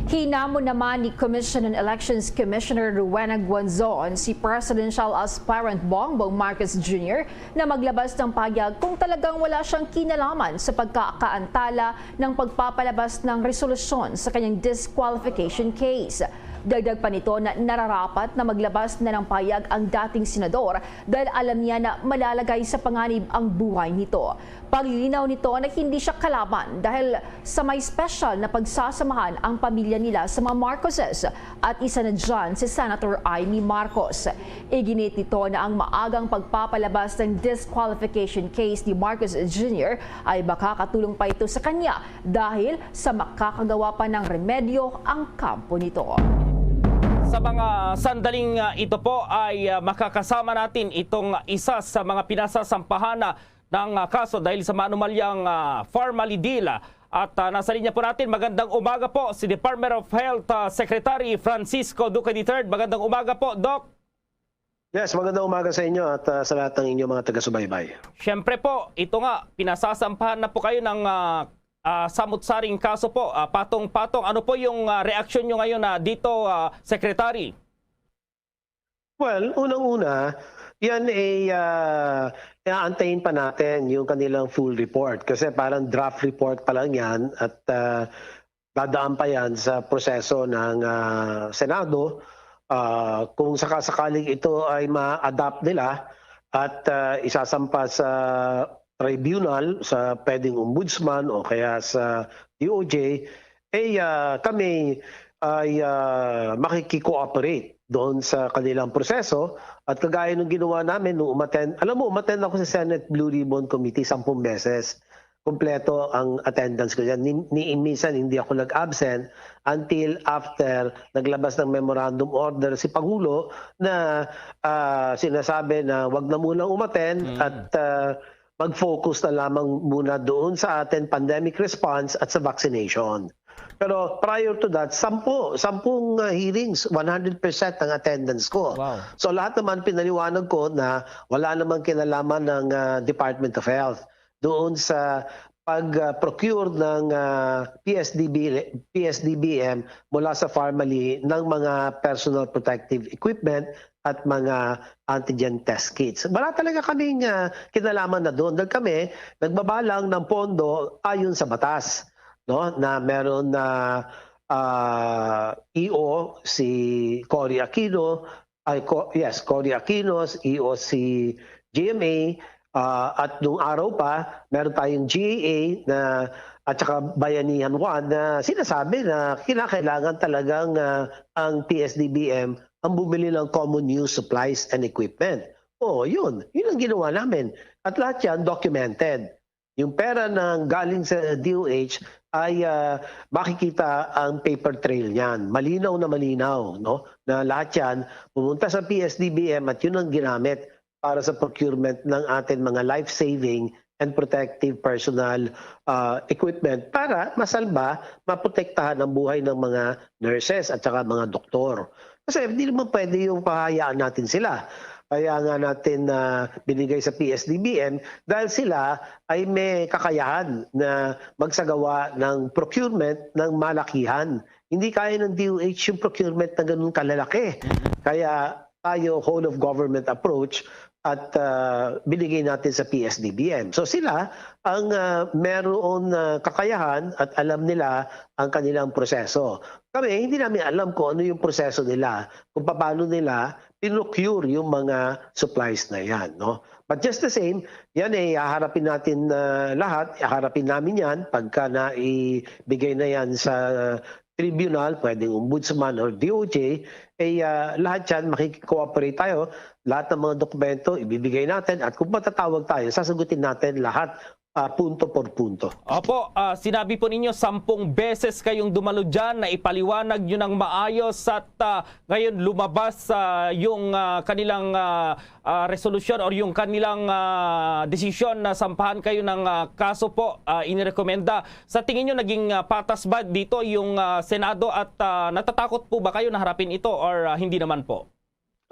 Hinamon naman ni Commission on Elections Commissioner Rowena Guanzon si presidential aspirant Bongbong Marcos Junior na maglabas ng pahayag kung talagang wala siyang kinalaman sa pagkakaantala ng pagpapalabas ng resolusyon sa kanyang disqualification case. Dagdag pa nito na nararapat na maglabas na ng pahayag ang dating senador dahil alam niya na malalagay sa panganib ang buhay nito. Paglilinaw nito na hindi siya kalaban dahil sa may special na pagsasamahan ang pamilya nila sa mga Marcoses at isa na dyan si Senator Imee Marcos. Iginit nito na ang maagang pagpapalabas ng disqualification case ni Marcos Junior ay makakatulong pa ito sa kanya dahil sa makakagawa pa ng remedyo ang kampo nito. Sa mga sandaling, ah, ito po ay, ah, makakasama natin itong isa sa mga pinasasampahan na ng, ah, kaso dahil sa maanumalyang, ah, formally deal. At, ah, nasa linya po natin, magandang umaga po, si Department of Health, ah, Secretary Francisco Duque the third. Magandang umaga po, Doc. Yes, magandang umaga sa inyo at, ah, sa lahat ng inyong mga taga-subaybay. Siyempre po, ito nga, pinasasampahan na po kayo ng, ah, ah, samot-saring kaso po. Ah, patong-patong, ano po yung, ah, reaksyon nyo ngayon na dito, ah, Secretary? Well, unang-una, yan ay, ah, aantayin pa natin yung kanilang full report kasi parang draft report pa lang yan at, ah, dadaan pa yan sa proseso ng, ah, Senado. Ah, kung sakasakaling ito ay ma-adopt nila at, ah, isasampa sa tribunal, sa pwedeng ombudsman o kaya sa D O J, eh, ah, kami ay, ah, makiki-cooperate doon sa kanilang proseso. At kagaya ng ginawa namin nung umattend, alam mo, umattend ako sa Senate Blue Ribbon Committee sampung beses. Kompleto ang attendance ko dyan. Ni, ni, minsan hindi ako nag-absent until after naglabas ng memorandum order si Pangulo na, ah, sinasabi na wag na munang umattend Mm. at, ah, mag-focus na lamang muna doon sa ating pandemic response at sa vaccination. Pero prior to that, sampu, sampung, ah, hearings, one hundred percent ang attendance ko. Wow. So lahat naman pinaliwanag ko na wala namang kinalaman ng, ah, Department of Health doon sa pag-procure ng, ah, P S D B, P S D B M mula sa Farmally ng mga personal protective equipment at mga antigen test kits. Wala talaga kaming, ah, kinalaman na doon. Dahil kami, nagbabalang ng pondo ayon sa batas, no? Na meron na, ah, E O si Cory Aquino, ay, Co-, yes, Cory Aquino, E O si G M A, ah, at nung araw pa, meron tayong G A A na, at saka Bayanihan One na sinasabi na kinakailangan talagang, ah, ang P S D B M ang bumili ng common use supplies and equipment. Oo, yun. Yun ang ginawa namin. At lahat yan documented. Yung pera na galing sa D O H ay, ah, makikita ang paper trail niyan. Malinaw na malinaw, no? Na lahat yan pumunta sa P S D B M at yun ang ginamit para sa procurement ng ating mga life-saving and protective personal, ah, equipment para masalba, maprotektahan ang buhay ng mga nurses at saka mga doktor. Kasi hindi naman pwede yung pahayaan natin sila. Kaya nga natin na binigay sa P S D B M dahil sila ay may kakayahan na magsagawa ng procurement ng malakihan. Hindi kaya ng D O H yung procurement na ganun kalalaki. Kaya tayo, whole of government approach, at, ah, binigay natin sa P S D B M. So sila ang, ah, meron, ah, kakayahan at alam nila ang kanilang proseso. Kami, hindi namin alam kung ano yung proseso nila, kung paano nila pinrocure yung mga supplies na yan, no? But just the same, yan eh, haharapin natin, ah, lahat, haharapin namin yan pagka na ibigay na yan sa tribunal, pwedeng ombudsman or D O J, eh, ah, lahat yan, makikicooperate tayo. Lahat ng mga dokumento, ibibigay natin. At kung matatawag tayo, sasagutin natin lahat, ah, punto por punto. Opo, ah, sinabi po ninyo, sampung beses kayong dumalo dyan, na ipaliwanag nyo ng maayos at, ah, ngayon lumabas, ah, yung, ah, kanilang, ah, ah, resolusyon or yung kanilang, ah, desisyon na sampahan kayo ng, ah, kaso po, ah, inirekomenda. Sa tingin nyo, naging, ah, patas ba dito yung, ah, Senado at, ah, natatakot po ba kayo na harapin ito or, ah, hindi naman po?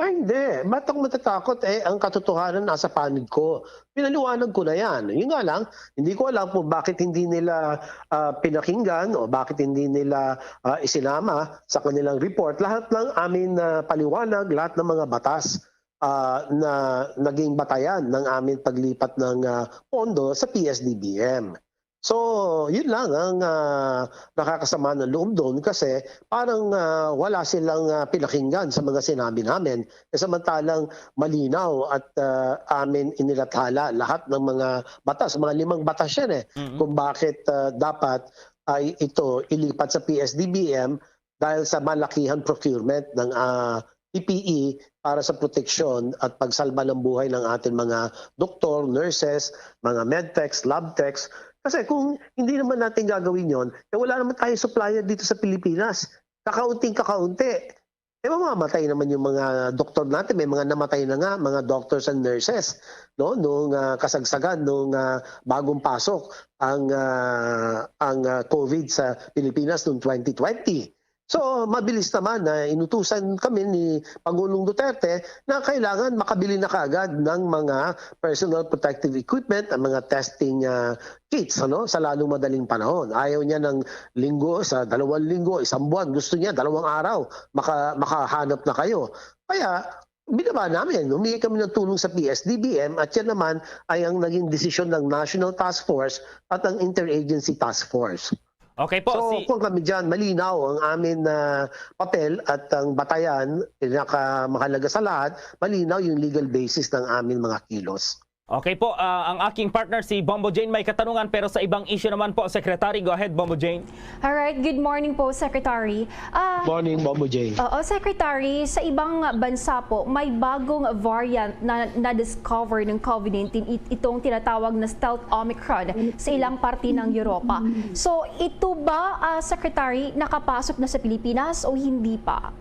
Ay, hindi. Ba't ako matatakot? Eh, ang katotohanan nasa panig ko. Pinaliwanag ko na yan. Yun nga lang, hindi ko alam kung bakit hindi nila, ah, pinakinggan o bakit hindi nila, ah, isinama sa kanilang report. Lahat ng amin na paliwanag, lahat ng mga batas, ah, na naging batayan ng amin paglipat ng, ah, pondo sa P S D B M. So, yun lang ang, ah, nakakasama ng loob doon kasi parang, ah, wala silang, ah, pinakinggan sa mga sinabi namin. Eh, samantalang malinaw at, ah, amin inilathala lahat ng mga batas, mga limang batas yan eh, Mhm. kung bakit, ah, dapat ay ito ilipat sa P S D B M dahil sa malakihan procurement ng, ah, P P E para sa proteksyon at pagsalba ng buhay ng ating mga doktor, nurses, mga medtechs, lab techs. Kasi kung hindi naman natin gagawin yon, eh wala naman tayong supplier dito sa Pilipinas. Kakaunting kakaunti. Eh mamamatay naman yung mga doktor natin. May mga namatay na nga, mga doctors and nurses, no? Nung, ah, kasagsagan, nung, ah, bagong pasok ang, ah, ang, ah, COVID sa Pilipinas noong twenty twenty. So, mabilis naman na inutusan kami ni Pangulong Duterte na kailangan makabili na kaagad ng mga personal protective equipment, ang mga testing, ah, kits, ano, sa lalong madaling panahon. Ayaw niya ng linggo, sa dalawang linggo, isang buwan. Gusto niya, dalawang araw, maka-, makahanap na kayo. Kaya, binaba namin. Humingi kami ng tulong sa P S D B M at yan naman ay ang naging desisyon ng National Task Force at ang Interagency Task Force. Okay po, So, si kung kami dyan, malinaw ang amin na papel at ang batayan, pinakamahalaga sa lahat, malinaw yung legal basis ng amin mga kilos. Okay po, ah, ang aking partner si Bombo Jane may katanungan, pero sa ibang issue naman po, Secretary. Go ahead, Bombo Jane. Alright, good morning po, Secretary. Ah, Morning, Bombo Jane. Oo, Secretary, sa ibang bansa po, may bagong variant na na-discover ng COVID nineteen, it-, itong tinatawag na stealth Omicron sa ilang parte ng Europa. So, ito ba, ah, Secretary, nakapasok na sa Pilipinas o hindi pa?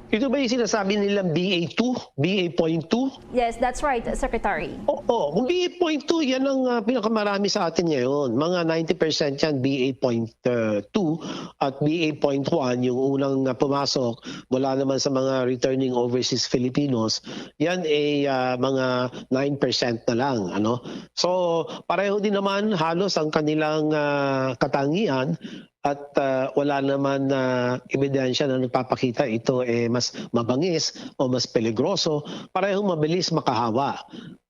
Ito ba yung sinasabi nilang B A two, B A point two? Yes, that's right, Secretary. Oo, kung B A point two, yan ang ah, pinakamarami sa atin ngayon. Mga ninety percent yan, B A point two at B A point one, yung unang ah, pumasok mula naman sa mga returning overseas Filipinos, yan ay ah, mga nine percent na lang. Ano? So, pareho din naman halos ang kanilang ah, katangian at ah, wala naman na ebidensya na nagpapakita ito eh mas mabangis o mas peligroso, parehong mabilis makahawa.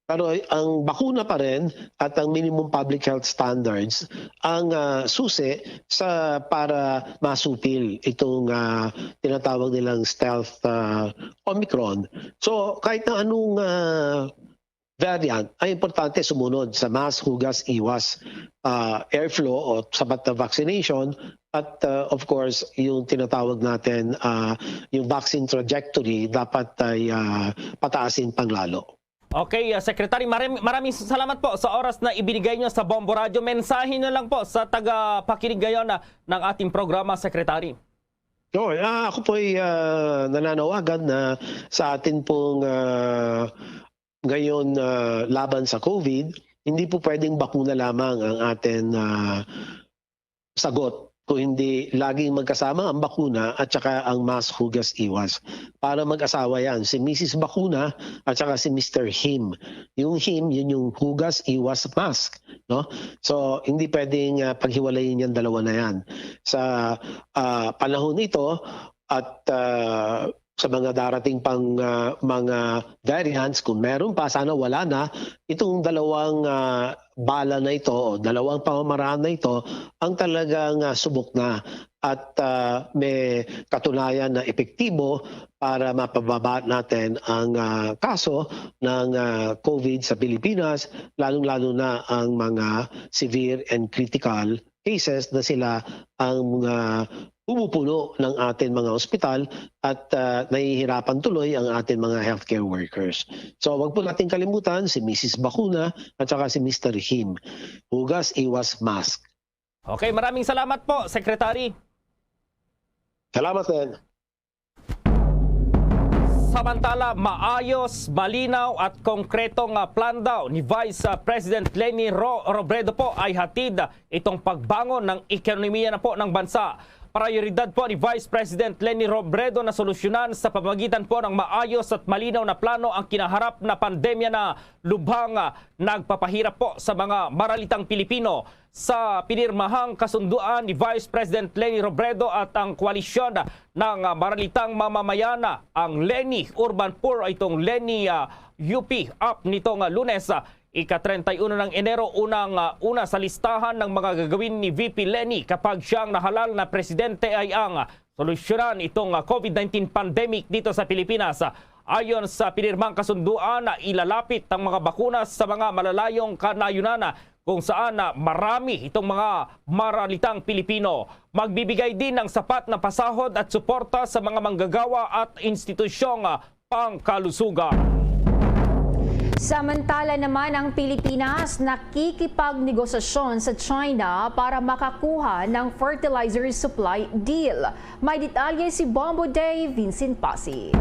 Pero ang bakuna pa rin at ang minimum public health standards ang ah, susi sa para masupil itong ah, tinatawag nilang stealth ah, Omicron. So kahit na anong ah, variant, ang importante sumunod sa mask, hugas, iwas, ah, airflow o sapat na vaccination at ah, of course yung tinatawag natin ah, yung vaccine trajectory dapat ay ah, pataasin pang lalo. Okay, uh, Secretary, maraming, maraming salamat po sa oras na ibinigay nyo sa Bombo Radyo. Mensahe na lang po sa tagapakinig ngayon na ng ating programa, Secretary. Oo, ah, ako po ay ah, nananawagan na sa atin pong ah, ngayon ah, laban sa COVID, hindi po pwedeng bakuna lamang ang atin ah, sagot, kung hindi laging magkasama ang bakuna at saka ang mask, hugas, iwas. Para mag-asawa yan, si Missus Bakuna at saka si Mister Him. Yung Him, yun yung hugas, iwas, mask. No? So, hindi pwedeng ah, paghiwalayin yung dalawa na yan. Sa ah, panahon ito at ah, sa mga darating pang ah, mga variants, kung meron pa, sana wala na, itong dalawang ah, bala na ito o dalawang pamamaraan na ito ang talagang ah, subok na at ah, may katunayan na epektibo para mapababa natin ang ah, kaso ng ah, COVID sa Pilipinas, lalong-lalo na ang mga severe and critical cases na sila ang mga pumupuno ng ating mga ospital at ah, nahihirapan tuloy ang ating mga healthcare workers. So wag po natin kalimutan si Missus Bakuna at saka si Mister Him. Hugas, iwas, mask. Okay, maraming salamat po, Secretary. Salamat din. Samantala, maayos, malinaw at konkretong ah, plan daw ni Vice ah, President Leni Ro Robredo po ay hatid itong pagbangon ng ekonomiya na po ng bansa. Prioridad po ni Vice President Leni Robredo na solusyonan sa pamagitan po ng maayos at malinaw na plano ang kinaharap na pandemya na lubhang ah, nagpapahirap po sa mga maralitang Pilipino. Sa pinirmahang kasunduan ni Vice President Leni Robredo at ang koalisyon ng maralitang mamamayan, ang Leni Urban Poor, itong Leni ah, U P Up nitong ah, Lunes, ah, ika-treinta y uno ng Enero, unang ah, una sa listahan ng mga gagawin ni V P Leni kapag siyang nahalal na presidente ay ang solusyonan itong ah, COVID nineteen pandemic dito sa Pilipinas. Ayon sa pinirmang kasunduan, ilalapit ang mga bakuna sa mga malalayong kanayunan kung saan ah, marami itong mga maralitang Pilipino. Magbibigay din ng sapat na pasahod at suporta sa mga manggagawa at institusyong ah, pangkalusugan. Samantala naman, ang Pilipinas nakikipagnegosasyon sa China para makakuha ng fertilizer supply deal. May detalye si Bombo Day Vincent Pasi.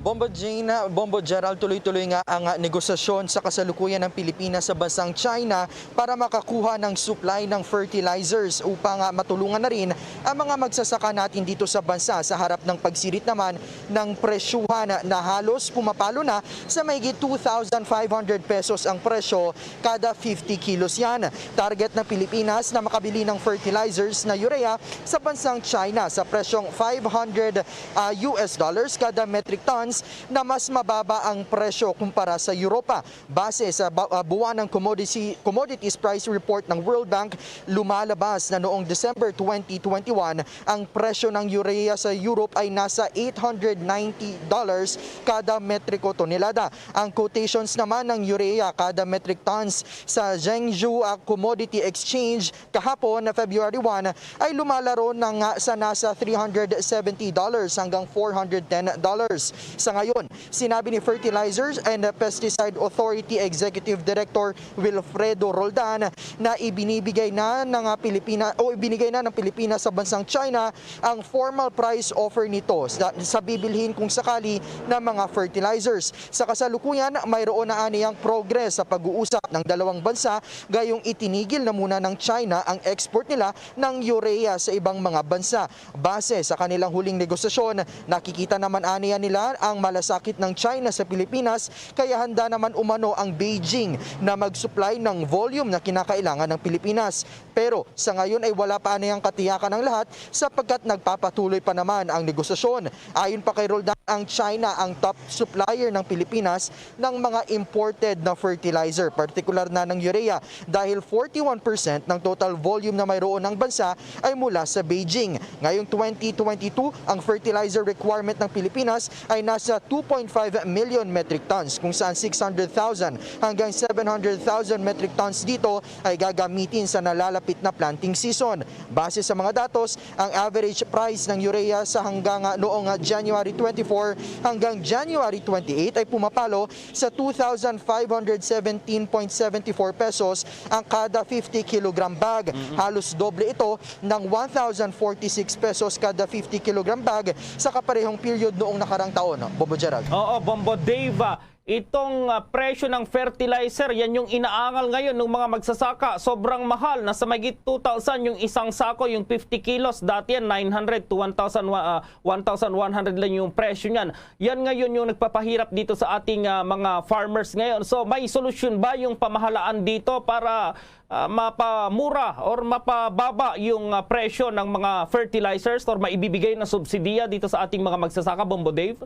Bombo Jane, Bombo Gerald, tuloy-tuloy nga ang negosasyon sa kasalukuyan ng Pilipinas sa bansang China para makakuha ng supply ng fertilizers upang ah, matulungan na rin ang mga magsasaka natin dito sa bansa sa harap ng pagsirit naman ng presyuhan na halos pumapalo na sa mahigit two thousand five hundred pesos ang presyo kada fifty kilos yan. Target ng Pilipinas na makabili ng fertilizers na urea sa bansang China sa presyong five hundred ah, U S dollars kada metric tons na mas mababa ang presyo kumpara sa Europa. Base sa ba- ah, buwan ng commodity, commodities price report ng World Bank, lumalabas na noong December twenty twenty-one ang presyo ng urea sa Europe ay nasa eight hundred ninety dollars kada metriko tonelada. Ang quotations naman ng urea kada metric tons sa Zhengzhou ah, Commodity Exchange kahapon, February one, ay lumalaro na nga sa nasa three hundred seventy dollars hanggang four hundred ten dollars. Sa ngayon, sinabi ni Fertilizers and Pesticide Authority Executive Director Wilfredo Roldan na ibinibigay na ng, ah, Pilipina-, o ibinigay na ng Pilipinas sa bansang China ang formal price offer nito sa, sa bibilhin kung sakali ng mga fertilizers. Sa kasalukuyan, mayroon na aniyang progress sa pag-uusap ng dalawang bansa, gayong itinigil na muna ng China ang export nila ng urea sa ibang mga bansa. Base sa kanilang huling negosasyon, nakikita naman aniya nila ang malasakit ng China sa Pilipinas, kaya handa naman umano ang Beijing na mag-supply ng volume na kinakailangan ng Pilipinas. Pero sa ngayon ay wala pa aniyang katiyakan ang lahat, sapagkat nagpapatuloy pa naman ang negosasyon. Ayon pa kay Roldan, ang China ang top supplier ng Pilipinas ng mga imported na fertilizer, partikular na ng urea, dahil forty-one percent ng total volume na mayroon ng bansa ay mula sa Beijing. Ngayong twenty twenty-two, ang fertilizer requirement ng Pilipinas ay nasa two point five million metric tons, kung saan six hundred thousand hanggang seven hundred thousand metric tons dito ay gagamitin sa nalalapit na planting season. Base sa mga datos, ang average price ng urea sa hanggang, ah, noong, ah, January twenty-four hanggang January twenty-eight ay pumapalo sa two thousand five hundred seventeen point seventy four pesos ang kada fifty kilogram bag. Mm-mm. Halos doble ito ng one thousand forty-six pesos kada fifty kilogram bag sa kaparehong period noong nakarang taon. Bombo Gerald. Oo, Bombo Dave, ah, itong, ah, presyo ng fertilizer, yan yung inaangal ngayon ng mga magsasaka. Sobrang mahal, nasa mahigit two thousand yung isang sako, yung fifty kilos. Dati yan, nine hundred to one thousand, ah, one thousand one hundred lang yung presyo niyan. Yan ngayon yung nagpapahirap dito sa ating, ah, mga farmers ngayon. So, may solusyon ba yung pamahalaan dito para, ah, mapamura or mapababa yung, ah, presyo ng mga fertilizers or maibibigay na subsidiya dito sa ating mga magsasaka, Bombo Dave?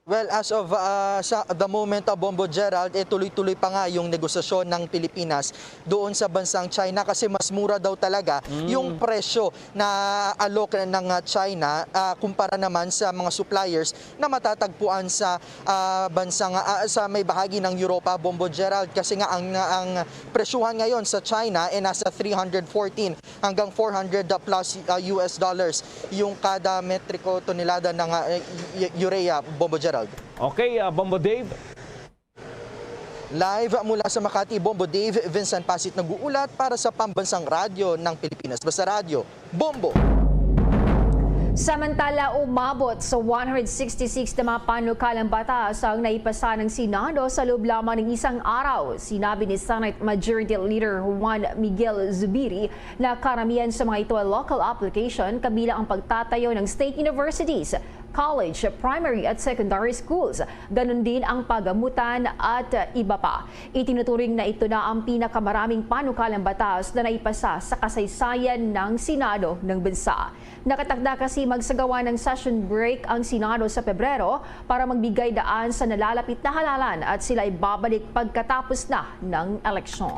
Well, as of, ah, sa the moment, ah, Bombo Gerald, eh, tuloy-tuloy pa nga yung negosasyon ng Pilipinas doon sa bansang China kasi mas mura daw talaga Mm. yung presyo na alok ng, ah, China, ah, kumpara naman sa mga suppliers na matatagpuan sa, ah, bansang, ah, sa may bahagi ng Europa, Bombo Gerald, kasi nga ang, ang presyuhan ngayon sa China ay nasa three hundred fourteen hanggang four hundred plus, ah, U S dollars yung kada metriko tonelada ng, ah, y-, y-, urea, Bombo Gerald. Okay, ah, Bombo Dave. Live mula sa Makati, Bombo Dave, Vincent Pasit nag-uulat para sa Pambansang Radyo ng Pilipinas. Basta Radyo, Bombo. Samantala, umabot sa one hundred sixty-six na mga panukalang batas ang naipasa ng Senado sa loob lamang ng isang araw. Sinabi ni Senate Majority Leader Juan Miguel Zubiri na karamihan sa mga ito ay local application, kabilang ang pagtatayo ng state universities, college, primary at secondary schools, ganun din ang pagamutan at iba pa. Itinuturing na ito na ang pinakamaraming panukalang batas na naipasa sa kasaysayan ng Senado ng bansa. Nakatakda kasi magsagawa ng session break ang Senado sa Pebrero para magbigay daan sa nalalapit na halalan at sila ay babalik pagkatapos na ng eleksyon.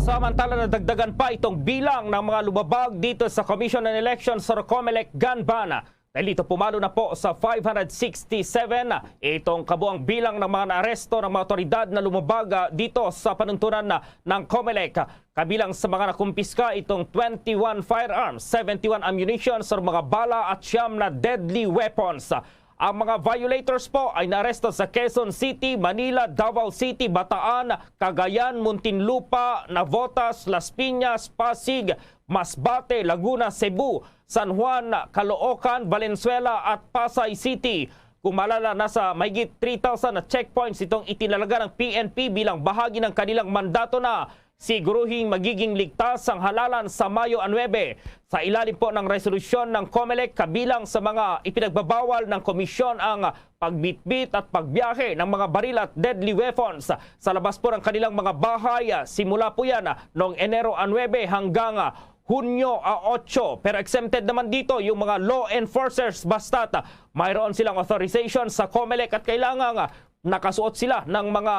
Samantala, nadagdagan pa itong bilang ng mga lumabag dito sa Commission on Elections or COMELEC GANBAN. Dahil dito, pumalo na po sa five hundred sixty-seven itong kabuang bilang ng mga naaresto ng mga otoridad na lumabag, ah, dito sa panuntunan na ng COMELEC. Kabilang sa mga nakumpiska itong twenty-one firearms, seventy-one ammunitions or mga bala at siyam na deadly weapons. Ang mga violators po ay naaresto sa Quezon City, Manila, Davao City, Bataan, Cagayan, Muntinlupa, Navotas, Las Piñas, Pasig, Masbate, Laguna, Cebu, San Juan, Caloocan, Valenzuela at Pasay City. Kung maalala, nasa mahigit three thousand na checkpoints itong itinalaga ng P N P bilang bahagi ng kanilang mandato na siguruhing magiging ligtas ang halalan sa Mayo nuebe. Sa ilalim po ng resolusyon ng COMELEC, kabilang sa mga ipinagbabawal ng komisyon ang pagbitbit at pagbiyahe ng mga baril at deadly weapons. Sa labas po ng kanilang mga bahay, ah, simula po yan, ah, noong Enero nuebe hanggang, ah, Hunyo, ah, otso. Pero exempted naman dito yung mga law enforcers, basta't, ah, mayroon silang authorization sa COMELEC at kailangang, ah, nakasuot sila ng mga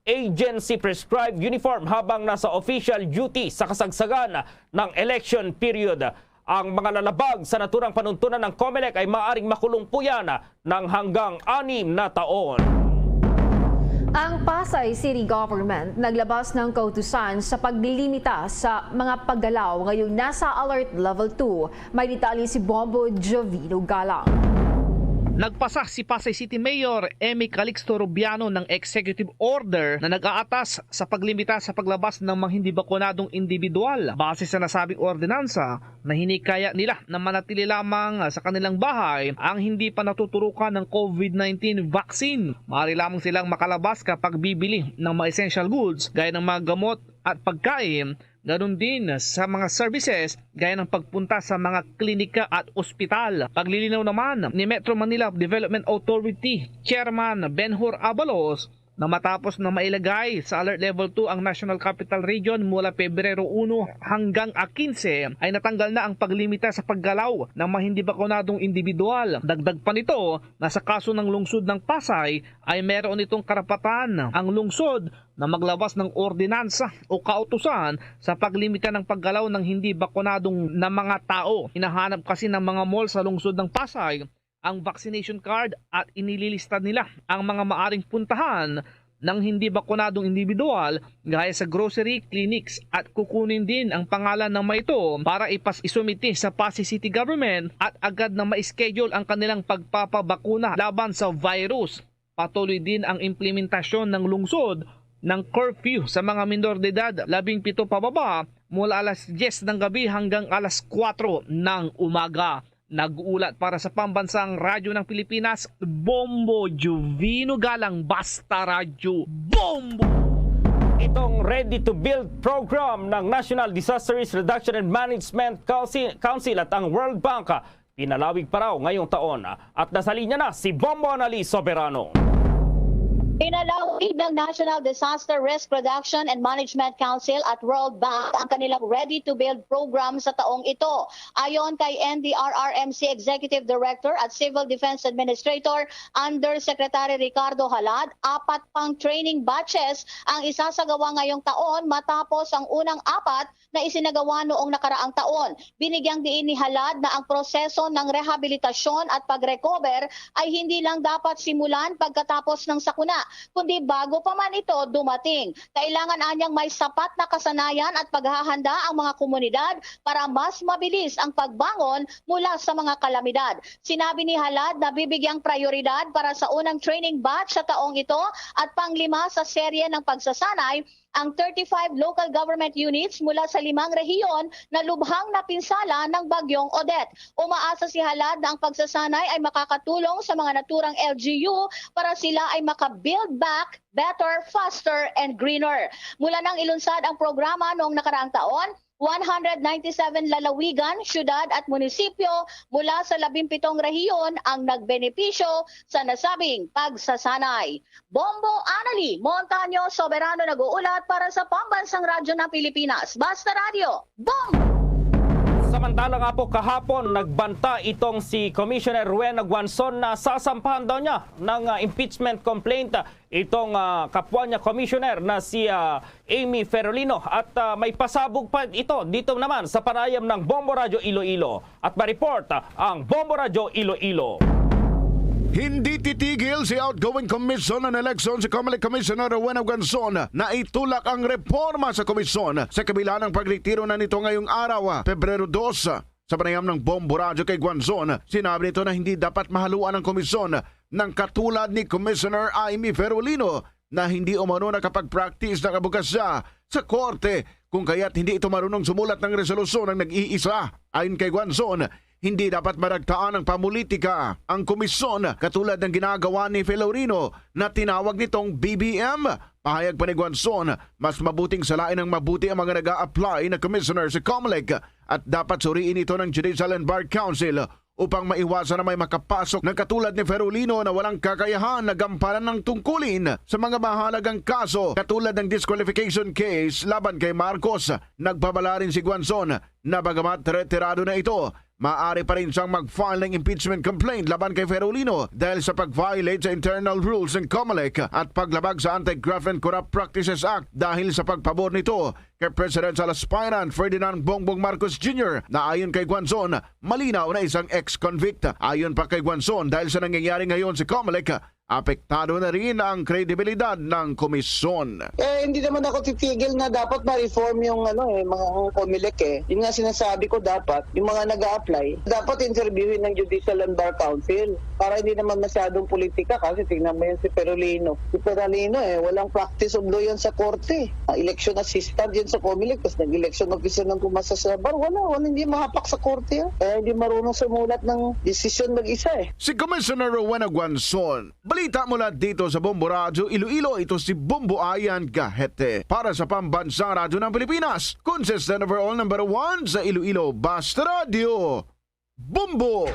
agency-prescribed uniform habang nasa official duty sa kasagsagan ng election period. Ang mga lalabag sa naturang panuntunan ng COMELEC ay maaring makulong po yan ng hanggang anim na taon. Ang Pasay City Government naglabas ng kautusan sa paglimita sa mga paggalaw ngayong nasa Alert Level two. May detalye si Bombo Jovino Galang. Nagpasa si Pasay City Mayor Emmy Calixto Rubiano ng executive order na nag-aatas sa paglimita sa paglabas ng mga hindi bakunadong individual. Base sa nasabing ordinansa, na hinikaya nila na manatili lamang sa kanilang bahay ang hindi pa natuturukan ng COVID nineteen vaccine. Maaari lamang silang makalabas kapag bibili ng mga essential goods gaya ng mga gamot at pagkain, ganun din sa mga services gaya ng pagpunta sa mga klinika at ospital. Paglilinaw naman ni Metro Manila Development Authority Chairman Benhur Abalos na matapos na mailagay sa Alert Level two ang National Capital Region mula Pebrero uno hanggang a quince, ay natanggal na ang paglimita sa paggalaw ng mga hindi bakunadong individual. Dagdag pa nito na sa kaso ng lungsod ng Pasay ay meron itong karapatan ang lungsod na maglabas ng ordinansa o kautusan sa paglimita ng paggalaw ng hindi bakunadong na mga tao. Hinahanap kasi ng mga mall sa lungsod ng Pasay ang vaccination card at inililista nila ang mga maaring puntahan ng hindi bakunadong individual gaya sa grocery, clinics, at kukunin din ang pangalan ng mga ito para ipas isumite sa Pasay City Government at agad na ma-schedule ang kanilang pagpapabakuna laban sa virus. Patuloy din ang implementasyon ng lungsod ng curfew sa mga minor de edad labing pito pababa mula alas diyes ng gabi hanggang alas kuwatro ng umaga. Nag-uulat para sa Pambansang Radyo ng Pilipinas, Bombo Juvino Galang, Basta Radyo, Bombo! Itong Ready to Build program ng National Disaster Risk Reduction and Management Council, Council at ang World Bank, ah, pinalawig pa raw ngayong taon. At nasa linya na si Bombo Anali Soberano. Pinalawig ng National Disaster Risk Reduction and Management Council at World Bank ang kanilang Ready to Build program sa taong ito. Ayon kay N D R R M C Executive Director at Civil Defense Administrator Undersecretary Ricardo Halad, apat pang training batches ang isasagawa ngayong taon matapos ang unang apat na isinagawa noong nakaraang taon. Binigyang diin ni Halad na ang proseso ng rehabilitasyon at pag-recover ay hindi lang dapat simulan pagkatapos ng sakuna, kundi bago pa man ito dumating. Kailangan anyang may sapat na kasanayan at paghahanda ang mga komunidad para mas mabilis ang pagbangon mula sa mga kalamidad. Sinabi ni Halad na bibigyang prioridad para sa unang training batch sa taong ito at panglima sa serye ng pagsasanay ang thirty-five local government units mula sa limang rehiyon na lubhang napinsala ng Bagyong Odette. Umaasa si Halad na ang pagsasanay ay makakatulong sa mga naturang L G U para sila ay maka-build back better, faster, and greener. Mula nang ilunsad ang programa noong nakaraang taon, one hundred ninety-seven lalawigan, syudad at munisipyo mula sa labing pitong rehiyon ang nagbenepisyo sa nasabing pagsasanay. Bombo Anali Montaño Soberano nag-uulat para sa Pambansang Radyo ng Pilipinas, Basta Radyo, Bombo! Samantala nga po, kahapon nagbanta itong si Commissioner Rowena Guanzon na sasampahan daw niya ng, ah, impeachment complaint itong, ah, kapwa niya commissioner na si, ah, Amy Ferolino, at, ah, may pasabog pa ito dito naman sa panayam ng Bombo Radyo Iloilo. At ma-report, ah, ang Bombo Radyo Iloilo. Hindi titigil si outgoing Commission on Election si Comelec Commissioner Rowena Guanzon na itulak ang reforma sa komisyon sa kabila ng pagretiro na nito ngayong araw, Pebrero dos. Sa panayam ng Bombo Radyo kay Guanzon, sinabi nito na hindi dapat mahaluan ang komisyon ng katulad ni Commissioner Amy Ferolino na hindi umano nakapag-practice ng abogasiya sa korte, kung kaya't hindi ito marunong sumulat ng resolusyon ng nag-iisa. Ayon kay Guanzon, hindi dapat maragtaan ng pamulitika ang komisyon katulad ng ginagawa ni Felorino na tinawag nitong B B M. Pahayag pa ni Guanzon, mas mabuting salain ng mabuti ang mga nag-a-apply na commissioner sa Comelec at dapat suriin ito ng Judicial and Bar Council upang maiwasan na may makapasok na katulad ni Ferolino na walang kakayahan na gampanan ng tungkulin sa mga mahalagang kaso katulad ng disqualification case laban kay Marcos. Nagbabala rin si Guanzon na bagamat retirado na ito, maaari pa rin siyang mag-file ng impeachment complaint laban kay Ferolino dahil sa pag-violate sa internal rules ng Comelec at paglabag sa Anti-Graft and Corrupt Practices Act dahil sa pagpabor nito kay presidential aspirant Ferdinand Bongbong Marcos Junior na ayon kay Guanzon, malinaw na isang ex-convict. Ayon pa kay Guanzon, dahil sa nangyayari ngayon sa Comelec, apektado na rin ang kredibilidad ng komisyon. Eh, hindi naman ako titigil na dapat ma-reform yung, ano, eh, mga Comelec, eh. Yun nga sinasabi ko, dapat yung mga nag-a-apply, dapat interviewin ng Judicial and Bar Council para hindi naman masyadong politika kasi tingnan mo yun si Perolino. Si Perolino, eh, walang practice of law yan sa korte. Ah, election assistant yun sa Comelec, tapos nag-election officer ng pumasa sa bar. Wala, wala, hindi mahapak sa korte yan. Kaya hindi marunong sumulat ng desisyon mag-isa, eh. Si Commissioner Rowena Guanzon, balita mula dito sa Bombo Radyo Iloilo, ito si Bombo Ayan Gahete. Para sa Pambansang Radyo ng Pilipinas, consistent overall number one sa Iloilo, Basta Radyo, Bombo!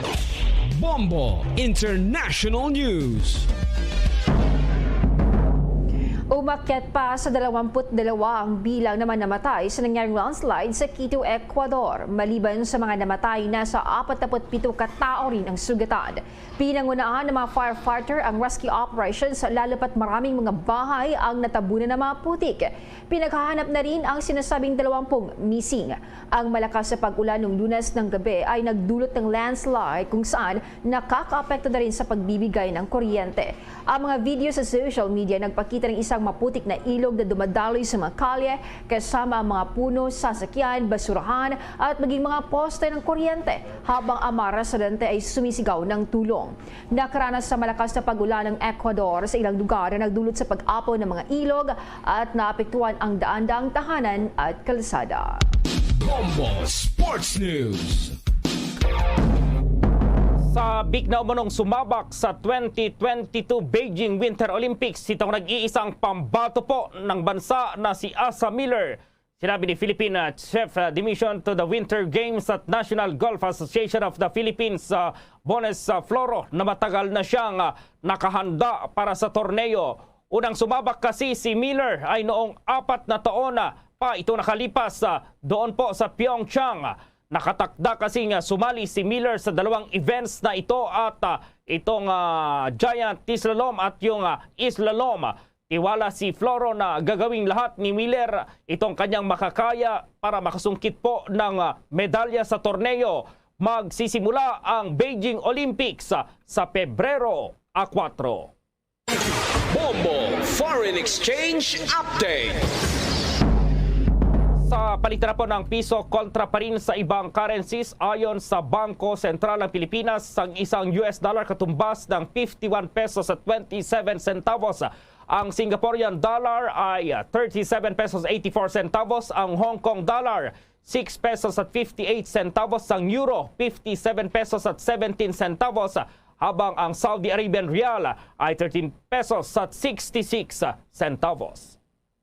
Bombo International News. Umakyat pa sa dalawampu't dalawa ang bilang naman namatay sa nangyaring landslide sa Quito, Ecuador. Maliban sa mga namatay, nasa apat na put pito ka tawo rin ang sugatan. Pinangunahan ng mga firefighter ang rescue operations, lalo pat maraming mga bahay ang natabunan ng mga putik. Pinaghahanap na rin ang sinasabing dalawampung missing. Ang malakas na pag-ulan nung Lunes ng gabi ay nagdulot ng landslide, kung saan nakakaapekto na rin sa pagbibigay ng kuryente. Ang mga video sa social media nagpakita ng isang maputik na ilog na dumadaloy sa mga kalye, kasama ang mga puno, sasakyan, basurahan, at maging mga poste ng kuryente, habang ang mga residente ay sumisigaw ng tulong. Nakaranas sa malakas na pag-ulan ang Ecuador sa ilang lugar na nagdulot sa pag-apaw ng mga ilog at naapektuhan ang daan-daang tahanan at kalsada. Bombo Sports News. Sa big na umanong sumabak sa twenty twenty-two Beijing Winter Olympics, itong nag-iisang pambato po ng bansa na si Asa Miller. Sinabi ni Philippine, uh, Chef, uh, de Mission to the Winter Games at National Golf Association of the Philippines, uh, Bones, uh, Floro, na matagal na siyang, uh, nakahanda para sa torneo. Unang sumabak kasi si Miller ay noong apat na taon na pa ito nakalipas, uh, doon po sa Pyeongchang. Nakatakda kasi nga sumali si Miller sa dalawang events na ito at, uh, itong, uh, giant slalom at yung, uh, slalom. Tiwala si Floro na gagawing lahat ni Miller itong kanyang makakaya para makasungkit po ng, ah, medalya sa torneo. Magsisimula ang Beijing Olympics, ah, sa Pebrero a kuwatro. Bombo Foreign Exchange Update. Sa palitan na po ng piso kontra pa rin sa ibang currencies, ayon sa Bangko Sentral ng Pilipinas, ang isang U S dollar katumbas ng fifty-one pesos at twenty-seven centavos. Ang Singaporean dollar ay, ah, thirty-seven pesos eighty-four centavos, ang Hong Kong dollar, six pesos at fifty-eight centavos, ang euro, fifty-seven pesos at seventeen centavos, habang ang Saudi Arabian rial ay thirteen pesos at sixty-six centavos.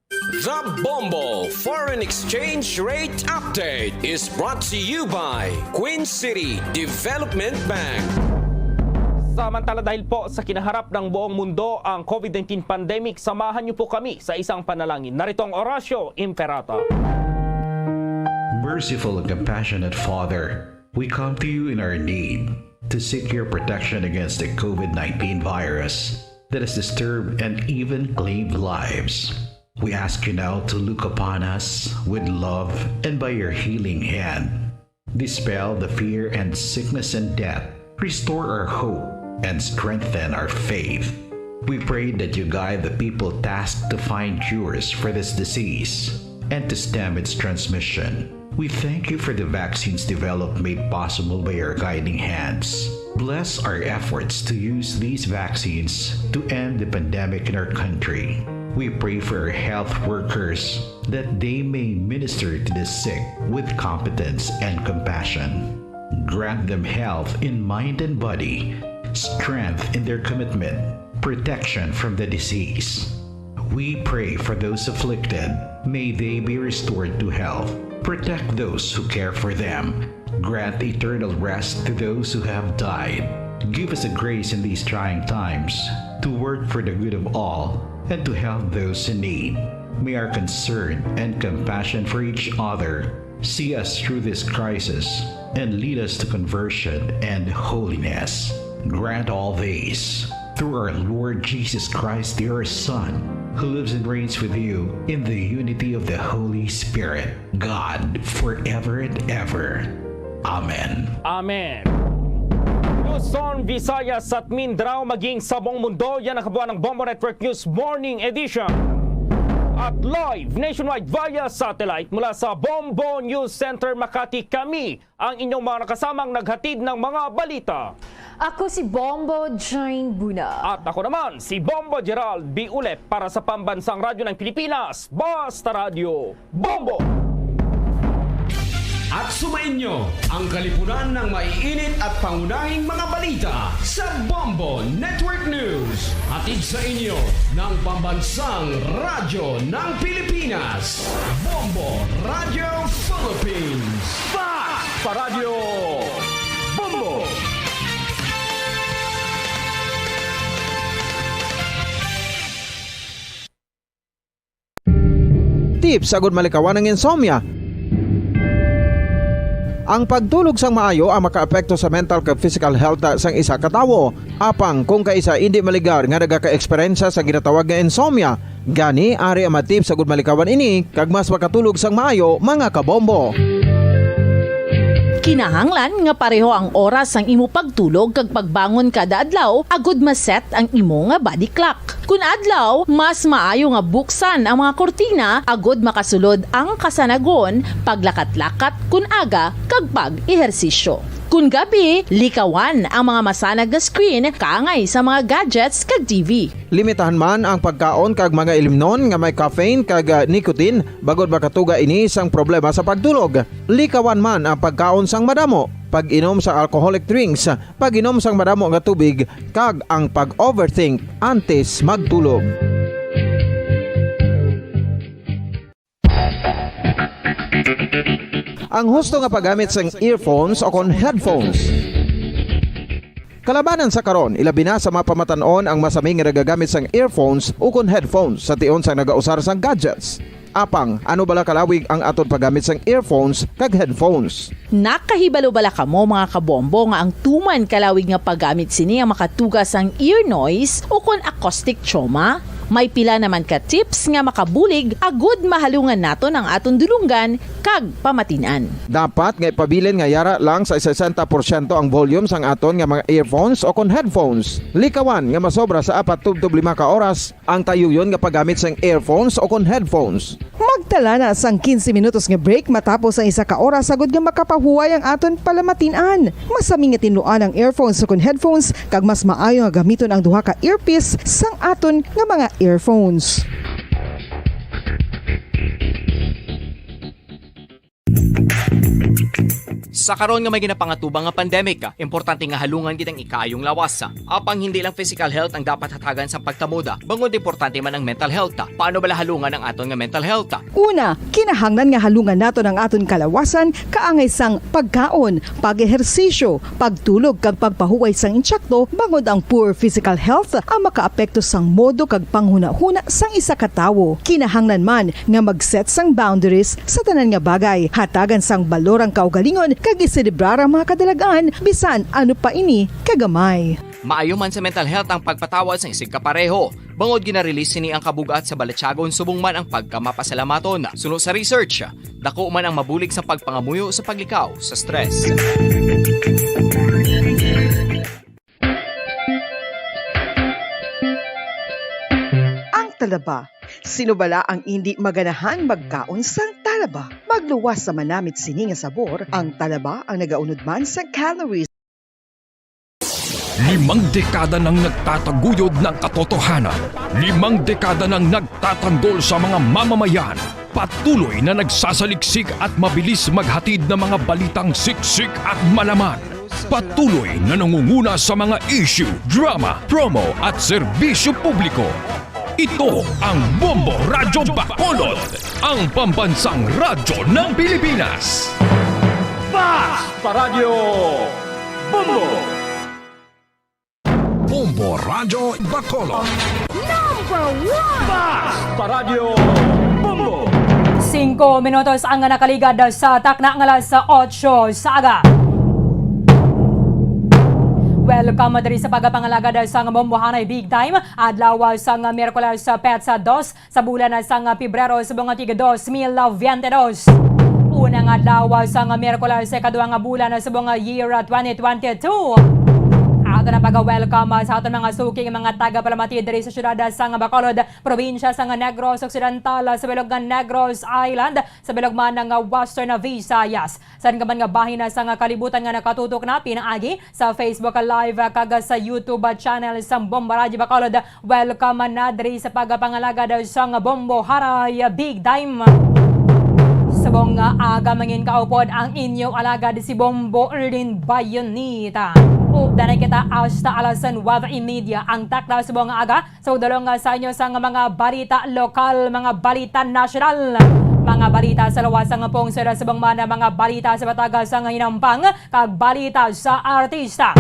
The Bombo Foreign Exchange Rate Update is brought to you by Queen City Development Bank. Samantala, dahil po sa kinaharap ng buong mundo ang COVID nineteen pandemic, samahan niyo po kami sa isang panalangin. Narito ang Oratio Imperata. Merciful and compassionate Father, we come to you in our need to seek your protection against the COVID nineteen virus that has disturbed and even claimed lives. We ask you now to look upon us with love and by your healing hand, dispel the fear and sickness and death, restore our hope, and strengthen our faith. We pray that you guide the people tasked to find cures for this disease and to stem its transmission. We thank you for the vaccines developed made possible by your guiding hands. Bless our efforts to use these vaccines to end the pandemic in our country. We pray for our health workers that they may minister to the sick with competence and compassion. Grant them health in mind and body, strength in their commitment, protection from the disease. We pray for those afflicted. May they be restored to health. Protect those who care for them. Grant eternal rest to those who have died. Give us the grace in these trying times to work for the good of all and to help those in need. May our concern and compassion for each other see us through this crisis and lead us to conversion and holiness. Grant all this through our Lord Jesus Christ, your Son, who lives and reigns with you in the unity of the Holy Spirit, God, forever and ever. Amen. Amen. Luzon, Visayas at Mindanao, maging sa buong mundo, yan ang kabuuan ng Bombo Network News Morning Edition. At live nationwide via satellite mula sa Bombo News Center Makati, kami ang inyong mga nakasamang naghatid ng mga balita. Ako si Bombo Jane Buna. At ako naman, si Bombo Gerald B. Ulep para sa Pambansang Radyo ng Pilipinas, Basta Radyo Bombo! At sumainyo ang kalipunan ng maiinit at pangunahing mga balita sa Bombo Network News. Hatid sa inyo ng Pambansang Radyo ng Pilipinas, Bombo Radio Philippines. Basta Radyo Bombo! Tips agud malikawan ang insomnia. Ang pagtulog sang maayo ang makaapekto sa mental kag physical health sang isa ka tawo. Apang kung kaisa indi maligar nga nagaka-eksperyensya sa ginatawag nga insomnia, gani ari ang mga tips agud malikawan ini kag mas makatulog sang maayo, mga kabombo. Kinahanglan nga pareho ang oras sang imo pagtulog kag pagbangon kada adlaw agud ma-set ang imo nga body clock. Kun adlaw, mas maayo nga buksan ang mga kurtina agud makasulod ang kasanagon, paglakat-lakat kun aga, kag pag-ehersisyo. Kun gabi, likawan ang mga masanag nga screen kaangay sa mga gadgets kag T V. Limitahan man ang pagkaon kag mga ilimnon nga may caffeine kag, ah, nicotine, bangod makatuga ini sang problema sa pagtulog. Likawan man ang pagkaon sang madamo, pag-inom sa alcoholic drinks, pag-inom sang madamo nga tubig, kag ang pag-overthink antes magtulog. Ang husto nga paggamit sang earphones o kon headphones. Kalabanan sa karon, ilabi na sa mga pamatan-on ang masami nga nagagamit sang earphones o kon headphones sa tion sang nagausar sang gadgets. Apang, ano bala kalawig ang aton paggamit sang earphones kag headphones? Nakahibalo bala kamo, mga kabombo, nga ang tuman kalawig nga paggamit sini ang makatuga sang ear noise o kon acoustic trauma? May pila naman ka tips nga makabulig agud mahalungan naton ang aton dulonggan kag pamatin-an. Dapat nga ipabilin nga yara lang sa sesenta porsyento ang volume sang aton nga mga earphones o kon headphones. Likawan nga masobra sa apat tubtob lima ka oras ang tayuyon nga paggamit sang earphones o kon headphones. Magtala na sang quince minutos nga break matapos ang isa ka oras, agud nga makapahuway ang aton palamatin-an. Masami nga tinluan ang earphones o kon headphones, kag mas maayo nga gamiton ang duha ka earpiece sang aton nga mga earphones. Sa karon nga may ginapangatubang nga pandemic, importante nga halungan gid ang ikaayong lawas. Apang hindi lang physical health ang dapat hatagan sang pagtamod, bangod importante man ang mental health. Paano bala halungan ang aton nga mental health? Una, kinahanglan nga halungan naton ang aton kalawasan kaangay sang pagkaon, pag-ehersisyo, pagtulog kag pagpahuway sang insakto, bangod ang poor physical health ang makaapekto sang modo kag panghunahuna sang isa ka tawo. Kinahanglan man nga mag-set sang boundaries sa tanan nga bagay, hatagan sang balor ang kaugalingon kag iselebrar ang mga kadalag-an, bisan ano pa ini kagamay. Maayo man sa mental health ang pagpatawad sang isigkapareho, bangod gina-release sini ang kabug-at sa balatyagon subong man ang pagkamapasalamaton. Suno sa research, dako man ang mabulig sa pagpangamuyo sa paglikaw sa stress. Ang talaba. Sino bala ang indi maganahang magkaon sang talaba? Magluwas sa manamit sini nga sabor, ang talaba ang nagaunod man sang calories. Limang dekada nang nagtataguyod ng katotohanan. Limang dekada nang nagtatanggol sa mga mamamayan. Patuloy na nagsasaliksik at mabilis maghatid ng mga balitang siksik at malaman. Patuloy na nangunguna sa mga issue, drama, promo at serbisyo publiko. Ito ang Bombo Radyo Bacolod, ang pambansang radyo ng Pilipinas. Basta Radyo Bombo! Bombo Radyo Bacolod. Number one! Basta Radyo Bombo! Singko minutos ang nakaligad sa takna nga alas otso sa aga. Welcome diri sa pagpangalagad sang Bombohanay Big Time, adlaw sang Miyerkules, petsa dos sa bulan sang Pebrero subong nga tig dos mil biyente dos. Una nga adlaw sang Miyerkules, ikaduha nga bulan subong nga year twenty twenty-two. Ato na pag-welcome, ah, sa aton mga suking mga taga-palamati diri sa siyudad, ah, sang Bacolod, probinsya sang Negros Occidental, ah, sa bilog nga Negros Island, sa bilog man nga Western Visayas. Sa man nga bahin na sang kalibutan nga nakatutok na pinaagi sa Facebook Live, ah, kag sa YouTube, ah, channel sang Bombo Radyo Bacolod, welcome na diri sa pagpangalagad sang Bombo Haray Big Time. Subong nga aga mangin kaupod ang inyo alagad si Bombo Erlin Bayonita. Upda na kita hasta alas nuwebe y media ang takna subong nga aga. Sa udalong nga sa inyo sang mga balita lokal, mga balita nasyonal, mga balita sa luwas sang pungsod, subong man mga balita sa bataga sang hinampang, kag balita sa artista.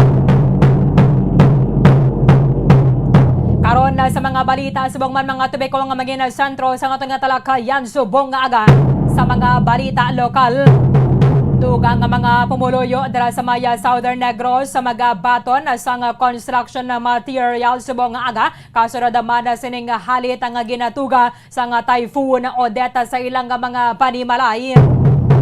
Karon na sa mga balita, subong man mga topiko nga magin sentro sa aton nga talakayan subong nga aga sa mga balita lokal. Dugang nga mga pumuluyo dira sa may Southern Negros sa magabaton sang construction material subong nga aga, kasunod man sining halit nga ginatuga sang Typhoon Odette sa ilang mga panimalay.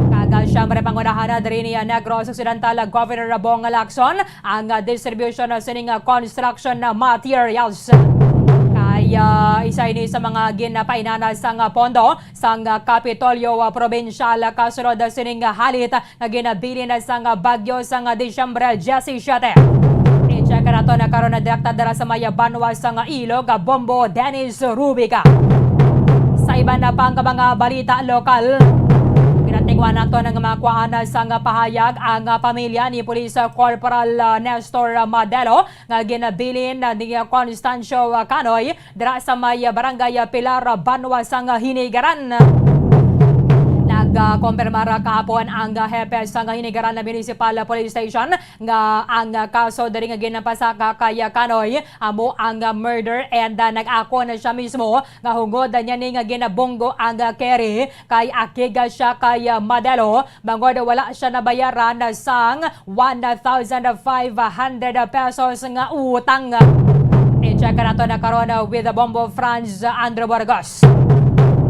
Kag siyempre, pangunahan na diri ni Negros Occidental Governor Bong Lacson ang distribution sining construction materials. Kay, ah, isa ini sa mga ginapainana sang pondo sang Kapitolyo Probinsyal kasunod sining halit nga ginabilin sang bagyo sang Disyembre diyesisiete. I-check nato na karon na direkta dira sa may banwa sang Ilog, Bombo Dennis Rubica. Sa iban na pang mga balita lokal, ginatingwan nato nga makuhaan sang pahayag ang pamilya ni Police Corporal, ah, Nestor Madelo nga ginabilin ni Constancio Canoy dira sa may barangay Pilar, banwa sang Hinigaran. Nagkompirmar kahapon ang hepe sang Hinigaran Municipal Police Station nga ang kaso diri nga ginapasaka kay Canoy amo ang murder, and, ah, nag-ako na siya mismo nga hungod niya ni nga ginabunggo ang carry kay akig siya kay Madelo bangod wala siya nabayaran sang one thousand five hundred pesos nga utang. I-check nato na karon with Bombo Franz Andrew Burgos.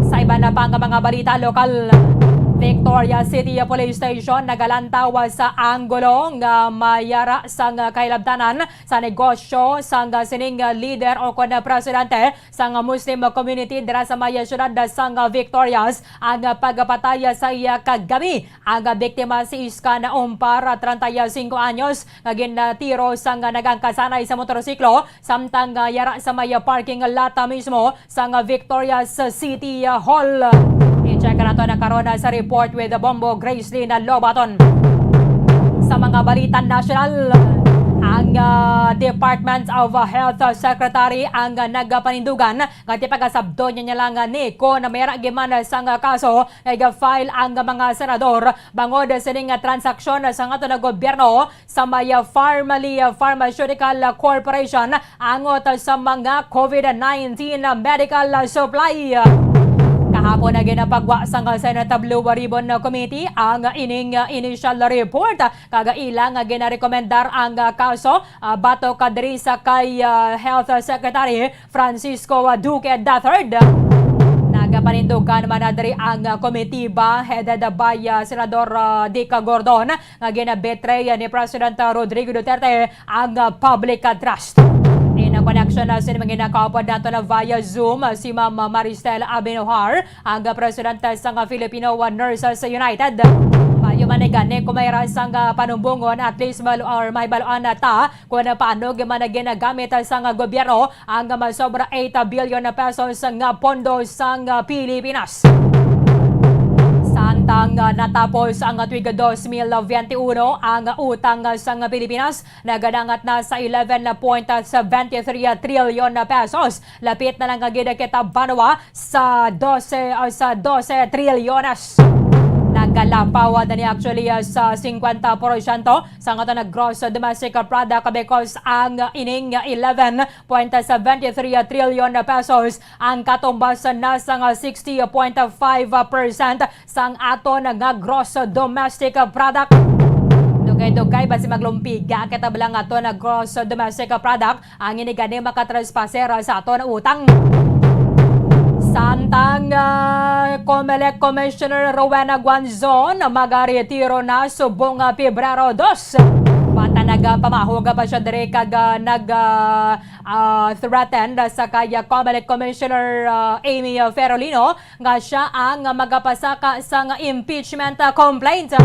Sa iban na pang mga balita lokal, Victoria City Police Station nagalantaw sa anggulo nga mayara sang kahilabtanan sa negosyo sang sining lider o kon presidente sang Muslim community dira sa may siyudad sang Victorias ang pagpatay sa iya kagami. Ang biktima si Iska Naumpar, treinta y cinco anyos, nga gintiro sang nagangkasanay sa motorsiklo samtang, ah, yara sa may parking lot mismo sang Victorias City Hall. I-check nato na karon sa report with Bombo Gracelyn Lobaton. Sa mga balita nasyonal, ang, ah, Department of Health Secretary ang nagapanindugan nga tipagasabdo niya lang ni kon may ra giman sang kaso nga iga-file ang mga senador bangod sining transaksyon sa aton gobyerno sa may Farmally Pharmaceutical Corporation angot sa mga COVID nineteen medical supply. Kahapon na ginapagwa sang Senate Blue Ribbon Committee ang ining initial report, kag ila nga ginarekomendar ang kaso, ah, batok diri sa kay, ah, Health Secretary Francisco Duque the third. Nagapanindugan man na diri ang komitiba headed by, ah, Senador, ah, Dick Gordon nga ginabetray ni President Rodrigo Duterte ang, ah, public trust. In connection na sini, mga nakaupod nato na via Zoom, ah, si Ma'am Maristel Abinohar, ang, ah, presidente sang, ah, Filipino Nurses United. Maayo man ni gani kung may ra sang, ah, panumbongon, at least mal-, or may baluan na ta kung paano man ginagamit sang gobyerno ang masobra eight billion pesos nga pondo sang Pilipinas. Samtang natapos ang tuig dos mil veintiuno, ang utang sang Pilipinas nagadangat na sa eleven point seven three trilyon pesos. Lapit na lang nga gid kita banwa sa dose, o sa dose trilyones. Nagalapaw na ni actually, ah, sa singkwenta porsyento sa aton nga gross domestic product, because ang ining eleven point seven three trilyon pesos ang katumbas na sang sixty point five percent sang aton nga gross domestic product. Dugay-dugay, basi maglumpiga kita bala nga aton nga gross domestic product, ang ini gani makatraspasera sa aton utang. Samtang, ah, Comelec Commissioner Rowena Guanzon magaretiro na subong, ah, Pebrero dos. Bata nagapamahog pa siya diri kag, ah, nag, ah, ah, threatened sa kay Comelec Commissioner, ah, Amy Ferolino nga siya ang magapasaka sang impeachment, ah, complaint.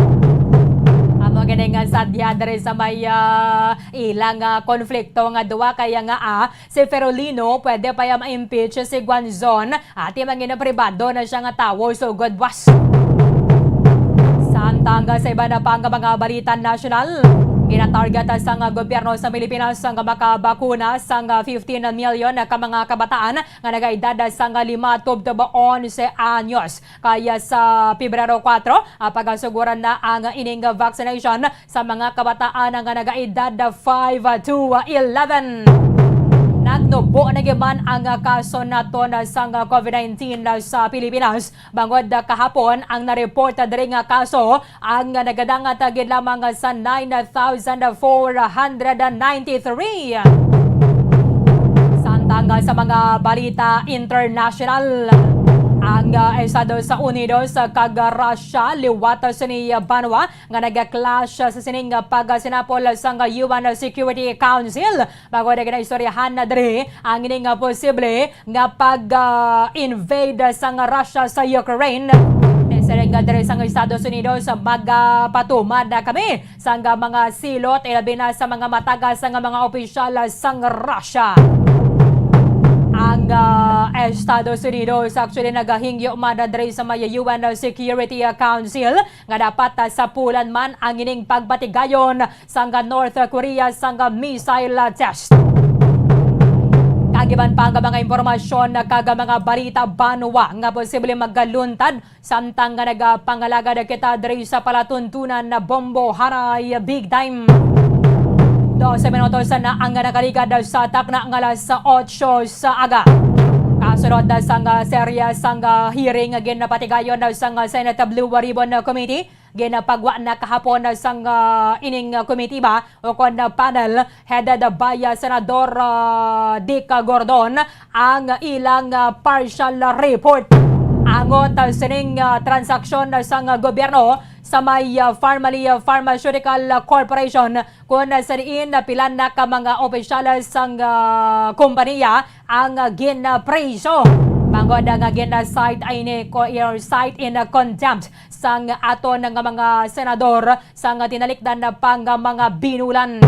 Amo gani nga sadya diri sa may, ah, ilang, ah, konflikto nga duwa kaya nga, ah, si Ferolino pwede pa ya ma-impeach, si Guanzon ati mangin pribado na siya nga tawo sugod buwas. Samtang sa iba na pa nga mga balita nasyonal, ginatarget sang gobyerno sa Pilipinas ang makabakuna sang fifteen million ka mga kabataan nga nagaedad sang lima tubtob onse anyos. Kaya sa Pebrero kuwatro, ah, pagasuguran na ang ining vaccination sa mga kabataan nga nagaedad five to eleven. Nagnubo na gyud man ang kaso naton sang COVID nineteen sa Pilipinas, bangod kahapon ang na-report diri nga kaso ang nagadangat gid lamang sa nine thousand four hundred ninety-three. Samtang sa mga balita international, ang, ah, Estados Unidos kag Russia liwat sini banwa nga nag-clash sa sining pagsinapol sang U N Security Council. Bangod nga ginaistoryahan na diri ang ining posible nga pag, ah, invade sang Russia sa Ukraine. Siling nga diri sang Estados Unidos, magapatumad na kami sang mga silot, ilabi na sa mga matagas nga mga opisyal sang Russia. Ang, ah, Estados Unidos actually nagahingyo man diri sa may U N Security Council nga dapat, ah, sapulan man ang ining pagpatigayon sang North Korea sang missile test. Kag iban pa nga mga impormasyon kag mga balita banwa nga posible magaluntad samtang nga nagapangalagad kita diri sa palatuntunan na bombo haray big time. Dose minutos na ang nakaligad sa takna nga alas otso sa aga. Kasunod na sang serye sang hearing nga ginapatigayon sang Senate Blue Ribbon Committee, ginapagwa na kahapon sang, ah, ining, ah, komitiba o kon, ah, panel headed by, ah, Senador, ah, Dick Gordon ang ilang, ah, partial report angot, ah, sining, ah, transaksyon sang, ah, gobyerno sa may, ah, Farmally, ah, Pharmaceutical Corporation, kun sa diin pila na ka mga opisyales sang, ah, kompanya ang, ah, ginapriso. Bangod nga gina-cite ini ko, or cite in, ah, contempt sang aton nga mga senador sang tinalikdan pa nga mga binulan.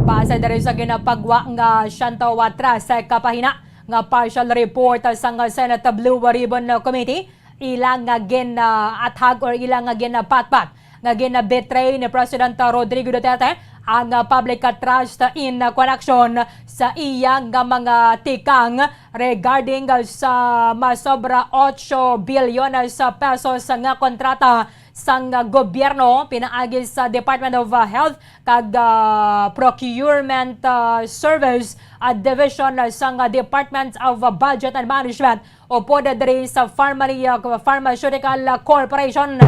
Base diri sa ginapagwa nga siyento tres ka pahina nga partial report sang Senate Blue Ribbon Committee, ila nga gin, ah, athag or ila nga ginapatpat nga gina-betray ni President Rodrigo Duterte ang, ah, public trust in, ah, connection sa iya nga mga tikang regarding, ah, sa masobra otso bilyones pesos nga kontrata sang, ah, gobyerno pinaagi sa Department of, ah, Health kag, ah, Procurement, ah, Service, ah, Division, ah, sang, ah, Department of, ah, Budget and Management upod diri sa Pharmalia, Pharmaceutical Corporation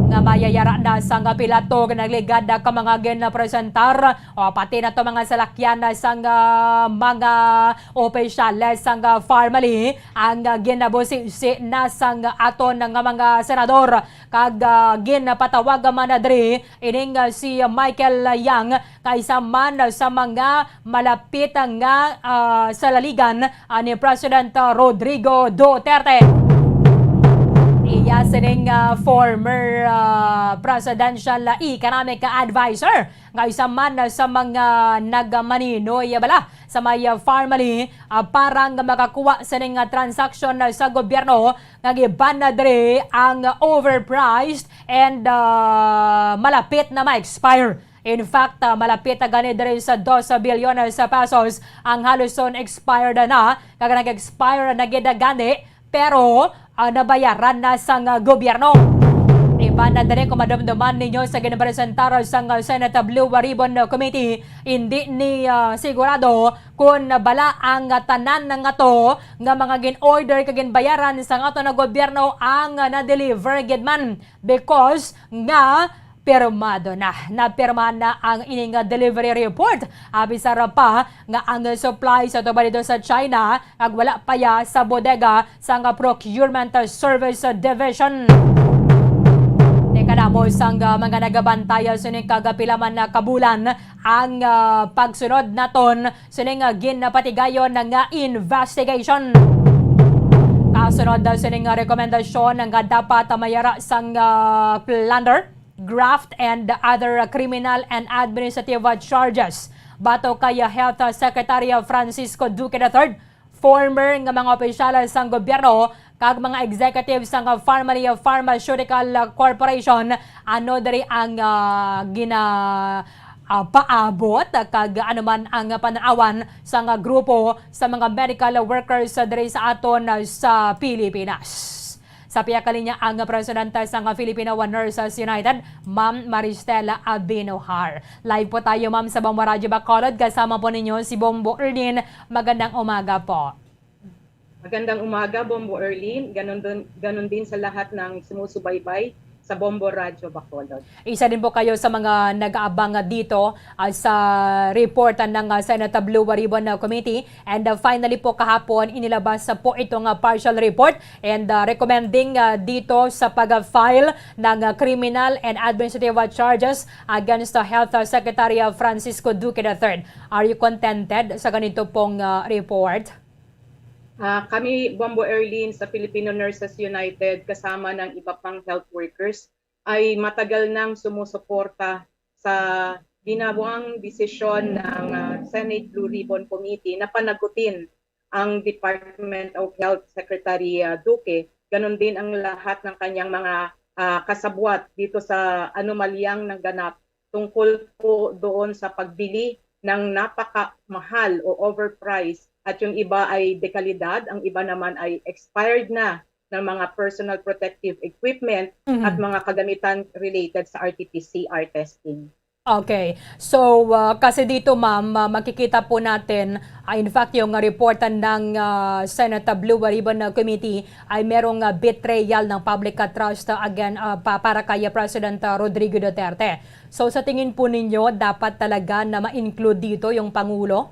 nga mayayara na sang pila to nga nagligad ka mga ginapresentar, o pati na to mga salakyan na sang, ah, mga opisyales sang, ah, Farmally ang, ah, ginabusisi na sang aton nga mga senador kag, ah, ginapatawag man na diri ining, ah, si Michael Yang, kaisa man sa mga malapit nga, ah, salaligan, ah, ni President, ah, Rodrigo Duterte. Iya sining, ah, former, ah, presidential economic advisor nga isa man sa mga nagmaninoy bala sa may, ah, Farmally, ah, para nga makakuha sining, ah, transaksyon, ah, sa gobyerno nga giban na diri ang overpriced and, ah, malapit na ma-expire. In fact, ah, malapit na gani diri sa dos bilyones sa pesos ang halos son expired na, kag nag-expire na gid gani, pero, ah, nabayaran na sang, ah, gobyerno. Iban na diri kung madumduman ninyo sa ginpresentar sang, ah, Senate Blue Ribbon Committee, hindi ni, ah, sigurado kung bala ang, ah, tanan nga to nga mga gin-order kag ginbayaran sang aton nga gobyerno ang, ah, na-deliver gid man, because nga pirmado na. Napirma na ang ini nga delivery report. Abi sara pa nga ang supply sa tubad dito sa China, ag wala pa ya sa bodega sang Procurement Service Division. Ni Kanamo sang, ah, mga nagabantay, ah, sining kagapila man na kabulan ang, ah, pagsunod naton sining, ah, ginapatigayon na nga investigation. Kasunod, ah, sining, ah, rekomendasyon nga dapat, ah, mayara sang, ah, plunder, graft, and other, ah, criminal and administrative, ah, charges. Bato kay, ah, Health, ah, Secretary, ah, Francisco Duque the third, former nga mga opisyal sang gobyerno kag mga executive sang Family Pharmaceutical Corporation, ano diri ang, ah, gina, ah, paabot kag ano man ang panan-awan sang grupo sa mga medical workers diri sa aton, ah, sa Pilipinas. Sa pihak kalinya ang presidente sang Filipino Nurses United, Ma'am Maristela Abinohar. Live po tayo, ma'am, sa Bombo Radyo Bacolod. Kasama po ninyo si Bombo Erlin. Magandang umaga po. Magandang umaga, Bombo Erlin. Ganun din, ganun din sa lahat ng sumusubaybay sa Bombo Radyo Bacolod. Isa din po kayo sa mga nag-aabang dito, ah, sa report ng, ah, Senate Blue Ribbon, ah, Committee. And, ah, finally po kahapon, inilabas, ah, po itong, ah, partial report and, ah, recommending, ah, dito sa pag-file ng, ah, criminal and administrative, ah, charges against the Health, ah, Secretary, ah, Francisco Duque the third. Are you contented sa ganito pong, ah, report? Ah, kami, Bombo Erlin, sa Filipino Nurses United, kasama ng iba pang health workers, ay matagal nang sumusuporta sa ginawang desisyon ng, ah, Senate Blue Ribbon Committee na panagutin ang Department of Health Secretary, ah, Duque, ganun din ang lahat ng kanyang mga, ah, kasabwat dito sa anomalyang nangganap tungkol po doon sa pagbili ng napakamahal o overpriced at yung iba ay dekalidad, ang iba naman ay expired na ng mga personal protective equipment Mhm. at mga kagamitan related sa R T P C R testing. Okay. So, ah, kasi dito, ma'am, ah, makikita po natin, ah, in fact, yung report ng, ah, Senate Blue Ribbon, ah, Committee ay merong, ah, betrayal ng public, ah, trust, ah, again, ah, pa-, para kay, ah, President, ah, Rodrigo Duterte. So, sa tingin po ninyo, dapat talaga na ma-include dito yung Pangulo?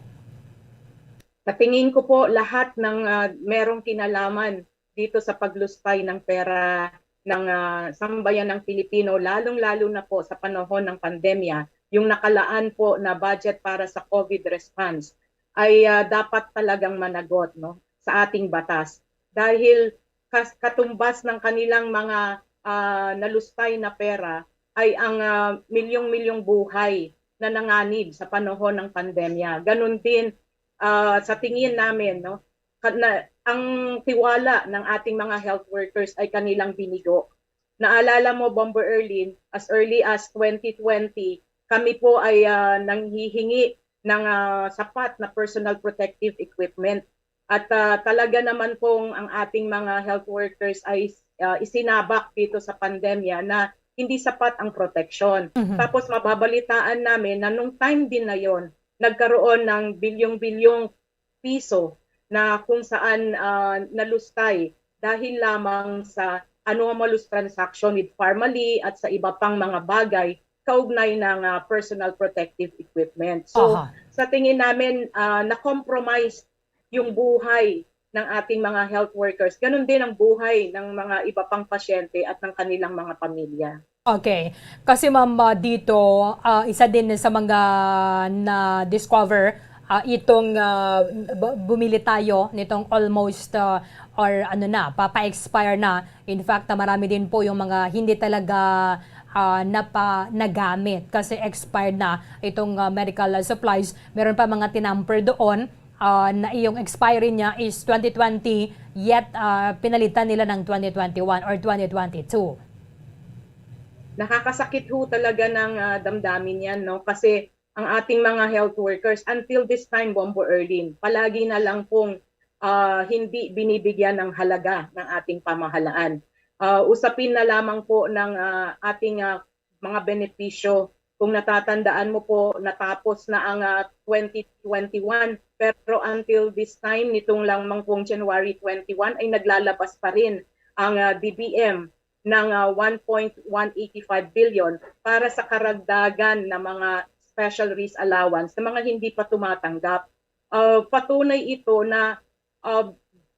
Sa tingin ko po, lahat ng, ah, merong kinalaman dito sa paglustay ng pera ng, ah, sambayan ng Pilipino, lalong-lalo na po sa panahon ng pandemya, yung nakalaan po na budget para sa COVID response ay, ah, dapat talagang managot, no, sa ating batas. Dahil kas-, katumbas ng kanilang mga, ah, nalustay na pera ay ang, ah, milyong-milyong buhay na nanganib sa panahon ng pandemya. Ganun din, ah, sa tingin namin, no, ka-, na, ang tiwala ng ating mga health workers ay kanilang binigo. Naalala mo, Bombo Erlin, as early as twenty twenty, kami po ay, ah, nanghihingi ng, ah, sapat na personal protective equipment. At, ah, talaga naman pong ang ating mga health workers ay, ah, isinabak dito sa pandemya na hindi sapat ang proteksyon. Mhm. Tapos mababalitaan namin na nung time din na yon, nagkaroon ng bilyong-bilyong piso na kung saan, ah, nalustay dahil lamang sa anomalous transaction with Farmally at sa iba pang mga bagay kaugnay ng, ah, personal protective equipment. So, Aha. sa tingin namin, ah, na-compromise yung buhay ng ating mga health workers. Ganun din ang buhay ng mga iba pang pasyente at ng kanilang mga pamilya. Okay. Kasi, ma'am, ah, dito, ah, isa din sa mga na-discover, ah, itong, ah, bu-, bumili tayo nitong almost, ah, or ano na, papa-expire na. In fact, ah, marami din po yung mga hindi talaga, ah, napa-, nagamit kasi expired na itong, ah, medical, ah, supplies. Meron pa mga tinamper doon, ah, na iyong expiry niya is twenty twenty, yet, ah, pinalitan nila ng twenty twenty-one or twenty twenty-two. Nakakasakit ho talaga ng, ah, damdamin yan, no? Kasi ang ating mga health workers, until this time, Bombo Erlin, palagi na lang pong, ah, hindi binibigyan ng halaga ng ating pamahalaan. Ah, usapin na lamang po ng, ah, ating, ah, mga benepisyo. Kung natatandaan mo po, natapos na ang, ah, twenty twenty-one, pero until this time, nitong lang mang pong January twenty-one, ay naglalabas pa rin ang, ah, D B M ng, ah, one point one eight five billion para sa karagdagan na mga special risk allowance sa mga hindi pa tumatanggap. Ah, patunay ito na, ah,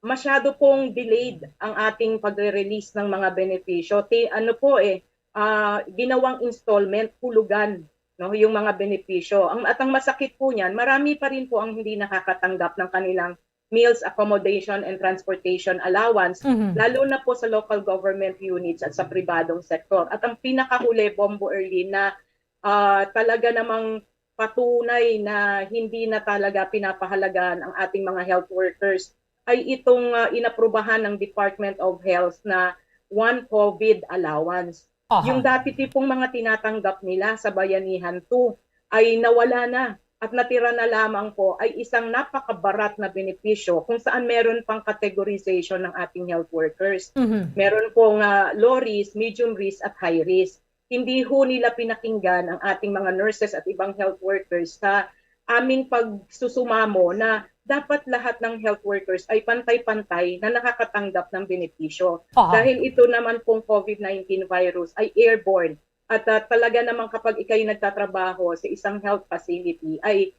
masyado pong delayed ang ating pagre-release ng mga benepisyo. Ti-, ano po eh, ah, ginawang installment, hulugan, no, yung mga benepisyo. Ang, at ang masakit po niyan, marami pa rin po ang hindi nakakatanggap ng kanilang meals, accommodation, and transportation allowance, Mhm. lalo na po sa local government units at sa pribadong sektor. At ang pinakahuli, Bombo Erlin, na, ah, talaga namang patunay na hindi na talaga pinapahalagan ang ating mga health workers ay itong, ah, inaprubahan ng Department of Health na one COVID allowance. Aha. Yung dati tipong mga tinatanggap nila sa Bayanihan two ay nawala na at natira na lamang po ay isang napakabarat na benepisyo kung saan meron pang categorization ng ating health workers. Mhm. Meron pong, ah, low risk, medium risk at high risk. Hindi ho nila pinakinggan ang ating mga nurses at ibang health workers sa aming pagsusumamo na dapat lahat ng health workers ay pantay-pantay na nakakatanggap ng benepisyo. Aha. Dahil ito naman pong COVID nineteen virus ay airborne at, ah, talaga namang kapag ikay nagtatrabaho sa isang health facility ay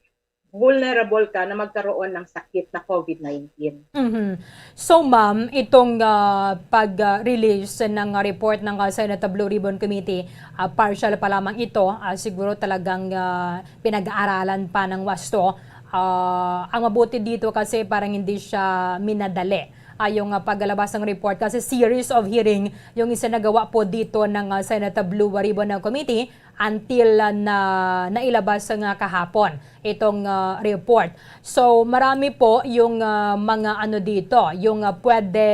vulnerable ka na magkaroon ng sakit na COVID nineteen. Mhm. So, ma'am, itong, ah, pag, ah, release ng, ah, report ng, ah, Senate Blue Ribbon Committee, ah, partial pa lamang ito. Ah, siguro talagang, ah, pinag-aaralan pa ng wasto. Ah, ang mabuti dito kasi parang hindi siya minadali, ah, yung, ah, paglalabas ng report kasi series of hearing yung isinagawa po dito ng, ah, Senate Blue Ribbon Committee until, ah, na nailabas nga kahapon itong, ah, report. So, marami po yung, ah, mga ano dito, yung, ah, pwede,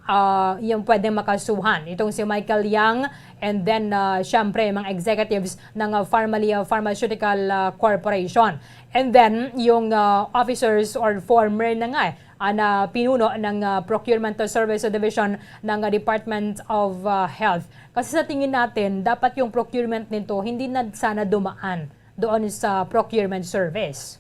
ah, yung pwedeng makasuhan. Itong si Michael Yang and then, ah, syempre, mga executives ng, ah, Farmali, ah, Pharmaceutical, ah, Corporation. And then, yung, ah, officers or former na nga, eh, ah, na pinuno ng, ah, Procurement Service Division ng, ah, Department of, ah, Health. Kasi sa tingin natin, dapat yung procurement nito hindi na sana dumaan doon sa procurement service.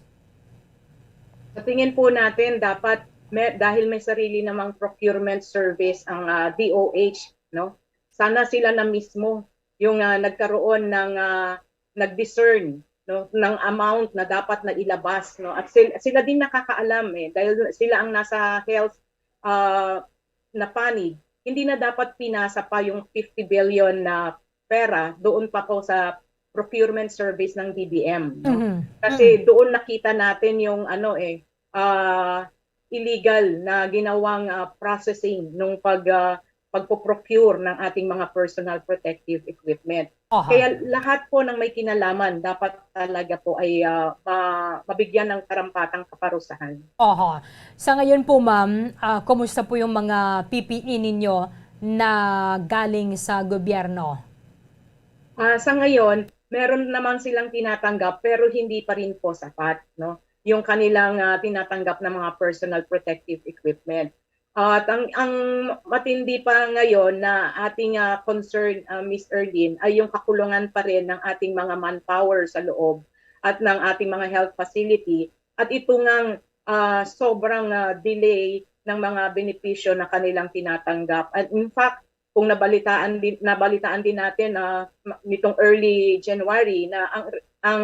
Sa tingin po natin, dapat may, dahil may sarili namang procurement service ang, ah, D O H, no? Sana sila na mismo yung, ah, nagkaroon ng, ah, nag-discern, no, ng amount na dapat na ilabas, no? At sil-, sila din nakakaalam, eh, dahil sila ang nasa health, ah, na panig. Hindi na dapat pinasa pa yung fifty billion na pera doon pa po sa procurement service ng D B M, no? Mhm. Kasi Mm. doon nakita natin yung ano, eh, ah, illegal na ginawang, ah, processing nung pag, ah, pagpo-procure ng ating mga personal protective equipment. Aha. Kaya lahat po ng may kinalaman dapat talaga po ay, ah, ma-, mabigyan ng karampatang kaparusahan. Aha. Sa ngayon po, ma'am, ah, kumusta po yung mga P P E ninyo na galing sa gobyerno? Ah, sa ngayon, meron naman silang tinatanggap pero hindi pa rin po sapat, no? Yung kanilang, ah, tinatanggap na mga personal protective equipment. At ang, ang matindi pa ngayon na ating, ah, concern, ah, Miss Erlyn, ay yung kakulangan pa rin ng ating mga manpower sa loob at ng ating mga health facility. At ito ngang, ah, sobrang, ah, delay ng mga benepisyo na kanilang tinatanggap. And in fact, kung nabalitaan din, nabalitaan din natin na ma-, nitong early January na ang, ang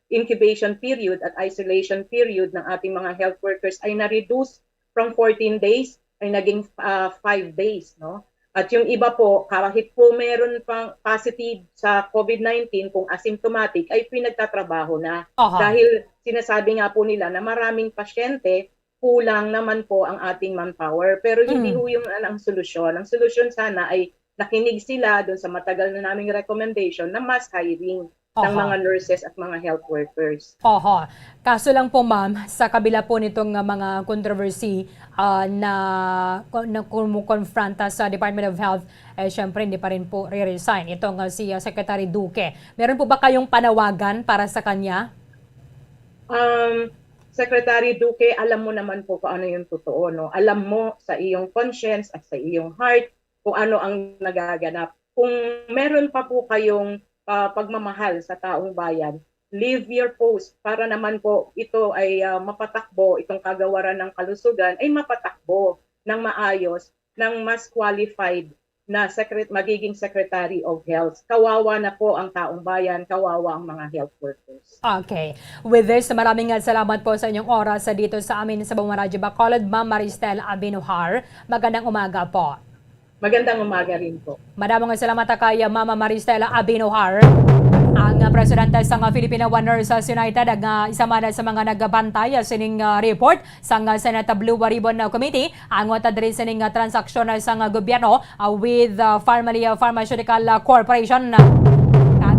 incubation period at isolation period ng ating mga health workers ay na-reduce from fourteen days ay naging, ah, five days, no? At yung iba po, kahit po meron pang positive sa COVID nineteen, kung asymptomatic, ay pinagtatrabaho na. Aha. Dahil sinasabi nga po nila na maraming pasyente, kulang naman po ang ating manpower. Pero hindi Mm. ho yung an-, ang solusyon. Ang solusyon sana ay nakinig sila doon sa matagal na naming recommendation na mass hiring ng Aha. mga nurses at mga health workers. Oho. Kaso lang po, ma'am, sa kabila po nitong, ah, mga controversy, ah, na, na kumukonfronta sa Department of Health, eh, syempre, hindi pa rin po re-resign itong, ah, si, ah, Secretary Duque. Meron po ba kayong panawagan para sa kanya? Um, Secretary Duque, alam mo naman po kung ano yung totoo, no? Alam mo sa iyong conscience at sa iyong heart kung ano ang nagaganap. Kung meron pa po kayong, ah, pagmamahal sa taong bayan, leave your post para naman po ito ay, ah, mapatakbo, itong kagawaran ng kalusugan ay mapatakbo ng maayos ng mas qualified na secret-, magiging Secretary of Health. Kawawa na po ang taong bayan, kawawa ang mga health workers. Okay. With this, maraming, ah, salamat po sa inyong oras, ah, dito sa amin sa Bawang Radyo Bacolod, Ma'am Maristel Abinuhar. Magandang umaga po. Magandang umaga rin po. Madamo nga salamat kay Mama Maristela Abinohar, ang presidente sang Filipino Nurses United, nga isa man sa mga nagabantay sining, ah, report sang Senate Blue Ribbon Committee angot diri sining, ah, transaksyon sang gobyerno, ah, with, ah, Farmally, ah, Pharmaceutical, ah, Corporation.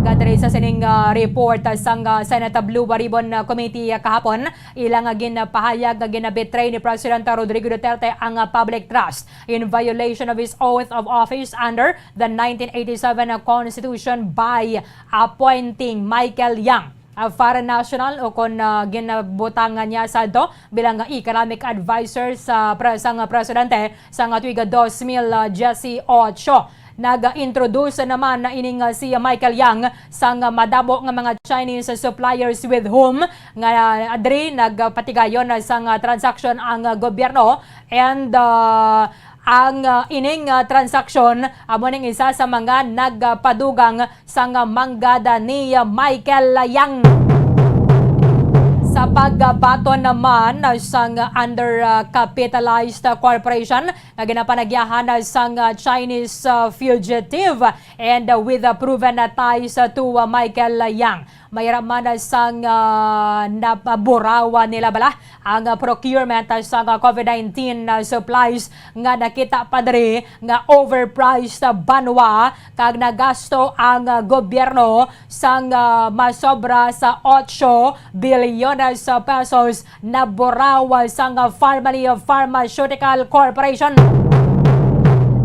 Kag diri sa sining, ah, report, ah, sang, ah, Senate Blue Ribbon, ah, Committee, ah, kahapon, ila nga ginpahayag nga ginabetray ni President Rodrigo Duterte ang, ah, public trust in violation of his oath of office under the nineteen eighty-seven Constitution by appointing Michael Yang, a foreign national, o kon, ah, ginabutangan niya sadto bilang economic advisor sa pre-, sang presidente sang tuig dos mil diyesotso. Nag-introduce naman na ining, ah, si Michael Yang sang madamo nga mga Chinese suppliers with whom nga, ah, diri nagpatigayon sang, ah, transaksyon ang, ah, gobyerno, and, ah, ang, ah, ining, ah, transaksyon amo ning isa sa mga nagpadugang sang, ah, manggada ni, ah, Michael Yang. Sa pagbaton naman, ah, sang, ah, under, ah, capitalized, ah, corporation nga ginapanagyahan, ah, sang, ah, Chinese, ah, fugitive and, ah, with, ah, proven, ah, ties, ah, to, ah, Michael Yang. Mayra man, ah, sang, ah, naburawan nila bala ang, ah, procurement, ah, sang, ah, COVID nineteen, ah, supplies nga nakita pa diri nga overpriced, ah, banwa, kag nagasto ang, ah, gobyerno sang, ah, masobra sa otso bilyones pesos, naburaw sang Farmally Pharmaceutical Corporation.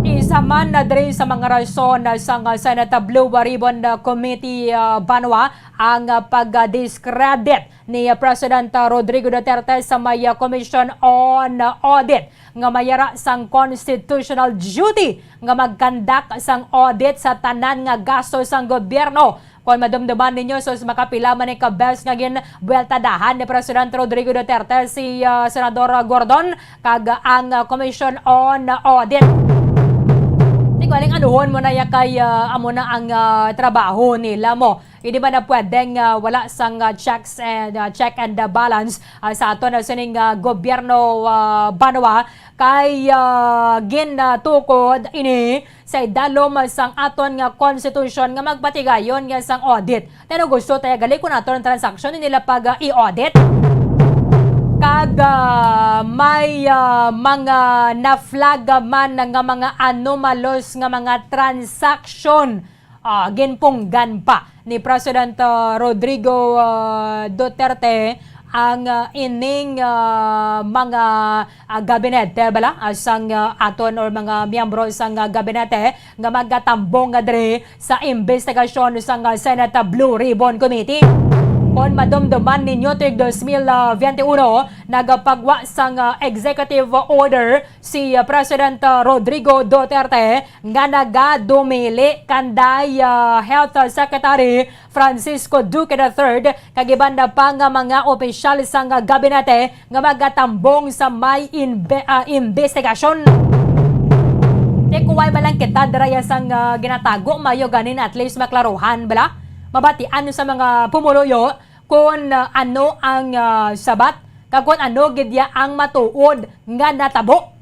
Isa man na diri sa mga rason sang Senate Blue Ribbon Committee, ah, banwa ang, ah, pag-discredit ni President Rodrigo Duterte sa may, ah, Commission on Audit nga mayara sang constitutional duty nga mag-conduct sang audit sa tanan nga gasto sang gobyerno. Kon madumduman ninyo, sus, makapila man ni ka beses nga ginbuweltadahan ni President Rodrigo Duterte si, ah, Senador Gordon kag ang, ah, Commission on Audit. Di ko aling anuhon mo na ya kay, ah, amo na ang, ah, trabaho nila mo. Hindi man na pwedeng, ah, wala sang, ah, checks and, ah, check and, ah, balance, ah, sa aton na sining, ah, gobyerno, ah, banwa kay, ah, ginatukod ini sa idalom sang aton nga konstitusyon nga magpatigayon nga sang audit. Pero gusto tayo gali kung aton ang transaksyon nila pag, ah, i-audit. Kag, ah, may, ah, mga na-flag man nga mga anomalous nga mga transaksyon, ah, ginpunggan pa ni President, ah, Rodrigo, ah, Duterte ang, ah, ining, ah, mga, ah, gabinete bala, ah, sang, ah, aton or mga miyembro sang, ah, gabinete nga magatambong nga diri sa imbestigasyon sang, ah, Senate Blue Ribbon Committee. Kon madumduman ninyo, tuig dos mil veintiuno, nagapagwa sang, ah, executive order si, ah, President, ah, Rodrigo Duterte nga nagadumili kanday, ah, Health Secretary Francisco Duque the third kag iban na pa nga mga opisyal sang gabinete nga magatambong sa may inbe-, ah, imbestigasyon. Tikuway man lang kita dira ya sang, ah, ginatago, mayo ganin at least maklaruhan bala, mabatian sa mga pumuluyo kon, ah, ano ang, ah, sabat kag kon ano gid ya ang matuod nga natabo.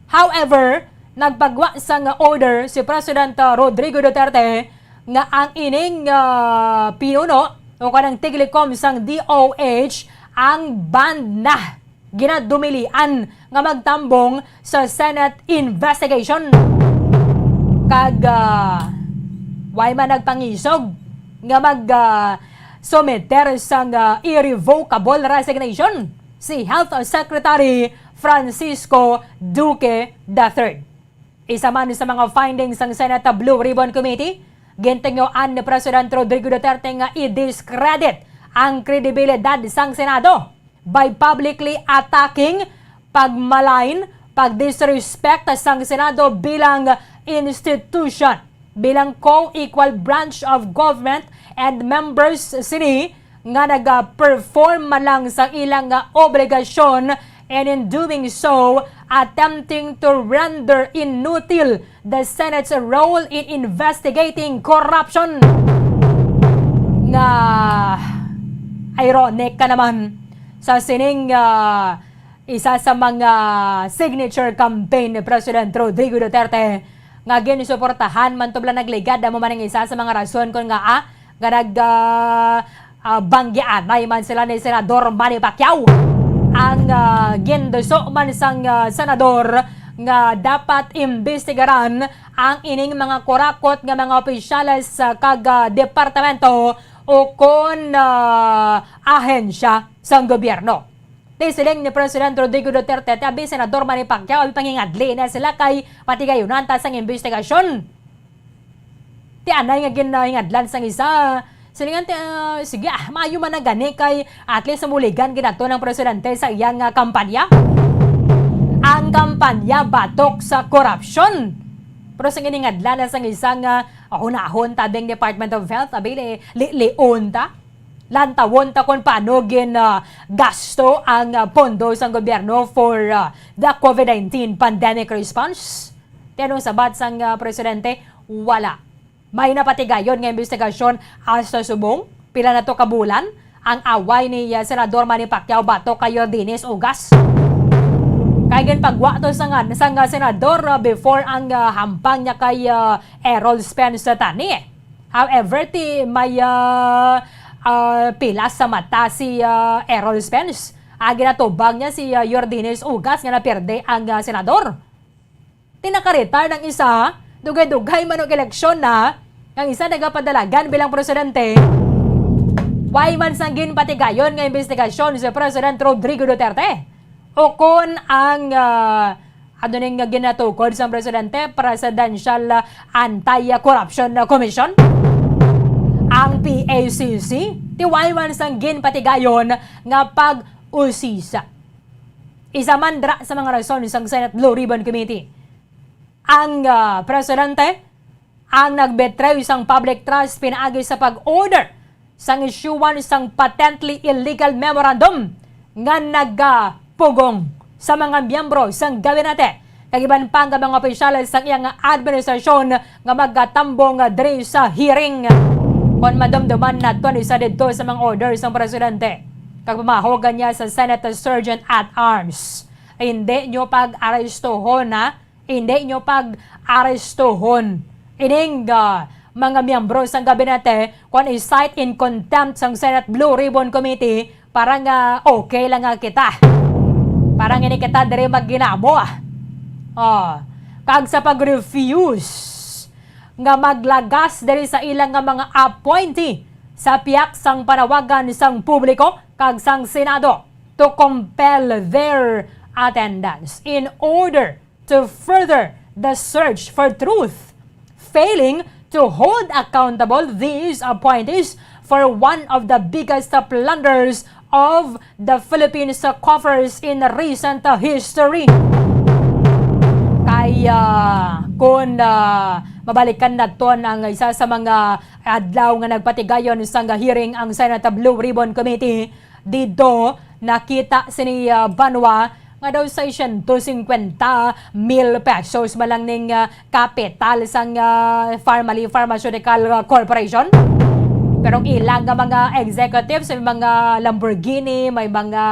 However, nagpagwa sang order si President, ah, Rodrigo Duterte nga ang ining, ah, pinuno o kanang tiglikom sang D O H ang banned na, ginadumilian nga magtambong sa Senate investigation. Kag, ah, way man nagpangisog nga mag, ah, someter sang, ah, irrevocable resignation si Health Secretary Francisco Duque the third. Isa man sa mga findings sang Senate Blue Ribbon Committee, gintinguhaan ni President Rodrigo Duterte nga i-discredit ang kredibilidad sang Senado by publicly attacking, pagmalign, pagdisrespect sang Senado bilang institution, bilang co-equal branch of government, and members sini nga naga-perform man lang sa ilang nga obligasyon, and in doing so, attempting to render inutile the Senate's role in investigating corruption. Nga ironic ka naman sa sining, ah, isa sa mga signature campaign ni President Rodrigo Duterte nga ginsuportahan man tubla nagligad, amo man ang isa sa mga rason kon ngaa nga nag, ah, ah, banggianay man sila ni Senador Manny Pacquiao. Ang, ah, ginduso man sang, ah, senador nga dapat imbestigaran ang ining mga kurakot nga mga opisyales, ah, kag, ah, departamento o kon, ah, ahensya sang gobyerno. Ti siling ni President Rodrigo Duterte, ti abi Senador Manny Pacquiao, abi pangingadli na sila kay patigayunan ta sang imbestigasyon. Ti anay nga ginahingadlan sang isa, silingan ti, ah, sige, ah, maayo man na gani kay at least muligan ginato ng presidente sa iyang, ah, kampanya. Ang kampanya batok sa korupsyon. Pero sa giningadlan na sang isa nga, ah, hunahon tabing Department of Health, abi, li-, li-, lion ta. Lantawon ta kung paano gin, ah, gasto ang, ah, pondo sang gobyerno for, ah, the COVID nineteen pandemic response. Ti anong sabat sang, ah, presidente? Wala. May napatigayon nga imbestigasyon hasta subong pila na to ka bulan ang away ni, ah, Senador Manny Pacquiao batok kay Yordenis Ugas. Kay ginpagwa to sa nga, sang, ah, senador, ah, before ang, ah, hampang niya kay, ah, Errol Spence tani. However, ti may, ah, ah, pilas sa mata si, ah, Errol Spence. Ang ginatubag niya si, ah, Yordenis Ugas nga naperde ang, ah, senador. Ti nakaretire ng isa, dugay-dugay man og eleksyon na, ang isa nagapadalagan bilang presidente. Why man sang ginpatigayon nga investigasyon si President Rodrigo Duterte? O kon ang, ah, ano ning ginatukod sang presidente, Presidential Anti-Corruption Commission, ang P A C C? Ti why man sang ginpatigayon nga pag-usisa? Isa man dira sa mga rason sang Senate Blue Ribbon Committee. Ang, ah, presidente ang nagbetray sang public trust pinaagi sa pag-order sang issuean sang patently illegal memorandum nga nagapugong sa mga miyembro sang gabinete kag iban pa nga mga opisyales sang iyang administrasyon nga magatambong diri sa hearing. Kon madumduman naton isa didto sa mga order sang presidente kag pamahogan niya sa Senate Sergeant at Arms, hindi nyo pag-arestuhon, ha? Hindi nyo pag-arestuhon ining, ah, mga miyembro sang gabinete kon i-cite in contempt sang Senate Blue Ribbon Committee para nga okay lang nga kita. Para nga hindi kita diri magginamo, ah. Oh, kag sa pag-refuse nga maglagas diri sa ilang nga mga appointee sa pihak sang panawagan sang publiko kag sang Senado to compel their attendance in order to further the search for truth, failing to hold accountable these appointees for one of the biggest blunders of the Philippines coffers in recent history. Kay, ah, kung, ah, mabalikan naton ang isa sa mga adlaw nga nagpatigayon sang hearing ang Senate Blue Ribbon Committee, didto nakita sini, ah, banwa nga daw seiscientos cincuenta mil pesos man lang ning, ah, kapital sang, ah, Farmally Pharmaceutical, ah, Corporation. Pero ang ilang nga mga executives, may mga Lamborghini, may mga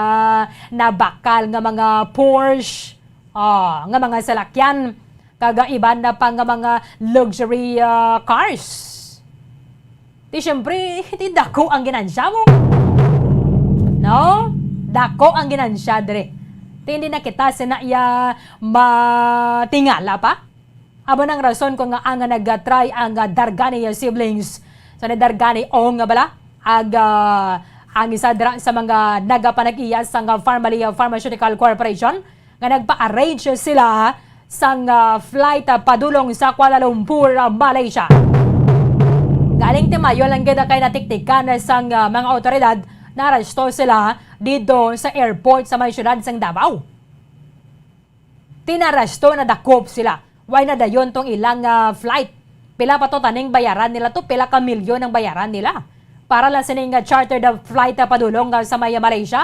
nabakal nga mga Porsche, ah, nga mga salakyan, kag iban na pa nga mga luxury, ah, cars. Ti, siyempre, ti dako ang ginansya mo. No? Dako ang ginansya diri. Ti, hindi na kita sina iya matingala pa. Amo nang rason ko nga ang nag-try ang, ah, Dargani siblings. So, ni Dargani Ong nga bala, ag, ah, ang isa dira sa mga nagapanag-iya sang Farmally Pharmaceutical Corporation nga nagpa-arrange sila sang, ah, flight, ah, padulong sa Kuala Lumpur, ah, Malaysia. Galing ti mayo lang gid kay natiktikan sang, ah, mga awtoridad, naaresto sila didto sa airport sa may siyudad sang Davao. Ti naaresto, nadakop sila. Way na dayon tong ilang, ah, flight. Pila pa to taning bayaran nila to? Pila ka milyon ang bayaran nila para lang sining, ah, chartered, ah, flight, ah, padulong, ah, sa may, ah, Malaysia?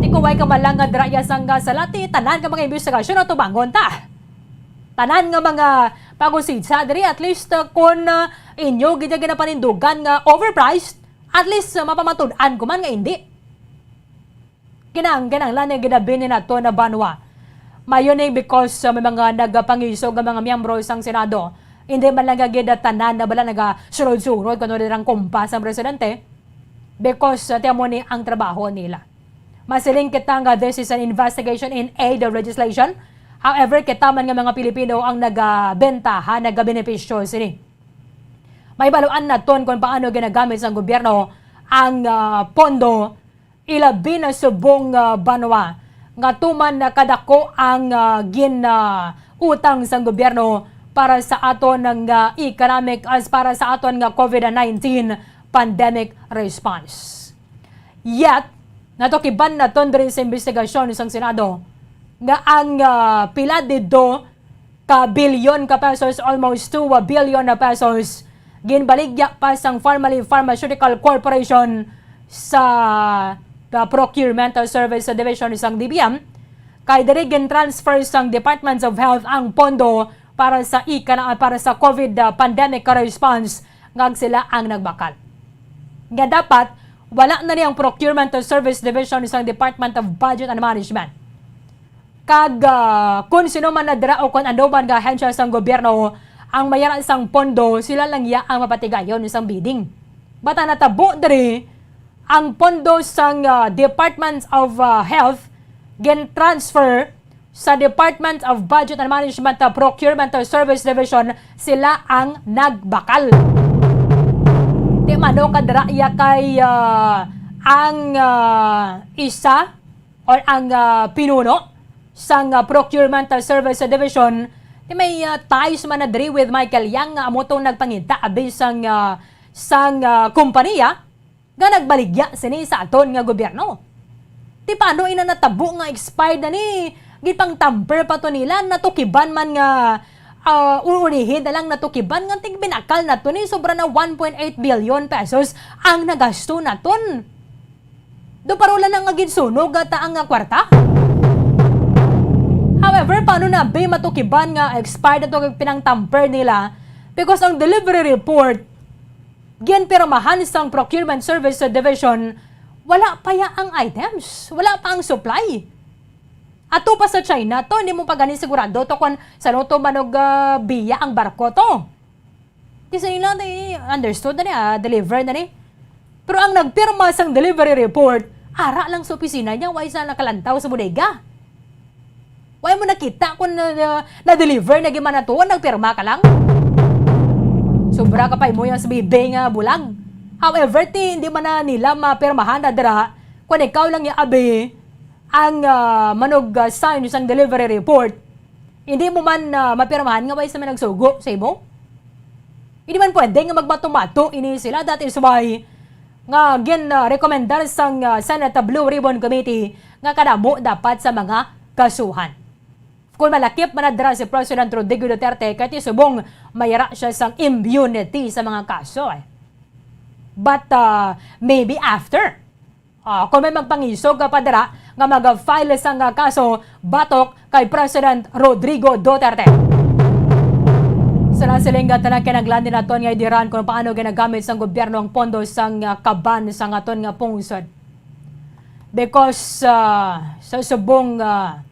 Ti kung way ka man lang nga dira iya sang, ah, sala, ti tanan nga mga imbestigasyon atubangon ta. Tanan nga mga pag-usisa diri, at least, ah, kung, ah, inyo gid nga ginapanindugan nga overpriced, at least, ah, mapamatud-an ko man nga hindi. Kinang-, kinahanglan nga ginabi ni nato na banwa. Mayo ni because, uh, may mga nagapangisog nga mga miyembro sang Senado. Hindi man lang gid tanan na bala nagasunod-sunod kuno dirang kumpas ang presidente. Because, uh, tiamo ni ang trabaho nila. Masiling kita nga this is an investigation in aid of legislation. However, kita man nga mga Pilipino ang nagabentaha, nagabenepisyo sini. May baluan naton kung paano ginagamit sang gobyerno ang, ah, pondo, ilabi na subong, ah, banwa nga tuman na kadako ang, ah, gin, ah, utang sang gobyerno para sa aton nga economic, as para sa aton nga COVID nineteen pandemic response. Yet, natukiban naton diri sa investigasyon sang Senado nga ang, ah, pila didto ka bilyon ka pesos, almost two billion na pesos, ginbaligya pa sang Farmally Pharmaceutical Corporation sa, ah, Procurement Service Division sang D B M, kay diri gin-transfer sang Department of Health ang pondo para sa ikana-, para sa COVID, ah, pandemic response, nga sila ang nagbakal. Nga dapat, wala na ni ang Procurement Service Division sang Department of Budget and Management. Kag, ah, kun sino man na dira o kun ano man nga ahensya sang gobyerno ang mayara sang pondo, sila lang ya ang mapatigayon sang bidding. But ang natabo diri, ang pondo sang, ah, Department of, ah, Health gin-transfer sa Department of Budget and Management, ah, Procurement or Service Division, sila ang nagbakal. Di mano kadra iya kay, ah, ang, ah, isa or ang, ah, pinuno sang, ah, Procurement, ah, Service Division, di may, ah, ties man na diri with Michael Yang nga amo tong nagpangita abi sang, ah, sang, ah, kompanya nga nagbaligya sini sa aton nga gobyerno. Ti paano ina natabo nga expired na ni? Gipang-tamper pa to nila, natukiban man nga, ah, uurihin na lang natukiban nga tigbinakal na to ni sobra na one point eight billion pesos ang nagasto naton. Do parola na nga ginsunog ata ang, ah, kwarta. However, paano na bi matukiban nga expired na to kag pinang-tamper nila? Because ang delivery report, ginpirmahan sang Procurement Service Division, wala pa ya ang items, wala pa ang supply. Ato pa sa China to, hindi mo pa gani sigurado to kung sa luto man og, ah, biya ang barko to. Kasi nila, they understood na ni, ah, deliver na ni. Pero ang nagpirma sang delivery report, ara lang sa opisina niya, way sa nakalantaw sa bodega. Way mo nakita kung na, na, na-deliver na gid man na to, nagpirma ka lang. Sobra ka pa imo yang sa bibi nga bulag. However, ti, hindi man na nila mapirmahan na dira kung ikaw lang ya abi ang, ah, manog, ah, sign sang delivery report. Hindi mo man, ah, mapirmahan nga way sa may nagsugo sa imo. Hindi man pwede nga magmato-mato ini sila. That is why nga gin, ah, rekomendar sang, ah, Senate Blue Ribbon Committee nga kadamo dapat sa mga kasuhan. Kung malakip man na dira si President Rodrigo Duterte, kay ti subong mayara siya sang immunity sa mga kaso, eh. But, ah, maybe after. Ah, kung may magpangisog ka pa dira nga mag-file sang, ah, kaso batok kay President Rodrigo Duterte. Sa nasiling nga tanan kinahanglan din naton nga idiran kung paano ginagamit sang gobyerno ang pondo sang, ah, kaban sang aton nga pungsod. Because, ah, sa subong, ah,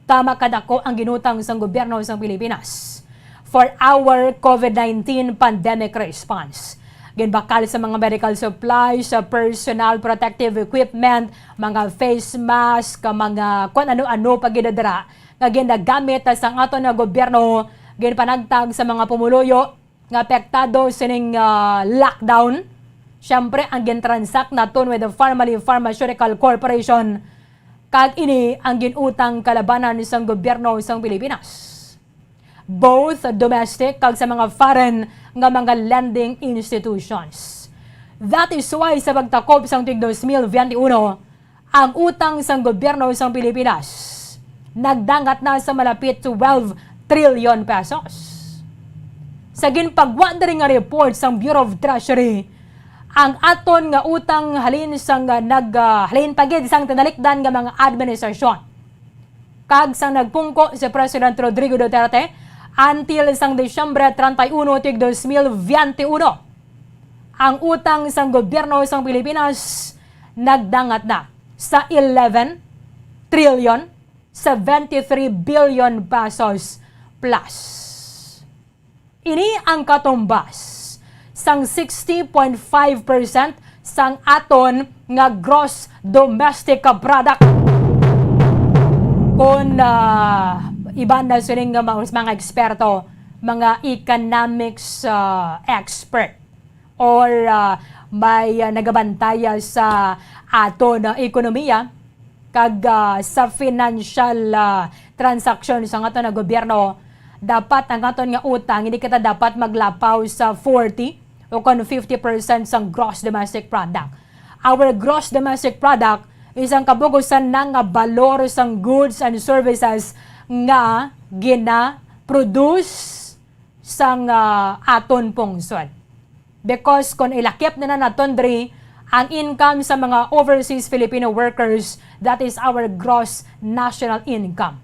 tama kadako ang ginutang sang gobyerno sang Pilipinas for our COVID nineteen pandemic response. Ginbakal sa mga medical supplies, sa personal protective equipment, mga face mask, ka mga kung ano-ano pa gid dira nga ginagamit sang aton nga gobyerno, ginpanagtag sa mga pumuluyo nga apektado sining, ah, lockdown. Siyempre, ang gintransact naton with the Farmally Pharmaceutical Corporation, kag ini ang ginutang kalabanan sang gobyerno sang Pilipinas, both domestic kag sa mga foreign nga mga lending institutions. That is why sa pagtakop sang tuig dos mil veintiuno, ang utang sang gobyerno sang Pilipinas nagdangat na sa malapit twelve trillion pesos. Sa ginpagwa diri nga report sang Bureau of Treasury, ang aton nga utang halin sang nag, ah, halin pa gid sang tinalikdan nga mga administrasyon kag sang nagpungko si President Rodrigo Duterte until sang Disyembre treinta y uno, tuig dos mil veintiuno, ang utang sang gobyerno sang Pilipinas nagdangat na sa eleven trillion seventy-three billion pesos plus. Ini ang katumbas sang sixty point five percent sang aton nga gross domestic product. Kung, ah, iban na sining nga mga, mga eksperto, mga economics, ah, expert, or, ah, may, ah, nagabantaya sa aton, ah, ekonomiya, kag, ah, sa financial, ah, transaksyon sa aton nga gobyerno, dapat ang aton nga utang, hindi kita dapat maglapaw sa forty o kon fifty percent sang gross domestic product. Our gross domestic product is ang kabugusan na nga balor sang goods and services nga gina-produce sang, ah, aton pungsod. Because kung ilakip na na naton diri ang income sa mga overseas Filipino workers, that is our gross national income.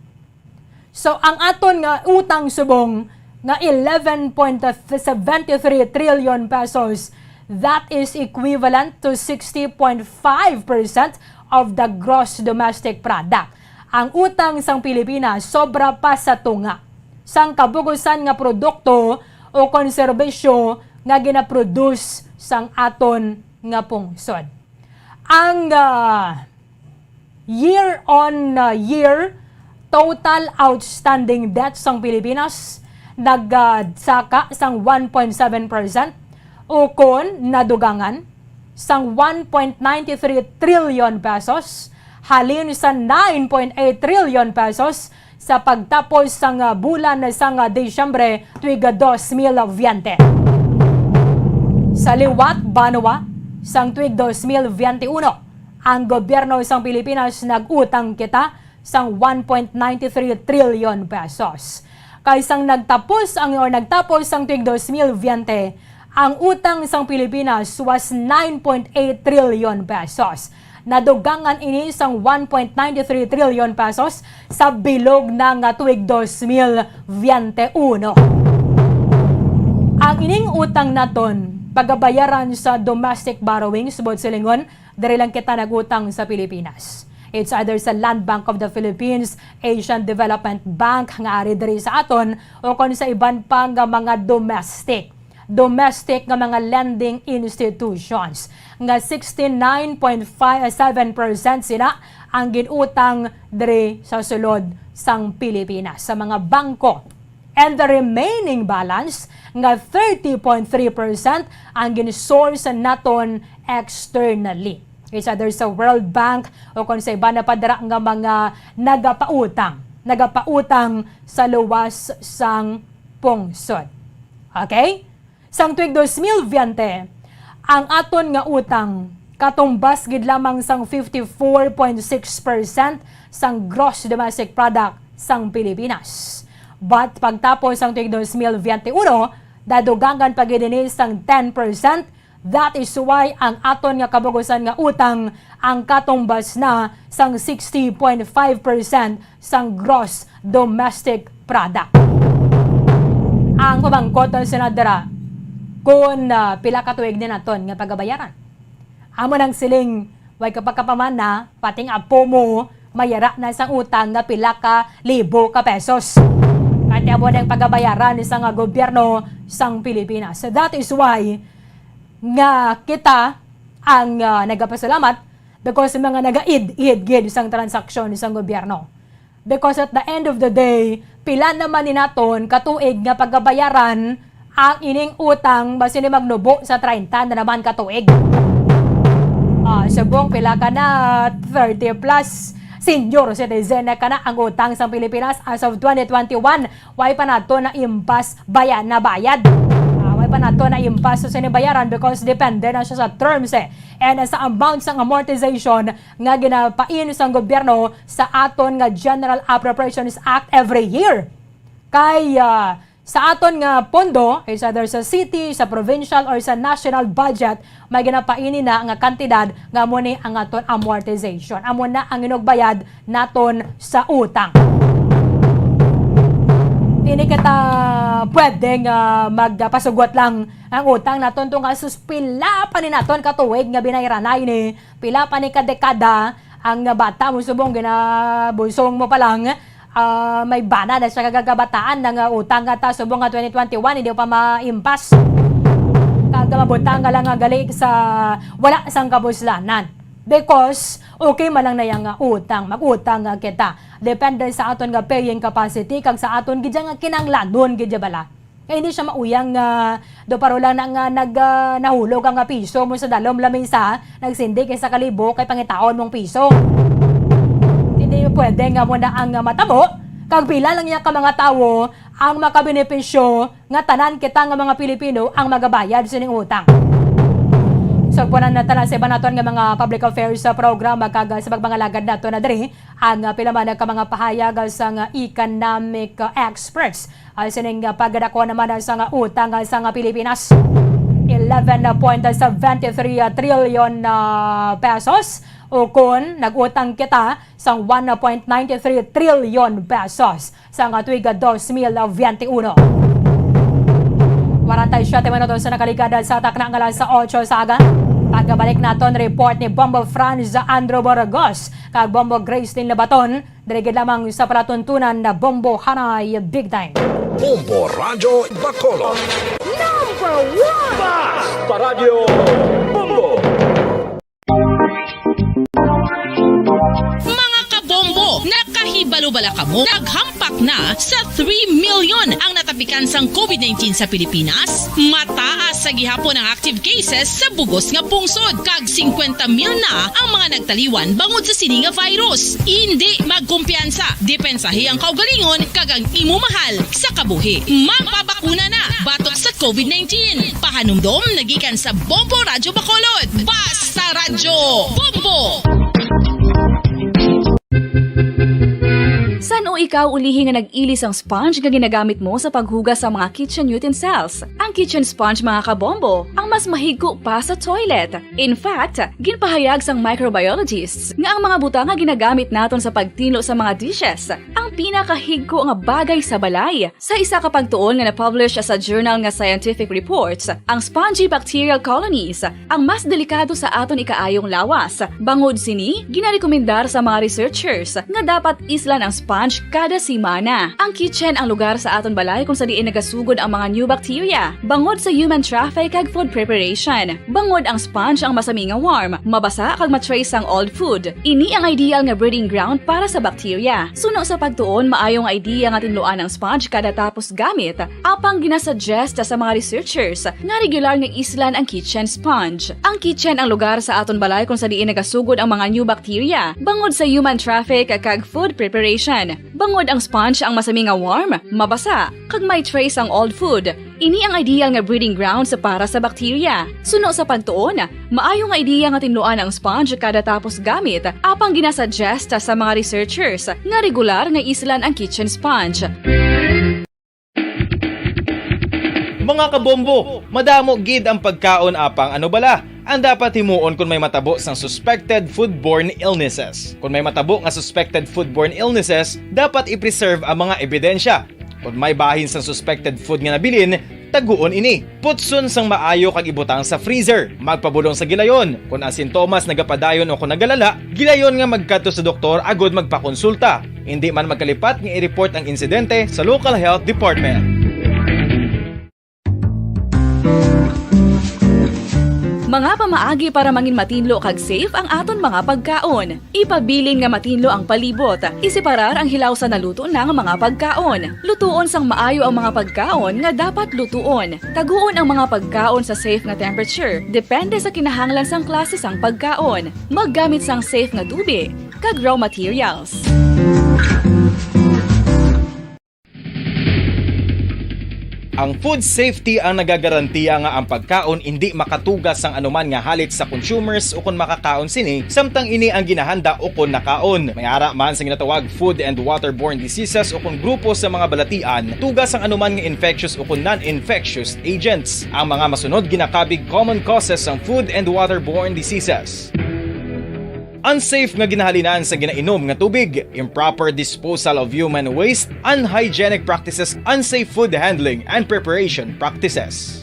So, ang aton nga utang subong nga eleven point seven three trillion pesos, that is equivalent to sixty point five percent of the gross domestic product. Ang utang sang Pilipinas sobra pa sa tunga sang kabugusan nga produkto o kon serbisyo nga ginaproduce sang aton nga pungsod. Ang, ah, year on, ah, year total outstanding debt sang Pilipinas nagsaka sang one point seven percent, ukon nadugangan sang one point nine three trillion pesos halin sa nine point eight trillion pesos sa pagtapos sang, ah, bulan sang, ah, Disyembre tuig dos mil biyente. Sa liwat banwa, sang tuig dos mil biyente uno, ang gobyerno sang Pilipinas nag-utang kita sang one point nine three trillion pesos. Kay sang nagtapos ang, or nagtapos sang tuig dos mil biyente, ang utang sang Pilipinas was nine point eight trillion pesos. Nadugangan ini sang one point nine three trillion pesos sa bilog na nga tuig dos mil biyente uno. Ang ining utang naton pagabayaran sa domestic borrowings, buot silingon, diri lang kita nagutang sa Pilipinas. It's either sa Land Bank of the Philippines, Asian Development Bank nga ari diri sa aton, o kon sa iban pa nga mga domestic, domestic nga mga lending institutions, nga sixty-nine point five seven percent sila ang ginutang diri sa sulod sang Pilipinas sa mga bangko. And the remaining balance nga thirty point three percent ang gin-source naton externally. It's either sa World Bank o kon sa iban na pa dira nga mga nagapautang, nagapautang sa luwas sang pungsod. Okay? Sang tuig dos mil biyente, ang aton nga utang katumbas gid lamang sang fifty-four point six percent sang gross domestic product sang Pilipinas. But pagtapos sang tuig dos mil biyente uno, dadugangan pa gid ini sang ten percent. That is why ang aton nga kabugusan nga utang ang katumbas na sang sixty point five percent sang gross domestic product. Ang pamangkot, Senadora, kung, ah, pila ka tuig ni naton nga pagabayaran? Amo nang siling, way ka pagkapamana, pati nga apo mo, mayara na sang utang nga pila ka libo ka pesos. Kay amo nang pagabayaran sa nga gobyerno sang Pilipinas. So that is why nga kita ang, ah, nagapasalamat because mga nagaid-id gid sang transaksyon sang gobyerno. Because at the end of the day, pila naman ni naton ka tuig nga pagabayaran ang ining utang, basin ni magnubo sa treinta na naman ka tuig. Ah, subong pila ka na, thirty plus, senior citizen na ka na ang utang sa Pilipinas as of twenty twenty-one. Way pa nato na impas baya-, nabayad. Ah, way pa nato na impas sa sinibayaran because depende na siya sa terms, eh, and sa amount sang amortization nga ginapain sang gobyerno sa aton nga General Appropriations Act every year. Kay, ah, sa aton nga pondo, is either sa city, sa provincial, or sa national budget, may ginapaini na nga kantidad nga amo ni ang aton amortization. Amo na ang inugbayad naton sa utang. Dili kita pwede nga magpasugot lang ang utang naton to nga sus, pila pa ni naton ka tuig nga binayran na ini, pila pa ni ka dekada Ang bata mo subong ginabusong mo pa lang, ah, may bana na siya kag kabataan na nga utang nga ta subong nga twenty twenty-one, hindi pa maimpas. Kag mabutang ka lang nga gali sa wala sang kabuslanan. Because okay man lang na yang nga utang, mag-utang nga kita. Depende sa aton nga paying capacity kag sa aton gid nga kinahanglanon gid bala. Kay hindi siya mauyang nga do paro lang na nga nag, ah, nahulog ang, ah, piso mo sa dalom lamisa, nagsindi kay sa kalibo kay pangitaon mong piso. Hindi pwede nga mo na ang, ah, matabo, kag pila lang niya ka mga tawo ang makabenepisyo nga tanan kita nga mga Pilipino ang magabayad sining utang. So, punan na tanan sa iba naton nga mga public affairs sa programa kag, ah, sa pagmangalagad nato na diri ang, ah, pila man ka mga pahayag, ah, sang, ah, economic, ah, experts. Ah, sining, ah, pagdako naman, ah, sang utang, ah, sang Pilipinas, eleven point seven three trillion, ah, pesos, o kon nag-utang kita sang one point nine three trillion pesos sang tuig dos mil veintiuno. Kwarenta y siyete minutos na nakaligad sa takna nga alas otso sa aga. Pagbalik naton report ni Bombo Franz Andrew Burgos kag Bombo Gracelyn Labaton. Diri gid lamang sa palatuntunan na Bombo Hanay Big Time. Bombo Radyo Bacolod. Number one! Basta Radyo Bombo! Mga kabombo, nakahibalo bala kamo? Naghampak na sa three million ang natapikan sang covid nineteen sa Pilipinas. Mataas sa gihapon ang active cases sa bugos nga pungsod, kag singkwenta mil na ang mga nagtaliwan bangod sa sini nga virus. Indi magkumpiyansa, depensahi ang kaugalingon kag ang imo mahal sa kabuhi. Magpabakuna na batok sa covid nineteen. Pahanumdom na gikan sa Bombo Radyo Bacolod. Basta Radyo Bombo! San-o ikaw ulihi nga nag-ili sang sponge nga ginagamit mo sa paghugas sa mga kitchen utensils? Ang kitchen sponge, mga kabombo, ang mas mahigko pa sa toilet. In fact, ginpahayag sang microbiologists nga ang mga butang nga ginagamit naton sa pagtinlo sa mga dishes ang pinakahigko nga bagay sa balay. Sa isa ka pagtuon nga na-publish sa journal nga Scientific Reports, ang spongy bacterial colonies ang mas delikado sa aton ikaayong lawas. Bangod sini, ginarekomendar sa mga researchers nga dapat islan ang sponge kada semana. Ang kitchen ang lugar sa aton balay kung sa diin nagasugod ang mga new bacteria bangod sa human traffic kag food preparation. Bangod ang sponge ang masami nga warm, mabasa kag ma-trace sang old food. Ini ang ideal nga breeding ground para sa bacteria. Suno sa pagtuon, maayo nga idea nga tinluan ang sponge kada tapos gamit. Apang ginasuggest sa mga researchers nga regular nga islan ang kitchen sponge. Ang kitchen ang lugar sa aton balay kung sa diin nagasugod ang mga new bacteria bangod sa human traffic kag food preparation. Bangod ang sponge ang masami nga warm, mabasa, kag may trace ang old food. Ini ang ideal nga breeding grounds para sa bacteria. Suno sa pagtuon, maayo nga idea nga tinluan ang sponge kada tapos gamit, apang ginasuggest sa mga researchers nga regular nga islan ang kitchen sponge. Mga kabombo, madamo gid ang pagkaon, apang ano bala ang dapat himuon kon may matabo sang suspected foodborne illnesses? Kon may matabo nga suspected foodborne illnesses, dapat i-preserve ang mga ebidensya. Kon may bahin sang suspected food nga nabilin, taguon ini. Putson sang maayo kag ibutang sa freezer. Magpabulong sa gilayon. Kon ang sintomas nagapadayon o kon nagalala, gilayon nga magkadto sa doktor agud magpakonsulta. Indi man magkalipat nga i-report ang insidente sa local health department. Mga pamaagi para mangin matinlo kag safe ang aton mga pagkaon. Ipabilin nga matinlo ang palibot. Iseparar ang hilaw sa naluto na nga mga pagkaon. Lutuon sang maayo ang mga pagkaon nga dapat lutuon. Taguon ang mga pagkaon sa safe nga temperature, depende sa kinahanglan sang klase sang pagkaon. Maggamit sang safe nga tubi kag raw materials. Ang food safety ang nagagarantiya nga ang pagkaon indi makatuga sang anuman nga halit sa consumers ukon makakaon sini, samtang ini ang ginahanda ukon nakaon. May ara man sa ginatawag food and waterborne diseases ukon grupo sa mga balatian, tuga sang anuman nga infectious ukon non-infectious agents. Ang mga masunod ginakabig common causes sang food and waterborne diseases. Unsafe nga ginahalinan sa ginainom nga tubig, improper disposal of human waste, unhygienic practices, unsafe food handling and preparation practices.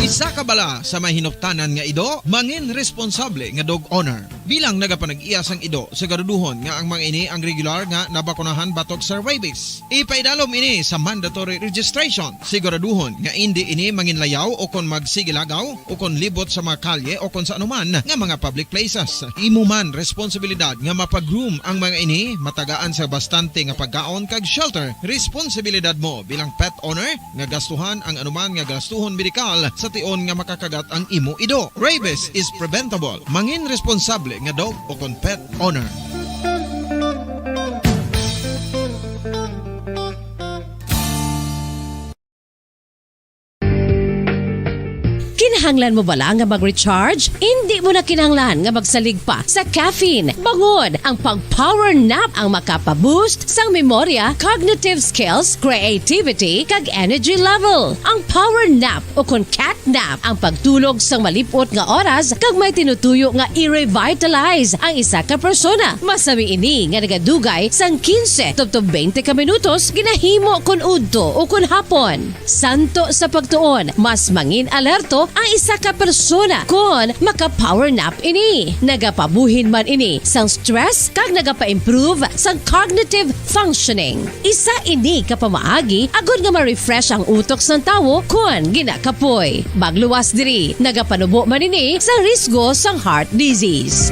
Sa kabala sa may hinuktanan nga ido, mangin responsable nga dog owner. Bilang nagapanag-iya sang ido, siguraduhon nga ang mga ini ang regular nga nabakunahan batok sa rabies. Ipaidalom ini sa mandatory registration. Siguraduhon nga indi ini manginlayaw o kon magsigilagaw o kon libot sa mga kalye o kon sa anuman nga mga public places. Imo man responsibilidad nga mapag-groom ang mga ini, matagaan sa bastante nga pagkaon kag shelter. Responsibilidad mo bilang pet owner nga gastuhan ang anuman nga gastuhon medikal sa tion nga makakagat ang imo ido. Rabies is preventable. Mangin responsable nga dog o kon pet owner. Kinahanglan mo bala nga mag-recharge? Indi mo na kinahanglan nga magsalig pa sa caffeine. Bangod ang pag-power nap ang makapa-boost sang memorya, cognitive skills, creativity, kag energy level. Ang power nap o kon cat nap ang pagtulog sang malip-ot nga oras kag may tinutuyo nga i-revitalize ang isa ka persona. Masami ini nga nagadugay sang quince tubtob twenty ka minutos ginahimo kon udto o kon hapon. Santo sa pagtuon, mas mangin alerto ang isa ka persona kon maka-power nap ini. Nagapabuhin man ini sang stress kag nagapa-improve sang cognitive functioning. Isa ini ka pamaagi agod nga ma-refresh ang utok sang tawo kon ginakapoy. Magluwas diri, nagapanubo man ini sa risgo sang heart disease.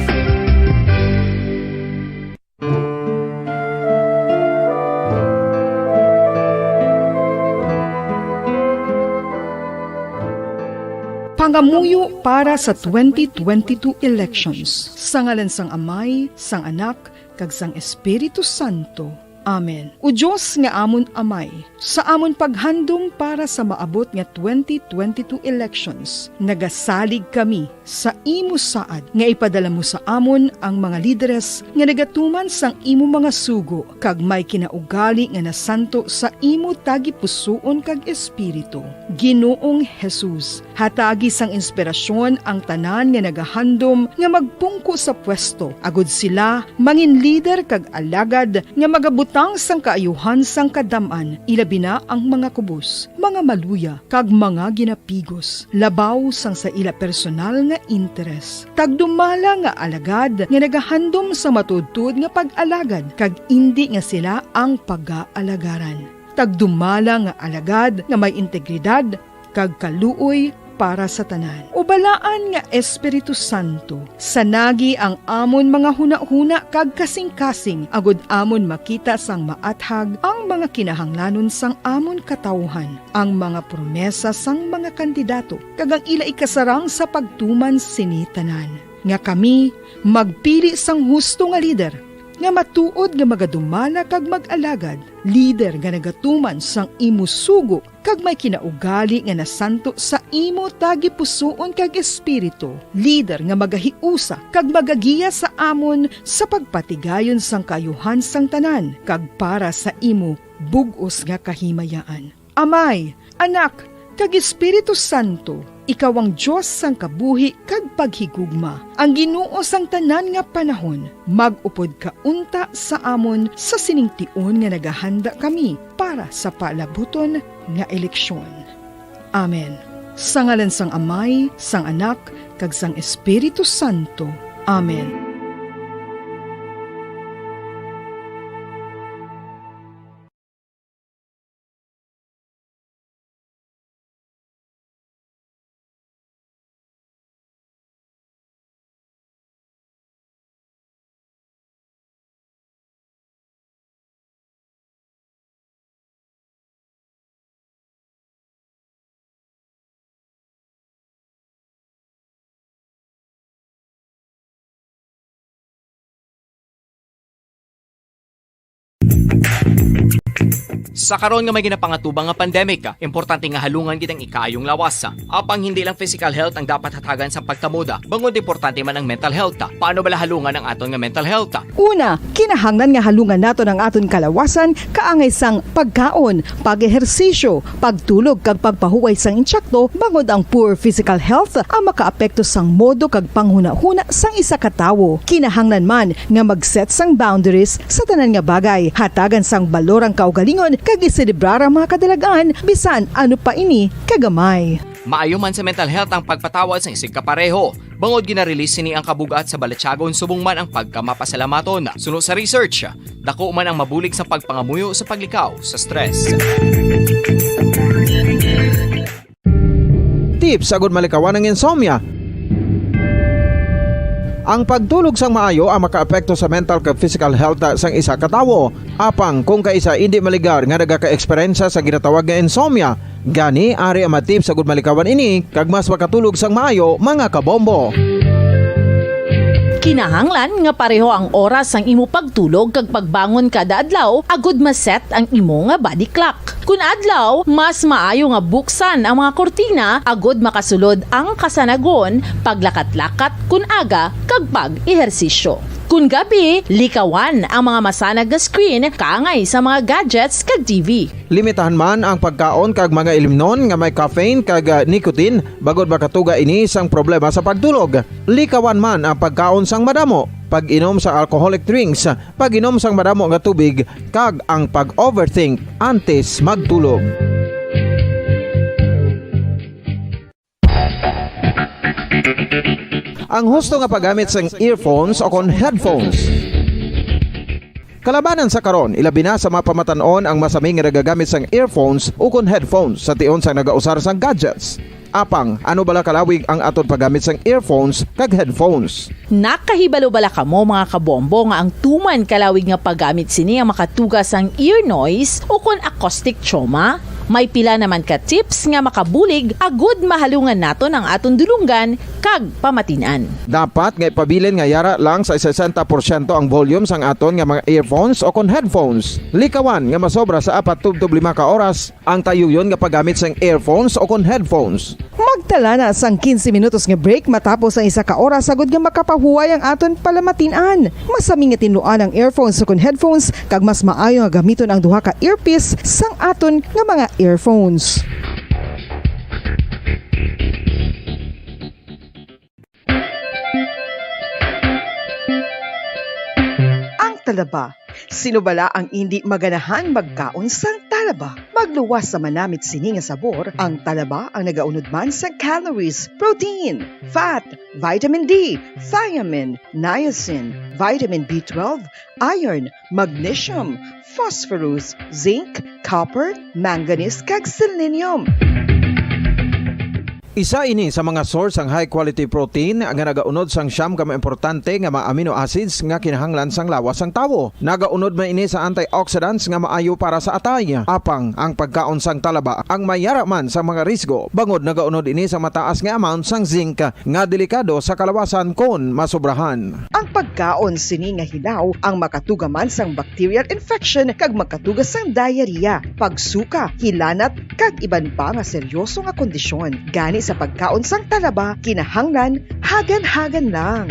Pangamuyo para sa twenty twenty-two elections. Sa ngalan sang Amay, sang Anak, kag sang Espiritu Santo. Amen. O Dios nga amon Amay, sa amon paghandom para sa maabot nga twenty twenty-two elections, nagasalig kami sa imo saad nga ipadala mo sa amon ang mga lideres nga nagatuman sang imo mga sugo kag may kinaugali nga nasanto sa imo tagipusoon kag espiritu. Ginoong Jesus, hatagi sang inspirasyon ang tanan nga nagahandom nga magpungko sa pwesto, agod sila mangin lider kag alagad nga magabutang sang kaayuhan sang kadam-an, ilabi na ang mga kubos, mga maluya, kag mga ginapigos, labaw sang sa ila personal nga interes. Tagdumala nga alagad nga nagahandom sa matuodtuod nga pag-alagad, kag indi nga sila ang pagaalagaran. Tagdumala nga alagad nga may integridad kag kaluoy para sa tanan. O balaan nga Espiritu Santo, sanagi ang amon mga hunahuna kag kasingkasing, agod amon makita sang maathag ang mga kinahanglanon sang amon katawuhan, ang mga promesa sang mga kandidato, kag ang ila ikasarang sa pagtuman sini tanan. Nga kami magpili sang husto nga lider, nga matuod nga magadumala kag mag-alagad, lider nga nagatuman sang imo sugo kag may kinaugali nga nasanto sa imo tagipusoon kag espiritu, lider nga magahiusa kag magagiya sa amon sa pagpatigayon sang kaayuhan sang tanan kag para sa imo bug-os nga kahimayaan. Amay, Anak, kag Espiritu Santo, ikaw ang Dios sang kabuhi kag paghigugma, ang Ginoo sang tanan nga panahon. Mag-upod ka unta sa amon sa sining tion nga nagahanda kami para sa palabuton nga eleksyon. Amen. Sa ngalan sang Amay, sang Anak, kag sang Espiritu Santo. Amen. Sa karon nga may ginapangatubang nga pandemic, importante nga halungan gid ang ikaayong lawas. Apang hindi lang physical health ang dapat hatagan sa pagkamuda, bangod importante man ang mental health. Paano bala halungan ang aton nga mental health? Una, kinahanglan nga halungan naton ang aton kalawasan kaangay sang pagkaon, pag-ehersisyo, pagtulog kag pagpahuway sang insakto, bangod ang poor physical health ang makaapekto sang modo kag panghunahuna sang isa ka tawo. Kinahanglan man nga mag-set sang boundaries sa tanan nga bagay, hatagan sang balor ang kaugalingon kag iselebrar ang mga kadalag-an bisan ano pa ini kagamay. Maayo man sa mental health ang pagpatawad sang isigkapareho, bangod gina-release sini ang kabug-at sa balatyagon subong man ang pagkamapasalamaton. Suno sa research, dako man ang mabulig sa pagpangamuyo sa paglikaw sa stress. Tips agud malikawan ang insomnia. Ang pagtulog sang maayo ang makaapekto sa mental kag physical health sang isa ka tawo. Apang kung kaisa indi maligar nga nagaka-eksperyensya sa ginatawag nga insomnia, gani ari ang mga tips agud malikawan ini kag mas makatulog sang maayo, mga kabombo. Kinahanglan nga pareho ang oras sang imo pagtulog kag pagbangon kada adlaw agud ma-set ang imo nga body clock. Kun adlaw, mas maayo nga buksan ang mga kurtina agud makasulod ang kasanagon, paglakat-lakat kun aga, kag pag-ehersisyo. Kun gabi, likawan ang mga masanag nga screen kaangay sa mga gadgets kag T V. Limitahan man ang pagkaon kag mga ilimnon nga may caffeine kag, ah, nicotine, bangod makatuga ini sang problema sa pagtulog. Likawan man ang pagkaon sang madamo, pag-inom sa alcoholic drinks, pag-inom sang madamo nga tubig, kag ang pag-overthink antes magtulog. Ang husto nga paggamit sang earphones o kon headphones. Kalabanan sa karon, ilabi na sa mga pamatan-on ang masami nga nagagamit sang earphones o kon headphones sa tion sang nagausar sang gadgets. Apang, ano bala kalawig ang aton paggamit sang earphones kag headphones? Nakahibalo bala kamo, mga kabombo, nga ang tuman kalawig nga paggamit sini ang makatuga sang ear noise o kon acoustic trauma? May pila naman ka tips nga makabulig agud mahalungan naton ang aton dulonggan kag pamatin-an. Dapat nga ipabilin nga yara lang sa sesenta porsyento ang volume sang aton nga mga earphones o kon headphones. Likawan nga masobra sa apat tubtob lima ka oras ang tayuyon nga paggamit sang earphones o kon headphones. Magtala na sang quince minutos nga break matapos ang isa ka oras, agud nga makapahuway ang aton palamatin-an. Masami nga tinluan ang earphones o kon headphones, kag mas maayo nga gamiton ang duha ka earpiece sang aton nga mga earphones. Ang talaba. Sino bala ang indi maganahan magkaon sang talaba? Magluwas sa manamit sini nga sabor, ang talaba ang nagaunod man sa calories, protein, fat, vitamin D, thiamine, niacin, vitamin B twelve, iron, magnesium, phosphorus, zinc, copper, manganese, kag selenium. Isa ini sa mga source sang high quality protein nga nagaunod sang siyam ka mga importante nga mga amino acids nga kinahanglan sang lawas sang tawo. Nagaunod man ini sa antioxidants nga maayo para sa atay. Apang ang pagkaon sang talaba ang mayara man sa mga risgo, bangod nagaunod ini sa mataas nga amount sang zinc nga delikado sa kalawasan kon masobrahan. Ang pagkaon sini nga hilaw ang makatuga man sang bacterial infection kag makatuga sang diarrhea, pagsuka, hilanat, kag iban pa nga seryoso nga kondisyon. Gani sa pagkaon sang talaba, kinahanglan hagan-hagan lang.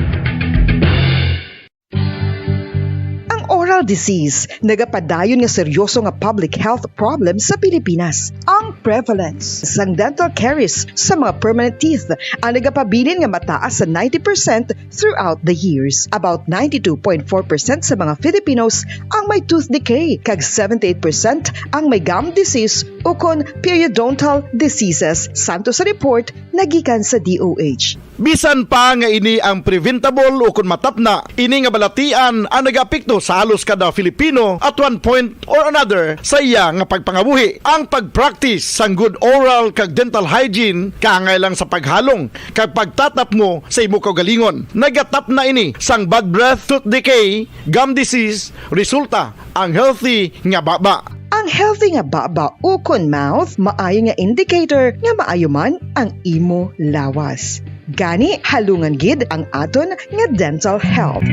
Ang oral disease nagapadayon nga seryoso nga public health problem sa Pilipinas. Ang prevalence sang dental caries sa mga permanent teeth ang nagapabilin nga mataas sa ninety percent throughout the years. About ninety-two point four percent sa mga Filipinos ang may tooth decay, kag seventy-eight percent ang may gum disease ukon periodontal diseases, santo sa report nagikan sa D O H. Bisan pa nga ini ang preventable ukon matapna, ini nga balatian ang nagaapekto sa halos kada Filipino at one point or another sa iya nga pagpangabuhi. Ang pag-practice sang good oral kag dental hygiene kaangay lang sa paghalong kag pagtatapmo sa imo kaugalingon. Nagatapna ini sang bad breath, tooth decay, gum disease, resulta ang healthy nga baba. Ang healthy nga baba ukon mouth maayo nga indicator nga maayo man ang imo lawas. Gani, halungan gid ang aton nga dental health.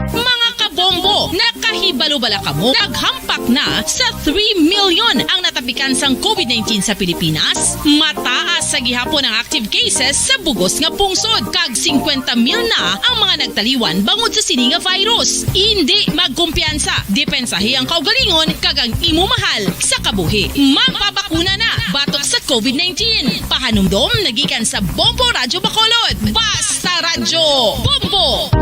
Mga kabombo, nakahibalo bala kamo? Naghampak na sa three million ang natapikan sang COVID nineteen sa Pilipinas. Mataas sa gihapon ang active cases sa bugos nga pungsod, kag singkwenta mil na ang mga nagtaliwan bangod sa sini nga virus. Indi magkumpiyansa, depensahi ang kaugalingon kag ang imo mahal sa kabuhi. Magpabakuna na batok sa COVID nineteen. Pahanumdom nagikan sa Bombo Radyo Bacolod. Basta Radyo Bombo!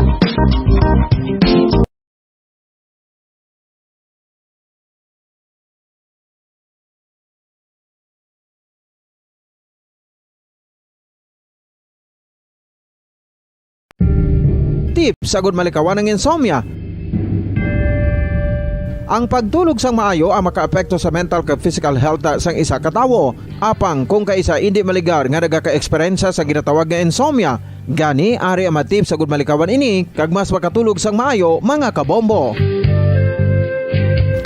tips agud malikawan ang insomnia. Ang pagtulog sang maayo ang makaapekto sa mental kag physical health sang isa ka tawo. Apang kung kaisa indi maligar nga nagaka-eksperyensya sa ginatawag nga insomnia, gani ari ang mga tips agud malikawan ini kag mas makatulog sang maayo, mga kabombo.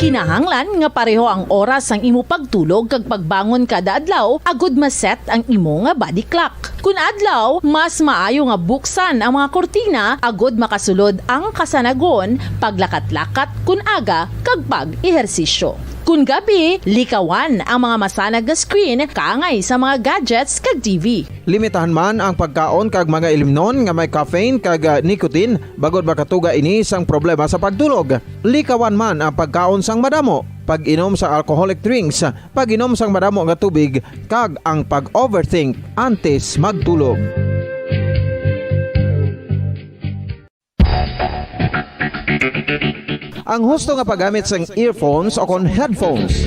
Kinahanglan nga pareho ang oras sang imo pagtulog kag pagbangon kada adlaw agud ma-set ang imo nga body clock. Kun adlaw, mas maayo nga buksan ang mga kurtina agud makasulod ang kasanagon, paglakat-lakat kun aga, kag pag-ehersisyo. Kun gabi, likawan ang mga masanag nga screen kaangay sa mga gadgets kag T V. Limitahan man ang pagkaon kag mga ilimnon nga may caffeine kag, ah, nicotine, bangod makatuga ini sang problema sa pagtulog. Likawan man ang pagkaon sang madamo, pag-inom sa alcoholic drinks, pag-inom sang madamo nga tubig, kag ang pag-overthink antes magtulog. Ang husto nga paggamit sang earphones o kon headphones.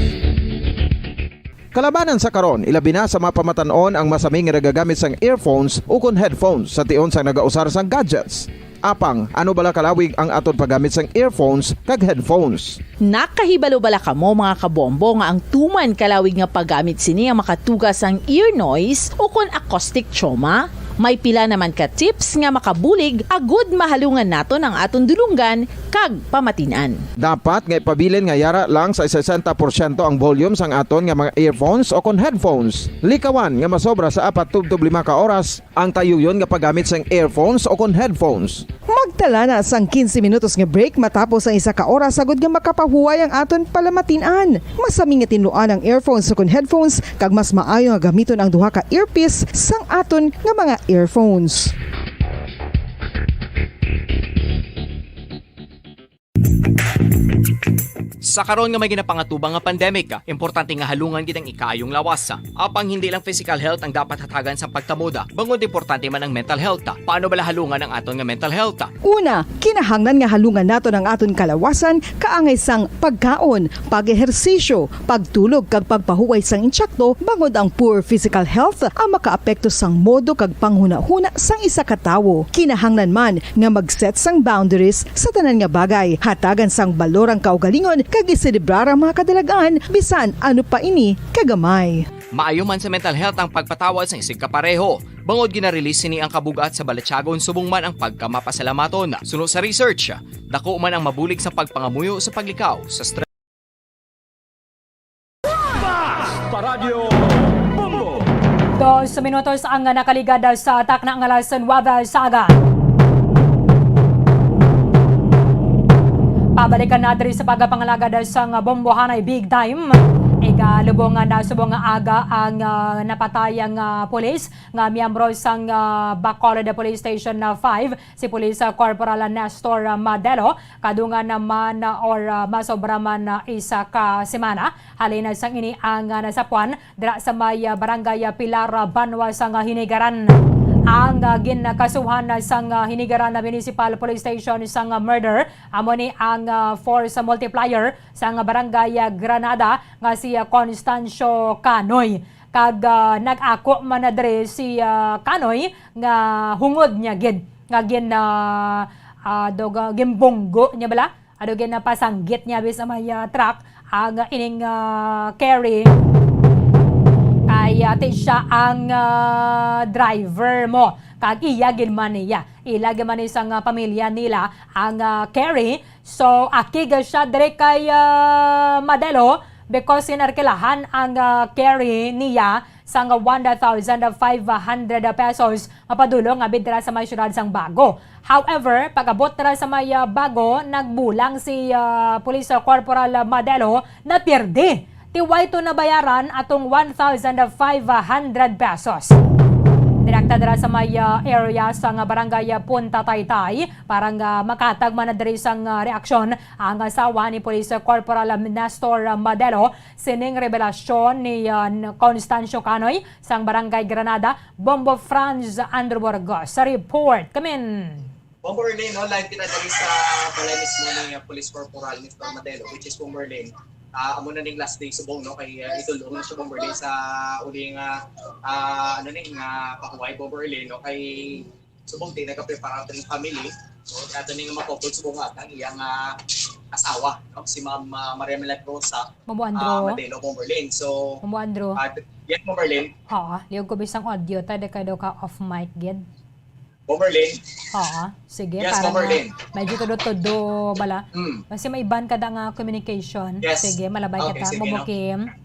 Kalabanan sa karon, ilabi na sa mga pamatan-on ang masami nga nagagamit sang earphones o kon headphones sa tion sang nagausar sang gadgets. Apang, ano bala kalawig ang aton paggamit sang earphones kag headphones? Nakahibalo bala kamo, mga kabombo, nga ang tuman kalawig nga paggamit sini ang makatuga sang ear noise o kon acoustic trauma? May pila naman ka tips nga makabulig agud mahalungan naton ang aton dulonggan kag pamatin-an. Dapat nga ipabilin nga yara lang sa sesenta porsyento ang volume sang aton nga mga earphones o kon headphones. Likawan nga masobra sa apat tubtob lima ka oras ang tayuyon nga paggamit sang earphones o kon headphones. Magtala na sang quince minutos nga break matapos ang isa ka oras agud nga makapahuway ang aton palamatin-an. Masami nga tinluan ang earphones o kon headphones, kag mas maayo nga gamiton ang duha ka earpiece sang aton nga mga earphones. Sa karon nga may ginapangatubang nga pandemic, importante nga halungan gid ang ikaayong lawas. Apang hindi lang physical health ang dapat hatagan sa pagkamoda, bangod importante man ang mental health. Paano bala halungan ang aton nga mental health? Una, kinahanglan nga halungan naton ang aton kalawasan kaangay sang pagkaon, pag-ehersisyo, pagtulog kag pagpahuway sang insakto, bangod ang poor physical health ang makaapekto sang modo kag panghunahuna sang isa ka tawo. Kinahanglan man nga mag-set sang boundaries sa tanan nga bagay, hatagan sang balor ang kaugalingon kag iselebrar ang mga kadalag-an bisan ano pa ini kagamay. Maayo man sa mental health ang pagpatawad sang isigkapareho, bangod gina-release sini ang kabug-at sa balatyagon subong man ang pagkamapasalamaton. Suno sa research, dako man ang mabulig sa pagpangamuyo sa paglikaw sa stress. Basta Radyo Bombo! Dos minutos ang nakaligad sa takna nga alas nuebe sa aga. Pabalikan na diri sa pagpangalagad sang Bombohanay Big Time. Ikalubong nga nasubong nga aga ang, ah, napatay ang, ah, pulis nga miyembro sang, ah, Bacolod Police Station na five, si Police, ah, Corporal Nestor, ah, Madelo. Kadungan naman, ah, or, ah, masobra man, ah, isa ka semana. Halin sang ini ang, ah, nasapuan dira sa may, ah, barangay, ah, Pilar, ah, banwa sang, ah, Hinigaran. Ang, ah, ginkasuhan, ah, sang, ah, Hinigaran na Municipal Police Station sang, ah, murder amo ni ang, ah, force multiplier sang, ah, barangay, ah, Granada nga si, ah, Constancio Canoy. Kag, ah, nag-ako man na diri si, ah, Canoy nga hungod niya gid nga gin, ah, ah, dog-, ah, gimbunggo niya bala. Ano ginapasanggit niya bis sa may, ah, truck ang, ah, ining, ah, carry. Kay, ah, ti siya ang, ah, driver mo. Kag iya gid man niya. Ila gid man ni sang, ah, pamilya nila ang, ah, carry. So, akig siya diri kay, ah, Madelo because ginarkilahan ang, ah, carry niya sang one thousand five hundred pesos mapadulong nga dira sa may siyudad sang Bago. However, pag-abot dira sa may, ah, Bago, nagbulang si, ah, Police Corporal Madelo na pierde. Ti way to nabayaran atong one thousand five hundred pesos. Direkta dira sa may, ah, area sang Barangay Punta Taytay para nga makatag man na diri sang, ah, reaksyon ang asawa ni Police Corporal Nestor Madelo. Sining revelasyon ni, ah, Constancio Canoy sang Barangay Granada, Bombo Franz Andrew Burgos sa report. Kamin. Bombo Erlin, no? Live kita dali sa balay mismo ni, ah, Police Corporal Nestor Madelo, which is Bombo Erlin. Ah, amo na ning last day subong, no? Kay, ah, itulong na siya, Bombo Erlin, sa uli nga, ah, ano ni, nga pahuway, Bombo Erlin, no? Kay subong, di nagka-prepare ang family. So, ato ning makupod sa buhat ang iyang, ah, asawa, no? Si Ma'am, ah, Maria Milagrosa, Ma'am ah, Andrew. Madelo Bomberlin. So, Ma'am Andrew. ah, yes, Bomberlin. Ha, liog ko bisang audio ta, di ka daw ka off mic gid. Bomberlin. Ha, sige, Yes, para Bomberlin. nga medyo todo-todo bala. Hmm. Kasi may iban kada nga communication. Yes. Sige, malabay Okay, kita. sige, no? Mubukim. Hmm,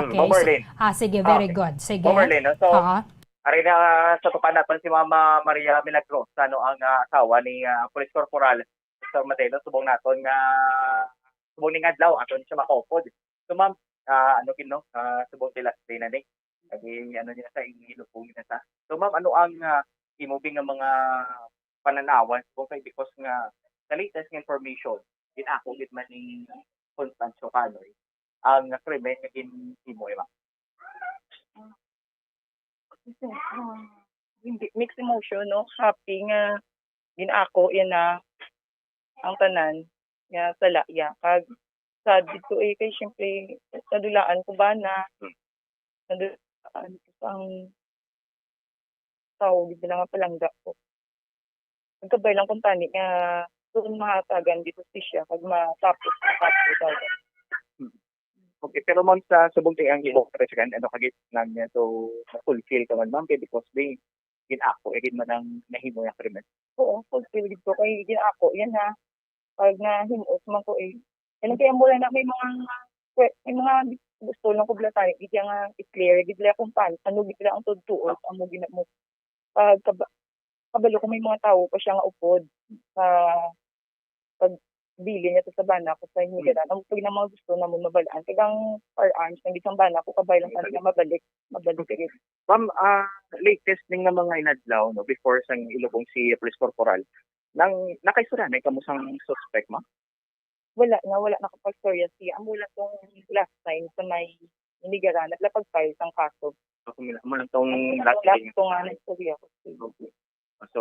Okay. Bomberlin. Ah, sige, Ah, very okay. good. Sige. Bomberlin, no? So, Ha. Ari na sa tupan naton si Mama Maria Milagrosa, no, ang ah, asawa ni ah, Police Corporal Mister Madelo, subong naton nga subong ning adlaw aton siya makaupod. So ma'am, ah, ano gid, no, ah, subong kay last day na ni. Lagi ano niya sa, ilubong niya sa. So ma'am, ano ang ah, imo bi nga mga pananawan subong kay, because nga sa latest nga information, gin-ako gid man ni Constancio Canoy ang krimen nga ginhimo, eh, ma'am? Kasi, ah, hindi, mixed emotion, no? Happy nga gin-ako iya na ang tanan nga sala iya. Kag sad dito, eh, kay siyempre nadulaan ko bana. Nadulaan ko sang tawo gid sila nga palangga ko. Nagkabay lang kuntani nga doon mahatagan dito siya kag matapos matapos daw. Okay, pero ma'am, sa subong kay ang imo president, ano kagid lang niya, so na-fulfill ka man ma'am, kay because di gin-ako eh, gid man ang nahimo yung krimen. Oo, fulfill gid ko kay gin-ako yan ha. Pag nahimos man ko eh. Yan ang kaya mula na may mga kwe- may mga gusto lang ko blatay, gid nga i-clear gid lang kung paano, ano gid lang ang tutuot, amo gid mo. Pag kaba- kabalo ko may mga tawo pa siya nga upod sa pagbilin niya sa sabana ko sa hinigaran. Ang pag na mga gusto namon mabalaan, kag ang firearms nang isang bana ko kabay lang kami nga mabalik, mabalik gid. Ma'am, ah, latest ning nga mga inadlaw, no, before sang ilubong si Police Corporal, nang nakaistorya na kamo sang suspect, ma'am? Wala na, wala na ko pag-storya siya. Amo lang tong last time sa may hinigaran, nagla pag-file sang kaso. Ako nila, mo lang tong last Last thing. ko nga nag-storya ko siya. Okay. So,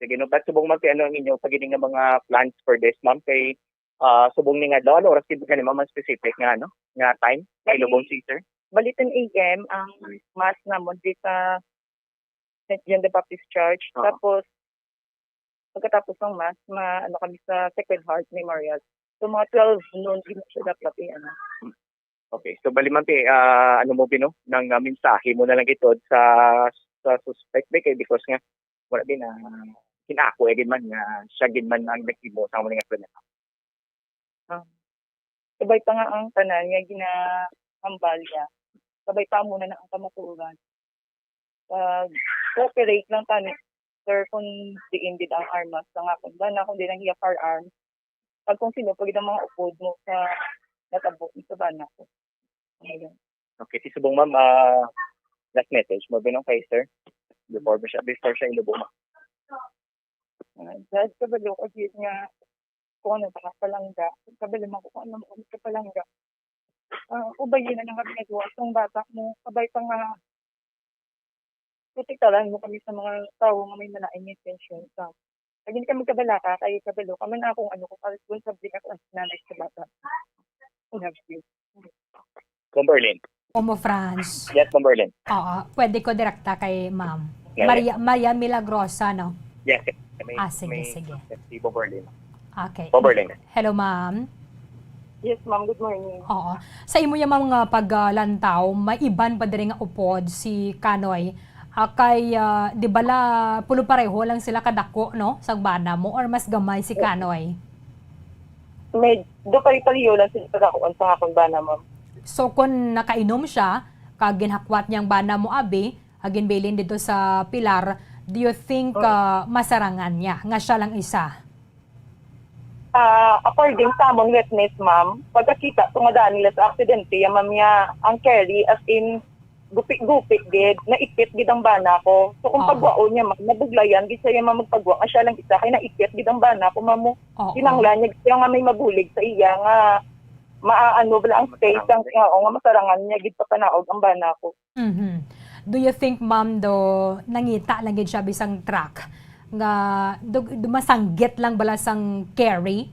sige, no, but subong ma'am, kay ano ang inyo pag nga mga plans for this, ma'am, kay ah, subong ning adlaw, ano oras gid gani, ma'am, ang specific nga, ano, nga time? Kay Bali- ilubong si sir? Bali ten A M ang mass namon di sa Saint John the Baptist Church. Oo. Tapos, pagkatapos ng mass, ma ano kami sa Sacred Heart Memorial. So, mga twelve noon din siya dapat i-ano. Okay. So, bali, ma'am, kay, ah, ano mo, Bino, nang ah, mensahe mo na lang ito sa sa suspect, be, kay because nga, wala din na kinako, eh, gid man nga, siya gid man ang naghimo sa mga krimen. Ah, sabay pa nga ang tanan nga ginahambal niya. Sabay pa muna na ang kamatuoran. Pag cooperate lang tani, sir, kung diin gid ang armas sa nga akong bana, kung di lang hiya firearms. Pag kung sino, pag ang mga upod mo sa natabo sa bana ko. Ayun. Okay, si subong ma'am, ah, last message mo, Bino, kay sir? Before mo siya, before siya ilubong, ma'am. Ah, Judge, kabalo ko gid nga kung ano ba palangga. Kabalo man ko kung ano mo ka palangga. Ah, ubayin na lang kami nga duwa. Itong bata mo, kabay pa nga protektaran mo kami sa mga tawo nga may malain nga intensyon sa. Lagi kami kabalaka, kay kabalo ka man akong ano ko, ka-responsable ako ang nanay sa bata. I love you. Bomberlin. Omo France. Yes, Bomberlin. Oo, pwede ko direkta kay ma'am. Yeah, Maria, Maria Milagrosa, no? Yes, may, Ah, sige, may, sige. Si Bomberlin. Okay. Bomberlin. Hello, ma'am. Yes, ma'am. Good morning. Oo. Sa imo yung mga paglantaw, may iban pa diri nga upod si Kanoy. Ah, kay, ah, di bala, pulo pareho lang sila kadako, no? Sang bana mo, or mas gamay si Kanoy? May, do pari-pareho lang sila pagkakuan sa akong bana, ma'am. So, kung nakainom siya, kag ginhakwat niyang bana mo, abi, agin bilin dito sa Pilar, do you think ah, masarangan niya nga siya lang isa? Ah, according sa among witness, ma'am, pagkakita tungod nila sa aksidente, ya, ma'am, ya, ang Kerry, as in, gupi-gupi gid, naipit gid ang bana ko. So, kung Ah. pagwaon niya, ma'am, nabuglayan gid siya, ya, ma'am, magpagwa nga siya lang isa, kay naipit gid ang bana ko, ma'am, mo. Oo. Kinahanglan niya gid nga may mabulig sa iya nga maano bala ang space, ang, oo, nga masarangan niya gid papanaog ang bana ko. Mhm. Do you think, ma'am, do nangita lang gid siya bisang truck nga do, do masanggit lang bala sang Kerry?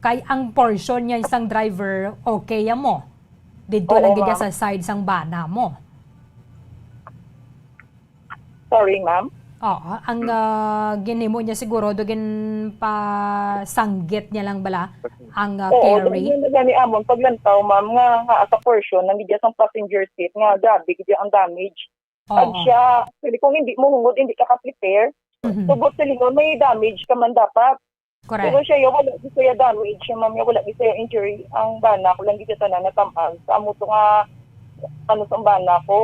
Kay ang portion niya isang driver, okay ya mo? Dito Oo, lang gid ya ma'am. Sa side sang bana mo. Sorry, ma'am. Oo, ang, Hmm. ah, ginhimo niya siguro do ginpasanggit niya lang bala ang, ah, Oo, carry. Dahil na gani amon paglantaw, ma'am, nga, nga sa portion nang gid sang passenger seat nga grabe gid ang damage. Pag Oo. siya, actually, kung hindi mo hungod, hindi ka ka-prepare. Mhm. Tubot sa lingon, may damage ka man dapat. Pero Correct. siya, ya, wala gid siya damage, siya, ma'am, ya, wala gid siya injury. Ang bana ko lang gid siya tanan natam-an. Sa amo to nga, ano, sa bana ko,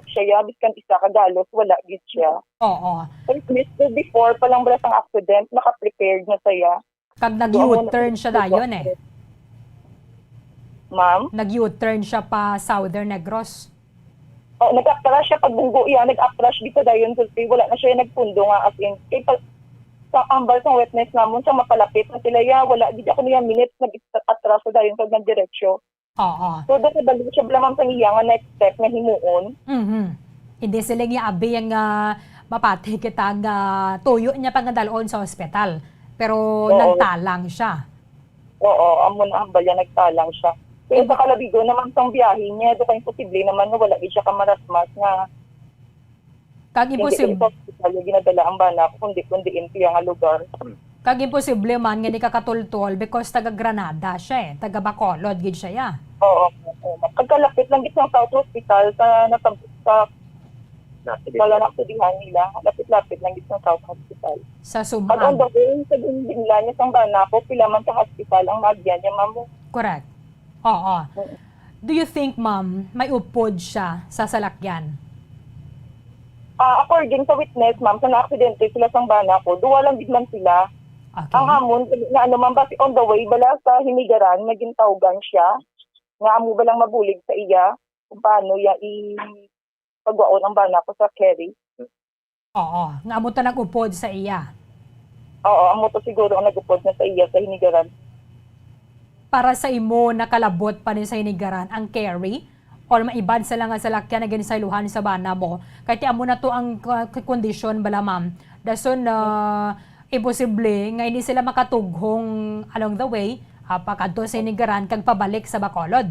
siya, ya, biskan isa ka galos, wala gid siya. Oo. At least before pa lang bala sang accident, naka-prepared na siya. Kag nag-U-turn siya dayon eh. Ma'am? Nag-U-turn siya pa Southern Negros. Oh, nag-atras siya pag bunggo iya, nag-atras dito dayon, sulti, wala na siya nagpundo nga, as in, kay pa, sa ambal sang witness namon, sa mapalapit na sila, ya, wala gid ako niya minutes, nag-atras sa dayon kag nagdiretsyo. Oo. So, doon nabalik siya bala, ma'am, sa iya nga next step nga himuon. Mhm. Hindi sila nga abi ang, ah, mapati kita nga tuyo niya pa nga dalon sa ospital. Pero Oo. nagtalang siya. Oo, amo na ang balya, nagtalang siya. Pero Iba- sa kalabigo naman sang biyahe niya, do kay imposible naman nga wala gid siya kamarasmas nga Kag hindi imposible, sa ospital yung ginadala ang bana ko, kundi, kundi in siya nga lugar. kag imposible man nga ni kakatultol because taga Granada siya eh, taga Bacolod gid siya ya. Oo, oo. Pagkalapit lang gid sa South Hospital sa natab sa wala na sa dihan nila. Lapit-lapit lang gid sa South Hospital. Sa Pag on the Sumag. way, sa ginla niya sang bana ko, pila man ka hospital ang maagyan niya, ma'am. Correct. Oo. Mm. Do you think, ma'am, may upod siya sa salakyan? Ah, according sa witness, ma'am, sa naaksidente sila sang bana ko, duwa lang gid man sila. Okay. Ang hamon, na ano, ma'am, basi on the way, bala sa Hinigaran, nga gintawgan siya, nga amo ba lang mabulig sa iya, kung paano iya i pagwaon ang bana ko sa carry. Oo. Nga amo to nag-upod sa iya. Oo, amo to siguro ang nag-upod na sa iya sa Hinigaran. Para sa imo, nakalabot pa ni sa Hinigaran ang carry? Or maiban sa lang nga salakyan na ginsaylohan sa bana mo? Kay ti amo na to ang ka-, ka-, kondisyon bala, ma'am. Dason, ah, imposible nga hindi sila makatughong along the way, ah, pakadto sa Hinigaran kag pabalik sa Bacolod.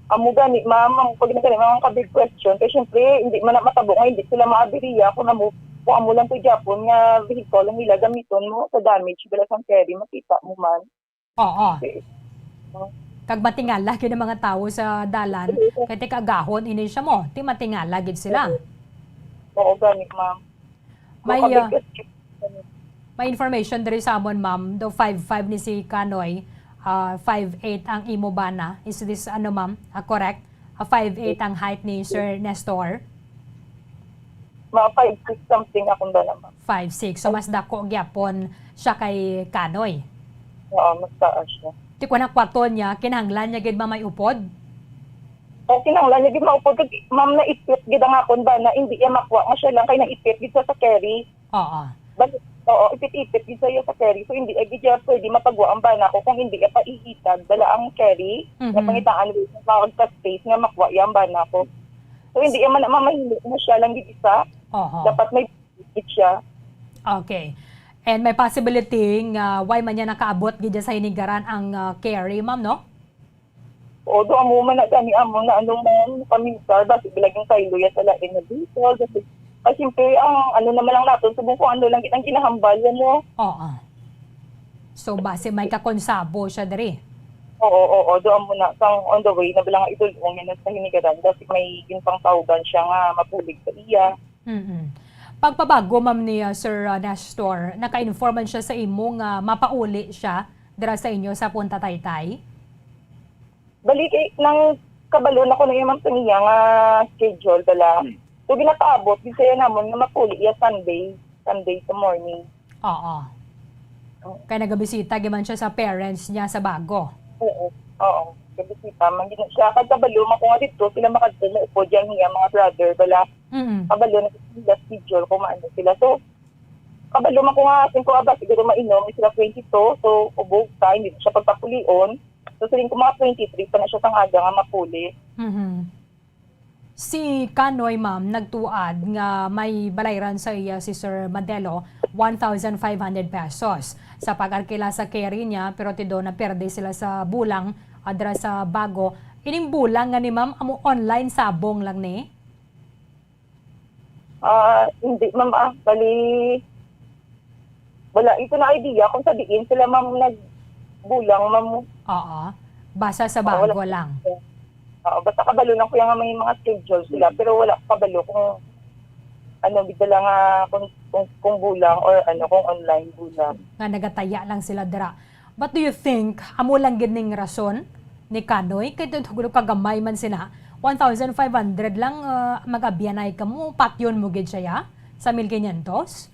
Amo gani, ma'am, ang pag gani, ma'am, ang ka-big question. Kay syempre, hindi man na matabo nga hindi sila maabiriya kung amo, kung amo lang to gyapon nga vehicle ang ila gamiton mo sa damage bala sang carry, makita mo man. Oo. Kag matingala gyud ang mga tawo sa dalan, kay ti kaagahon ini siya mo, ti matingala gyud sila. Oo gani, ma'am. May, Ang ah, ka-big question. May information diri sa amon, ma'am, do five five ni si Kanoy, ah, five eight ang imo bana. Is this, ano, ma'am? Ah, correct? Ah, five eight ang height ni Sir Nestor? Mga five six something akong bana, ma'am. Five six. So, mas dako gyapon siya kay Kanoy. Oo, mas taas siya. Ti kung ang kwaton niya, kinahanglan niya gid, ma'am, may upod? O, kinahanglan niya gid maupod kag, ma'am, naipit gid ang akon bana, hindi iya makuha nga siya lang kay naipit gid siya sa carry. Oo. Bali, oo, ipit-ipit gid siya sa carry. So, hindi, eh, gid siya pwede mapagwa ang bana ko kung hindi iya paihitag dala ang carry. Mhm. Napangitaan ko sa space nga makuha iya ang bana ko. So, hindi iya man mamahimo na siya lang gid isa. Oo. Dapat may gid siya. Okay. And may possibility nga why man niya nakaabot gid sa Hinigaran ang, ah, carry, ma'am, no? O, do amo man na gani amo na ano man, paminsar, basi bilaging kailoya sa lain na dito. Kasi, ay, siyempre, ang ano naman lang natin, subong kung ano lang ang kinahambal, ano. Oo. So, base may kakonsabo siya diri. Oo, oo, do amo na, sang on the way na bala nga idulong niya na sa Hinigaran, basi may ginpangtawgan siya nga mapulig sa iya. Mm-mm. Pagpabago, ma'am, ni, uh, Sir, uh, Nestor, naka-inform man siya sa imo nga mapauli siya dira sa inyo sa Punta Taytay? Bali, kay, nang kabalo na ko na iya, ma'am, sa niya nga schedule, bala. Hmm. So, ginapaabot, gid siya namon nga mapuli iya Sunday, Sunday sa morning. Oo. Kay nagabisita gyud man siya sa parents niya sa Bago. Oo, oo. Gabisita man gid siya. Kag kabalo man ko nga dito, sila makadto mo po dyan niya, mga brother, bala. Mm. Kabalo na sila schedule kung maano sila. So, kabalo man ko nga, sing ko, aba, siguro mainom, sila twenty-two, so, ubog ka, hindi siya pagpapulion. So, siling ko mga twenty-three pa na siya sang aga nga mapuli. Mhm. Si Kanoy, ma'am, nagtuad nga may balayran sa iya si Sir Madelo, one thousand five hundred pesos sa pag-arkila sa carry niya, pero ti do naperde sila sa bulang, adra sa Bago. Ining bulang nga ni ma'am, amo online sabong lang ni? Ah, hindi, ma'am, ah. Bali, wala ito na idea kung sa diin sila, ma'am, nagbulang, ma'am. Oo. Basa sa Oo, wala bago lang. Oo, basta kabalo lang ko yan nga may mga schedule sila, Mm. pero wala ko kabalo kung ano, gid lang, ah, kung, kung, kung bulang or ano, kung online bulang. Nga nagataya lang sila dira. But do you think, amo lang gid ning rason ni Kanoy? Kay dun, hulo kagamay man sina, one thousand five hundred lang, ah, mag-abyanay ka mo, patyon mo gid siya, ya? Sa mil quinientos?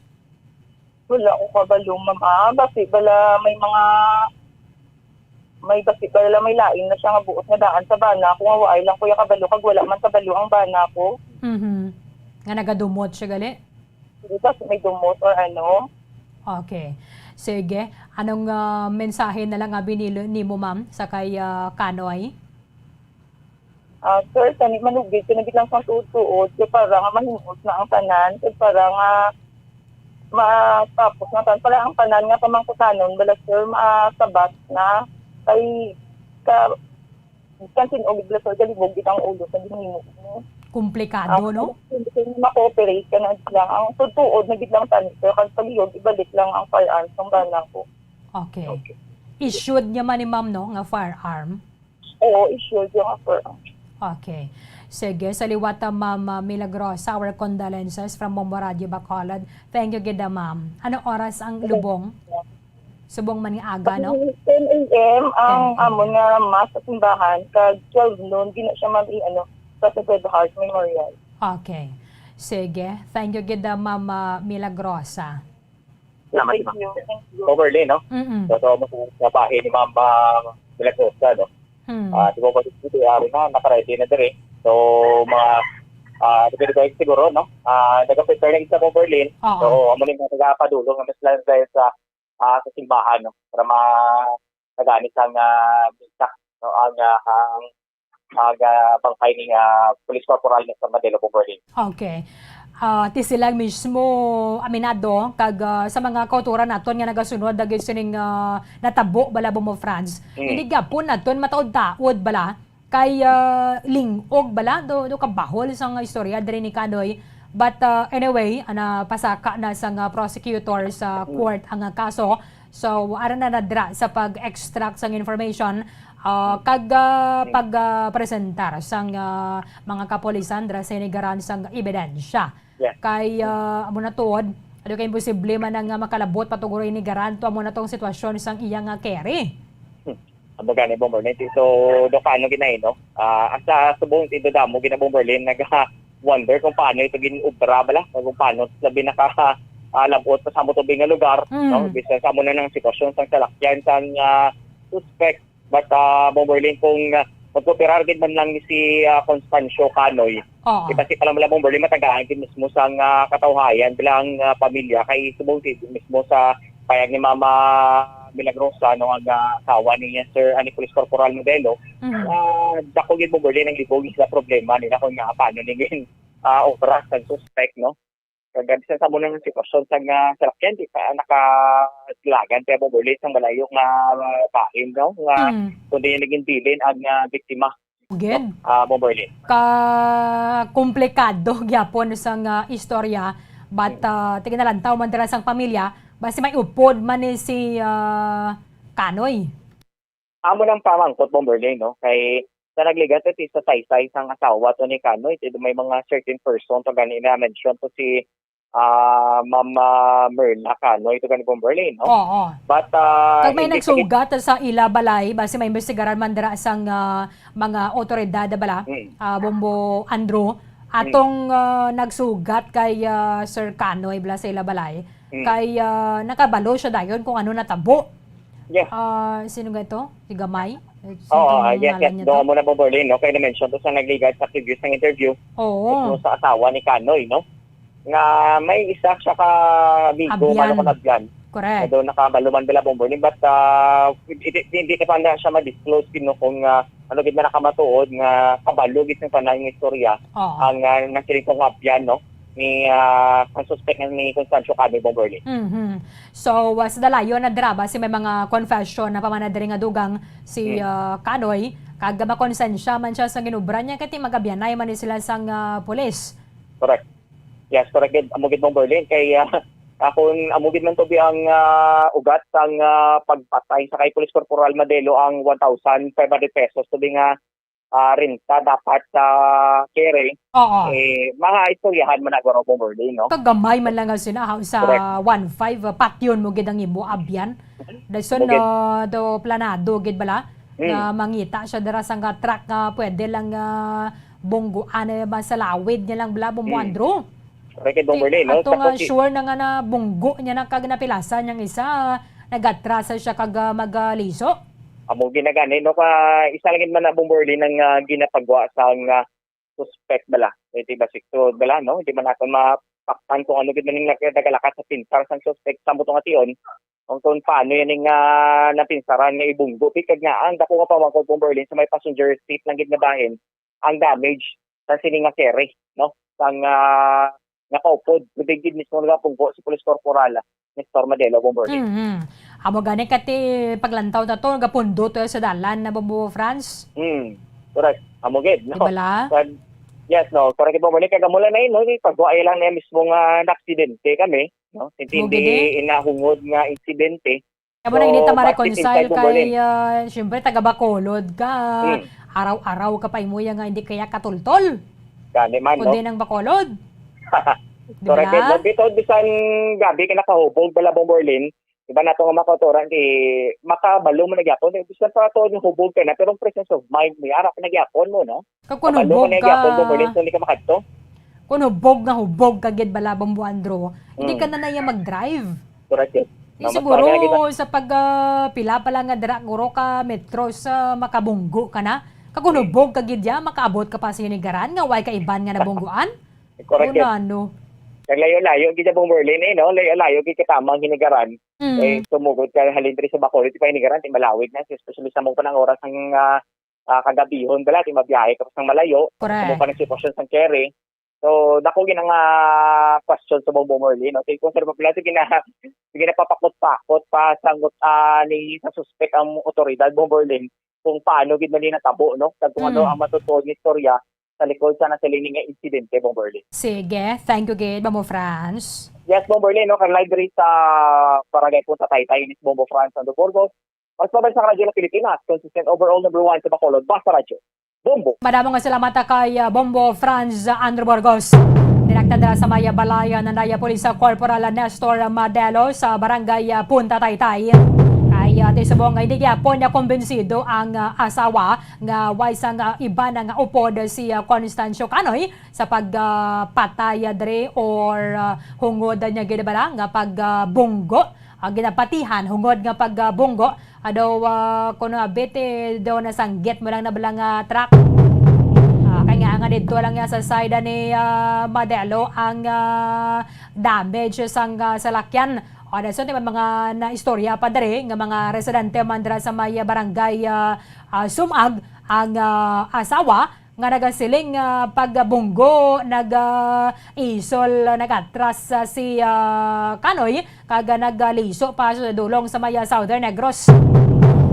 Wala ko kabalo, ma'am. Ah, basi bala may mga, may basi bala may lain na siya nga buot nga daan sa bana ko, nga waay lang ko ya kabalo, kag wala man kabalo ang bana ko. Mhm. Nga nagadumot siya gali? Hindi, basi may dumot or ano. Okay. Sige. Anong, ah, mensahe na lang nga binilo nimo, ma'am, sa kay, ah, Kanoy? Ah, sir, kani manugid ko na gid lang sang tuod-tuod, kay para nga mahimos na ang tanan, kay para nga matapos na tanan, para ang tanan nga pamangkutanon bala, sir, masabat na. Kay ka, kan sin-o gid bala, sir, galibog gid ang ulo sa ginhimo mo. Komplikado, no? Ang, kung ma-cooperate ka na lang, ang tuod-tuod na gid lang tanan, sir, kag palihog ibalik lang ang firearms ng bana ko. Okay. Okay. Issued niya man ni ma'am, no, nga firearm? Oo, issued yung offer. Okay. Sige, sa liwat ta, Ma'am, ah, Milagrosa, our condolences from Bombo Radio Bacolod. Thank you gid, ah, ma'am. Ano oras ang lubong? Subong man nga aga, no? Ten A M ang Ten A M. Amon nga mass sa simbahan, kag twelve noon, di na siya, ma'am, i-, ano, sa Sacred Heart Memorial. Okay. Sige. Thank you gid, ah, Ma'am, ah, Milagrosa. Salamat, Thank ma'am. you. Thank you. Overlay, no? Mm-mm. So, so, mas sa bahay ni Ma'am, ah, Milagrosa, no? Hmm. Ah, di ba, pwede dito, yari na, nakaready na diri. So, mga, ah, depende ba siguro, no? Ah, nag-prepare lang sa Overlay. Oo. So, amo ni mga nagapadulong na mas lang dahil sa, ah, sa simbahan, no? Para ma-, nagani sang, ah, misa, no? Ang, ah, ang, ang, ah, bangkay ni, ah, Police Corporal Nestor Madelo Bomberlin. Okay. Ah, ti sila mismo aminado kag, ah, sa mga kauturan naton nga nagasunod dagit sining, ah, natabo bala, Bombo Franz. Mm. Hindi gyapon naton mataod-taod bala kay, ah, ling-og bala do, do kabahol sang istorya diri ni Kanoy. But, ah, anyway, ana, pasaka na sang, ah, prosecutor sa Mm. court ang, ah, kaso. So, ara na na dira sa pag-extract sang information, ah, kag, ah, pag, ah, presentar sang, ah, mga kapulisan dira sa hinigaran sang ebidensya. Yeah. Kay, ah, amo na tuod, ano kay imposible man nga makalabot pa to guro hinigaran to amo na tong sitwasyon sang iya nga carry. Hmm. Amo gani, Bomberlin. So, do kaano ginay, no? Ah, ang sa subong ti damo gina, Bomberlin, naga-wonder kung paano ito gin-obra bala, kung paano labi naka, ah, labot pa sa amo tubig nga lugar, Mm. no? Bisan sa amo na ng sitwasyon sang salakyan sang, ah, suspect. But, ah, Bomberlin, kung, ah, magkooperar gid man lang ni si, ah, Constancio Canoy, Oo. Di ba, si Palamala Bomberlin, matagaan gid mismo sang, ah, katawhayan bilang, ah, pamilya kay subong gid mismo sa payag ni Mama Milagrosa, no, ang, ah, asawa ni Sir, ah, ni Police Corporal Modelo, Mhm. ah, dako gid, Bomberlin, ang libog sa problema nila kung nga paano ni gin, ah, obra sang suspect, no? Kag sa, sa amo nang sitwasyon sang, ah, salakyan, di pa nakadalagan kay Bomberlin sang malayo nga, ah, bahin, no? Nga Mm. kundi yung naging bilin ang, ah, biktima. Gid. Ah, Bomberlin. Ka komplikado gyapon sang, ah, istorya, but, Mm. ah, tignalantaw man dira sang pamilya, basi may upod man ni si, ah, Kanoy. Amo nang pamangkot, Bomberlin, no? Kay sa nagligat ito sa saysay sang asawa to ni Kanoy, ito may mga certain person to gani na mention to si, ah, Ma'am, ah, Merla Kanoy to gani, Bomberlin, no? Oo. But, ah, Kag may hindi pa gid nagsugat sa ila balay, basi may imbestigaran man dira sang, ah, mga otoridad bala, Mm. ah, Bombo Andrew, Mm. atong, ah, nagsugat kay, ah, Sir Kanoy bala sa ila balay, Mm. kay, ah, nakabalo siya dayon kung ano natabo. Yeah. Ah, sino nga ito? Si Gamay? Eh, sino Oo, itong ah, yes, ngalan yes. niya Doon to? Mo na, Bomberlin, no? Kaya na-mention to sa nagligad sa previous ng interview. Oo. Mismo sa asawa ni Kanoy, no? Nga may isa siya ka amigo, Abyan. Malo ko na Abyan. Correct. Na doon nakabaluman bila, Bomberlin, but, ah, hindi, hindi na pa na siya ma-disclose, no, kung, ah, ano gid man nakamatuod nga kabalo gid ng panay nga istorya Oo. Ang, ah, nasiring kong Abyan, no? Ni, ah, ang suspect ni Constancio Canoy, Bomberlin. Mhm. So, uh, sa dalayon na dira, basi may mga confession na pa man na diri nga dugang si, Hmm. uh, Kanoy, kag makonsensya man siya sa ginobra niya, kay ti mag-abyanay man ni sila sang, uh, pulis. Correct. Yes, correct gid. Amo gid, Bomberlin, kay, ah, akon, amo gid man to bi ang, ah, ugat sang, ah, pagpatay sa kay Police Corporal Madelo ang one thousand five hundred pesos to bi nga, ah, renta dapat sa kere. Oo. Eh, mga istoryahan man na guro, Bomberlin, no? Kagamay man lang nga sinahaw sa Correct. One five, ah, patyon mo gid ang imo abyan. Dason, Bukid. Ah, do planado gid bala Hmm. nga mangita siya dira sa nga truck nga pwede lang, ah, bungguan, eh, masalawid niya lang bala, Bombo Hmm. Andrew. Correct, Bomberlin, no? Ato Sa nga kopi- sure na nga na bunggo niya na kag napilasan niyang isa, nagatrasa siya kag, ah, magaliso. Amo ginagani, no? Ka, isa lang gid man na, Bomberlin, ang, ah, ginapagwa sang, ah, suspect bala. Eh, di ba, sikto bala, no? Di man naton mapaktan kung ano gid man yung nag-, nagalakat sa pintar sang suspect sa mutong ation. Kung, kung paano yan yung, ah, napinsaran nga ibunggo. Kag nga, ang dako nga pamangkot, Bomberlin, sa may passenger seat lang gid nga bahin, ang damage sa sini nga kere, no? Sang, ah, nakaupod, kundi gid mismo nagapungko si Police Corporal, ah, Nestor Madelo, Bomberlin. Mhm. Amo gani kati paglantaw ta to, gapundo to sa dalan na, Bombo France. Hmm. Correct. Amo gid, no? Di bala? Kag, yes, no. Correct, Bomberlin. Kag amo lang na yun, no? Pagbuhay lang na mismo nga na-aksidente kami, no? Hindi Amo gid, eh. Inahungod nga insidente. Kaya mo na So, hindi ta but ma-reconcile inside mo, kay, Berlin. Ah, siyempre, taga Bacolod ka. Hmm. Araw-araw ka pa imuya nga hindi kaya katultol. Gani man, no? Kundi ng Bacolod. Di Correct, ba? Berlin. Bitaw, bisan gabi ka nakahubog, bala, Bomberlin. Iba na to nga makautoran, di makabalo mo na gyapon. Eh, bisan pa to yung hubog ka na, pero ang presence of mind mo, ara pa na gyapon mo, no? Kag kung Kabalo hubog ka na ka, gyapon mo, Berlin, so hindi ka makadto. Kung hubog nga hubog ka gid bala, Bombo Andrew, hindi Mm. ka na naya mag-drive. Correct yun. Di Mas siguro bagay kita. Sa pag, ah, pila pa lang nga dira, guro ka metros, ah, makabunggo ka na. Kag kung Mm. hubog ka gid ya, makaabot ka pa sa Hinigaran nga way ka iban nga nabungguan? Correct yun. Ano? Naglayo-layo gid ang Bomberlin eh, no? Layo-layo gid ka tamang Hinigaran. Mm. Eh, sumugod ka halin diri sa Bacolod, di pa Hinigaran, di malawig na, especially sa mong panang oras ang, ah, ah, kagabihon bala, di mabiyahe ka pa sang malayo. Correct. Amo pa ang sitwasyon sang kere. So, dako gid ang, ah, question sa Bombo Merlin, no? Kay kung sa Republika, sige na, sige na papakot-pakot pa sa ngut-, ah, ni sa suspek ang otoridad, Bombo Merlin, kung paano gid man ni natabo, no? Kag kung ano Mm. ang matutuod nga istorya sa likod sa nasiling nga insidente, Bombo Merlin. Sige, thank you gid, Bombo Franz. Yes, Bombo Merlin, no? Kag live diri sa Barangay Punta Taytay, Miss Bombo Franz Sando Burgos. Mas mabay sa Radyo ng Pilipinas, consistent overall number one sa Bacolod, Basta Radyo. Bombo. Madamo nga salamat kay, ah, Bombo Franz Andrew Burgos. Direkta dira sa may balay, ah, nanay, ah, Police, ah, Corporal, ah, Nestor Madelo sa Barangay, ah, Punta Taytay. Kay, ah, ti subong nga hindi gyapon niya kumbinsido ang, ah, asawa nga way sang, ah, iba na nga upod si, ah, Constancio Canoy sa pag, ah, patay, ah, diri or, ah, hungod niya gid bala nga pag, ah, bunggo. Ah, ginapatihan hungod nga pagbunggo, ah, daw, ah, kuno abit, eh, daw nasanggit mo lang na bala nga truck. Ah, kay nga, nga didto lang niya sa side ni, ah, Madelo ang, ah, damage sang, ah, salakyan. O, dason may mga naistorya pa diri nga mga residente man dira sa may barangay, ah, ah, Sumag ang, ah, asawa nga nagasiling nga pagbunggo, nag, ah, isol, nagatras, ah, si, ah, Kanoy, kag, ah, nagliso pa sa dulong sa may, ah, Southern Negros.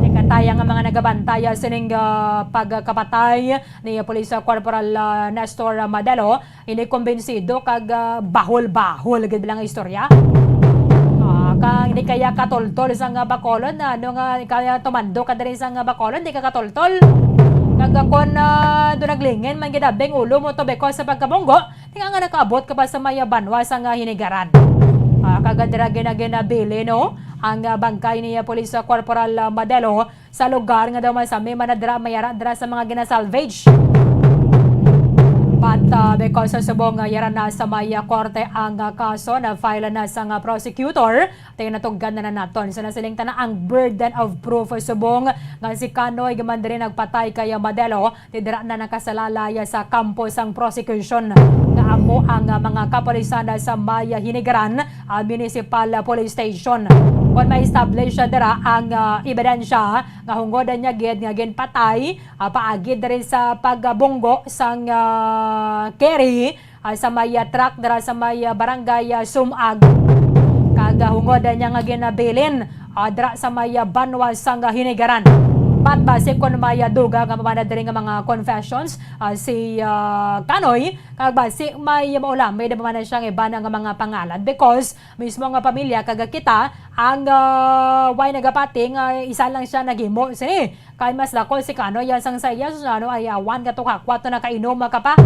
Nagkataya nga mga nagabantay, ah, sining, ah, pagkapatay ni Police Corporal, ah, Nestor Madelo, hindi kumbinsido kag, ah, bahol-bahol gid lang istorya. Ah, kang hindi kaya katultol sa nga Bacolod, ano nga kaya tumando ka diri sa nga Bacolod, di ka katultol. Kag, ah, kon, ah, do naglingin man gid abing ulo mo to because sa pagkabunggo, di nga, nga nakaabot ka pa sa may, ah, banwa sa nga Hinigaran. Ah, kag dira gina-, ginabili, no, ang, ah, bangkay ni, ah, Police, ah, Corporal, ah, Madelo sa lugar nga daw man sa may manadra, mayara dira sa mga ginasalvage. But, ah, because sa subong nga yara na sa may, ah, korte ang, ah, kaso, na-file na sa nga prosecutor, tinatuggan na, na naton sa nasiling tana ang burden of proof subong nga si Kanoy gaman diri nagpatay kay, ah, Madelo, ti dira na nakasalalay sa kampo sang prosecution nga amo ang, ah, mga kapulisan sa may Hinigaran, ah, Municipal Police Station. Kon ma-establish dira ang, ah, ebidensya nga hungod niya gid nga ginpatay, ah, paagi diri sa pagbunggo sang, ah, carry, ah, sa may, ah, truck dira sa may, ah, barangay, ah, Sumag. Kag, ah, hungod niya nga ginabilin, ah, dira sa may, ah, banwa sang, ah, Hinigaran. But basi kon may, ah, dugang nga mabanad diri nga mga confessions, ah, si, ah, Kanoy, kag basi may maulamid pa man siya nga iban nga mga pangalan because mismo nga pamilya kag kita ang, ah, way nagapati nga isa lang siya naghimo sini. Kay mas dakol si Kanoy sang sa iya, ano, ayawan ka to ka, kwato na kainom ka pa.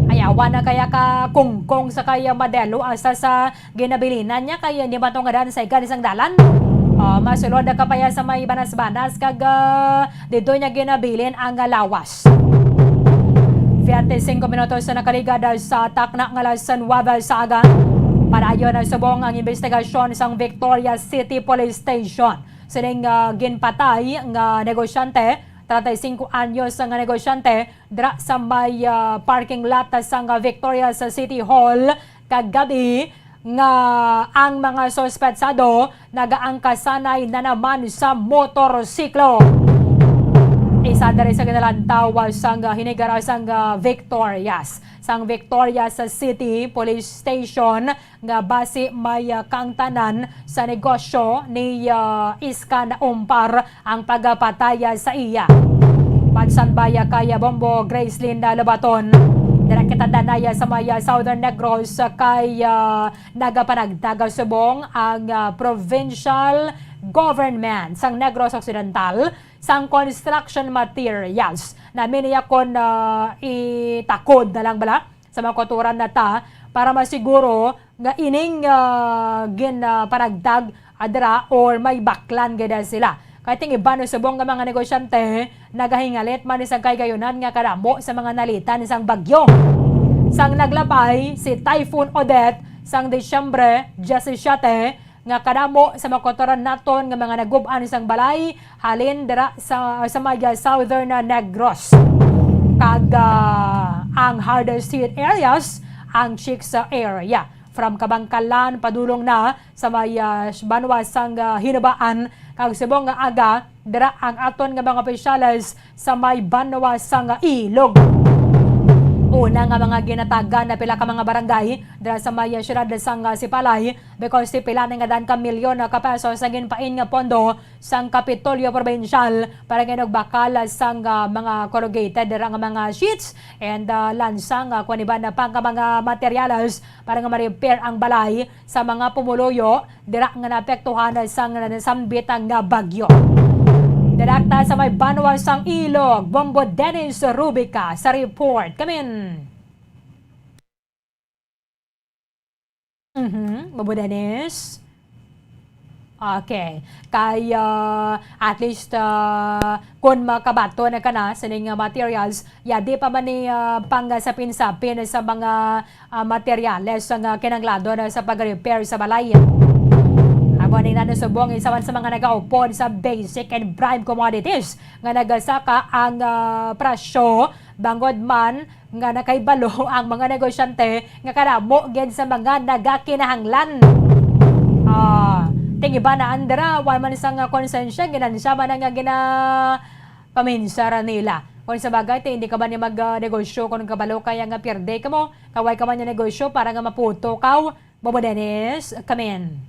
Ayawan na kaya ka kungkong sa kaya modelo asa sa ginabilinan niya kay hindi man to nga daan sa ikan isang dalan. Ah, masulod na kapaya sa may banas-banas kag, ah, dito niya ginabilin ang, ah, lawas. Twenty-cinco minutos na nakaligad sa takna nga alas nuwebe sa aga. Padayon na subong ang investigasyon sang Victoria City Police Station. Sining, ah, ginpatay nga negosyante, treinta y cinco anyos nga negosyante, dira sa may, ah, parking lot sang Victoria sa City Hall kagabi nga ang mga suspetsado nagaangkasanay na naman sa motorsiklo. Isa diri sa ginalantaw sang hinigaras sang Victorias, sang Victorias City Police Station nga basi may, ah, kaangtanan sa negosyo ni, ah, Iska na umpar ang pagpatay sa iya. Pagsanbay kay Bombo Gracelyn Lobaton, dira kita danaya sa may Southern Negros kay, ah, nagapanagtag subong ang, ah, provincial government sang Negros Occidental sang construction materials. Nami niya kon, ah, itakod na lang bala sa mga kautoran na ta para masiguro nga ining, ah, gin, ah, panagtag, ah, dira or may baklan gid sila. Kay ting iban subong nga mga negosyante nagahingalit man sa kahigayonan nga kadamo sa mga nalitan sang bagyo. Sang naglabay si Typhoon Odette sang Disyembre diyesisiete, nga kadamo sa mga kautoran naton nga mga nagub-an sang balay halin dira sa, sa may Southern Negros. Kag, ah, ang hardest hit areas, ang Chicks area. From Kabankalan, padulong na sa may, ah, banwa sang, ah, Hinabaan, kag subong nga aga, dira ang aton nga mga opisyales sa may banwa sang Ilog. Una nga mga ginatagan na pila ka mga barangay dira sa may siyudad sang, ah, Sipalay, because si pila na nga daan ka milyon ka pesos ang ginpain nga pondo sang Kapitolyo Probinsyal para nga inugbakal sang, ah, mga corrugated dira nga mga sheets and, ah, lansang, ah, kwan iban na pang mga materyales para nga ma-repair ang balay sa mga pumuluyo dira nga naapektuhan sang nasambit nga bagyo. Direkta sa may banwa sang Ilog, Bombo Dennis Rubica sa report. Kamin. Mhm, Bombo Dennis. Okay. Kay, ah, at least, ah, kung makabaton na ka na sining, ah, materials, yadi pa man ni, ah, pang sapin-sapin sa mga, ah, materyales nga kinahanglanon sa pag-repair sa balay. Amo ni nano subong isa man sa mga nagaupod sa basic and prime commodities nga nagasaka ang, ah, presyo, bangod man nga nakahibalo ang mga negosyante nga kadamo gid sa mga nagakinahanglan. Ah, ting iba na andra, wala man sang konsensya, ginansya man nga gina paminsara nila. Kung sa bagay, ti, hindi ka ba niya mag, ah, negosyo kung kabalo kaya nga pierde ka mo, kaway ka man niya negosyo para nga maputo ka, Bobo Dennis, kamin.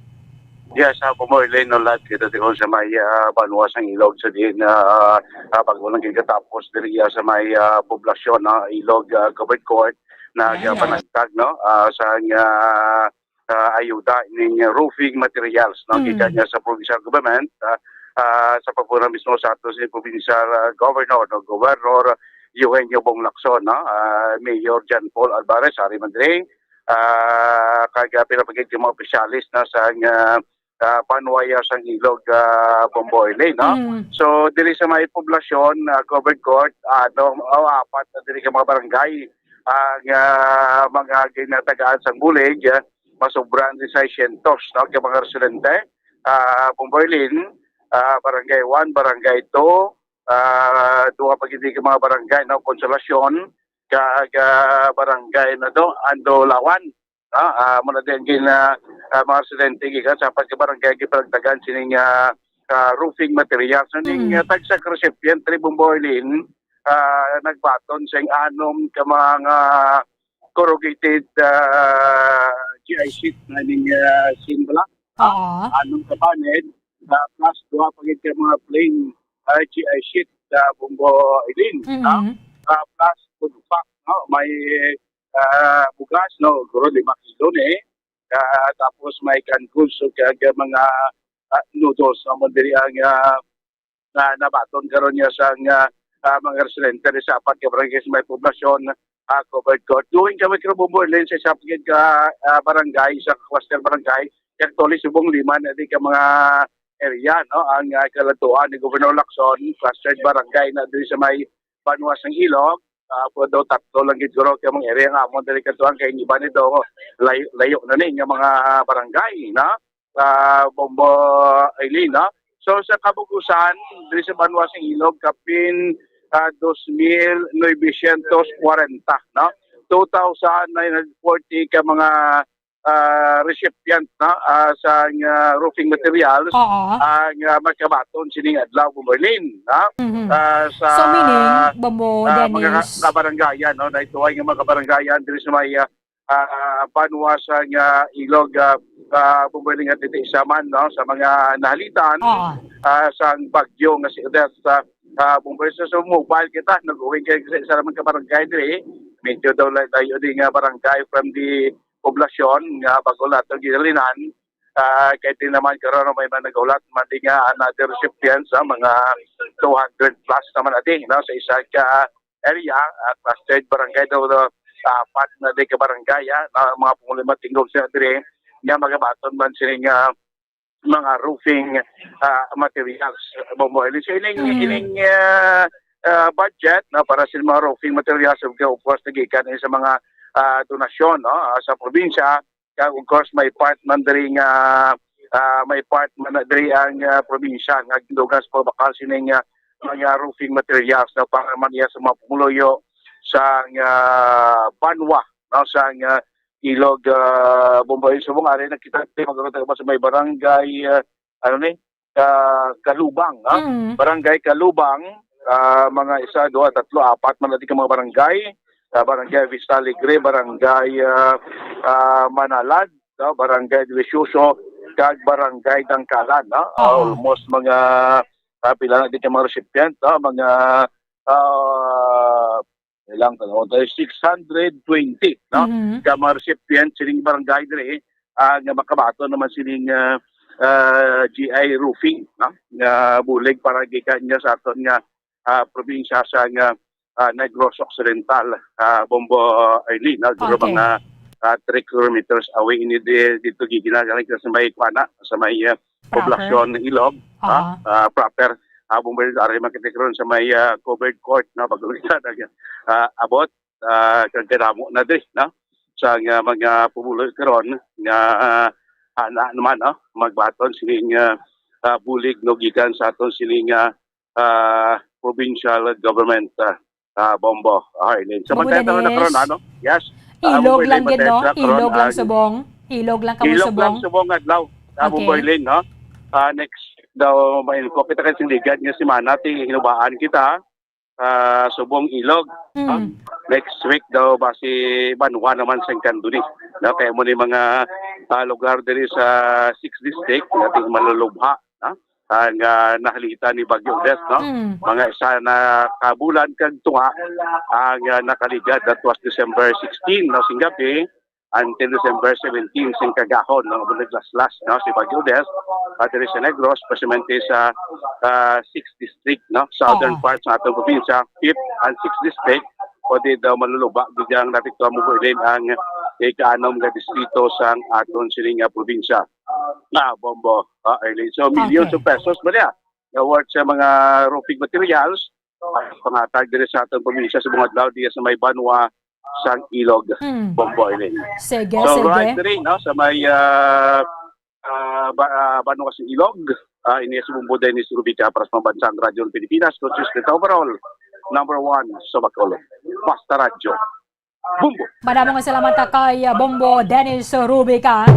Yes, uh, Bombo Elaine, no, lahat kita tikon sa may, ah, banwa sang Ilog sa diin, ah, ah, bago lang gid katapos diri, ah, sa may, ah, poblasyon, ah, Ilog, ah, Covered Court na, ah, panagtag, no, ah, sa, ah, ah, ayuda ning roofing materials, no, gikan niya sa provincial government, ah, ah, sa pagpuna mismo sa ato si provincial, ah, governor, no, Governor Eugenio Bong Lacson, no, ah, Mayor John Paul Alvarez, ari man diri, ah, kag, ah, pila pa gid ka mga opisyalis na sa, ah, ah, banwa sang Ilog, ah, Bombo Elaine, no? Mm. So, diri sa may poblasyon, ah, Covered Court, ano, oh, apat na diri ka mga barangay ang, ah, mga ginatagaan sang bulig, ah, masobra ang seiscientos, no, ka mga residente, ah, Bombo Elaine, ah, Barangay one, Barangay two, ah, duha pa gid ka mga barangay, no, Consolacion, kag, ah, Barangay, ano to, Andolawan. Ah, ah, muna din gin, ah, ah, mga residente gikan sa apat ka barangay gipanagtagan sining, ah, ah, roofing materials. Ning, mm, ah, tagsa ka recipient, Tribong Borlin, ah, nagbaton sing anom ka mga corrugated, ah, G I sheet na ning, ah, simbala. Oo. Anom ka panel, ah, plus duha pa gid ka mga plain, ah, G I sheet, ah, Bombo Eileen, no? Mm-hmm. Ah, plus food pack, no? May, ah, bugas, no? Siguro lima kilo ni. Ah, tapos may canned goods, so, kag mga, ah, noodles, no? Mo diri ang, ah, na nabaton karon niya sa, ah, ah, mga residente sa apat ka barangay sa may poblasyon, ah, covered court. Duin kami, Kuya Bombo Eileen, sa isa pa gid ka, ah, barangay, sa cluster barangay, actually, subong lima na di ka mga area, no? Ang, ah, kaladtuan ni Governor Lacson, clustered barangay na diri sa may banwa sang Ilog, ah, pero daw tatlo lang gid guro kay mga area nga amon diri kadtuan kay ang iba nito layo, layo na ni nga mga barangay, no? Ah, Bombo Eileen, no? So, sa kabugusan, diri sa banwa sang Ilog, kapin, ah, dos mil novecientos kwarenta, no? Two thousand nine hundred forty ka mga, ah, recipient, no? Ah, sa, ah, roofing materials, Oo. ang, ah, magkabaton sining adlaw, Bombo Eileen, no? Mhm. Ah, sa, So, meaning, Bombo ah, mga ka-, Dennis? kabarangayan, no? Na ito ay nga mga kabarangayan diri sa may, ah, ah, banwa sa nga Ilog, ah, ah, Bombo Eileen, nga titi sa man, no, sa mga nahalitan, Oo. ah, sang bagyo nga si Odette, ah, ah, Bombo Eileen. So, mobile kita, nag-uwi kay sa isa naman ka barangay diri. Medyo daw la-, layo di nga barangay from the poblasyon nga bago nato ginalinan. Ah, kay di naman karon may man naghulat man di nga another recipients, ah, mga two hundred plus naman adi, no, sa isa ka area, ah, clustered barangay daw, daw, ah, apat na di ka barangay, ah, na mga pumuli matingog sa dire nga magabaton man sini nga mga roofing, ah, materials. Bombo Eileen, sa ining, Mm. ining, ah, ah, budget na para sa mga roofing materials, of course, nagikan sa mga, ah, donasyon, no, ah, sa probinsya. Kag, of course, may part man diri nga, ah, may part man na diri ang, ah, probinsya nga gindugang sa pagbakal sining, ah, mga roofing materials na para man iya sa mga pumuluyo sa, ah, banwa, no, sa, ah, Ilog, ah, Bombo Eileen. Subong ari nakita, magkaroon tayo sa may barangay, ah, ano ni, ah, Kalubang, ha? Mm. Barangay Kalubang, ah, mga isa, duha, tatlo, apat man natin ka mga barangay. Ah, Barangay Vista Alegre, Barangay, ah, ah, Manalad, no? Barangay Delicioso, kag Barangay Dangkalan, no? Ah, Oo. almost mga, ah, pila na din ka mga recipient, no? Mga, ah, ilang, ano, tayo, six hundred twenty, no? Mhm. Ka mga recipient sining barangay diri, ah, nga makabaton naman sining, ah, ah, G I roofing, no? Nga bulig para gikan nga sa aton nga, ah, probinsya sa nga, ah, Negros Occidental, ah, Bombo Eileen, no? Siguro Okay. mga, ah, three kilometers away ini di-, dito giginagamit sa may kuana, sa may, ah, Proper. Poblasyon Ilog, ha? Aha. Ah, proper. Ah, Bombo Eileen, ari man kita karon sa may, ah, covered court, no? Pag, ah, abot, ah, kag kadamo na diri, no? Sa nga mga pumulo karon nga, ah, ana naman, no? Magbaton sining, ah, ah, bulig, no, gikan sa aton sining, ah, ah, provincial government, ah, ah, Bombo, ah, Eileen. So, Bombo magtayo na Dennis. karon, ano? Yes. Ah, Ilog Bombo lang Eileen, gid, no? magtayo na karon, Ilog lang ah, subong. Ilog lang kamo Ilog lang subong. subong adlaw. Ah, Bombo Okay. Eileen, no? Ah, next daw, may info kita kay sing ligad nga semana, ti hinubaan kita, ah, subong Ilog. Ah, Mm. next week daw, basi banwa naman sa Candoni. No? Kaya mo ni mga, ah, lugar diri sa sixth District, nating malulubha, no? Ang, ah, nahalitan ni Bagyo Odette, no? Mm. Mga isa na kabulan kag tunga ang, ah, nakaligad. That was December sixteen, no? Sing gabi, until December seventeen, sing kagahon, no? Naglaslas, no? Si Bagyo Odette, ah, diri sa Negros, especially sa, ah, sixth District, no? Southern Oo. part sa atong probinsya, fifth and sixth District, pwede daw maluluba, gid ang natikdo mo po, Eileen, ang ikaanom nga distrito sa aton sining nga probinsya. Na, Bombo, ah, Eileen. So, millions Okay. of pesos ba niya? Nga worth sa mga roofing materials, ah, pangatag diri sa atong probinsya sa mga adlaw diya sa may banwa sang Ilog, Mm. Bombo Eileen. Sige, So, sige. right diri, no, sa may, ah, ah, ba-, ah, banwa sa Ilog, ah, ini si Bombo Dennis Rubica para sa Pambansang Radyo ng Pilipinas, Coaches Overall, number one sa Bacolod. Basta Radyo. Bombo. Madamo nga salamat ta kay, ah, Bombo Dennis Rubica.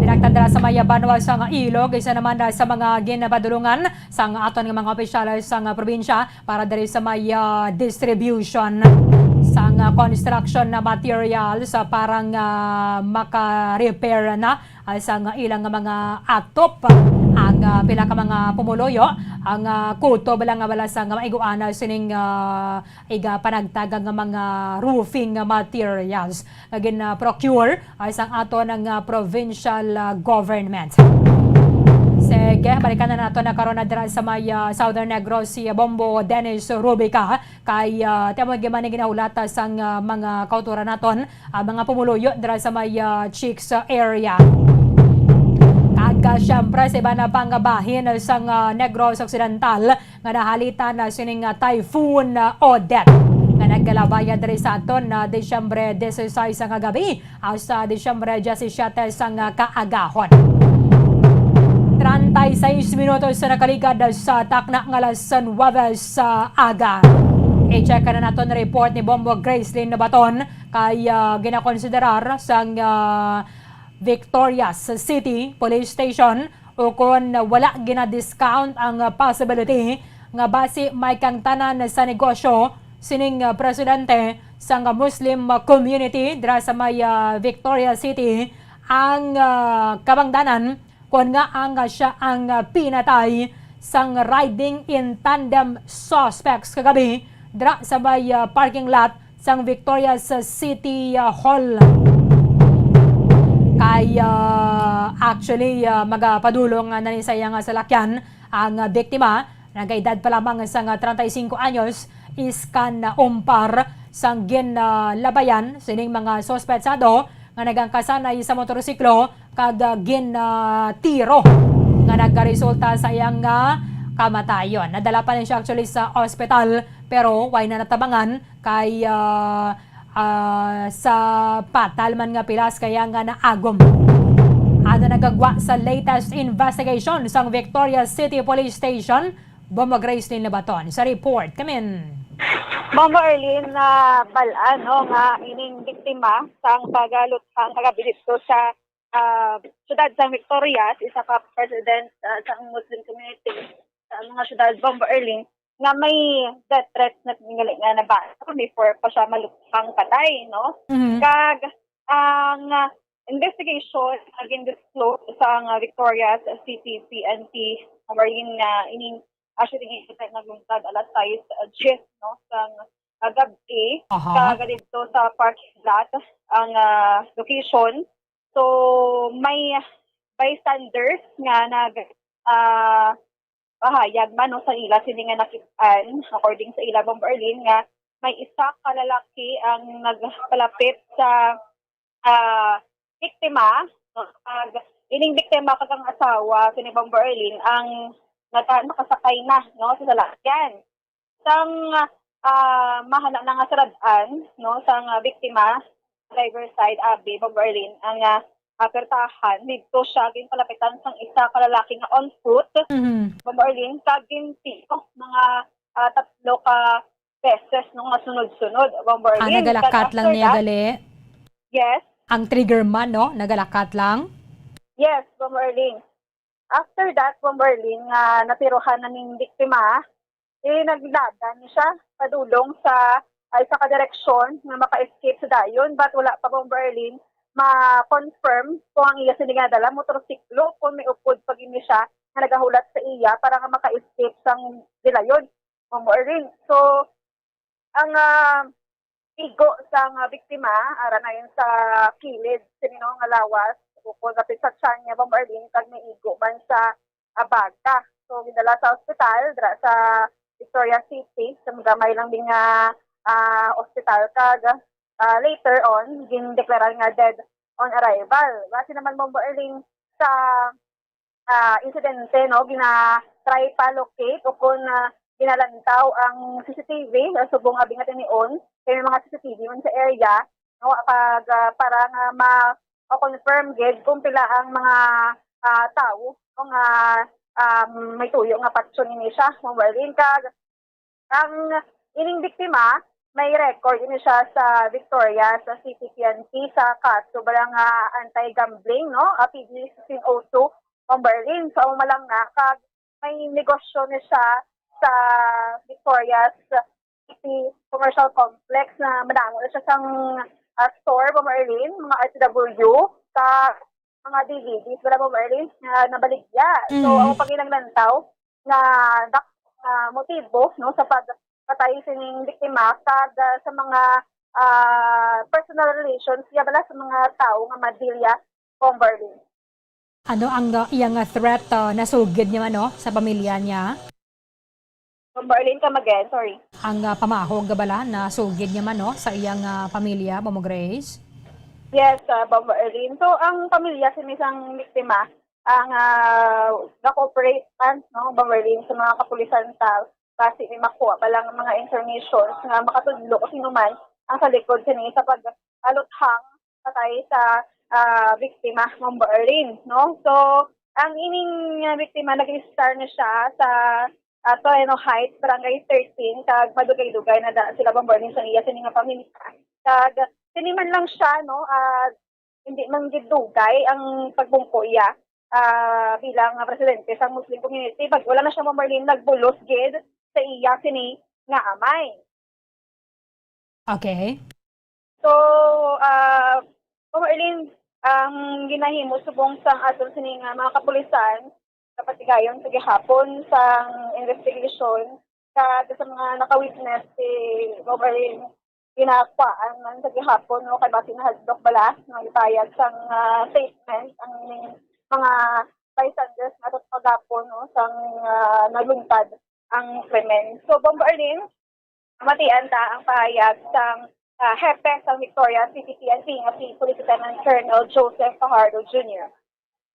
Direkta dira sa may banwa sang Ilog, isa naman na sa mga ginapadulungan sang aton nga mga opisyales sang probinsya para diri sa may, ah, distribution sang, ah, construction na materials, ah, para nga maka-repair na Ah, sang ilang nga mga atop, ang, ah, pila ka mga pumuluyo ang, ah, kutob lang nga bala sang maiguan sining, ah, iga panagtag nga mga roofing materials nga gin-procure, ah, sang aton nga provincial, ah, government. Sige, balikan na nato na karon na dira sa may, ah, Southern Negros si Bombo Dennis Rubica. Kay, ah, ti amo gid man ni ginahulata sang, ah, mga kautoran naton, ah, mga pumuluyo dira sa may, ah, Chicks, ah, area. Kag, ah, siyempre, sa iban na pang bahin sang, ah, Negros Occidental nga nahalitan na sining, ah, Typhoon, ah, Odette nga nagkalabayan diri sa aton, ah, Disyembre dieciséis nga gabi hasta Disyembre diecisiete sang kaagahon. Treinta y seis minutos sa nakaligad sa takna nga alas nuwebe sa aga. I-check na naton report ni Bombo Gracelyn Nabaton kay, ah, ginakonsiderar sang, ah, Victorias City Police Station ukon wala gina-discount ang possibility nga basi may kaangtanan sa negosyo sining, ah, presidente sang Muslim community dira sa may, ah, Victoria City ang, ah, kabangdanan kon nga ang, ah, siya ang, ah, pinatay sang riding in tandem suspects kagabi dira sa may, ah, parking lot sang Victorias City, ah, Hall. Kay, ah, actually, ah, magapadulong na ni sa iya nga salakyan ang, ah, biktima. Nagaedad pa lamang sang, ah, treinta y cinco anyos, iskan na umpar sang ginlabayan sining mga suspetsado nga nagangkasanay sa motorsiklo kag, ah, gin, ah, tiro nga nagkaresulta sa iyang, ah, kamatayon. Nadala pa ni siya actually sa ospital, pero way na natabangan kay, ah, ah, sa patal man nga pilas kaya nga naagom. Ano nagagwa sa latest investigation sang Victoria City Police Station? Bombo Gracelyn Labaton sa report. Kamin. Bombo Arlene, na balaan, no, nga ining biktima sang pagaluthang kagabi dito sa, ah, siyudad sang Victorias, isa ka president, ah, sang Muslim community sa mga siyudad, Bombo Arlene, nga may death threats na tingali nga nabasa before pa siya maluthang patay, no? Mhm. Kag ang, ah, investigation nga gin-disclose sang, ah, Victorias City P N P, wherein nga ining, ah, shooting incident naglunsad alas sais, ah, diyes, no, sang, ah, gab-i, Aha. Kag didto sa parking lot ang, ah, location. So, may bystanders nga nag, ah, pahayag man, no, sa ila sini nga nakit-an, according sa ila, Bombo Arlene, nga may isa ka lalaki ang nagpalapit sa, ah, biktima, no? Kag ining biktima kag ang asawa sini, Bombo Arlene, ang nata-, nakasakay na, no, sa salakyan. Sang, ah, mahala na nga sarad-an, no, sang, ah, biktima, driver side, abi, Bombo Arlene, ang, ah, ah, pertahan, didto siya ginpalapitan sang isa ka lalaki nga on foot, Mhm. Bombo Arlene, kag gintiyo mga, ah, tatlo ka beses, no, nga sunod-sunod, Bombo Ah, Arlene. Kag nagalakat lang after niya that, gali? Yes. Ang trigger man, no? Nagalakat lang? Yes, Bombo Arlene. After that, Bombo Arlene, nga natirohan na ning biktima, eh, naglagan siya padulong sa, ah, isa ka direksyon nga maka-escape sa dayon, but wala pa, Bombo Arlene, ma-confirm kung ang iya sini nga dala motorsiklo, kung may upod pa gini siya nga nagahulat sa iya para nga maka-escape sang dilayon, Bombo Arlene. So, ang, ah, igo sang, ah, biktima, ara na yun sa kilid sini, no, nga lawas, ukon kapit sa tiyan niya, Bombo Arlene, kag may igo man sa, ah, baga. So, gindala sa ospital, dira sa Victoria City, sa gamay lang din nga, ah, ospital, kag, ah, later on, gindeklara nga dead on arrival. Base naman, Bombo Arlene, sa ah, insidente, no, gina-try pa locate o kung, ah, ginalantaw ang C C T V sa subong abi nga tinion, kay may mga C C T V man sa area, no, pag, ah, para nga ma-confirm gid kung pila ang mga, ah, tawo, no, nga, um, may tuyo nga patyon ini siya, no, wherein kag ang ining biktima, may record ini siya sa Victoria, sa City P N P, sa kaso bala nga anti-gambling, no? Ah, P D sixteen oh two, Bombo Arlene. So, amo lang na, kag may negosyo ni siya sa Victorias City Commercial Complex na madamo na siya sang, ah, store, Bombo Arlene, mga R T W. Sa mga D V Ds, wala mo, Merlin, nga nabaligya. So, Mm. ang pagkinahanglan daw nga dak-, nga motibo, no, sa pagpatay sining biktima kag, ah, sa mga, ah, personal relations niya bala sa mga tawo nga madilya, Bomb Merlin. Ano ang, ah, iyang, ah, threat, ah, nasugid niya man, no, sa pamilya niya? Bomb Merlin, come again, sorry. Ang, ah, pamahog bala nasugid niya man, no, sa iyang, ah, pamilya, Bomb Grace? Yes, ah, Bomb Merlin. So, ang pamilya sa misang biktima, ang, ah, ga-cooperate man, no, Bomb Merlin, sa mga kapulisan sa basi may makuha pa lang mga informations nga makatudlo kung sino man ang sa likod sini sa pag-aluthang patay sa, ah, biktima, Bomb Merlin, no? So, ang ining, ah, biktima, nag-register na siya sa, ah, Toreno Heights, Barangay thirteen, kag madugay-dugay na da sila, Bomb Merlin, sa iya sini nga pamilya. Kag sini man lang siya, no, ah, hindi man gid dugay ang pagbungko iya, ah, bilang presidente sa Muslim community. Pag wala na siya, Bomb Merlin, nagbulos gid sa iya sini nga amay. Okay. So, ah, Ma'am Arlene, ang ginahimo subong sang aton sini nga mga kapulisan, kapatigayon sa gihapon sang investigation, kag sa mga naka-witness si Ma'am Arlene, ginakuhaan man sa gihapon, no, kay basi nahadlok bala nga gipahayag sang, ah, statement ang mga bystanders nga kagapon, no, sang, ah, naluntad ang krimen. So, Bomb Arlene, matian ta ang pahayag sang, ah, hepe sang Victoria City P N P nga si Police Lieutenant Colonel Joseph Fajardo Junior.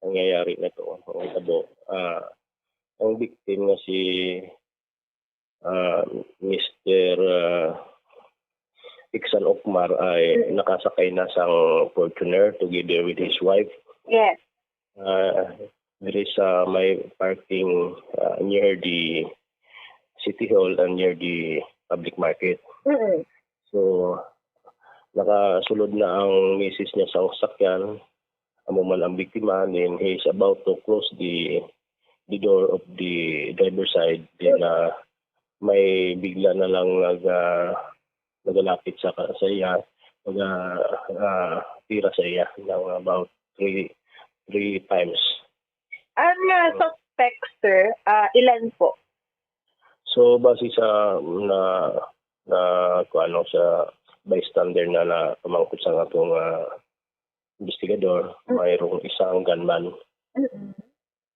Nangyayari na to, ang tabo, ah, ang victim nga si, ah, Mister, ah, Iksan Okmar ay Mm. nakasakay na sang Fortuner together with his wife. Yes. Ah, there is, ah, may parking, ah, near the City Hall and near the public market. Mm-mm. So, nakasulod na ang misis niya sa sakyan, amo man ang biktima, then he is about to close the, the door of the driver's side, then, ah, may bigla na lang nag, ah, nagalapit sa ka-, sa iya, nag, ah, ah, tira sa iya ng about three, three times. Ang, ah, suspect, sir, ah, ilan po? So, base sa na, na, kuano, sa bystander na, na pamangkot sa atong, ah, investigador, Mm. mayroong isang gunman. Mm-mm.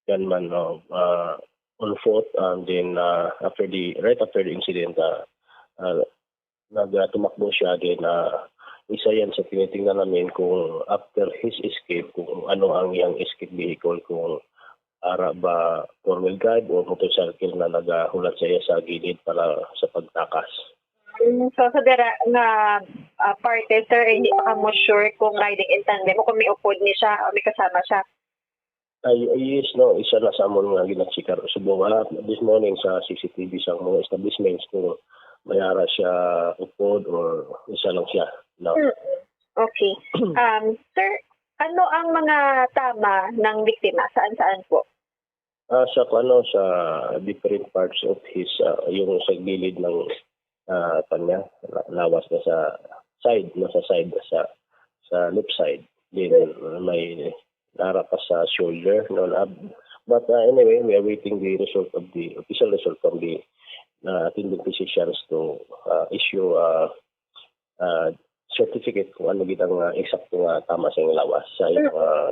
Gunman, no, ah, on foot, and then, ah, after the, right after the incident, ah, ah, nag, ah, tumakbo siya, then, ah, isa yan sa tinitingnan namin kung after his escape, kung ano ang iyang escape vehicle, kung ara ba four-wheel drive o motorcycle na nagahulat sa iya sa gilid para sa pagtakas. Mm, so, sa dira nga, ah, parte, sir, hindi pa kamo sure kung riding in tandem o kung may upod ni siya o may kasama siya? Ay, ay, yes, no, isa na sa amon nga ginachikar subong, ah, this morning sa C C T V sa mga establishments kung may ara siya upod or isa lang siya, no? Mm. Okay. Um, sir, ano ang mga tama ng biktima? Saan-saan po? Ah, sa, ano, sa different parts of his, ah, yung sa gilid ng, ah, kanya, la-, lawas na sa side, no, sa side, sa, sa left side. Then, uh, may nara pa sa shoulder, no, na, but, uh, anyway, we are waiting the result of the, official result from the, uh, attending physicians to, uh, issue, uh, uh, certificate kung ano gid ang, uh, eksakto nga tama sa iyang lawas, sa iyang, Mm. uh,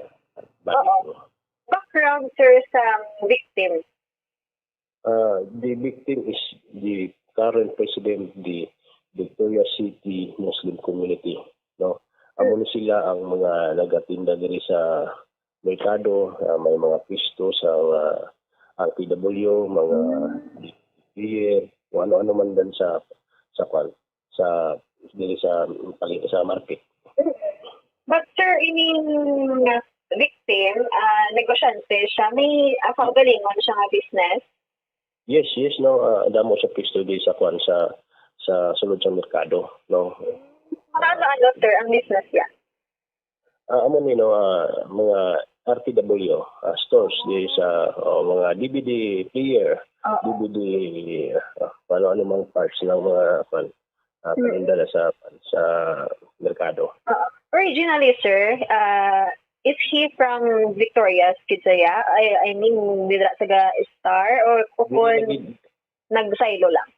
body. Oo. Background, sir, sa victim. Uh, the victim is the current president of the Victoria City Muslim Community, no? Amo ni sila ang mga nagatinda diri sa merkado, ah, may mga pwesto sa mga R T W, mga Mm. beer, kung ano-ano man dan sa, sa kwan, sa, diri sa, sa market. But sir, ining victim, ah, negosyante siya, may, ah, kaugalingon siya nga business? Yes, yes, no, ah, damo sa pwesto di sa kwan, sa, sa sulod sa merkado, no. Mga ano-ano, sir, ang business niya? Ah, amo ni, no, ah, mga R T W, ah, stores di sa, oh, mga D V D player, Oo. D V D, ah, ano, ano mang parts ng mga, kwan, ah, Mm. paninda na sa, sa merkado. Oo. Originally, sir, ah, Is he from Victorias, gid siya? I, I mean, dira sa ga-Star or Diri ukon lagi, nagsaylo lang?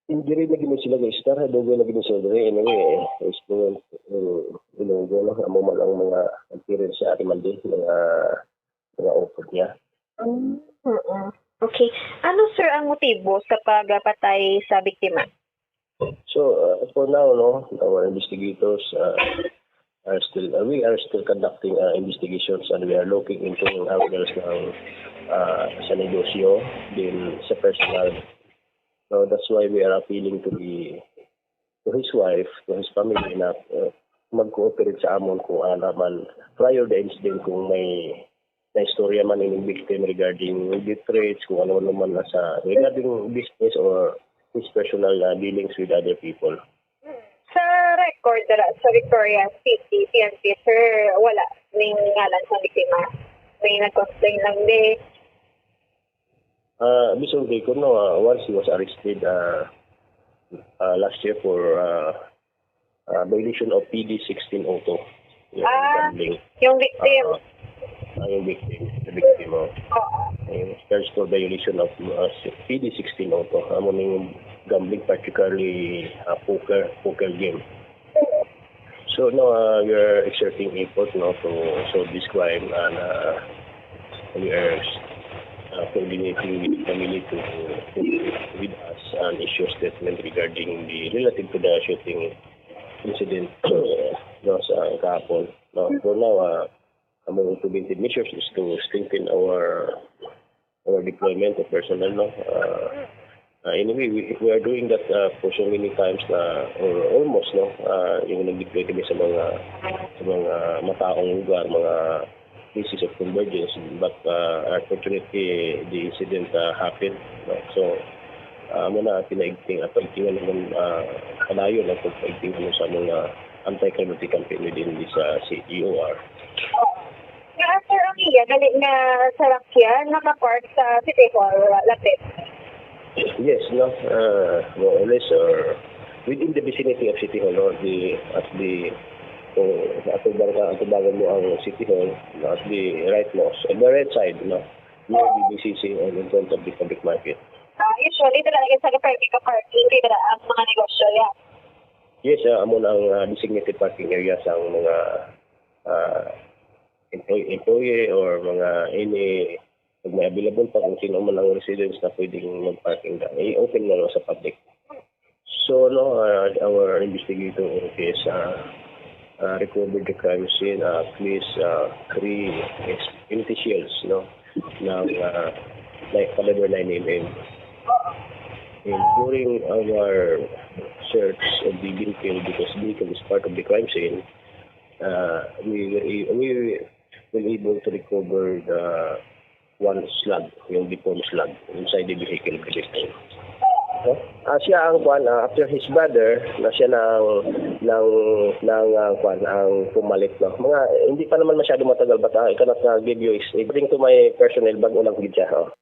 Diri lagi na sila ga-Star, dugay lagi na sila diri. Anyway, eh, is mo, eh, Ilonggo, no? Amo man ang mga appearance sa Arimaldi, mga, mga upod niya. Mm, oo. Okay. Ano, sir, ang motibo sa pagpatay sa biktima? So, uh, for now, no, our investigators, uh, are still, uh, we are still conducting, uh, investigations, and we are looking into ang angles ng, uh, sa negosyo, din sa personal. So, that's why we are appealing to the, to his wife, to his family na, uh, mag-cooperate sa amon kung ano man prior the incident, kung may na istorya man ining victim regarding the threats, kung ano-ano man na sa regarding business or his personal, uh, dealings with other people. Sa record dira sa Victoria City, P N P, sir, wala ning ngalan sa biktima. May nag-complain lang di. Uh, based on record, no, uh, once he was arrested, uh, uh, last year for, uh, uh, violation of P D sixteen oh two. Yung Ah, gambling. Yung victim. Uh, ah, yung victim. The victim, oh. Oo. Yung charge for violation of, uh, P D sixteen oh two. Amo ning gambling, particularly, uh, poker, poker game. So, no, uh, we are exerting effort, no, to solve this crime, and, uh, we are, uh, coordinating with the family to, to with us and issue statement regarding the, relative to the shooting incident, no, sa kahapon. No, for now, uh, among preventive measures is to strengthen our, our deployment of personnel, no. Uh, uh, anyway, we, we are doing that, uh, for so many times na, or almost, no. Uh, yung nag-deploy kami sa mga, sa mga mataong lugar, mga places of convergence, but, uh, unfortunately, the incident, uh, happened, no? So, uh, amo na pinaigting, uh, paigtingan naman, uh, padayon ang pagpaigting naman sa mga anti-crime campaign within this, uh, C E O R. Nga, sir, ang iya, gali nga sarakyan, nakapark sa City Hall, lapit. Yes, no? Uh, more or less, or within the vicinity of City Hall, or the, at the, kung atubangan, atubangan mo ang City Hall, no, at the right most, on the right side, no, near the B C C and in front of the public market. Ah, usually, dira lagi sa permi ka parking, kay dira ang mga negosyo, ya. Yes, ah, amo na ang, ah, designated parking area sa mga, ah, employee, employee or mga any, pag may available pa, kung sino man ang residents na pwedeng mag-parking dyan, i-open na lang sa public. So, no, uh, our investigator office, uh, uh, recovered the crime scene, uh, at least, uh, three ex-, empty shells, no, ng, uh, like, caliber nine M M. And during our search of the vehicle, because vehicle is part of the crime scene, uh, we were a-, we were able to recover the one slug, yung deformed slug inside the vehicle of the victim. No? Ah, siya ang kwan, ah, after his brother, na siya nang, nang, nang, ah, kwan, ang pumalit, no? Mga, hindi pa naman masyado matagal, but, ah, I cannot, ah, give you is, according to my personnel, bag-o lang gid siya, oh.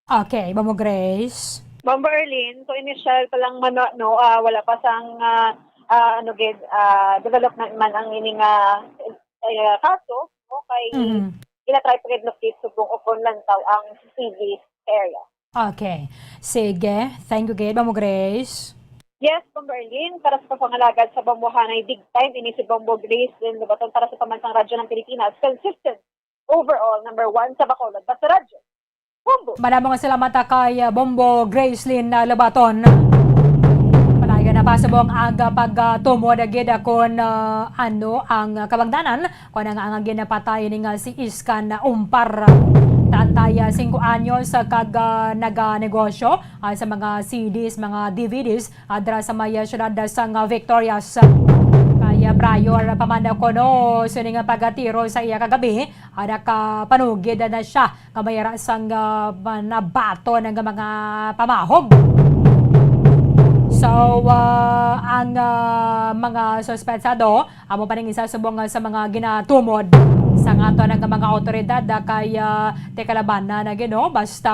Okay, Bombo Grace. Bombo Erlin, so initial pa lang man, no, ah, wala pa sang, ah, ah, ano gid, ah, development man ang ini nga, eh, kaso, no, kay Mhm. ila-try pa gid locate subong ukon lantaw ang C D area. Okay. Sige. Thank you gid, Bombo Grace. Yes, Bombo Erlin, para sa pagpangalagad sa bombohanay, big time ini si Bombo Grace Lynn Lobaton para sa Pambansang Radyo ng Pilipinas. Consistent overall, number one sa Bacolod, basta radyo. Bombo! Madamo nga salamat, ah, kay, ah, Bombo Gracelyn, ah, Lobaton. Padayon na pasubong ang, ah, pagtumod gid kon, ah, ano ang kabangdanan kon ang, ang ginapatay ni nga si Iskan Umpar. Tantay, ah, singko anyos, ah, kag, ah, naganegosyo, ah, sa mga C Ds, mga D V Ds, ah, dira sa may, ah, siyudad sang, ah, Victorias. Kay, ah, prior pa man kuno sini nga pagtiro sa iya kagabi, ah, nakapanugid na siya nga may ara sang, ah, nabaton nga mga pamahog. So, ah, ang, ah, mga suspetsado amo pa ning isa subong, ah, sa mga ginatumod sang aton nga mga awtoridad, ah, kay, ah, ti kalabanan na gid, no? Basta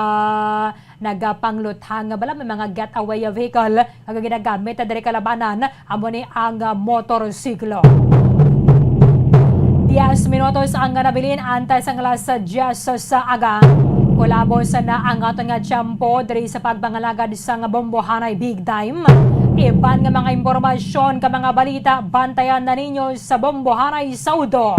nagapangluthang bala may mga getaway vehicle nga ginagamit diri kalabanan, amo ni ang, ah, motorsiklo. D Diyes minutos ang nabilin antes ang alas diyes sa aga. Kulabos na ang aton nga tiyempo diri sa pagpangalagad sang Bombohanay Big Time. Iban nga mga impormasyon ka mga balita, bantayan na ninyo sa Bombohanay Saudo.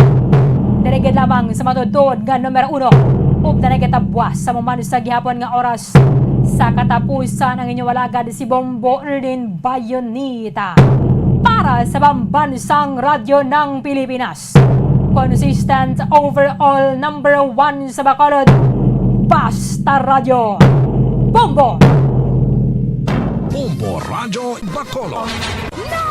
Diri gid lamang sa matuod nga numero uno, updan na kita buwas sa muman sa gihapon nga oras. Sa katapusan, ang inyong alagad si Bombo Erlin Bayonita para sa Pambansang Radyo ng Pilipinas. Consistent, overall number one sa Bacolod. Basta Radyo. Bombo! Bombo Radyo Bacolod.